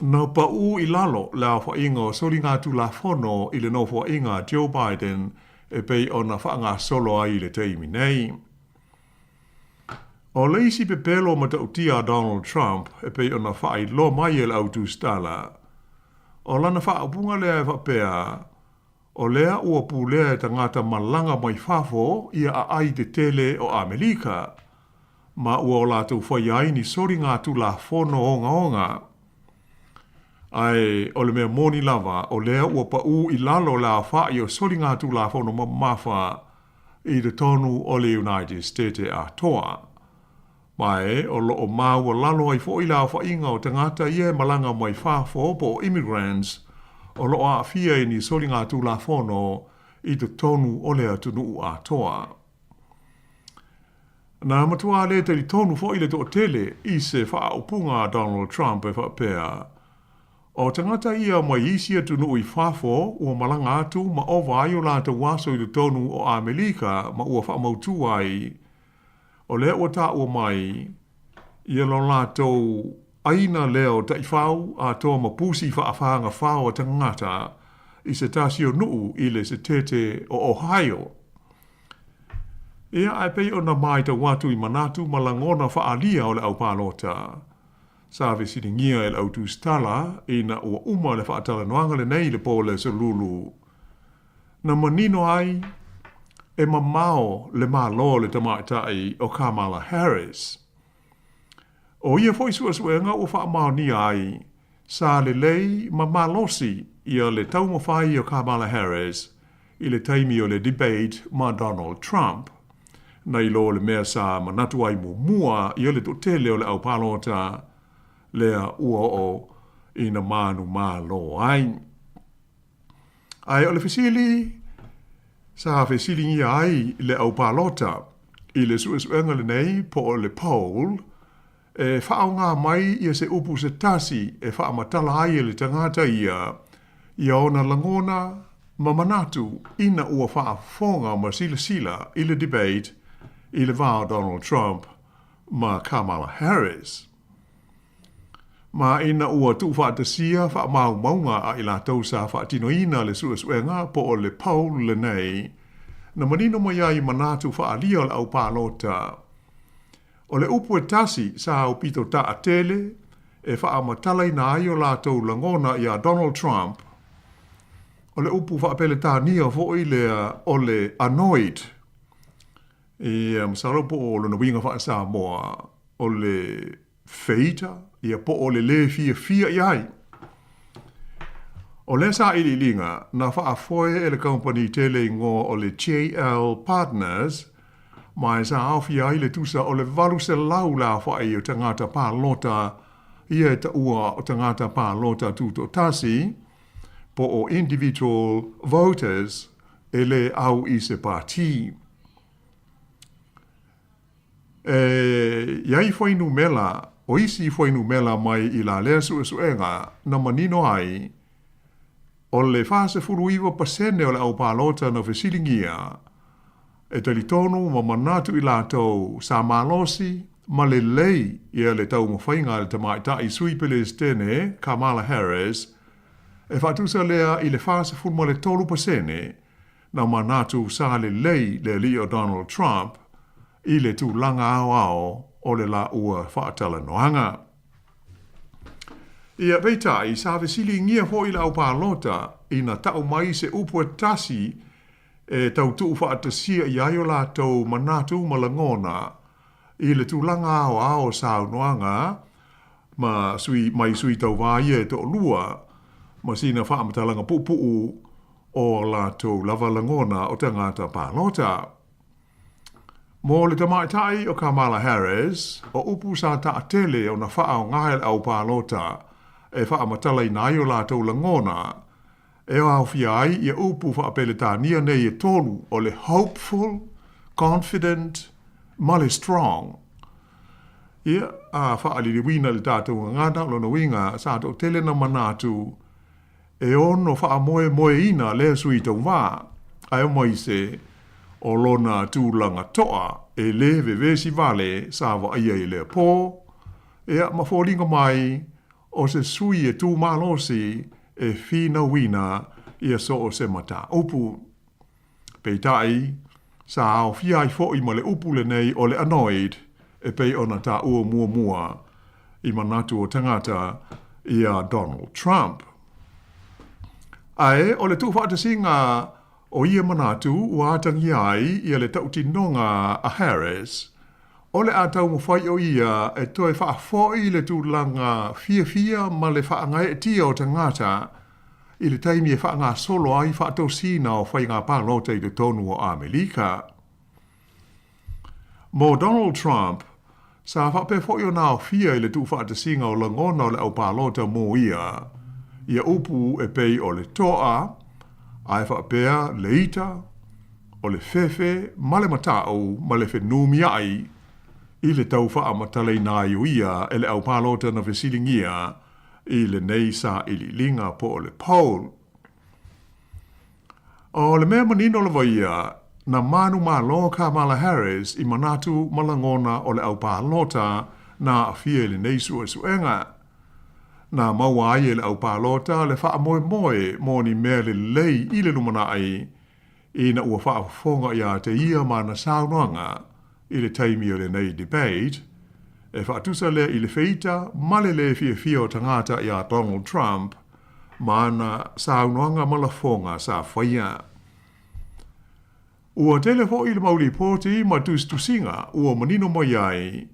na paʻū i lalo le aofaiga o soligatulafono i le nofoaiga a Joe Biden e pei ona faagasolo ai i le taimi nei. O le isi pepelo matautia a Donald Trump e pei ona faailoa mai e le au tusitala, o lana faaupuga lea e faapea, o lea ua pulea e tagata malaga mai fafo ia aai tetele o Amelika, ma ua o latou faia ai ni soligatulafono ogaoga. Ae o le mea moni lava, o lea ua paʻū i lalo le aofaʻi o soligatulafono mamafa i totonu o le United Stete atoa. Ma e o lo o maualalo ai foi le aofaiga o tagata ia e malaga mai fafo po o immigrants o lo o aafia i ni soligatulafono i totonu o le atunuu atoa. Na matuā lē talitonu foi le toatele i se faaupuga a Donald Trump e faapea, O tagata ia mai isi atunuu i fafo ua malaga atu ma ova ai o latou aso i totonu o Amelika ma ua faamautū ai, o lea ua taua mai ia lo latou ʻāina lea o taʻifau atoa ma pusi faʻafāgafao a tagata i se tasi o nuʻu i le setete o Ohio. Ia, ae pei ona maitau atu i manatu ma lagona faaalia o le au palota. Sa fesiligia e le au tusitala ina ua uma le faatalanoaga lenei i le po o le Aso Lulu. Na manino ai e mamao le Malo o le tamaitai o Kamala Harris. ʻO ia foi suesuega ua faamaonia ai, sa lelei ma malosi ia le taumafai o Kamala Harris i le taimi o le debate ma Donald Trump, nai lo le mea sa manatu ai muamua ia le toatele o le au palota lea ua oo ina manumalo ai. Ae o le fesili sa fesiligia ai le au palota i le suesuega lenei po o le poll, e faaaoga mai ia se upu se tasi e faamatala ai e le tagata ia ia ona lagona ma manatu ina ua faafofoga ma silasila i le debate i le va o Donald Trump ma Kamala Harris. Ma ina ua tuufaatasia faamaumauga a i latou sa faatinoina le suesuega po o le poll lenei, na manino mai ai manatu faaalia o le au palota. O le upu e tasi sa aupito taatele e faamatalaina ai o latou lagona iā Donald Trump, o le upu faapeletania foi lea o le annoyed. Ia, masalo po o lona uiga faa-Samoa, o le feita, ia po o le lē fiafia i ai. O lea sailiiliga na faafoe e le kamupani tele igoa o le JL Partners, ma e sa aofia ai le tusa o le 800 le aofai o tagata palota ia e taua o tagata palota tutoatasi, po o individual voters, e lē au i se pāti. E i ai fuainumela, o isi fuainumela mai i la lea suesuega na manino ai, o le 49% o le au palota na fesiligia, e talitonu ma manatu i latou sa malosi ma lelei ia le taumafaiga a le tamaitai Sui Pelesitene Kamala Harris e faatusa lea i le 43% na manatu sa lelei le alii o Donald Trump i le tulaga aoao o le laua faatalanoaga. Ia, peitai, sa fesiligia foi le au palota ina tau mai se upu e tasi e tau tuufaatasia i ai o latou manatu ma lagona i le tulaga aoao o saunoaga ma sui, mai sui tauva ia e toalua ma sina faamatalaga puupuu o a latou lava lagona o tagata palota. Mo le tamaitai o Kamala Harris, o upu sa taatele ona faaaoga e le au palota e faamatalaina ai o latou lagona, e aofia ai ia upu faa-Peretania nei e tolu o le hopeful, confident ma le strong. Ia, a faaliliuina i le tatou gagana, o lona uiga sa toatele na manatu e ono faamoemoeina lea sui tauva, ae aemaise o lona tulaga toa e lē vevesi vale sa vaaia i lea po, ia ma foliga mai o se sui e tu malosi e finauina ia so o se mataupu. Peitai, sa aofia ai foi ma le upu lenei o le annoyed e pei ona taua muamua i manatu o tagata iā Donald Trump. Ae o le tuufaatasiga o ia manatu ua atagia ai ia le tautinoga a Harris, o le a taumafai o ia e toe faafoi le tulaga fiafia ma le faagaeetia o tagata i le taimi e faagasolo ai faatosina o faiga palota i totonu o Amelika. Mo Donald Trump, sa faapea foi ona aofia i le tuufaatasiga o lagona o le au palota mo ia, ia upu e pei o le toa, ae faapea le ita, o le fefe ma le matau ma le fenumiai i le tau faamatalaina ai o ia e le au palota na fesiligia i lenei sailiiliga po o le poll. O le mea manino lava ia, na manumalo Kamala Harris i manatu ma lagona o le au palota na aafia i lenei suesuega. Na maua ai e le aupalota le faamoemoe mo ni mea lelei i le lumanai ina ua faafofoga ia te ia ma ana saunoaga i le taimi o lenei debate, e faatusa lea i le feita ma le lē fiafia o tagata iā Donald Trump ma ana saunoaga ma lafoga sa faia. Ua tele foi le mau lipoti ma tusitusiga ua manino mai ai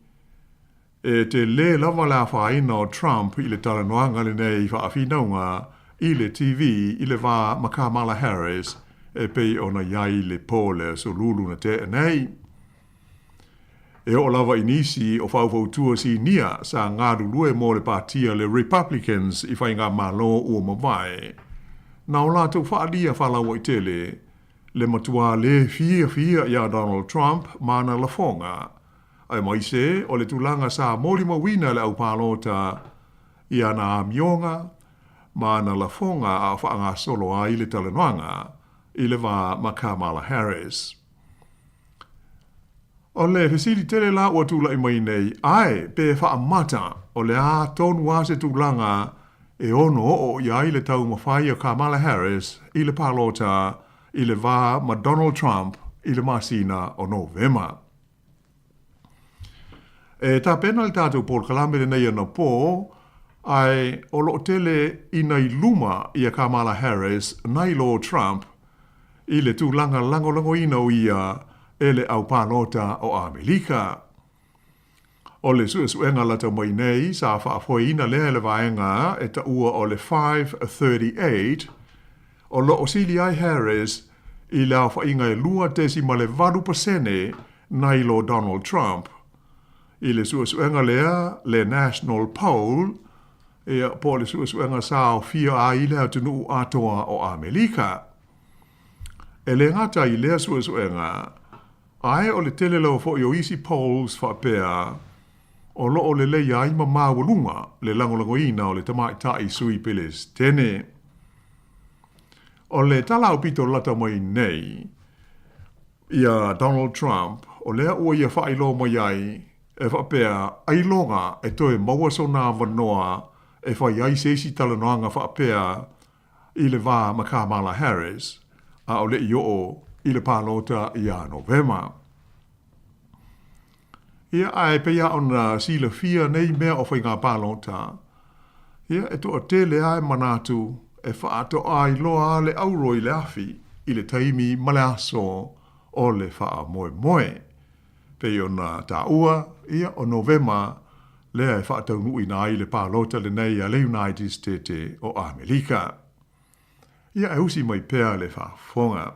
e telē lava le afaina o Trump i le talanoaga lenei faafinauga i le TV i le va ma Kamala Harris e pei ona i ai le po le Aso Lulu na tea nei. E oo lava i nisi o faufautua sinia sa galulue mo le patia le Republicans i faigamalo ua mavae, na o latou faaalia faalauaitele le matuā lē fiafia iā Donald Trump ma ana lafoga, aemaise o le tulaga sa molimauina e le aupalota i ana amioga ma ana lafoga a o faagasolo ai le talanoaga i le va ma Kamala Harris. O le fesili tele la ua tulai mai nei, ae pe faamata o le a tonu a se tulaga e ono oo i ai le taumafai a Kamala Harris i le palota i le va ma Donald Trump i le masina o Novema. E tapena le tatou polokalame lenei anapo, ae o lo o tele ina i luma ia Kamala Harris nai lo Trump i le tulaga lagolagoina o ia e le au palota o Amelika. O le suesuega lata mai nei sa faafoeina lea e le vaega e taua o le 538, o lo o sili ai Harris i le aofaiga e 2.8% nai lo Donald Trump. I le suesuega lea, le National Poll, ia, po o le suesuega sa aofia ai le atunuu atoa o Amelika. E le gata i lea suesuega, ae o le tele lava foi o isi polls faapea o lo o lelei ai ma maualuga le lagolagoina o le tamaitai sui Pelesitene. O le tala aupito lata mai nei iā Donald Trump, o lea ua ia faailoa mai ai e faapea ailoga e toe maua sona avanoa e fai ai se isi talanoaga faapea i le va ma Kamala Harris, a o le i oo i le palota iā Novema. Ia, ae pei lava ona silafia nei mea o faiga palota, ia, e toatele lava e manatu e faatoa iloa lava le auro i le afi i le taimi ma le aso o le faamoemoe. Pei ona taua, ia, o Novema lea e faataunuuina ai le palota lenei a le United State o Amelika. Ia, e usi mai pea le faafofoga.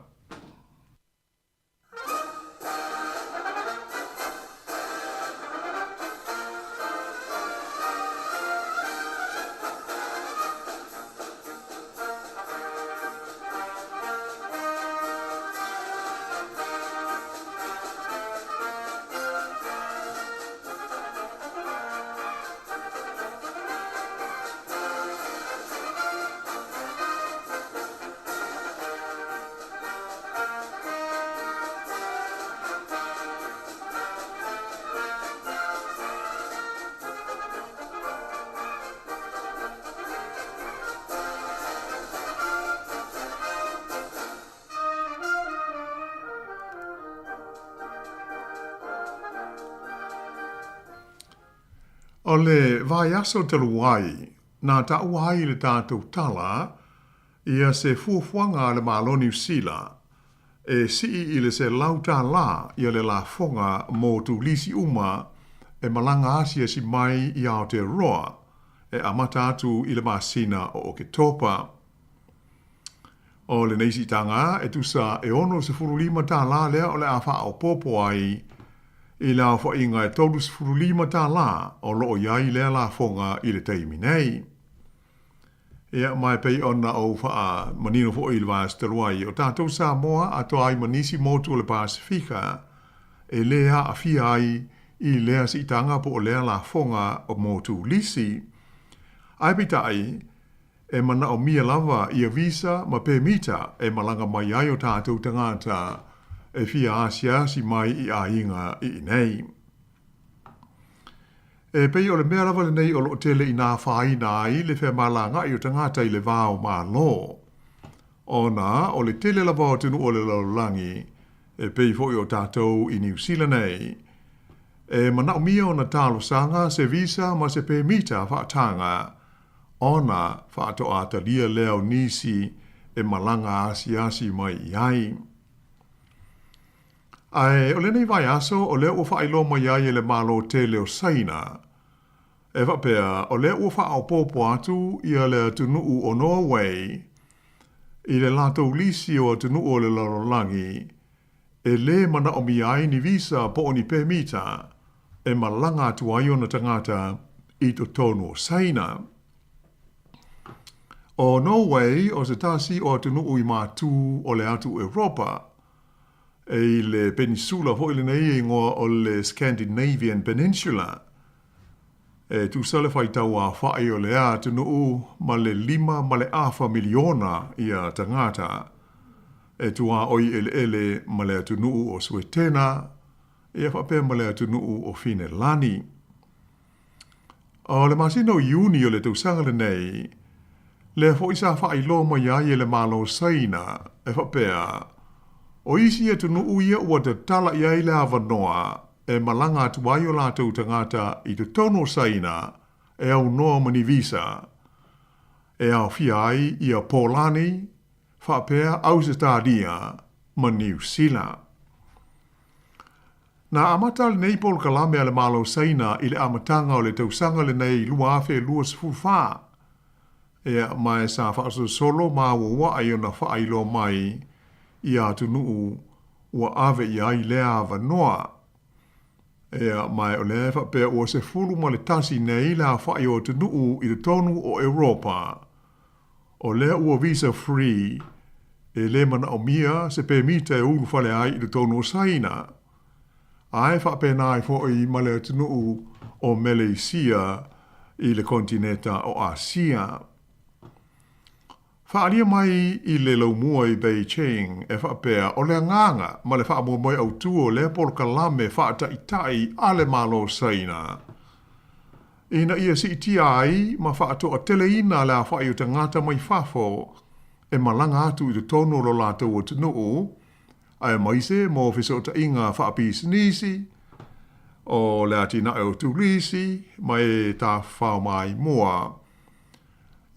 O le vaiaso talu ai, na taua ai i le tatou tala ia se fuafuaga a le Malo Niu Sila e sii i le $100 ia le lafoga mo turisi uma e malaga asiasi mai i Aotearoa e amata atu i le masina o Oketopa. O lenei siitaga e tusa e $65 lea o le a faaopoopo ai i le aofaiga e $35 o lo o i ai lea lafoga i le taimi nei. Ia, ma e pei ona ou faamanino foi i le vaiaso talu ai, o tatou Samoa atoa ai ma nisi motu o le Pasefika e lē aafia ai i lea siitaga po o lea lafoga o motu lisi. Ae peitai, e manaomia lava ia visa ma pemita e malaga mai ai o tatou tagata e fia asiasi mai i aiga i inei. E pei o le mea lava lenei o loo tele ina afaina ai le femalaga'i o tagata i le va o Malo. Ona o le tele lava o atunuu o le lalolagi, e pei foi o tatou i Niu Sila nei, e manaomia ona talosaga se visa ma se pemita faataga ona faatoa talia lea o nisi e malaga asiasi mai i ai. Ae o lenei vaiaso o lea ua faailoa mai ai e le Malo tele o Saina, e faapea o lea ua faaopoopo atu ia le atunuu o Norway i le latou lisi o atunuu o le lalolagi e lē manaomia ai ni visa po o ni pemita e malaga atu ai ona tagata i totonu o Saina. O Norway o se tasi o atunuu i matū o le atu Europa, e i le penisula foi lenei e igoa o le Scandinavian Peninsula. E tusa le faitau aofa'i o lea atunuu ma le 5.5 miliona ia tagata. E tuaoi eleele ma le atunuu o Suetena, ia faapea ma le atunuu o Finelani. O le masina o Iuni o le tausaga lenei, lea foi sa faailoa mai ai e le Malo o Saina, e faapea, o isi atunuu ia ua tatala i ai le avanoa e malaga atu ai o latou tagata i totonu o Saina e aunoa ma ni visa, e aofia ai ia Polani, faapea Ausetalia ma Niu Sila. Na amata lenei polokalame a le Malo o Saina i le amataga o le tausaga lenei 2024, ea ma e sa faasolosolo ma auaua'i ona faailoa mai i atunuu ua ave i ai lea avanoa. Ea ma e o lea e faapea ua 11 nei le aofa'i o atunuu i totonu o Europa O lea ua visa free, e lē manaomia se pemita e ulufale ai i totonu o Saina. Ae faapena ai foi ma le atunuu o Meleisia i le konetineta o Asia. Faaalia mai i le laumua i Beijing e faapea o le agaga ma le faamoemoe autū o lea polokalame faataitai a le Malo o Saina, ina ia siitia ai ma faatoateleina le aofa'i o tagata mai fafo e malaga atu i totonu o lo latou atunuu, aemaise mo fesootaiga faapisinisi, o le atinae o turisi ma e tafafao maimoa.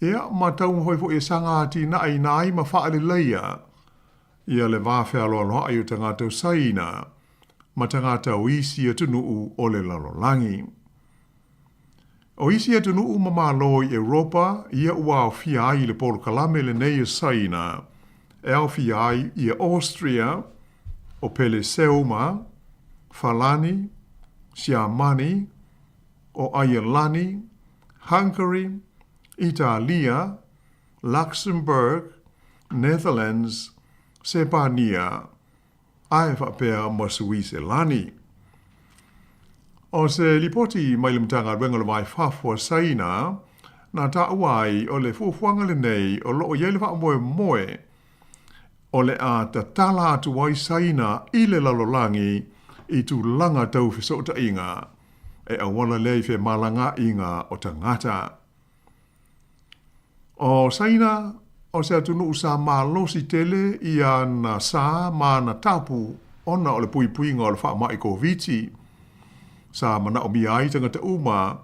Ia, ma taumafai foi e saga atinaeina ai ma faaleleia ia le va fealoaloa'i o tagata o Saina ma tagata o isi atunuu o le lalolagi. O isi atunuu ma Malo i Europa ia ua aofia ai i le polokalame lenei a Saina, e aofia ai ia Austria, o Peleseuma, Falani, Siamani, o Aielani, Hungary, Italia, Luxembourg, Netherlands, Sepania, ae faapea ma Suiselani. O se lipoti mai le Matagaluega o le Va i Fafo a Saina, na taua ai o le fuafuaga lenei o loo i ai le faamoemoe o le a tatala atu ai Saina i le lalolagi i tulaga tau fesootaiga e auala lea i femalagaaiga o tagata. O Saina, o se atunuu sa malosi tele i ana sa ma ana tapu ona o le puipuiga o le faamai Koviti. Sa manaomia ai tagata uma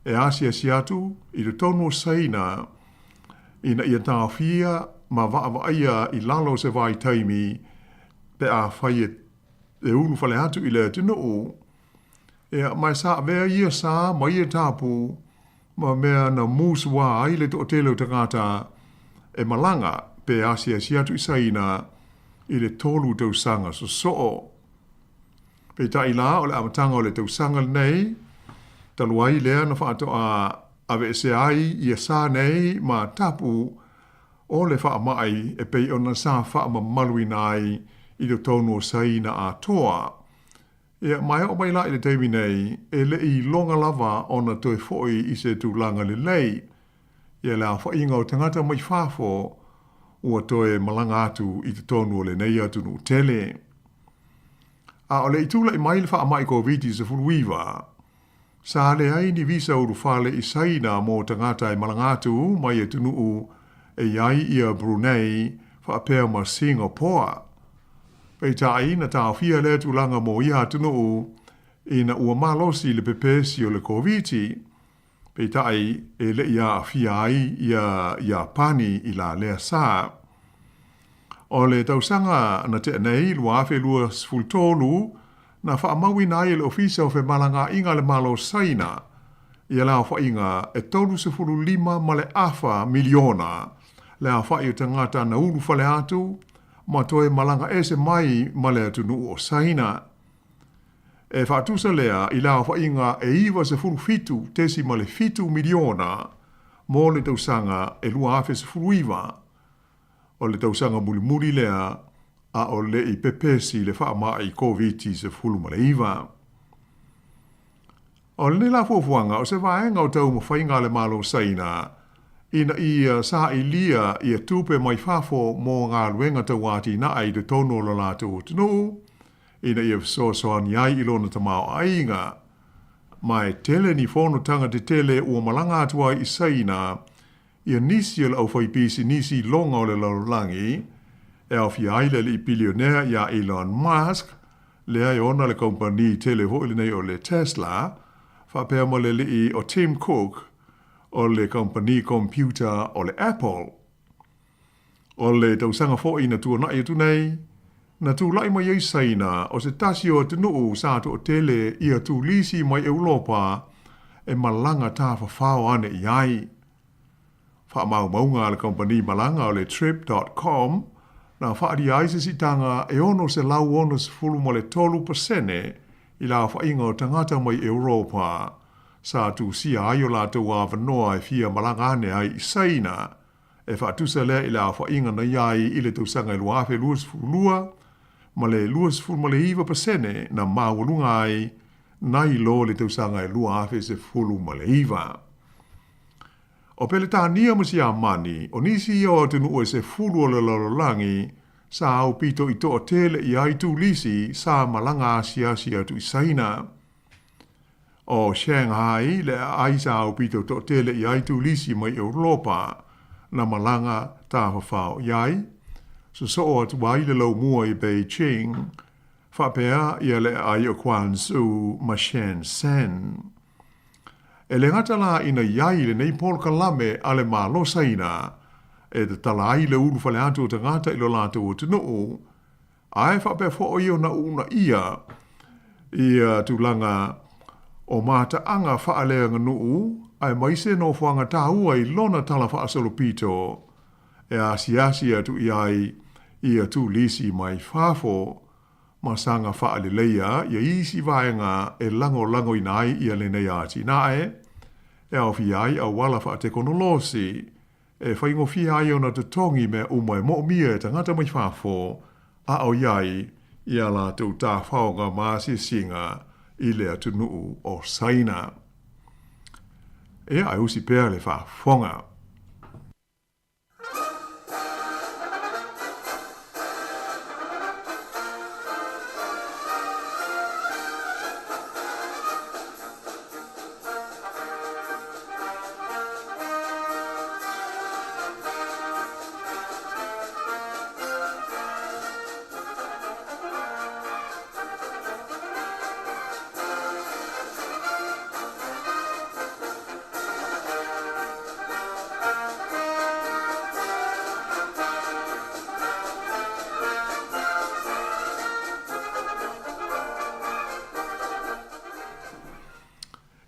e asiasi atu i totonu o Saina ina ia taofia ma vaavaaia i lalo o se vaitaimi pe afai e ulufale atu i le atunuu. Ia, ma e sa avea ia sa ma ia tapu ma mea na musuā ai le toatele o tagata e malaga pe asiasi atu i Saina i le tolu tausaga sosoo. Peitai la, o le amataga o le tausaga lenei, talu ai lea na faatoa aveesea ai ia sa nei ma tapu o le faamai e pei ona sa faamamaluina ai i totonu o Saina atoa. Ia, ma e oo mai la i le taimi nei, e le i iloga lava ona toe foi i se tulaga lelei. Ia le aofaiga o tagata mai fafo ua toe malaga atu i totonu o lenei atunuu tele. A o le i tula'i mai le faamai Koviti-19, Sa leai ni visa ulufale i Saina mo tagata e malaga atu mai atunuu e i ai ia Brunei faapea ma Singapoa. Peitai, na taofia lea tulaga mo ia atunuu ina ua malosi le pepesi o le Koviti. Peitai, e le i aafia ai ia Iapani i la lea sa. O le tausaga na tea nei, 2023, na faamauina ai e le Ofisa o Femalagaaiga a le Malo o Saina ia le aofaiga e 35 ma le afa miliona le aofai o tagata na ulufale atu ma toe malaga ese mai ma le atunuu o Saina. E faatusa lea i le aofaiga e 97.7 miliona mo le tausaga e 2019. O le tausaga mulimuli lea a o le i pepesi le faamai Koviti-19. O lenei la fuafuaga o se vaega o taumafaiga a le Malo o Saina ina ia sailia ia tupe mai fafo mo galuega tauatinae i totonu o lo latou atunuu ina ia fesoasoani ai i lona tamaoaiga. Ma e tele ni fonotaga tetele ua malaga atu ai i Saina ia nisi o le aufaipisinisi iloga o le lalolagi, e aofia ai le alii pilionea ia Elon Musk, lea e ona le kamupani tele foi lenei o le Tesla, faapea ma le alii o Tim Cook o le kamupani computer o le Apple. O le tausaga foi na tuanai atu nei, na tulai mai ai Saina o se tasi o atunuu sa toatele ia turisi mai Europa e malaga tafafao ane i ai. Faamaumauga a le kamupani malaga o le Trip dot com na faaalia ai se siitaga e 663 pasene i le aofaiga o tagata mai Europa sa tusia ai o latou avanoa e fia malaga ane ai i Saina, e faatusa lea i le aofaiga na i ai i le tausaga e 2022 ma le 29% na maualuga ai nai lo le tausaga e 2019. O Peletania ma Siamani, o nisi ia o atunuu e sefulu o le lalolagi, sa aupito i toatele i ai turisi sa malaga asiasi atu i Saina. O Shanghai le aai sa aupito toatele i ai turisi mai Europa na malaga tafafao i ai, sosoo atu ai le laumua i Beijing, faapea ia le aai o Guangzhou ma Shenzhen. E le gata la ina i ai lenei polokalame a le Malo Saina e tatala ai le ulufale atu o tagata i lo latou atunuu, ae faapea foi ona uunaia ia tulaga o mataaga faaleaganuu aemaise nofoaga taua i lona tala faasolopito e asiasi atu i ai ia turisi mai fafo ma saga faaleleia ia isi vaega e lagolagoina ai ia lenei atinae, e aofia ai auala faatekonolosi e faigofie ai ona totogi mea uma e moomia e tagata mai fafo a o i ai ia latou tafaoga ma asiasiga i le atunuu o Saina. Ea, ae usi pea le faafofoga.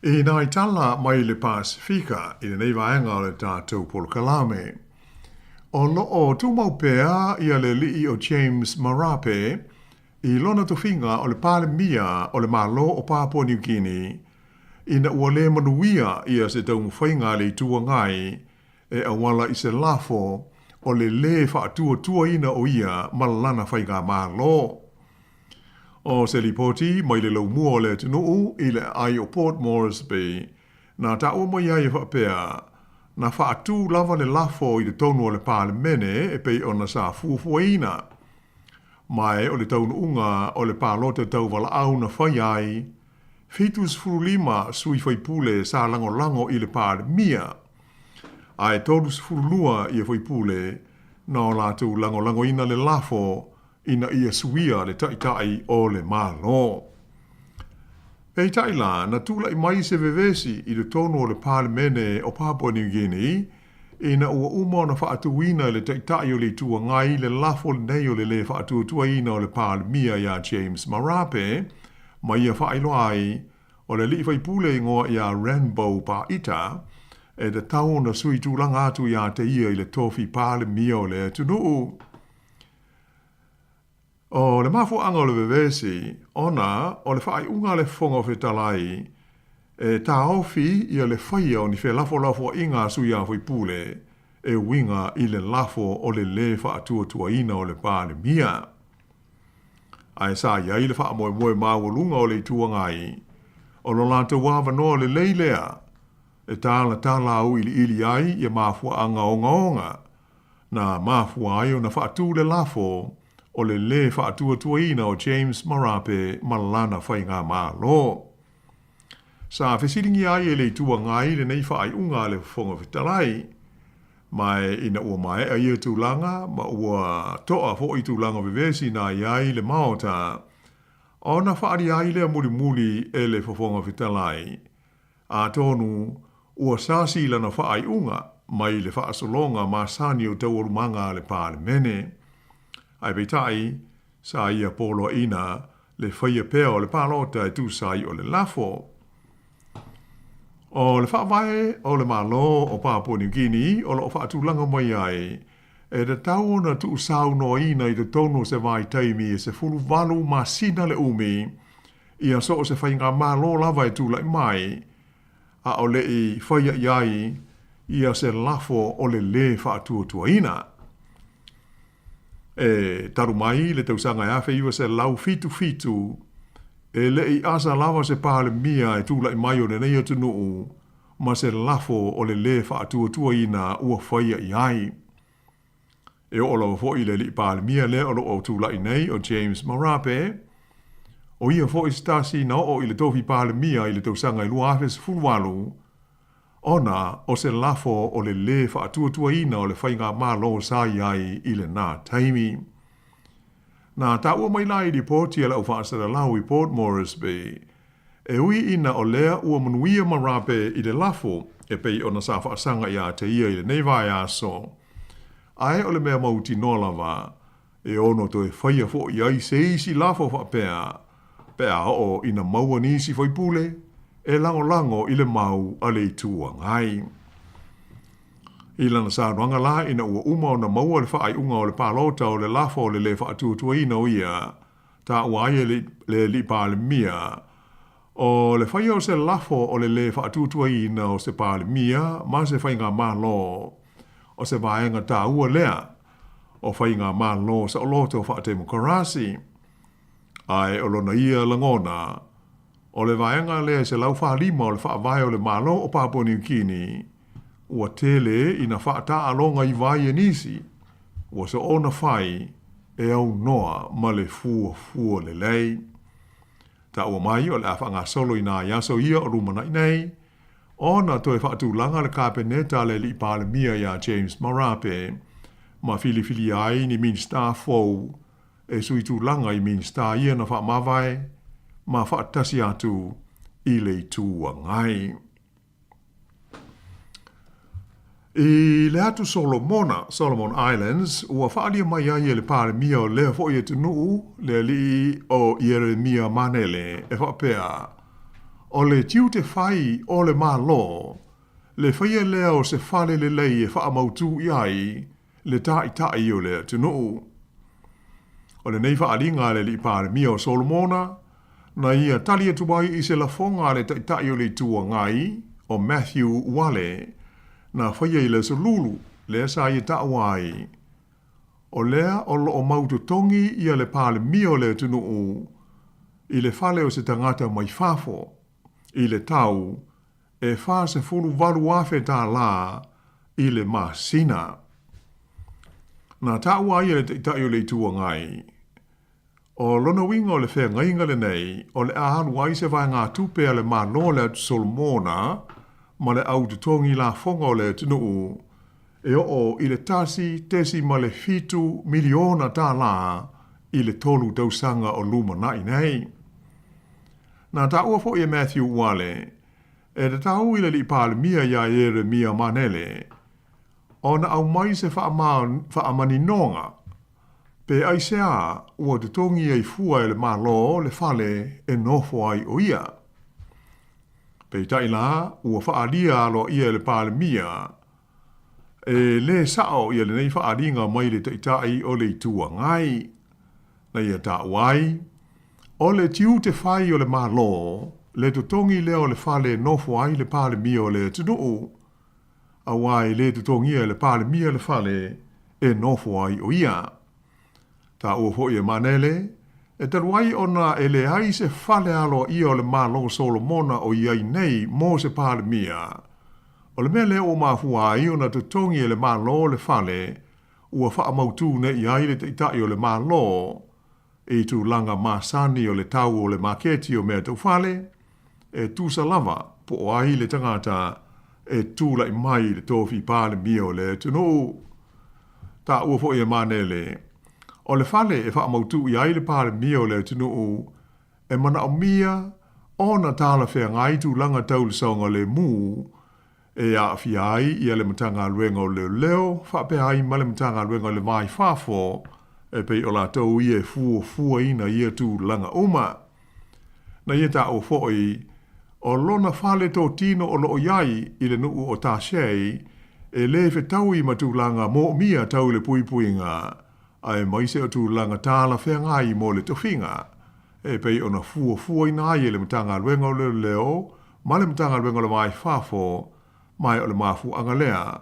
I nā tala mai le Pasifika i lenei vaega o le tatou polokalame. O loo tumau pea ia le alii o James Marape i lona tofiga o le Palemia o le Malo o Papua New Guinea ina ua le manuia ia se taumafaiga a le Itu Agai e auala i se lafo o le lē faatuatuaina o ia ma lana faigamalo. O se lipoti mai le laumua o le atunuu i le aai o Port Moresby na taua mai ai e faapea, na faatū lava le lafo i totonu o le Palemene e pei ona sa fuafuaina. Ma e o le taunuuga o le palota tauvalaau na fai ai, 75 sui faipule sa lagolago i le Palemia, ae 32 ia faipule na o latou lagolagoina le lafo ina ia suia le Taitai o le Malo. Peitai la, na tulai mai se vevesi i totonu o le Palemene o Papua New Guinea ina ua uma ona faatuina e le Taitai o le Itu Agai le lafo lenei o le lē faatuatuaina o le Palemia iā James Marape ma ia faailoa ai o le alii faipule igoa iā Renbow Paita e tatau ona sui tulaga atu iā te ia i le tofi Palemia o le atunuu. O le mafuaaga o le vevesi, ona o le faaiuga a le Fofoga Fetalai e taofi ia le faia o ni felafolafoaiga a sui usufono e uiga i le lafo o le lē faatuatuaina o le Palemia. Ae sa i ai le faamoemoe maualuga o le Itu Agai, o lo latou avanoa lelei lea e talatala auiliili ai ia mafuaaga ogaoga na mafua ai ona faatu le lafo o le lē faatuatuaina o James Marape ma lana faigamalo. Sa fesiligia ai e le Itu Agai lenei faaiuga a le Fofoga Fetalai, ma ina ua maea ia tulaga ma ua toa foi tulaga vevesi na i ai le Maota, ona faaalia ai lea mulimuli e le Fofoga Fetalai, Atonu ua sasi lana faaiuga mai le faasologa masani o taualumaga a le Palemene. Ae peitai, sa ia poloaiina le faia pea o le palota e tusa ai o le lafo. O le faavae o le Malo o Papua New Guinea o lo o faatulaga mai ai, e tatau ona tuusaunoaina i totonu o se vaitaimi e 18 masina le umi ia so o se faigamalo lava e tulai mai, a o le i faia i ai ia se lafo o le lē faatuatuaina. E talu mai le tausaga e 1977, e le i asa lava se Palemia e tulai mai o lenei atunuu ma se lafo o le lē faatuatuaina ua faia i ai. E oo lava foi i le alii Palemia lea o lo o tulai nei o James Marape, o ia foi se tasi na oo i le tofi Palemia i le tausaga e 2018, ona o se lafo o le lē faatuatuaina o le faigamalo sa i ai i lena taimi. Na taua mai la i lipoti a le au faasalalau i Port Moresby, e ui ina o lea ua manuia Marape i le lafo e pei ona sa faasaga iā te ia i lenei vaiaso, ae o le mea mautinoa lava, e ono toe faia foi ai se isi lafo faapea, pe a oo ina maua nisi faipule e lagolago i le mau a le Itu Agai. I lana saunoaga la ina ua uma ona maua le faaiuga o le palota o le lafo o le lē faatuatuaina o ia, taua ai e le alii Palemia, o le faia o se lafo o le lē faatuatuaina o se Palemia ma se faigamalo, o se vaega taua lea o faigamalo saoloto faatemokarasi. Ae o lona ia lagona, o le vaega lea e 145 o le Faavae o le Malo o Papua Niu Kini, ua tele ina faataaloga iva ai e nisi, ua soona fai e aunoa ma le fuafua lelei. Taua mai o le a faagasolo i nai aso ia o lumanai nei, ona toe faatulaga le Kapeneta a le Alii Palemia iā James Marape, ma filifilia ai ni Minisita fou e sui tulaga i Minisita ia na faamavae ma faatasi atu i le Itu Agai. I le atu Solomona, Solomon Islands, ua faaalia mai ai e le Palemia o lea foi atunuu, le alii o Ieremia Manele, e faapea, O le tiute fai o le Malo, le faia lea o se fale lelei e faamautū i ai le taitai o le atunuu. O lenei faaaliga a le alii Palemia o Solomona, na ia tali atu ai i se lafoga a le Taitai o le Itu Agai, o Matthew Wale, na faia i le Aso Lulu, lea sa ia taua ai, o lea o lo o mau totogi ia le Palemia o le atunuu i le fale o se tagata mai fafo, i le tau e $48,000 i le masina. Na taua ai e le Taitai o le Itu Agai, O lona uiga o le feagaiga lenei, o le a alu ai se vaegatupe a le Malo o le Atu Solomona ma le au totogi lafoga o le atunuu e oo i le $1.7 miliona i le 3 tausaga o lumanai nei. Na taua foi e Matthew Uale, e tatau i le Alii Palemia ia Ieremia Manele ona aumai se faamaninoga Pe aisea ua totogi ai fua e le Malo le fale e nofo ai o ia? Peitai la, ua faaalia aloaia e le Palemia, e lē sa'o ia lenei faaaliga mai le Taitai o le Itu Agai. Na ia taua ai, o le tiute fai o le Malo le totogi lea o le fale e nofo ai le Palemia o le atunuu, auā e lē totogia e le Palemia le fale e nofo ai o ia. Taua foi e Manele, e talu ai ona e leai se fale aloaia o le Malo Solomona o i ai nei mo se Palemia. O le mea lea ua mafua ai ona totogi e le Malo le fale ua faamautū nei ai le Taitai o le Malo i tulaga masani o le tau o le maketi o mea tau fale, e tusa lava po o ai le tagata e tulai mai i le tofi Palemia o le atunuu. Taua foi e Manele, o le fale e faamautū i ai le Palemia o le atunuu e manaomia ona talafeagai tulaga tau le saogalemu e aafia ai ia le Matagaluega o Leoleo faapea ai ma le Matagaluega o le Va i Fafo, e pei o latou ia e fuafuaina ia tulaga uma. Na ia taua foi, o lona fale totino o lo o i ai i le nuu o Tashei e lē fetaui ma tulaga moomia tau le puipuiga, aemaise o tulaga talafeagai mo le tofiga, e pei ona fuafuaina ai e le Matagaluega o Leoleo ma le Matagaluega o le Va i Fafo, ma e o le mafuaaga lea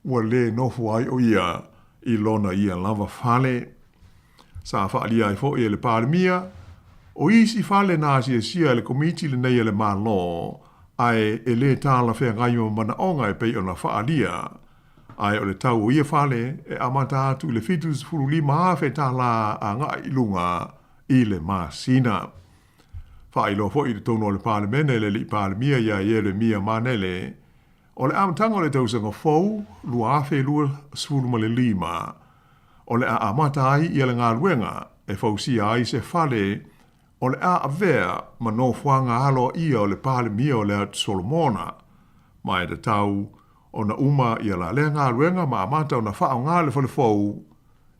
ua lē nofo ai o ia i lona ia lava fale. Sa faaalia ai foi e le Palemia, o isi fale na asiasia e le Komiti lenei a le Malo, ae e lē talafeagai ma manaoga e pei ona faaalia, ae o le tau o ia fale e amata atu i le $75,000 agai i luga i le masina. Faailoa foi i totonu o le Palemene le Alii Palemia ia Ieremia Manele, o le amataga o le tausaga fou 2025, o le a amata ai ia le galuega e fausia ai se fale o le a avea ma nofoaga aloaia o le Palemia o le Atu Solomona, ma e tatau ona uma ia la lea galuega ma amata ona faaaoga le fale fou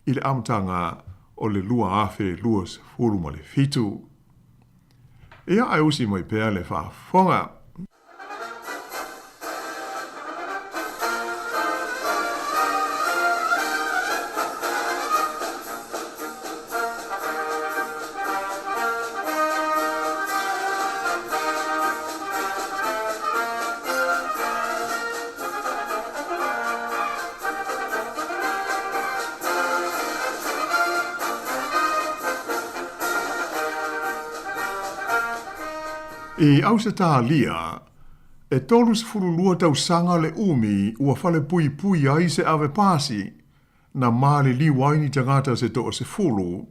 i le amataga o le 2027. Ia ae usi mai pea le faafofoga. I Ausetalia, e 32 tausaga le umi ua falepuipui ai se ave pasi na maliliu ai ni tagata se toasefulu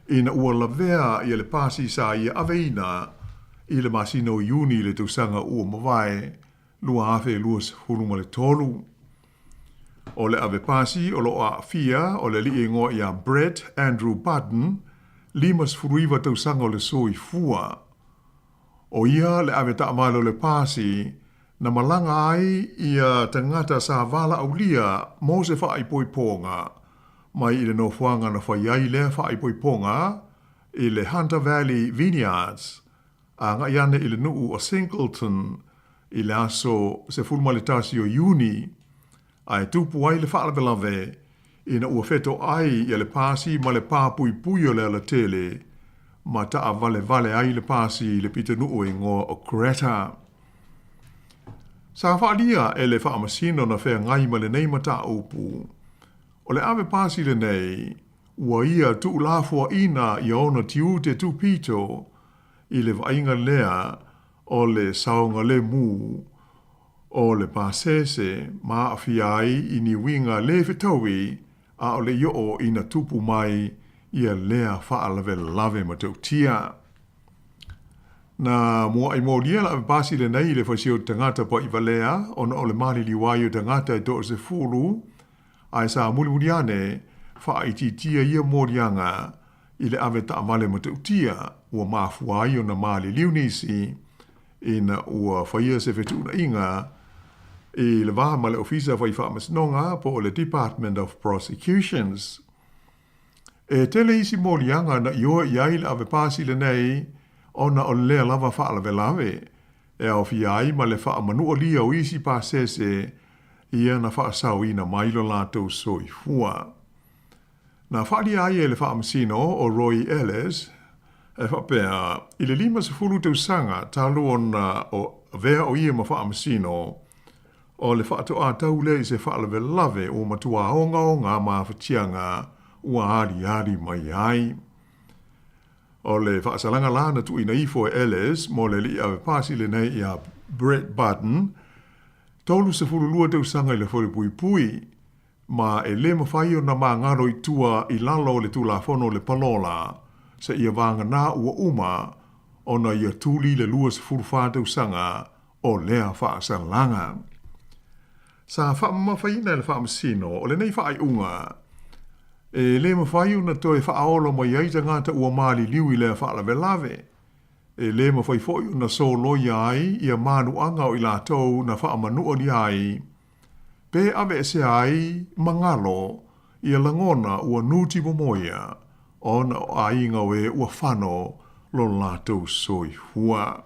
ina ua lavea ia le pasi sa ia aveina i le masina o Iuni i le tausaga ua mavae 2023. O le ave pasi o lo o aafia o le alii e igoa ia Brett Andrew Budden, 59 tausaga o le soifua. O ia le ave taavale o le pasi na malaga ai ia tagata sa valaaulia mo se faaipoipoga mai i le nofoaga na fai ai lea faaipoipoga i le Hunter Valley Vineyards agai ane i le nuu o Singleton i le aso 11 o Iuni, ae tupu ai le faalavelave ina ua fetoai ia le pasi ma le pā puipui o le alatele ma taavalevale ai le pasi i le pitonuu e igoa o Greta. Sa faaalia e le Faamasino na feagai ma lenei mataupu, o le ave pasi lenei ua ia tuulafoaina ia ona tiute tupito i le vaaiga lea o le saogalemu o le pasese ma aafia ai i ni uiga lē fetaui a o le i oo ina tupu mai ia lea faalavelave matautia. Na muaʻi molia le avepasi lenei i le faisia o tagata paʻivalea ona o le maliliu ai o tagata e toasefulu, ae sa mulimuli ane faaitiitia ia moliaga i le ave taavale matautia ua mafua ai ona maliliu nisi ina ua faia se fetuunaiga i le va ma le Ofisa Fai Faamasinoga po o le Department of Prosecutions. E tele isi moliaga na ioe i ai le avepasi lenei ona o lea lava faalavelave e aofia ai ma le faamanualia o isi pasese ia na faasaoina mai lo latou soifua. Na faaalia ai e le Faamasino o Roy Ellis e faapea, i le 50 tausaga talu ona avea o ia ma Faamasino, o le faatoā tau lea i se faalavelave ua matuā ogaoga mafatiaga ua aliali mai ai. O le faasalaga la na tuuina ifo e Ellis mo le alii avepasi lenei iā Brett Barton, 32 tausaga i le falepuipui, ma e lē mafai ona magalo i tua i lalo o le Tulafono o le Palola seia vagana ua uma ona ia tuli le 24 tausaga o lea faasalaga. Sa faamamafaina e le Faamasino o lenei faaiuga e lē mafai ona toe faaola mai ai tagata ua maliliu i lea faalavelave. E lē mafai foi ona soloia ai ia manuaga o i latou na faamanualia ai pe aveesea ai ma galo ia lagona ua nuti momoia ona o aiga o e ua fano lo latou soifua.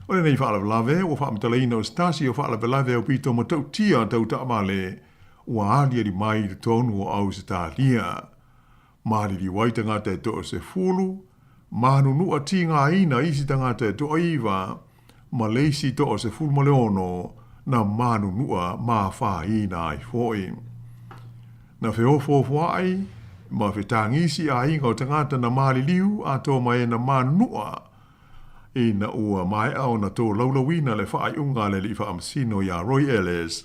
O lenei faalavelave ua faamatalaina o se tasi o faalavelave aupito matautia tau taavale ua aliali mai i totonu o Ausetalia. Maliliu ai tagata e toasefulu, manunua tigaina isi tagata e toaiva, ma le isi 16 na manunua ma afaina ai foi. Na feofoofoaʻi ma fetagisi aiga o tagata na maliliu atoa ma e na manunua ina ua maea ona tolaulauina le faaiuga a le Alii Faamasino iā Roy Ellis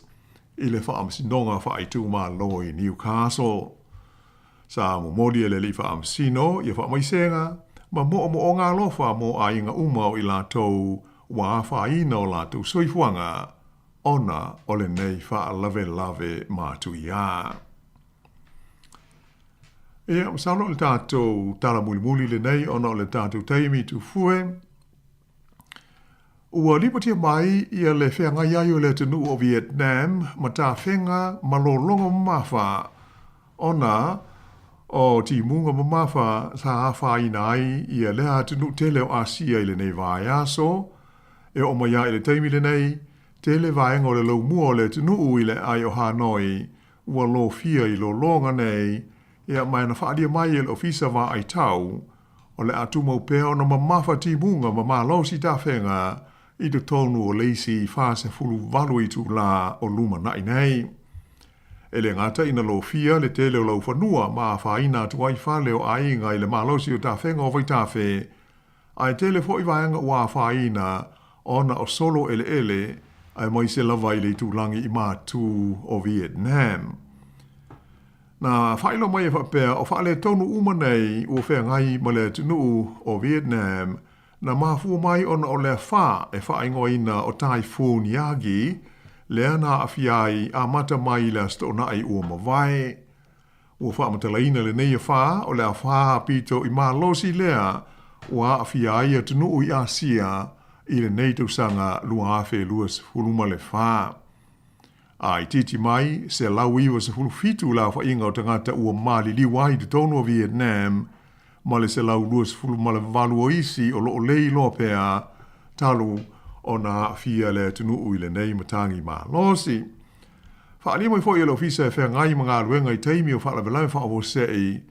i le Faamasinoga Faaitumalo i Newcastle. Sa momoli e le Alii Faamasino ia faamaisega ma moomooga alofa mo aiga uma o i latou ua afaina o latou soifuaga ona o lenei faalavelave matuia. Ia, masalo o le tatou tala mulimuli lenei ona o le tatou taimi tufue. Ua lipotia mai ia le feagai ai o le atunuu o Vietnam ma tafega ma lologa mamafa ona o timuga mamafa sa afaina ai ia lea atunuu tele o Asia i lenei vaiaso. E oo mai lava i le taimi lenei, tele vaega o le laumua o le atunuu i le aai o Hanoi ua lofia i lologa nei, ia ma e na faaalia mai e le Ofisa Vaai Tau, o le a tumau pea ona mamafa timuga ma malosi tafega i totonu o le isi 48 itulā o lumanai nei. E le gata ina lofia le tele o laufanua ma afaina atu ai fale o aiga i le malosi o tafega o vaitafe, ae tele foi vaega ua afaina ona o solo eleele aemaise lava i le itulagi i matu o Vietnam. Na faailoa mai e faapea o faaletonu uma nei ua feagai ma le atunuu o Vietnam na mafua mai ona o le afa e faaigoaina o Typhoon Yagi lea na aafia ai amata mai i le Aso Toonai ua mavae. Ua faamatalaina lenei afa o le afa pito i malosi lea ua aafia ai atunuu i Asia i lenei tausaga 2024. A itiiti mai, 197 le aofaiga o tagata ua maliliu ai i totonu o Vietnam ma le 128 o isi o lo o le iloa pea talu ona aafia le atunuu i lenei matagi malosi. Faaalia mai foi e le Ofisa e feagai ma galuega i taimi o faalavelave faafuasei,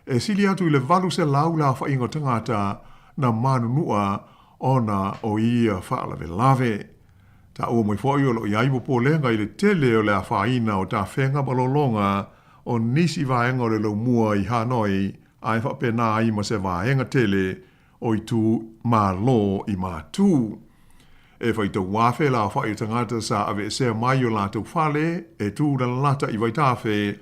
e sili atu i le 800 le aofaiga o tagata na manunua ona o ia faalavelave. Taua mai foi o lo o i ai popolega i le tele o le afaina o tafega ma lologa o nisi vaega o le laumua i Hanoi ae faapena ai ma se vaega tele o itu Malo i Matu. E faitau afe le aofai o tagata sa aveesea mai o latou fale e tūlalata i vaitafe.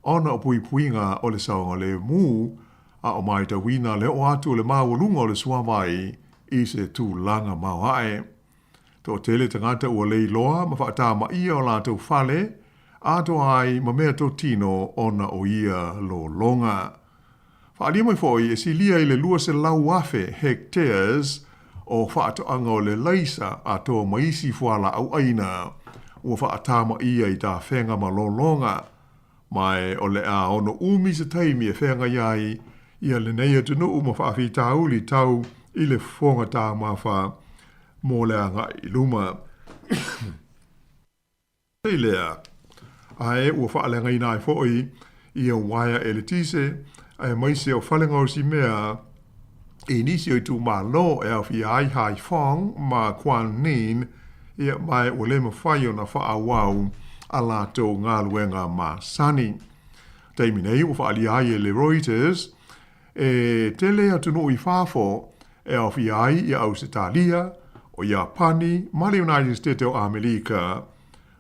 ona o puipuiga o le saogalemu a o matauina le oo atu o le maualuga o le suavai i se tulaga maoae. Toatele tagata ua leiloa ma faatamaia o latou fale atoa ai ma meatotino ona o ia lologa. Faaalia mai foi e silia i le 200,000 hectares o faatoaga o le laisa atoa ma isi fualaau aina ua faatamaia i tafega ma lologa, ma e o le a ono umi se taimi e feagai ai ia lenei atunuu ma faafitauli tau i le fofoga taumafa mo le agai i luma. I lea, ae ua faaleagaina ai foi ia uaea eletise aemaise o fale gaosi mea i nisi o itumalo e aofia ai Hai Phong ma Quang Ninh, ia ma ua le mafai ona faaauau a latou galuega masani. Taimi nei ua faaalia ai e le Reuters e tele atunuu i fafo e aofia ai ia Ausetalia, o Iapani ma le United States o Amelika,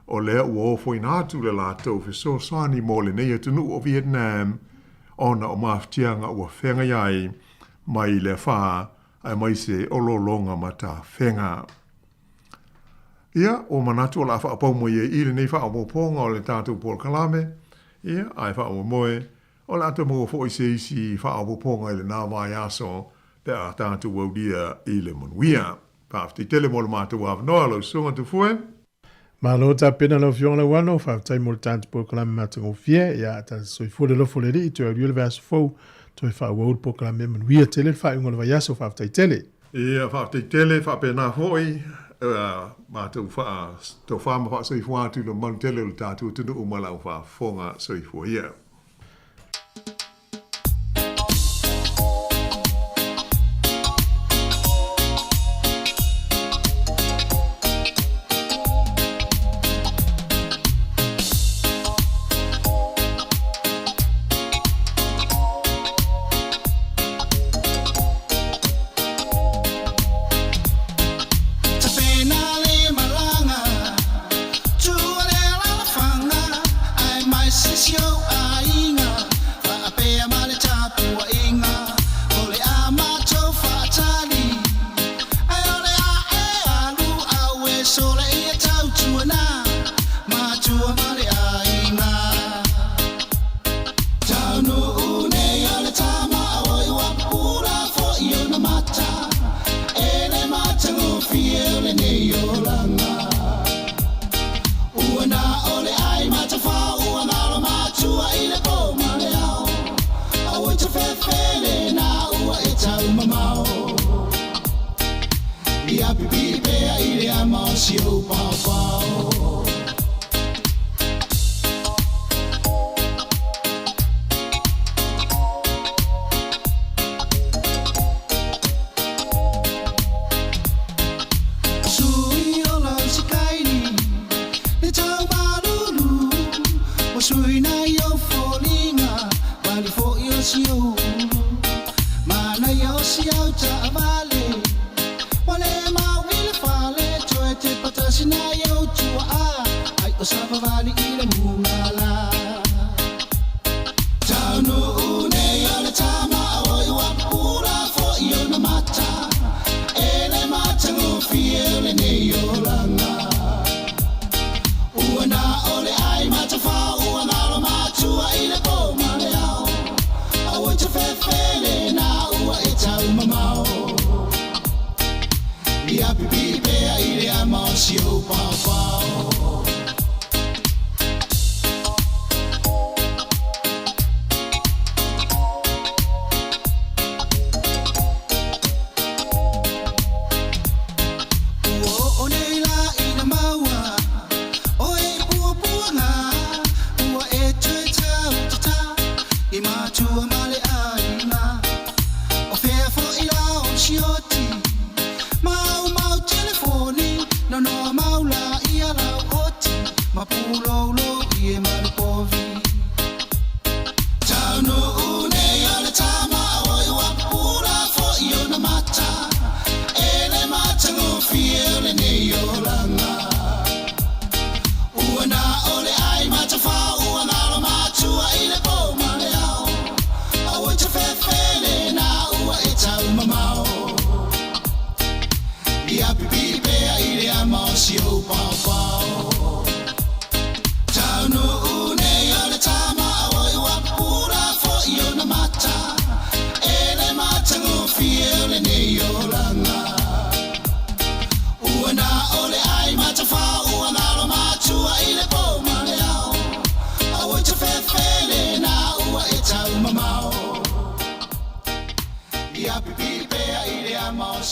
o lea ua ofoina atu le latou fesoasoani mo lenei atunuu o Vietnam ona o mafatiaga ua feagai ai mai le afa aemaise o lologa ma tafega. Ia, ua manatu o le a faapau mai ai i lenei faaopoopoga o le tatou polokalame, ia, ae faamoemoe o le a toe maua foi se isi faaopoopoga i lena vaiaso pe a tatou aulia i le manuia. Faafetai tele mo le matou avanoa lau Susuga Tufue. Malo tapena lau Afioga Lauano, faafetai mo le tatou polokalame matagofie. Ia, tasi soifua le alofa o le Alii, toe aulia le vaiaso fou, toe faaauau le polokalame manuia tele le faaiuga o le vaiaso. Faafetai tele. Ia, faafetai tele, faapena foi matou faatofa ma faasoifua atu i le mamalu tele o le tatou atunuu ma lau faafofoga soifua ia.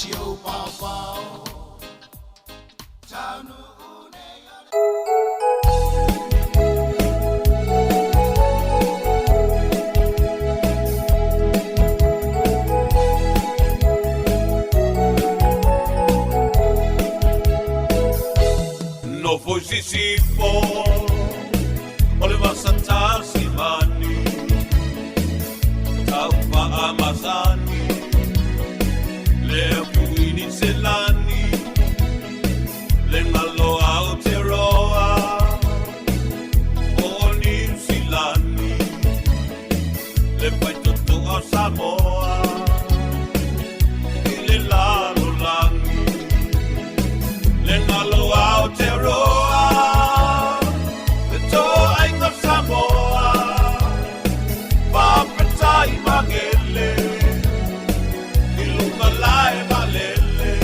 si ou paopao. Nofo i Sisifo o le Vasatasimani, Taufaamasani, le Kuini Selani, le Ngalo Aotearoa o Niu Silani, le Faitotoa o Samoa i le lalolagi, le Ngalo Aotearoa, le Toaiga o Samoa, Faafetai magele i luga lae valele,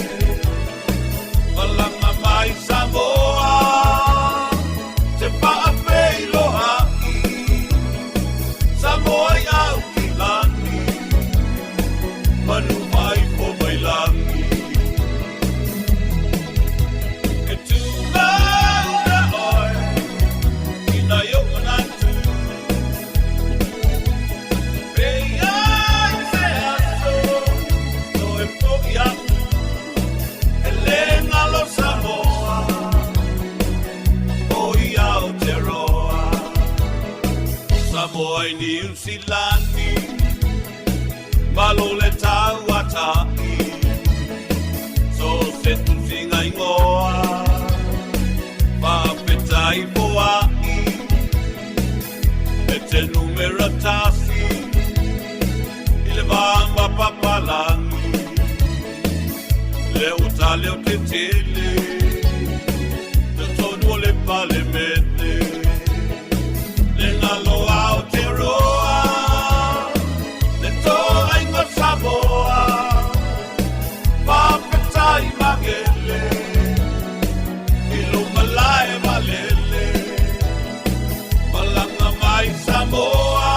Malaga mai Samoa, te faafeiloai, Samoa i au ki lagi, manu mai po mai lagi. E tū na oe, i nai o manatu, Pe ai se aso, toe fo'i atu, E le ngalo Samoa, o i Aotearoa. Samoa i Niu Silani, malo le tauata'i, So se tusiga igoa, Faafetai foa'i, E te numera tasi, I le va mapapalagi, Le uta leo te tele, Totonu o le palemene, Le ngalo Aotearoa, Le toaiga o Samoa, Faafetai magele, I luma lae valele, Malaga mai Samoa,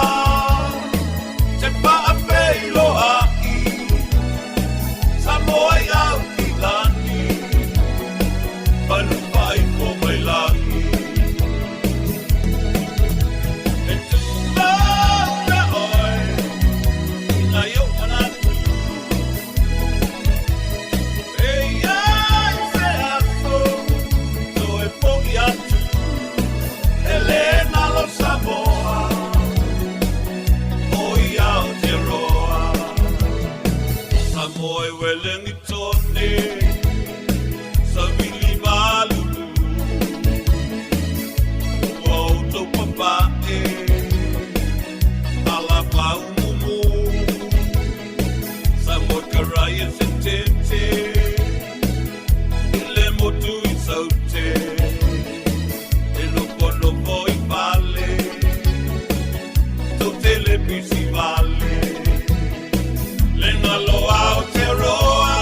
Te faafeiloai, Samoa i au ki lagi, Manu faifo mai lagi. E tū na oe, i nai ou manatu, E ai se aso, toe fo'i atu, E le ngalo Samoa, o i Aotearoa. Samoa e Welengitone, Savili malulu, Ua outou papae, Ala paumumu, Samoa karaia se tete, I le motu i saute, E nofonofo i fale, Tou tele pisi vale, Le ngalo Aotearoa,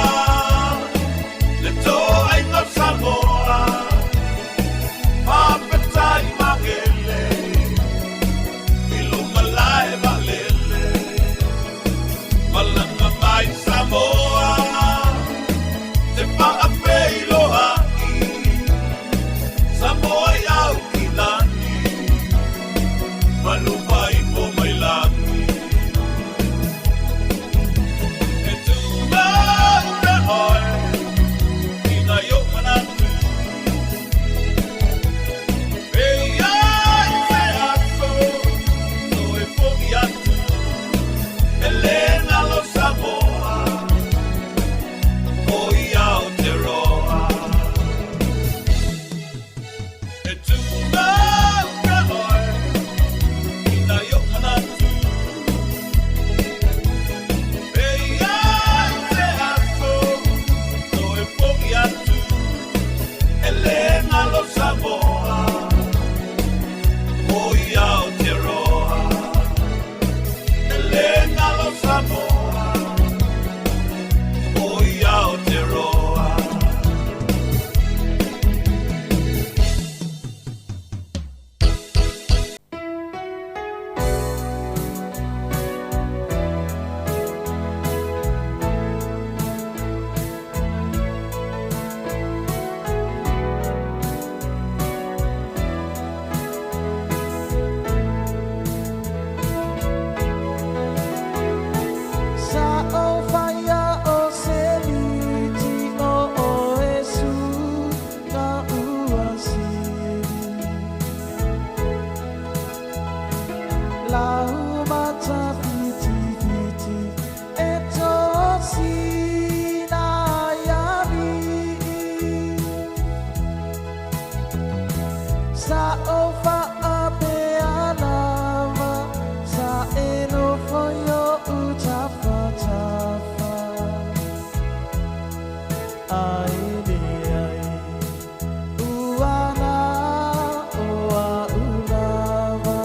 Lau matawhitiwhiti e tōsina ialii. Sa o whaapea lava, sa e nofo i o'u tafatafa. Ai le ai, ua na o a'u lava.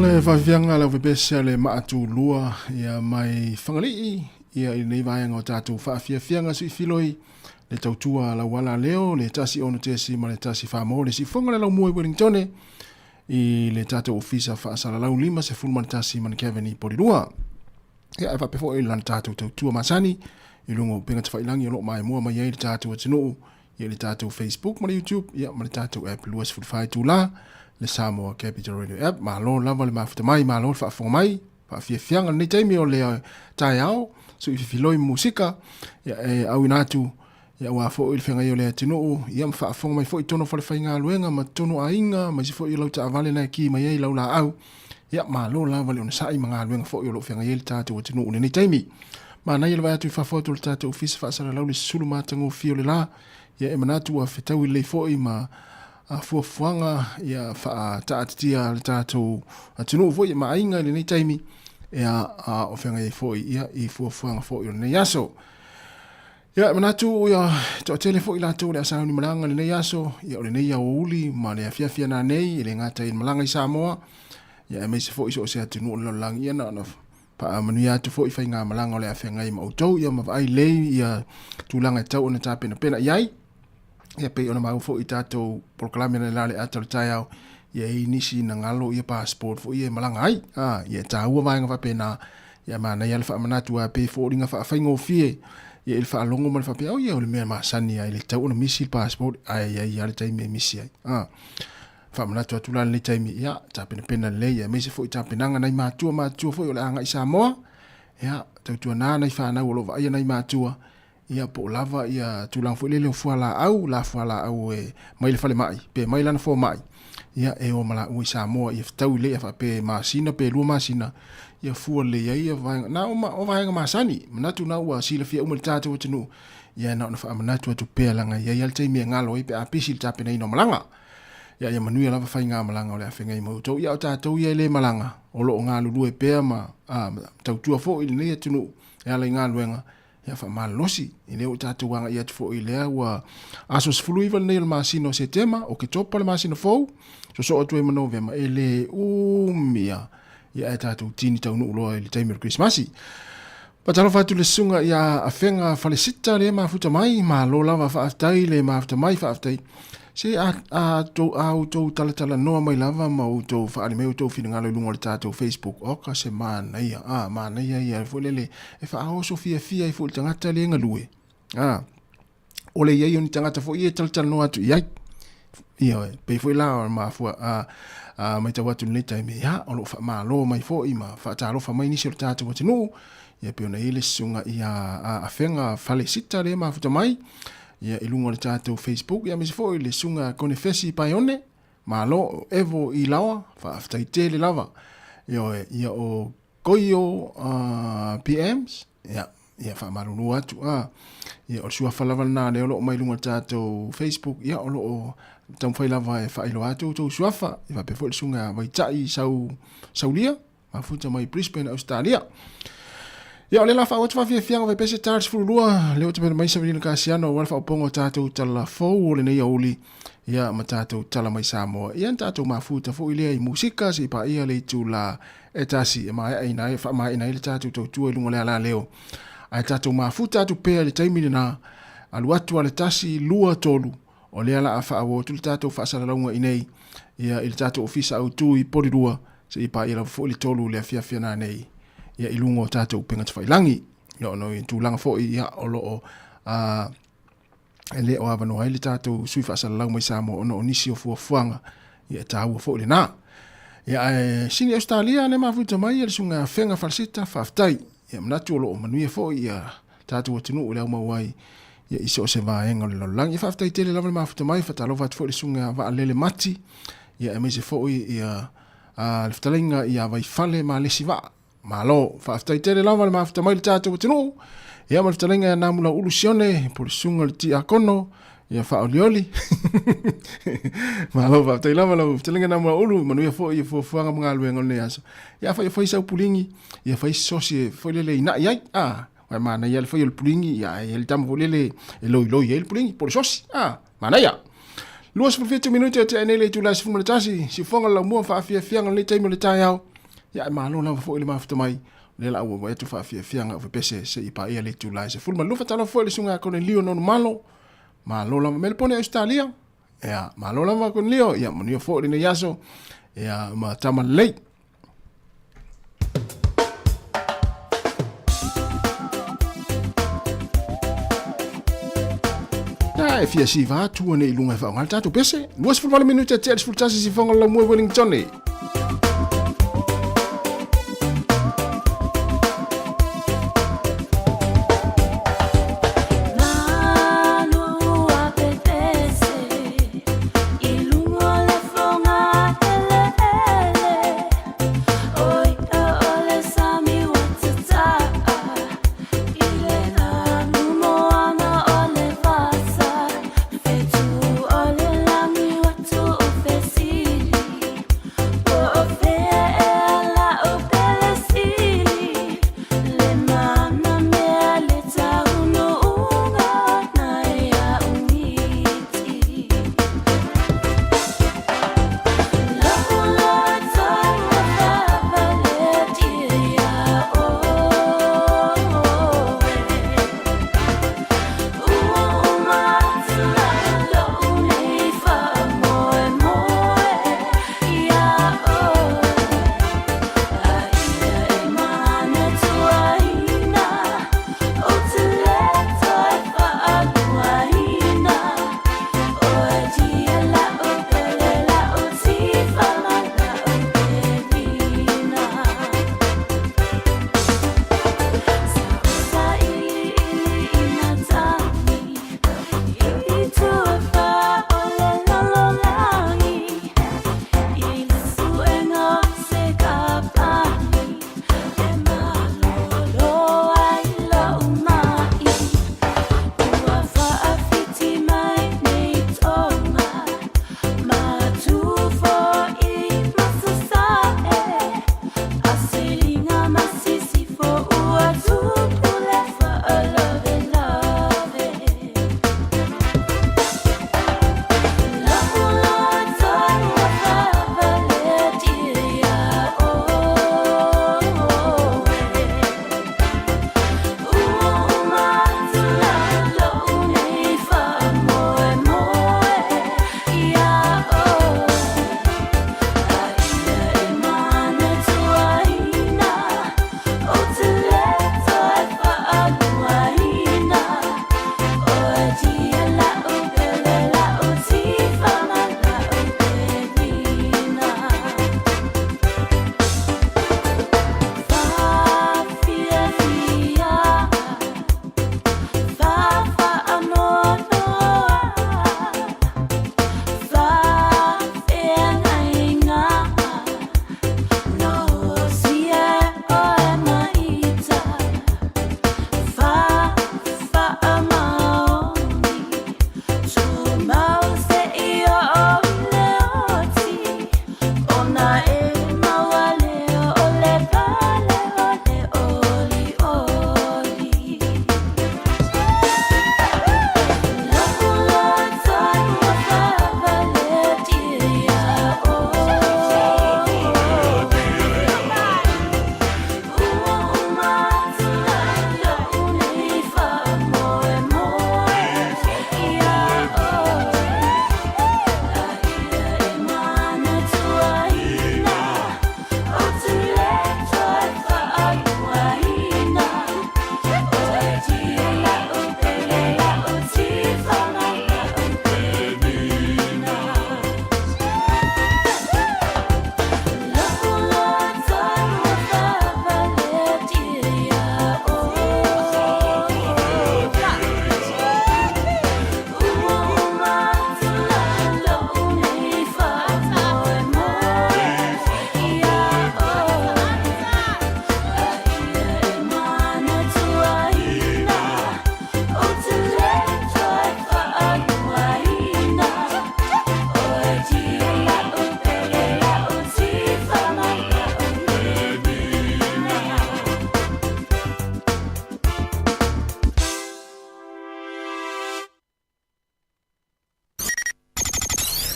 Le faafiafiaga le aufaipesia le maatulua ia mai Fagalii ia i lenei vaega o tatou faafiafiaga suifiloi le tautua lauala leo le 16 tesi ma le 14 mo le sifoga le laumua i Wellingtone i le tatou ofisa faasalalau 51 ma le Kevin i Polilua. Ia, e faapea foi i lana tatou tautua masani i luga o upega tafailagi o lo o maimoa mai ai le tatou atunuu ia le tatou Facebook ma le YouTube ia ma le tatou app 24 itula le Samoa Capital Radio app. Malo lava le mafuta mai, malo le faafofoga mai, faafiafiaga lenei taimi o le taeao, sui fifiloi musika ia e auina atu ia aua foi le feagai o le atunuu ia ma faafofoga mai foi totonu o falefaigaluega ma totonu o aiga ma isi foi o lau taavale na e ki mai ai lau laau. Ia malo lava le onosai ma galuega foi o lo o feagai ai le tatou atunuu i lenei taimi. Manaia le vaai atu i fafo atu o le tatou ofisa faasalalau le susulu matagofie o le la. Ia e manatu ua fetaui lelei foi ma fuafuaga ia faataatitia le tatou atunuu foi ma aiga i lenei taimi ia a o feagai ai foi ia i fuafuaga foi o lenei aso. Ia, e manatu ia toatele foi latou o le a sauni malaga i lenei aso, ia o lenei aoauli ma le afiafi ana nei, e le gata i le malaga i Samoa, ia aemaise foi so o se atunuu o le lalolagi, ia na ona faamanuia atu foi faigamalaga o le a feagai ma outou, ia ma vaai lelei ia tulaga e tatau ona tapenapena i ai. Ia pei ona maua foi i tatou polokalame analeila le ata o le taeao, ia e i ai nisi na galo ia passport foi ia e malaga ai. A, ia e taua vaega faapena, ia manaia le faamanatu a pei foliga faafaigofie ia i le faalogo ma le faapea, oh ia o le mea masani lava e le tatau ona misi le passport, ae i ai lava le taimi e misi ai. A, faamanatu atu la lenei taimi, ia tapenapena lelei, ia aemaise foi tapenaga nai matua matua foi o le a agai i Samoa, ia tautuana nai fanau o lo o vaaia nai matua, Ia po o lava ia tulaga foi lele o fualaau, la fualaau e mai le falemai, pe mai lana fomai, ia e o ma laua i Samoa, ia fetaui lelei a faapea masina pe 2 masina, ia fua lelei ai ia vaega, na o, o vaega masani, manatu na ua silafia uma e le tatou atunuu, ia na ona faamanatu atu pea leaga e i ai lava le taimi e galo ai pe a pisi le tapenaina o malaga. Ia ia manuia lava faigamalaga o le a feagai ma outou. Ia o tatou ia e le malaga, o lo o galulue pea ma tautua foi i lenei atunuu e ala i galuega, Ia faamalolosi, e le o tatou agai atu foi i lea ua aso 19 lenei o le masina o Setema, Oketopa le masina fou, sosoo atu ai ma Novema, e le umi lava, ia ae tatou tini taunuu loa i le taimi o le Kerisimasi. Faatalofa atu le susuga ia Afega Falesita le mafuta mai, malo lava faafetai le mafuta mai, faafetai. Se a, a, tou, a outou talatalanoa mai lava ma outou faaali mai outou finagalo i luga o le tatou Facebook, oka se manaia, a, manaia ia foi lele e faaoso fiafia ai foi le tagata le galue. A, o le i ai o ni tagata foi e talatalanoa atu i ai. Ioe, pei foi la o mafua a, a matau atu i lenei taimi, ia, o lo o faamalo mai foi ma faatalofa mai nisi o le tatou atunuu, ia pei ona i ai le susuga ia Afega Falesita lea e mafuta mai, ia i luga o le tatou Facebook, ia aemaise foi le susuga Konefesi Paione, malo, o Evo i Laoa, faafetai tele lava. Ioe, ia o Koio PMs, ia, ia faamalulu atu, a, ia o le suafa lava lena lea o lo o mai luga o le tatou Facebook, ia o lo o taumafai lava e faailoa atu outou suafa, ia faapea foi le susuga Vaitai Sau, Saulia, mafuta mai Brisbane, Australia. Ia o le la faaauau atu faafiafiaga vaipese ta le 12, lea ua tapena mai Savalina Kasiano aua le faaopoopoga o tatou tala fou o lenei aoauli, ia ma tatou tala mai Samoa. Ia na tatou mafuta foi lea i musika se i paia le itula e tasi e maeaina ai, faamaeaina ai le tatou tautua i luga o le alaleo. Ae tatou mafuta atu pea i le taimi lena, alu atu a le tasi, lua, tolu, o lea la a faaauau atu le tatou faasalalauga i nei, ia i le tatou ofisa autu i Polirua, se i paia lava foi le tolu i le afiafi ana nei, ia i luga o tatou upega tafailagi. Ia ona o tulaga foi ia o lo o a, e le o avanoa ai le tatou sui faasalalau mai Samoa ona o nisi o fuafuaga, ia e taua foi lena. Ia ae sini Australia le mafuta mai ia le susuga Afega Falesita, faafetai. Ia manatu o lo o manuia foi ia tatou atunuu i le aumau ai ia i so o se vaega o le lalolagi. Ia faafetai tele lava le mafuta mai, faatalofa atu foi le susuga Vaalele Mati, ia aemaise foi ia a, le fetalaiga ia Vaifale Malesi Vaa. Malo, faafetai tele lava le mafuta mai le tatou atunuu. Ia ma le fetalaiga ia Namula Ulu Sione, po le susuga le Tiakono, ia faaolioli. Malo, faafetai lava lau fetalaiga Namula Ulu, manuia foi ia fuafuaga ma galuega o lenei aso. Ia fai fai sau puligi, ia fai sosi e foi lele ina'i ai. Ah, Uae manaia le fai o le puligi, ia e le tama foi lele e loiloi ai le puligi, po o le sosi. Ah, manaia. 27 minute o tea nei le itula e 11, siufoga le laumua faafiafiaga o lenei taimi o le taeao. Ia e malo lava foi le mafuta mai. O lea la ua atu faafiafiaga o fepese se i paia le itula e 12. Fatalofa foi le susuga ia Konelio Nonumalo. Malo lava. Melepone Australia. Ia, malo lava Konelio. Ia, manuia foi lenei aso. Ia, ma tama lelei. E fia siva atu ane i luga e whaonga le tātou pese. 28 minute te 11 sifonga la mua Wellington.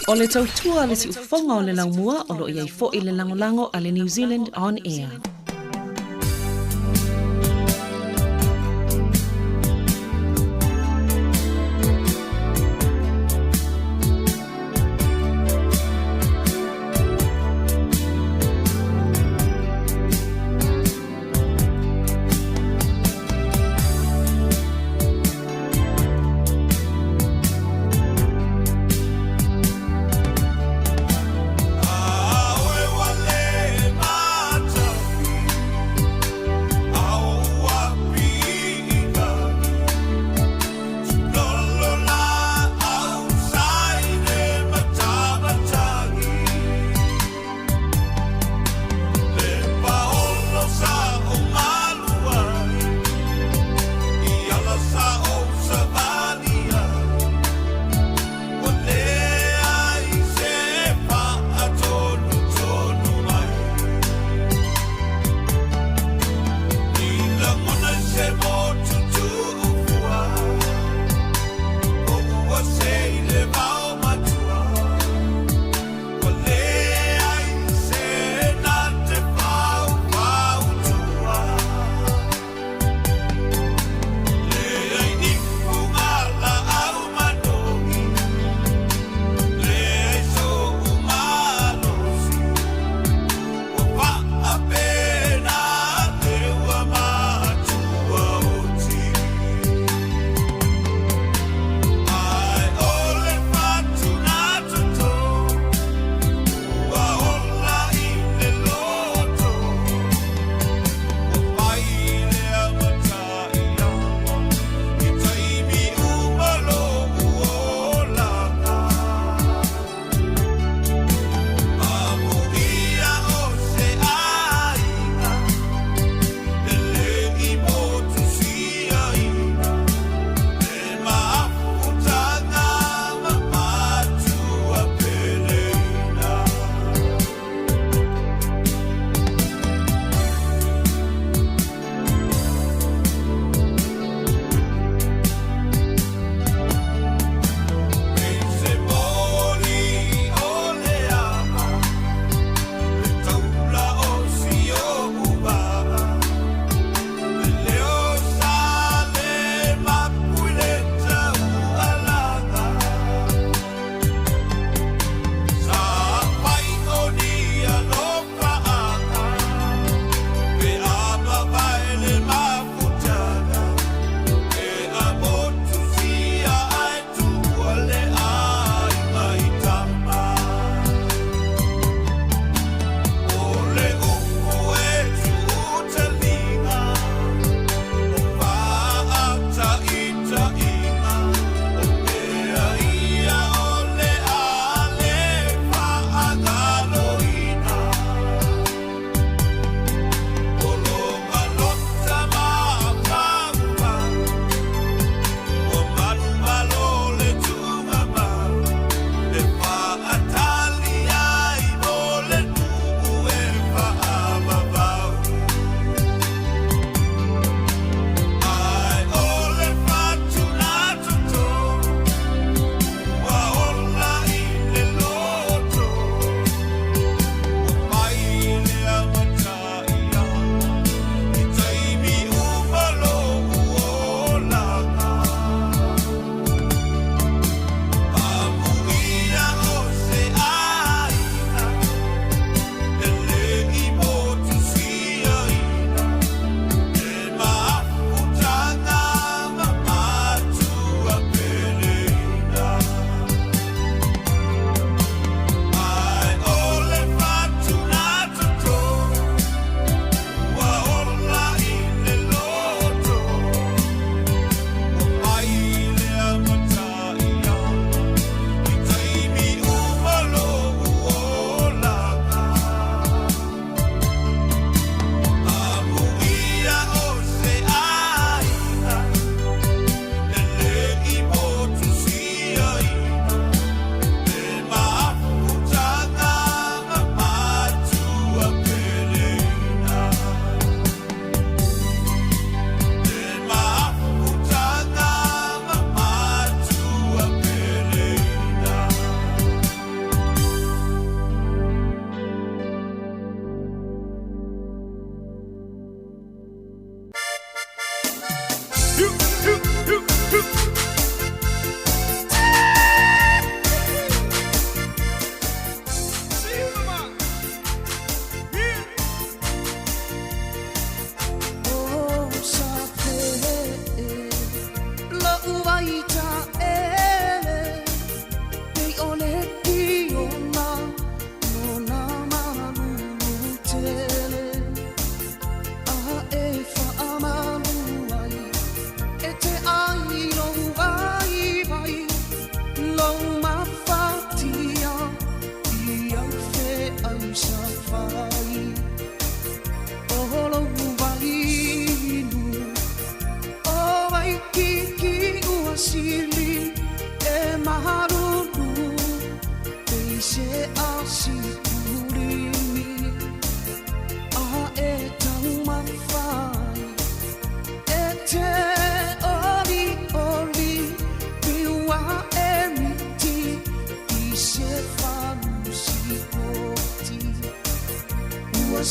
O le tautua a le siufofoga o le laumua o lo o i ai foi le lagolago a le New Zealand On Air.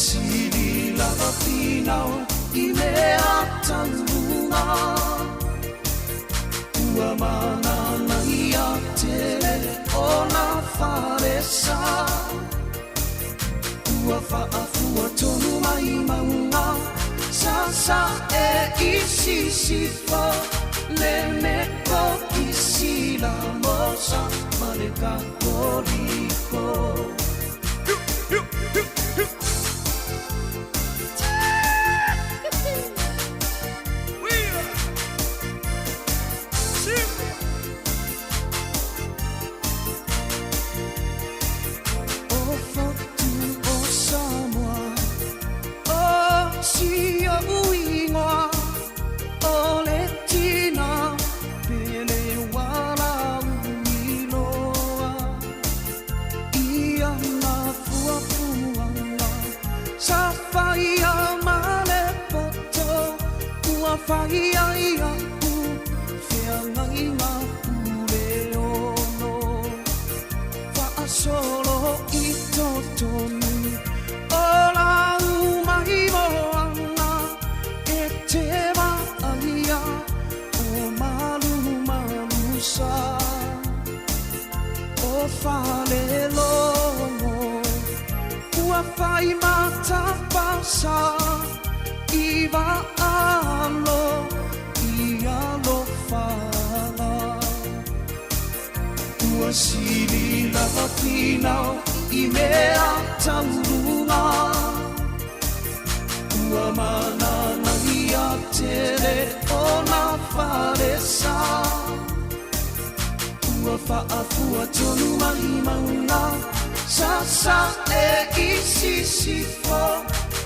sili lava finau i mea taulunga Ua mananaia tele o nā falesa Ua faafua tonu mai mauga Sasa e i sisifo Le metokisi la mosa ma le katoliko. O Fotu o Samoa O si o'u igoa O le tina pele walaui loa I ana fuafuaga Sa faia ma le poto Ua faia iaʻu feagaiga pule ono Faasolo i totonu o lau maimoaga E te vaaia o malumalusa O Falelogo ua fai matapasa i vaalo i alofaga Ua sili lava finau i mea tauluga Ua mananaia tele o nā falesa Ua faafua tonu mai mauga Sasae i sisifo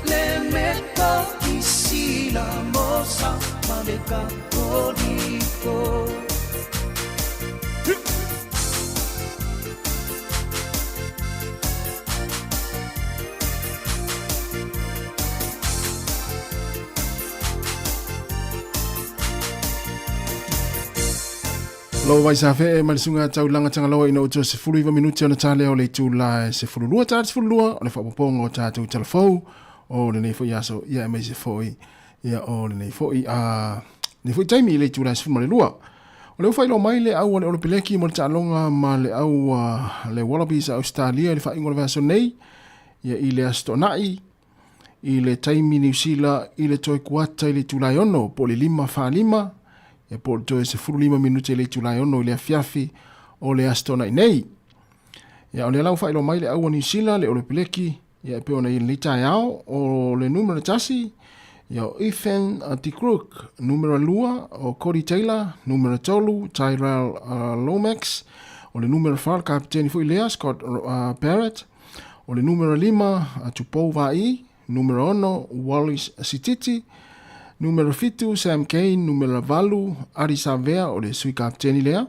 Le metokisi la mosa ma le katoliko. Lo vai sa fe ma le suga taulaga tagaloa ina ua toe 19 minute ona ta lea o le itula e 12 ta le 12 o le faaopoopoga o tatou talafou o lenei foi aso ia aemaise foi ia o lenei foi a lenei foi taimi i le itula e 12. O lea ua faailoa mai le au a le Olopeleki mo le taaloga ma le au a le Wallabies a Ausetalia i le faaiuga o le vaiaso nei ia i le Aso Toonai i le taimi Niu Sila i le toe kuata i le itula e 6 po o le 5:45 ia po o le toe 15 minute i le itula e 6 i le afiafi o le Aso Toonai nei. Ia o lea la ua faailoa mai le au a Niu Sila, le Olopeleki, ia e pei ona i ai lenei taeao, o le numera 1, ia o Ethan De Crook, numera 2 o Cody Taylor, numera 3 Tyrell Lomax, o le numera 4 le kapiteni foi lea Scott Barrett, O le numera 5, a Tupou Vaai, numera 6, Wallis Sititi, numera 7, Sam Cane, numera 8, Adi Savea, o le sui kapiteni lea,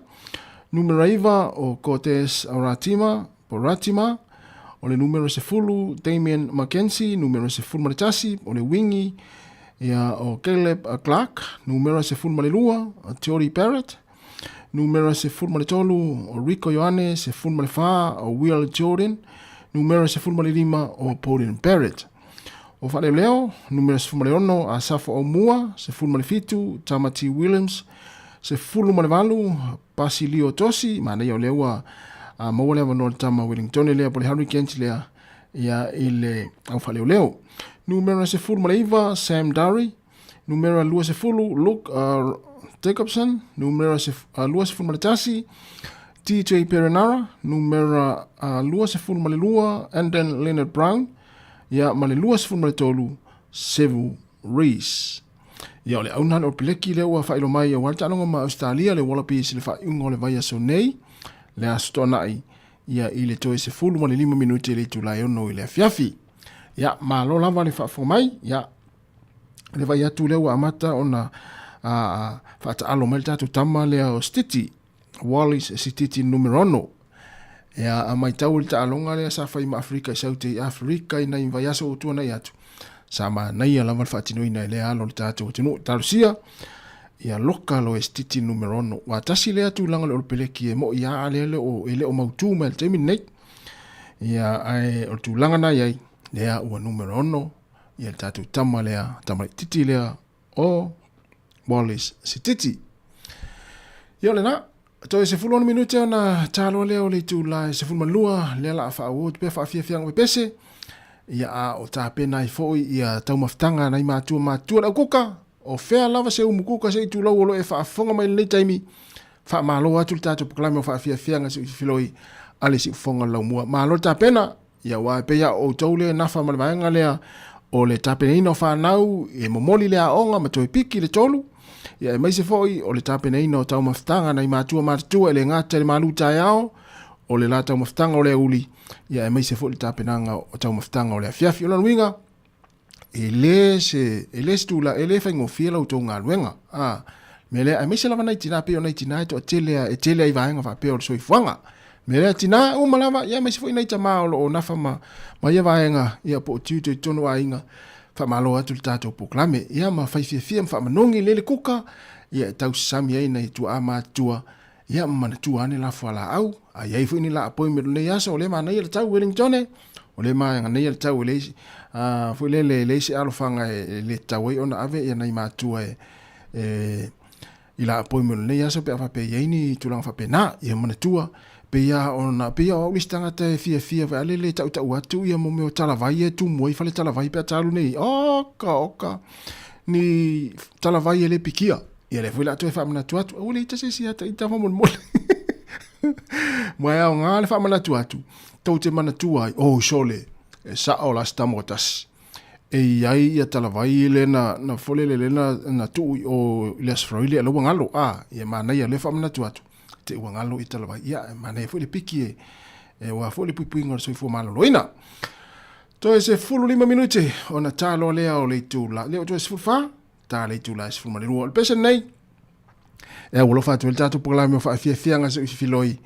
numera 9, o Cortez Ratima, po Ratima, o le numera 10, Damien McKenzie, numera 11, o le wingi, ia o Caleb Clark, numera 12, Jody Barrett, Numera 13 o Rico Ioane, 14 o Will Jordan, numera 15 o Beauden Barrett. O Faaleoleo, numera 16 Asafo Aumua, 17 Tamati Williams, 18 Basilio Tosi, manaia o lea ua maua le avanoa le tama Wellingtone lea po le Hurricanes lea ia i le au faaleoleo. Numera 19 Sam Darry, Numera 20, Luke Jacobson. Numera 21, DJ Perenara. Numera 22, Andon Leonard Brown. Ia, ma le 23, Sevu Reece. Ia, o le auna o Peleki lea ua faailoa mai aua le taaloga ma Australia le Wallabies i le faaiuga o le vaiaso nei, le Aso Toonai, ia i le toe 15 minute i le itula e 6 i le afiafi. Ia, malo lava le faafofoga mai, ia, le vai atu lea ua amata ona faataalo mai le tatou tama lea o Stiti, Wallis Sititi numero 6. Ia, a maitau i le taaloga lea sa fai ma Afrika i Saute i Afrika i nai vaiaso ua tuanai atu, sa manaia lava le faatinoina e lea alo o le tatou atunuu. Talosia, ia loka loe Stiti numero 6. Ua tasi lea tulaga o le Olopeleki e moi a lea e le o mautū mai i le taimi lenei. Ia, ae o le tulaga na i ai, Lea ua numero 6 ia le tatou tama lea, tama laitiiti lea o Wallace Sititi. Ia o lena, toe 16 minute ona taloa lea o le itula e 12, lea la a faaauau atu pea faafiafiaga pepese. Ia a o tapena ai foi ia taumafataga nai matua matua le aukuka, o fea lava se umu kuka se itulau o lo e faafofoga mai lenei taimi, faamalo atu le tatou polokalame o faafiafiaga se i a le siufofoga o le laumua. Malo le tapena, ia aua e pei lava o outou lea e nafa ma le vaega lea o le tapenaina o fanau e momoli le aoga ma toe piki le tolu, ia aemaise foi o le tapenaina o taumafataga nai matua matutua e le gata i le malu taeao, o le la taumafataga o le aoauli, ia aemaise foi le tapenaga o taumafataga o le afiafi. O lona uiga, e le se, e le se tula, e le faigofie la outou galuega. A, mea lea, aemaise lava nai tina, pei o nai tina e toatele, e tele ai vaega faapea o le soifuaga. Mea lea, tina uma lava, ia aemaise foi nai tama o lo o nafa ma, ma ia vaega, ia po o tiute i totonu o aiga, faamalo atu le tatou polokalame, ia ma fai fiafia ma faamanogi lele kuka, ia e tausasami ai nai tuaa matutua, ia ma manatua ane la fualaau, a i ai foi ni laa appointment o lenei aso, o lea manaia le tau Wellington, o lea manaia le tau e leai, foi lele e leai se alofaga e le tatau ai ona ave ia nai matua e, e i la appointment o lenei aso pe a faapea e i ai ni tulaga faapena. Ia manatua, pei lava ona, pei lava o au le isi tagata e fiafia foi a le le tautau atu ia mo mea o talavai e tumu ai fale talavai pe a talu nei. Oka, oka, ni talavai e le pikia. Ia lea foi la toe faamanatu atu, aua le ita se isi ata ita faamolemole. Ma e aoga le faamanatu atu, tou te manatua ai, oh sole, e sao la se tama o tasi. E i ai ia talavai le na, na folele le na, na tuu i o i le Aso Faraile a la ua galo. A, ia manaia lea faamanatu atu, te ua galo i talavai. Ia, e manaia foi le piki e, e ua foi le puipuiga o le soifua maloloina. Toe 15 minute ona taloa lea o le itula. Lea o toe 14, ta le itula e 12. O le pese nei, e au alofa atu ai le tatou polokalame o faafiafiaga se i filoi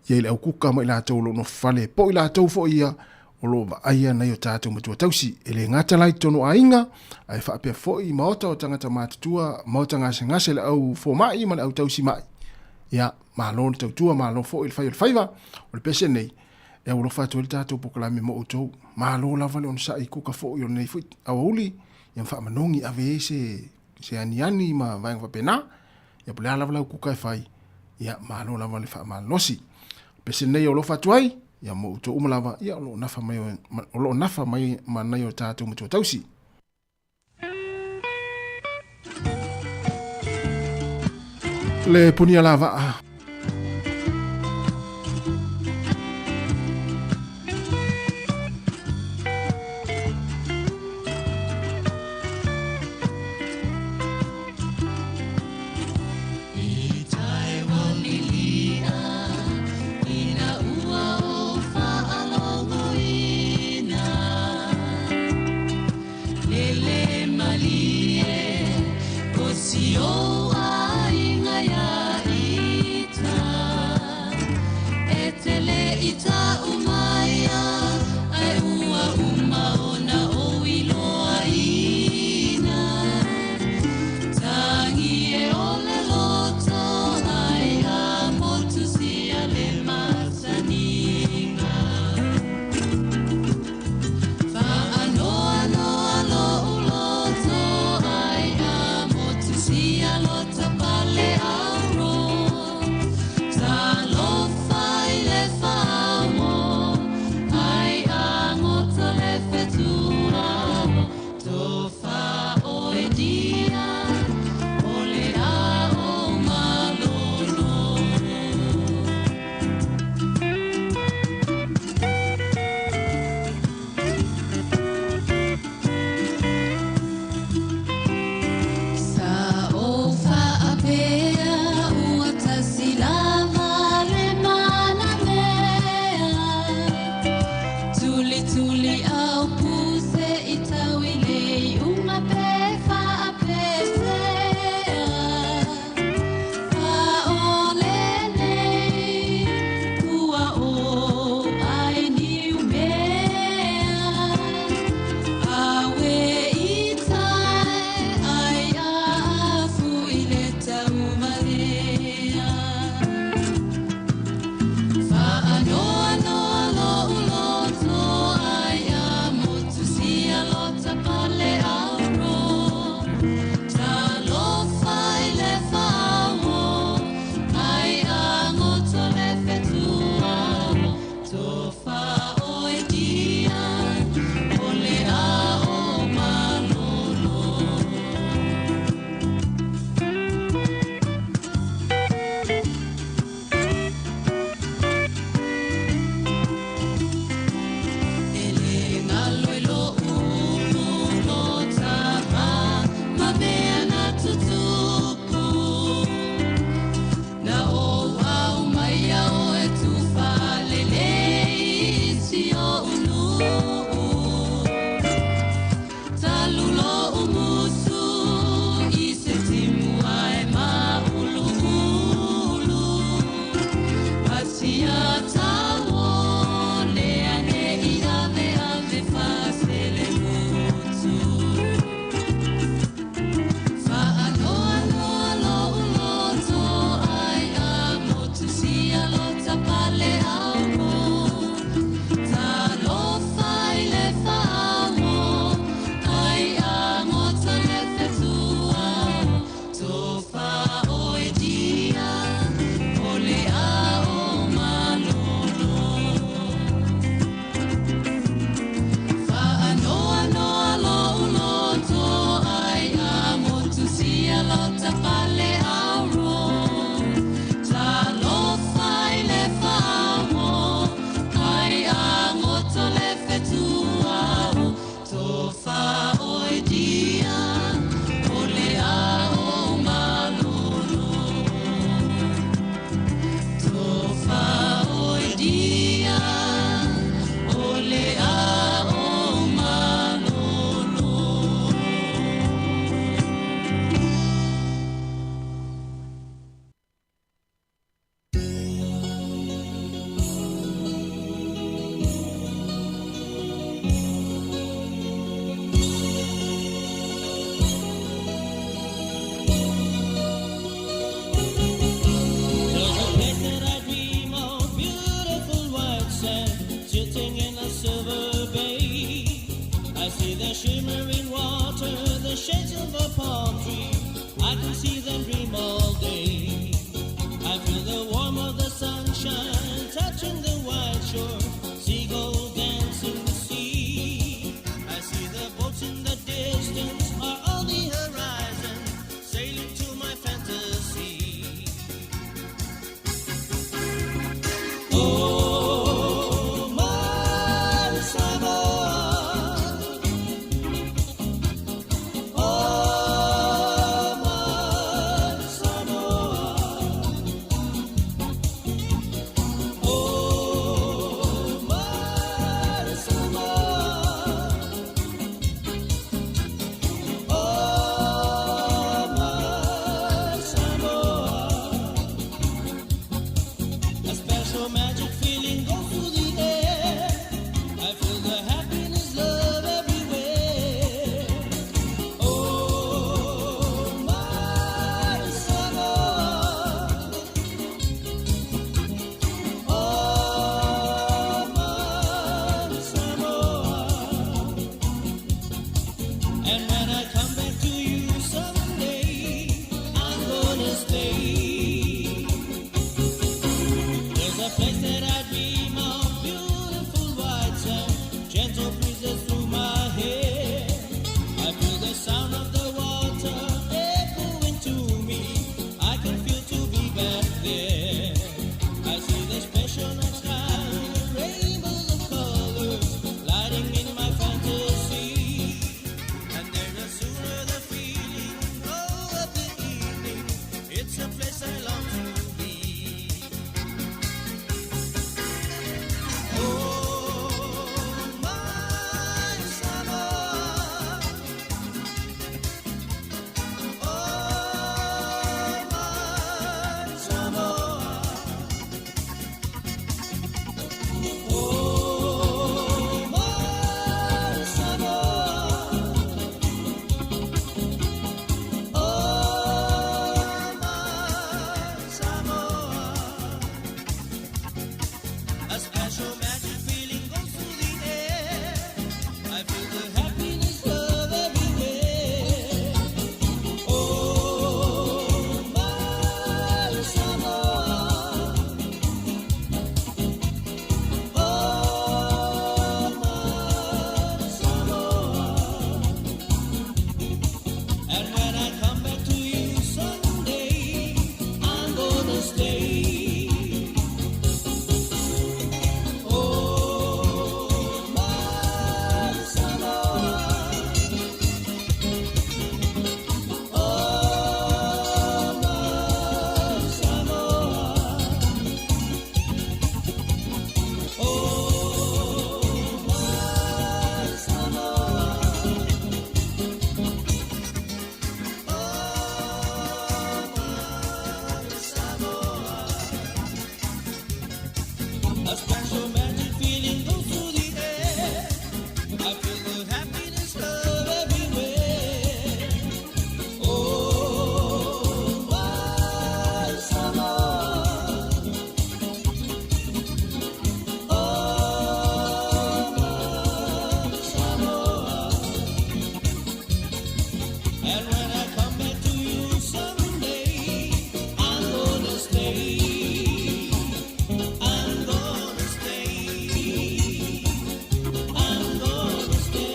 ia i le aukuka ma i latou o lo o nofo fale, po o i latou foi ia o lo o vaaia nai o tatou matua tausi. E le gata la i totonu o aiga, ae faapea foi i maota o tagata matutua, maota gasegase le au fomai ma le au tausi mai. Ia, malo le tautua, malo foi le fai o le faiva. O le pese nei, e au alofa atu ai le tatou polokalame mo outou. Malo lava le onosai i kuka foi o lenei foi aoauli, ia ma faamanogi ave ai se, se aniani ma vaega faapena. Ia po o le a lava lau kuka e fai, ia malo lava le faamalolosi. Pese nei o alofa atu ai, ia mo outou uma lava, ia o lo o nafa mai, o lo o nafa mai ma nai o tatou matua tausi. Le punia lavaa. shades of a palm tree, I can see them dream all day. I feel the warmth of the sunshine touching the white shore, seagulls dance in the sea. I see the boats in the distance are on the horizon, sailing to my fantasy. Oh, my Samoa. Oh, my Samoa. Oh, my Samoa. Oh, my Samoa. A special magic feeling goes through the air. I feel the happiness, love everywhere. Oh, my Samoa. Oh, my Samoa. And when I come back to you someday, I'm gonna stay. There's a place that I dream of, beautiful white sand, gentle breezes through my hair. I feel the sound of the water echoing to me. I can feel to be back there. I see the special night sky, rainbows of colors, lighting in my fantasy. And there's a sooner the feeling, glow of the evening. It's a place I long to be. Oh, my Samoa. Oh, my Samoa. Oh, my Samoa. Oh, my Samoa. A special magic feeling goes through the air. I feel the happiness, love everywhere. Oh, my Samoa. Oh, my Samoa. And when I come back to you someday, I'm gonna stay. Oh, my Samoa. Oh, my Samoa. Oh, my Samoa. Oh, my Samoa. A special magic feeling goes through the air. I feel the happiness, love everywhere. Oh, my Samoa. Oh, my Samoa. And when I come back to you someday, I'm gonna stay. I'm gonna stay. I'm gonna stay.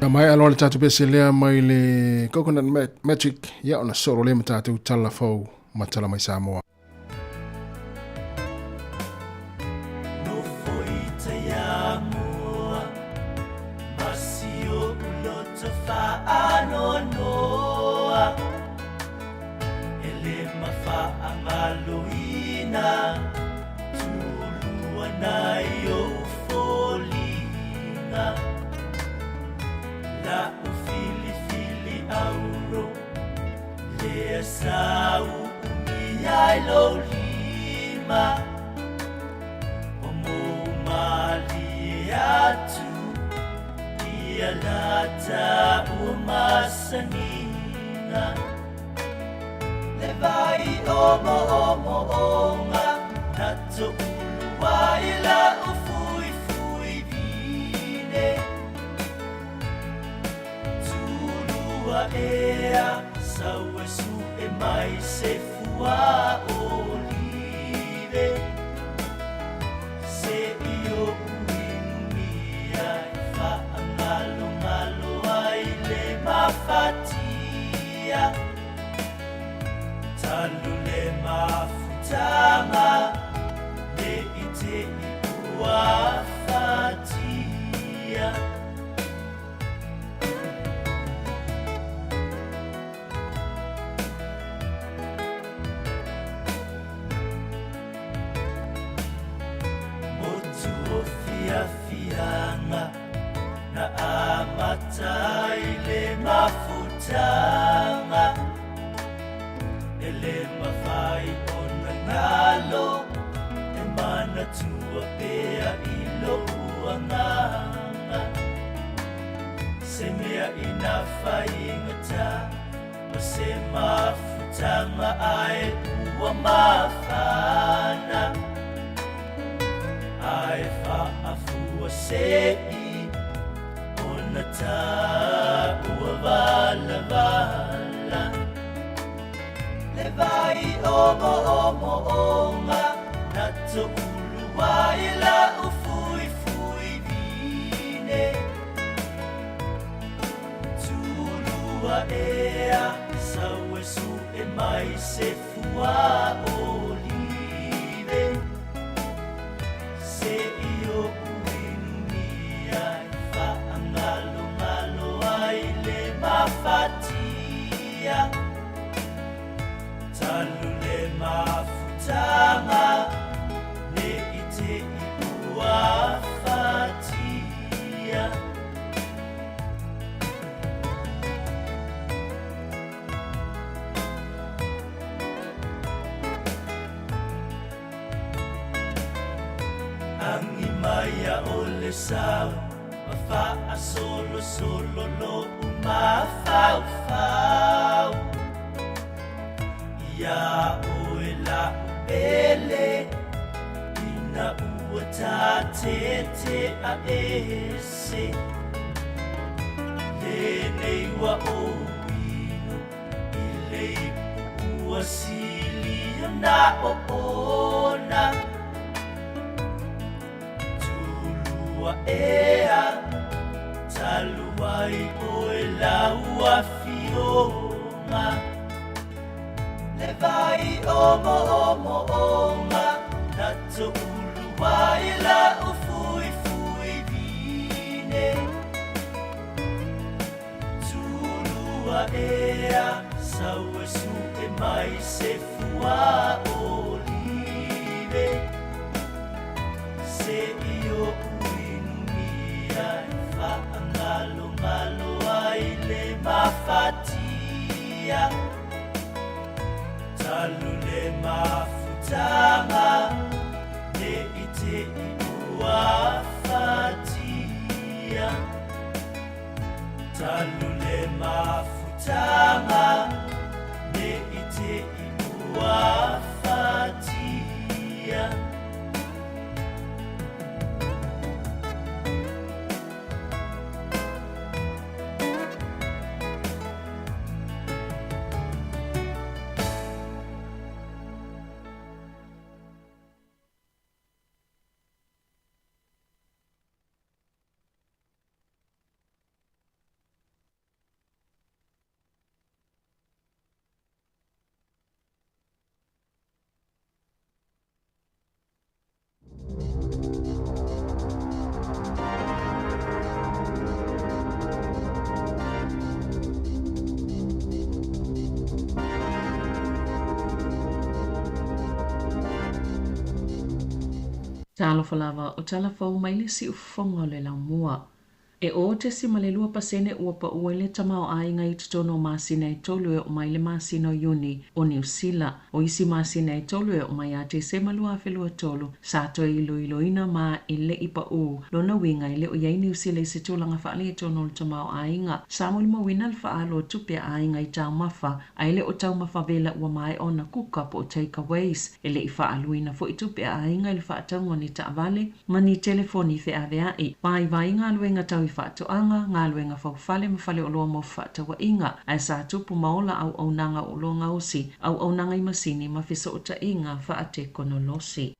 Na mai aloa le tatou pese lea mai le Coconut Magic, ia ona solo lea ma tatou tala fou ma tala mai Samoa. Nofoitaiamua ma si oʻu loto faanoanoa e lē mafaagaloina tulua nai ou foliga la'u filifili auro lea sa u'umia ai lou lima o mou malie atu ia lata ua masaniga Le vai o mo o mo onga Na to'ulu ai la'u fuifui vine Tulua ea sau e su'e mai se fua olive Se'i o'u inumia e fa'agalogalo ai le mafatia Talu le mafutaga ne i te'i ua fatia. Motu o fiafiaga na amata ai le mafutaga E lē mafai ona galo e manatua pea i lo'u agaga Se mea ina faigatā ma se mafutaga ae ua mafana Ae fa'afua se'i ona ta'ua valavala Le vai o mo'omo'oga na to'ulu ai la'u fuifui vine Tulua ea sau e su'e mai se fua olive Se'i o'u inumia e fa'agalogalo ai le mafatia Talu le mafutaga ne i te'i ua fatia. Agi mai a o le sau ma fa'asolosolo lo'u mafaufau Iā oe la'u pele ina ua tatete'a ese Lenei ua ou inu i le ipu ua silia na oona Tulua ea talu ai oe lau afioga Le vai o mo'omo'oga na to'ulu ai la'u fuifui vine Tulua ea sau e su'e mai se fua olive Se'i o'u inumia e fa'agalogalo ai le mafatia Talu le mafutaga ne i te'i ua fatia Talu le mafutaga ne i te'i ua fatia. Talofa lava o tala fou mai le siufofoga o le laumua. E 0.2% ua paʻu ai le tamaoaiga i totonu o masina e tolu e oo mai le masina o Iuni o Niu Sila. O isi masina e tolu e oo mai ia Tesema 2023 sa toe iloiloina ma e le i paʻu. Lona uiga e le o i ai Niu Sila i se tulaga faaletonu o le tamaoaiga. Sa molimauina le faaalu o tupe a aiga i taumafa ae le o taumafa vela ua maea ona kuka po o takeaways. E le i faaaluina foi tupe a aiga i le faatauga o ni taavale ma ni telefoni feaveai. Vaivai galuega tau i faatoaga, galuega faufale ma faleoloa mo fefaatauaiga, ae sa tupu ma ola auaunaga o oloa gaosi, auaunaga i masini ma fesootaiga faatekonolosi.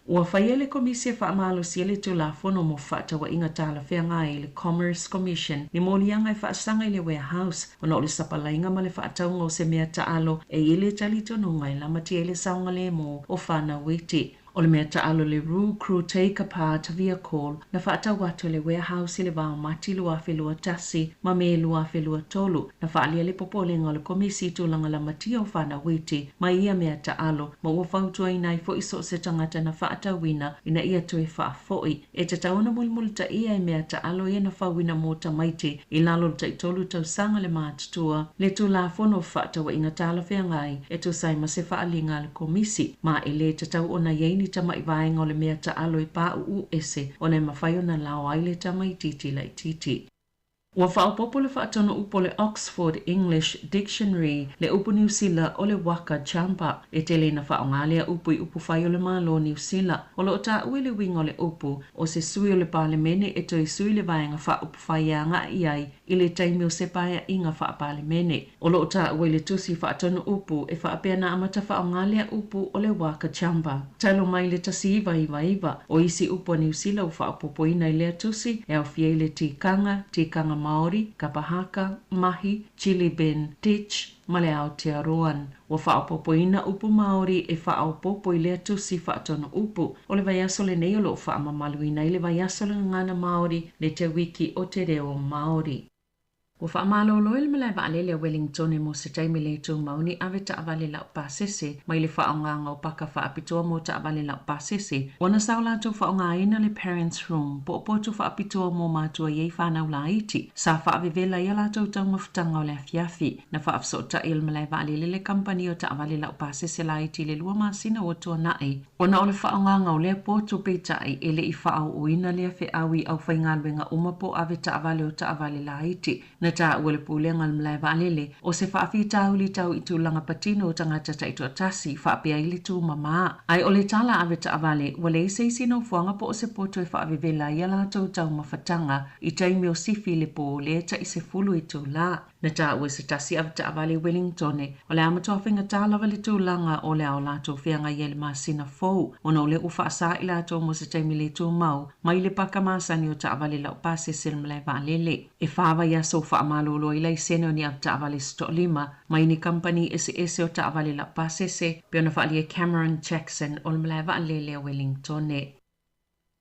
Ua faia e le Komisi e Faamalosia le Tulafono mo Fefaatauaiga Talafeagai, le Commerce Commission, ni moliaga e faasaga i le Warehouse ona o le sapalaiga ma le faatauga o se mea taalo e i ai le talitonuga e lamatia ai le saogalemu o fanau iti. O le mea taalo le Rue Crew Take Apart Vehicle na faatau atu e le Warehouse i le va o Mati 2021 ma Me 2023, na faaalia le popolega o le Komisi i tulaga lamatia o fanau iti ma ia mea taalo ma ua fautuaina ai foi so o se tagata na faatauina ina ia toe faafoi. E tatau ona mulimulitaia e mea taalo ia na fauina mo tamaiti i lalo o le taitolu tausaga le matutua le Tulafono o Fefaatauaiga Talafeagai e tusa ai ma se faaaliga a le Komisi, ma e lē tatau ona i ai ni tama'i vaega o le mea taalo e pāʻuʻu ese ona e mafai ona lao ai le tamaitiiti laitiiti. Ua faaopoopo le faatonu upu o le Oxford English Dictionary le upu Niu Sila o le waka jumper. E tele ina faaaoga lea upu i upufai o le Malo o Niu Sila. O lo o taua i le uiga o le upu, o se sui o le Palemene e toe sui le vaega faaupufai e agai i ai i le taimi o se paeaiga faa-Palemene. O lo o taua i le tusi faatonu upu e faapea na amata faaaoga lea upu o le waka jumper talu mai le 1999. O isi upu a Niu Sila ua faaopoopoina i lea tusi e aofia ai le tikanga, tikanga Māori, kapa haka, mahi, chilly bin, ditch, ma le Aotearoan. Ua faaopoopoina upu Māori e faaopoopo i lea tusi faatonu upu. O le vaiaso lenei o lo o faamamaluina ai le vaiaso o le Gagana Māori le Te Wiki o Te Reo Māori. Ua faamalolo e le malae vaalele a Wellingtone mo se taimi le tumau ni ave taavale laupasese mai le faaaogaga o paka faapitoa mo taavale laupasese ona sa o latou faaaogaina le Parents Room po o potu faapitoa mo matua i ai fanau laiti sa faavevela ai a latou taumafataga o le afiafi. Na faafesootai e le malae vaalele le kamupani o taavale laupasese laiti i le lua masina ua tuanai ona o le faaaogaga o lea potu peitai e le i faaooina lea feau i aufaigaluega uma po o ave taavale o taavale laiti. Na taua e le Pulega o le Malae Vaalele, o se faafitauli tau i tulaga patino o tagata taitoatasi faapea ai le tumamā. Ae o le tala ave taavale, ua leai se isi nofoaga po o se poto e faavevela ai a latou taumafataga i taimi o sifi i le pō lea tai 10 itulā. Na taua e se tasi ave taavale i Wellingtone, o le a matua faigata lava le tulaga o le a o latou feagai ai i le masina fou, ona o lea ua faasā i latou mo se taimi le tumau mai le paka masani o taavale laupasese i le malae vaalele. E fa vaiaso ua faamalolo ai laisene o ni avetaavale se toalima mai ni kamupani eseese o taavale laupasese, pei ona faaalia e Cameron Jackson o le malae vaalele a Wellingtone.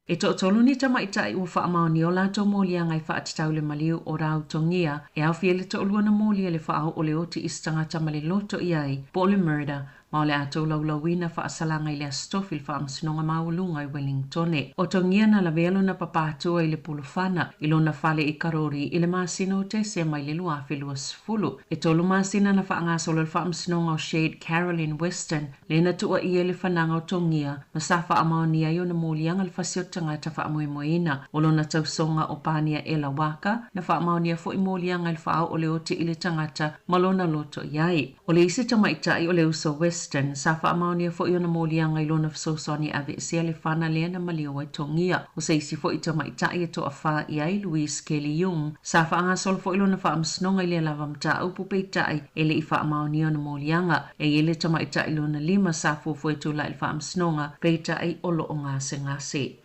E toatolu ni tamaitai ua faamaonia o latou moliaga e faatatau le maliu o Rautongia e aofia ai le toalua na molia le faaoo o le oti i se tagata ma le loto i ai, po o le murder, ma o le a tolaulauina faasalaga i le Aso Tofi i le Faamasinoga Maualuga i Wellingtone. O Tongia na lavea lona papa atua i le pulufana i lona fale i Karori i le masina o Tesema i le 2020. E tolu masina na faagasolo le Faamasinoga o Shade Carolyn Weston lea na tuuaia i le fanaga o Tongia ma sa faamaonia ai ona moliaga le fasi o le tagata faamoemoeina. O lona tausoga o Pania Ella Waka na faamaonia foi moliaga i le faaoo o le oti i le tagata ma lona loto i ai. O le isi tamaitai o le uso Weston, sa faamaonia foi ona moliaga i lona fesoasoani e aveesea le fana lea na maliu ai Togia. O se isi foi tamaitai e toafa i ai, Louise Kelly Young, sa faagasolo foi lona faamasinoga i lea lava mataupu peitai e le i faamaonia ona moliaga. E i ai le tamaitai lona lima sa fuafua e tulai i le faamasinoga, peitai o lo o gasegase.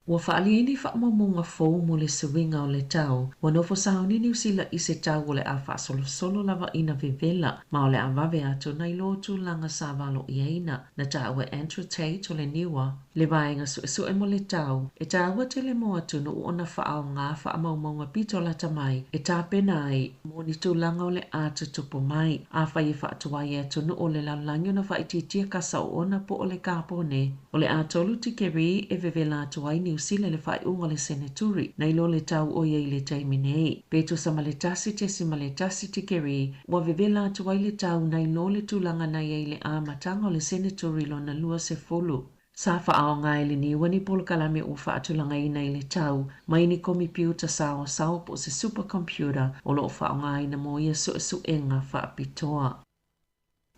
Ua faaalia ai ni faamaumauga fou mo le suiga o le tau. Ua nofo sauni Niu Sila i se tau o le a faasolosolo lava ina vevela, ma o le a vave atu nai lo tulaga sa valoiaina. Na taua e Andrew Tate o le NIWA le vaega suesue mo le tau, e taua tele mo atunuu ona faaaoga faamaumauga pito lata mai e tapena ai mo ni tulaga o le a tutupu mai. Afai e faatuai e atunuu o le lalolagi ona faaitiitia kasa oona po o le kapone, o le a tolu tikeri e vevela atu ai Niu Niu Sila i le faaiuga o le Seneturi nai lo le tau o i ai i le taimi nei. Pe tusa ma le 1.1 tikeri, ua vevela atu ai le tau nai lo le tulaga na i ai i le amataga o le Seneturi lona 20. Sa faaaoga e le niua ni polokalame ua faatulagaina i le tau mai ni komipiuta saoasao po o se supercomputer o lo o faaaogaina mo ia suesuega faapitoa.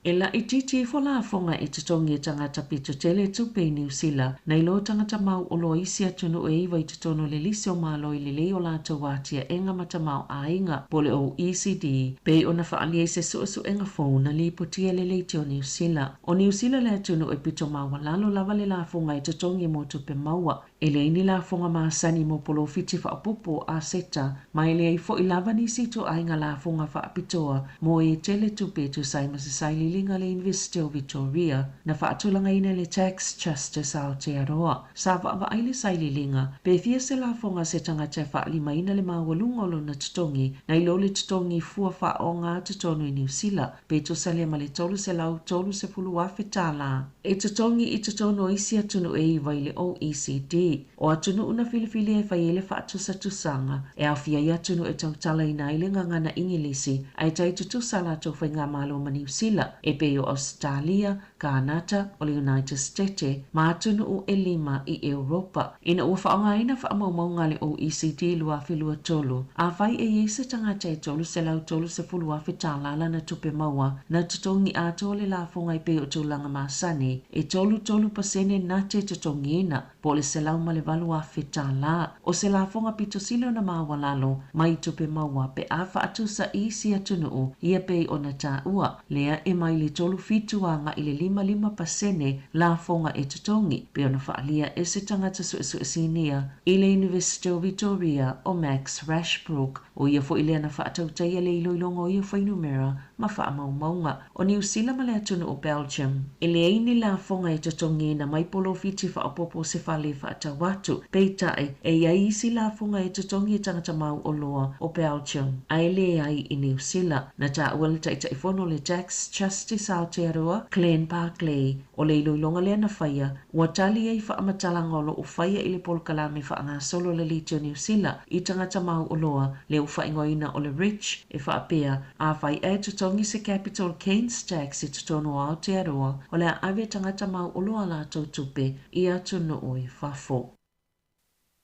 E laitiiti ifo lafoga e totogi e tagata pito tele tupe i Niu Sila, nai lo tagata mauoloa isi atunuu e iva i totonu o le lisi o Malo i lelei o latou atiaega ma tamaoaiga, po o le OECD, pei ona faaalia i se suesuega fou na lipotia e le Leitio Niu Sila. O Niu Sila le atunuu e pito maualalo lava le lafoga e totogi mo tupe maua. E leai ni lafoga masani mo polofiti faaopoopo aseta, ma e leai foi lava nisi ituaiga lafoga faapitoa mo e tele tupe e tusa ai ma se sailiiliga a le Iunivesite o Victoria na faatulagaina e le Tax Justice Aotearoa. Sa vaavaai le sailiiliga, pe fia se lafoga a se tagata e faalimaina le maualuga o lona totogi nai lo le totogi fua faaoga totonu i Niu Sila, pe tusa lea ma le $330,000 tālā. E totogi i totonu o isi atunuu e iva i le OECD. O atunuu na filifilia e fai ai le faatusatusaga, e aofia ai atunuu e tautalaina ai le gagana Igilisi ae tai tutusa a latou faigamalo ma Niu Sila, e pei o Ausetalia, Kānata, o le United State, ma atunuu e lima i Europa. Ina ua faaaogaina faamaumauga a le OECD 2023, afai e i ai se tagata e $330,000 tālā lana tupe maua, na totogi atoa le lafoga e pei o tulaga masani, e 33% na te totogiina, po o le $108,000 tālā. O se lafoga pito sili ona maualalo mai tupe maua pe a faatusa i isi atunuu ia pei ona taua, lea e mai le 37 agai i le 55% lafoga e totogi, pei ona faaalia e se tagata suesue sinia i le Iunivesite o Vitoria o Max Rashbrooke. O ia foi lea na faatautaia le iloiloga o ia fuainumera ma faamaumauga. O Niu Sila ma le atunuu o Belgium, e leai ni lafoga e totogiina mai polofiti faaopoopo o se fale faatau atu. Peitai, e i ai isi lafoga e totogi e tagata mauoloa o Belgium, ae leai i Niu Sila. Na taua e le Taitaifono o le Tax Justice Aotearoa, Glenn Barclay, o le iloiloga lea na faia, ua tali ai faamatalaga o lo o faia i le polokalame faagasolo a le Leitio Niu Sila i tagata mauoloa, lea ua faaigoaina o le Rich, e faapea, afai ae totogi se capital gains tax i totonu o Aotearoa, o le a ave tagata mauoloa a latou tupe i atunuu i fafo.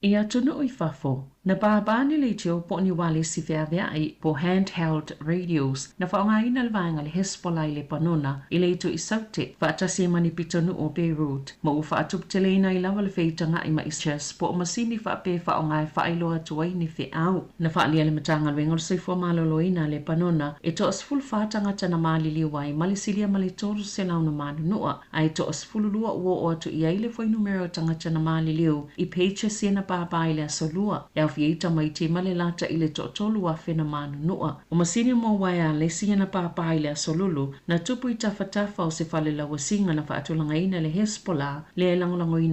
I atunuu i fafo, na pāpā ni leitio po o ni ualesi feaveaʻi po o hand-held radios na faaaogaina e le vaega a le Hezbollah i Lepanona i le itu i Saute, faatasi ai ma ni pitonuu o Beirut, ma ua faatuputeleina ai lava le feitagaʻi ma Isches po o masini faapea e faaaoga e faailoa atu ai ni feau. Na faaalia e le Matagaluega o le Soifua Maloloina a Lepanona e toa-14 tagata na maliliu ai ma le silia ma le 300 na manunua, ae toa-12 ua oo atu i ai le fuainumera o tagata na maliliu i pagers ia na pāpā i le Aso Lua, e aofia ai tamaiti ma le lata i le toatolu afe na manunua. O masini mo uaealesi ia na pāpā i le Aso Lulu, na tupu i tafatafa o se fale lauasiga na faatulagaina e le Hezbollah lea e lagolagoina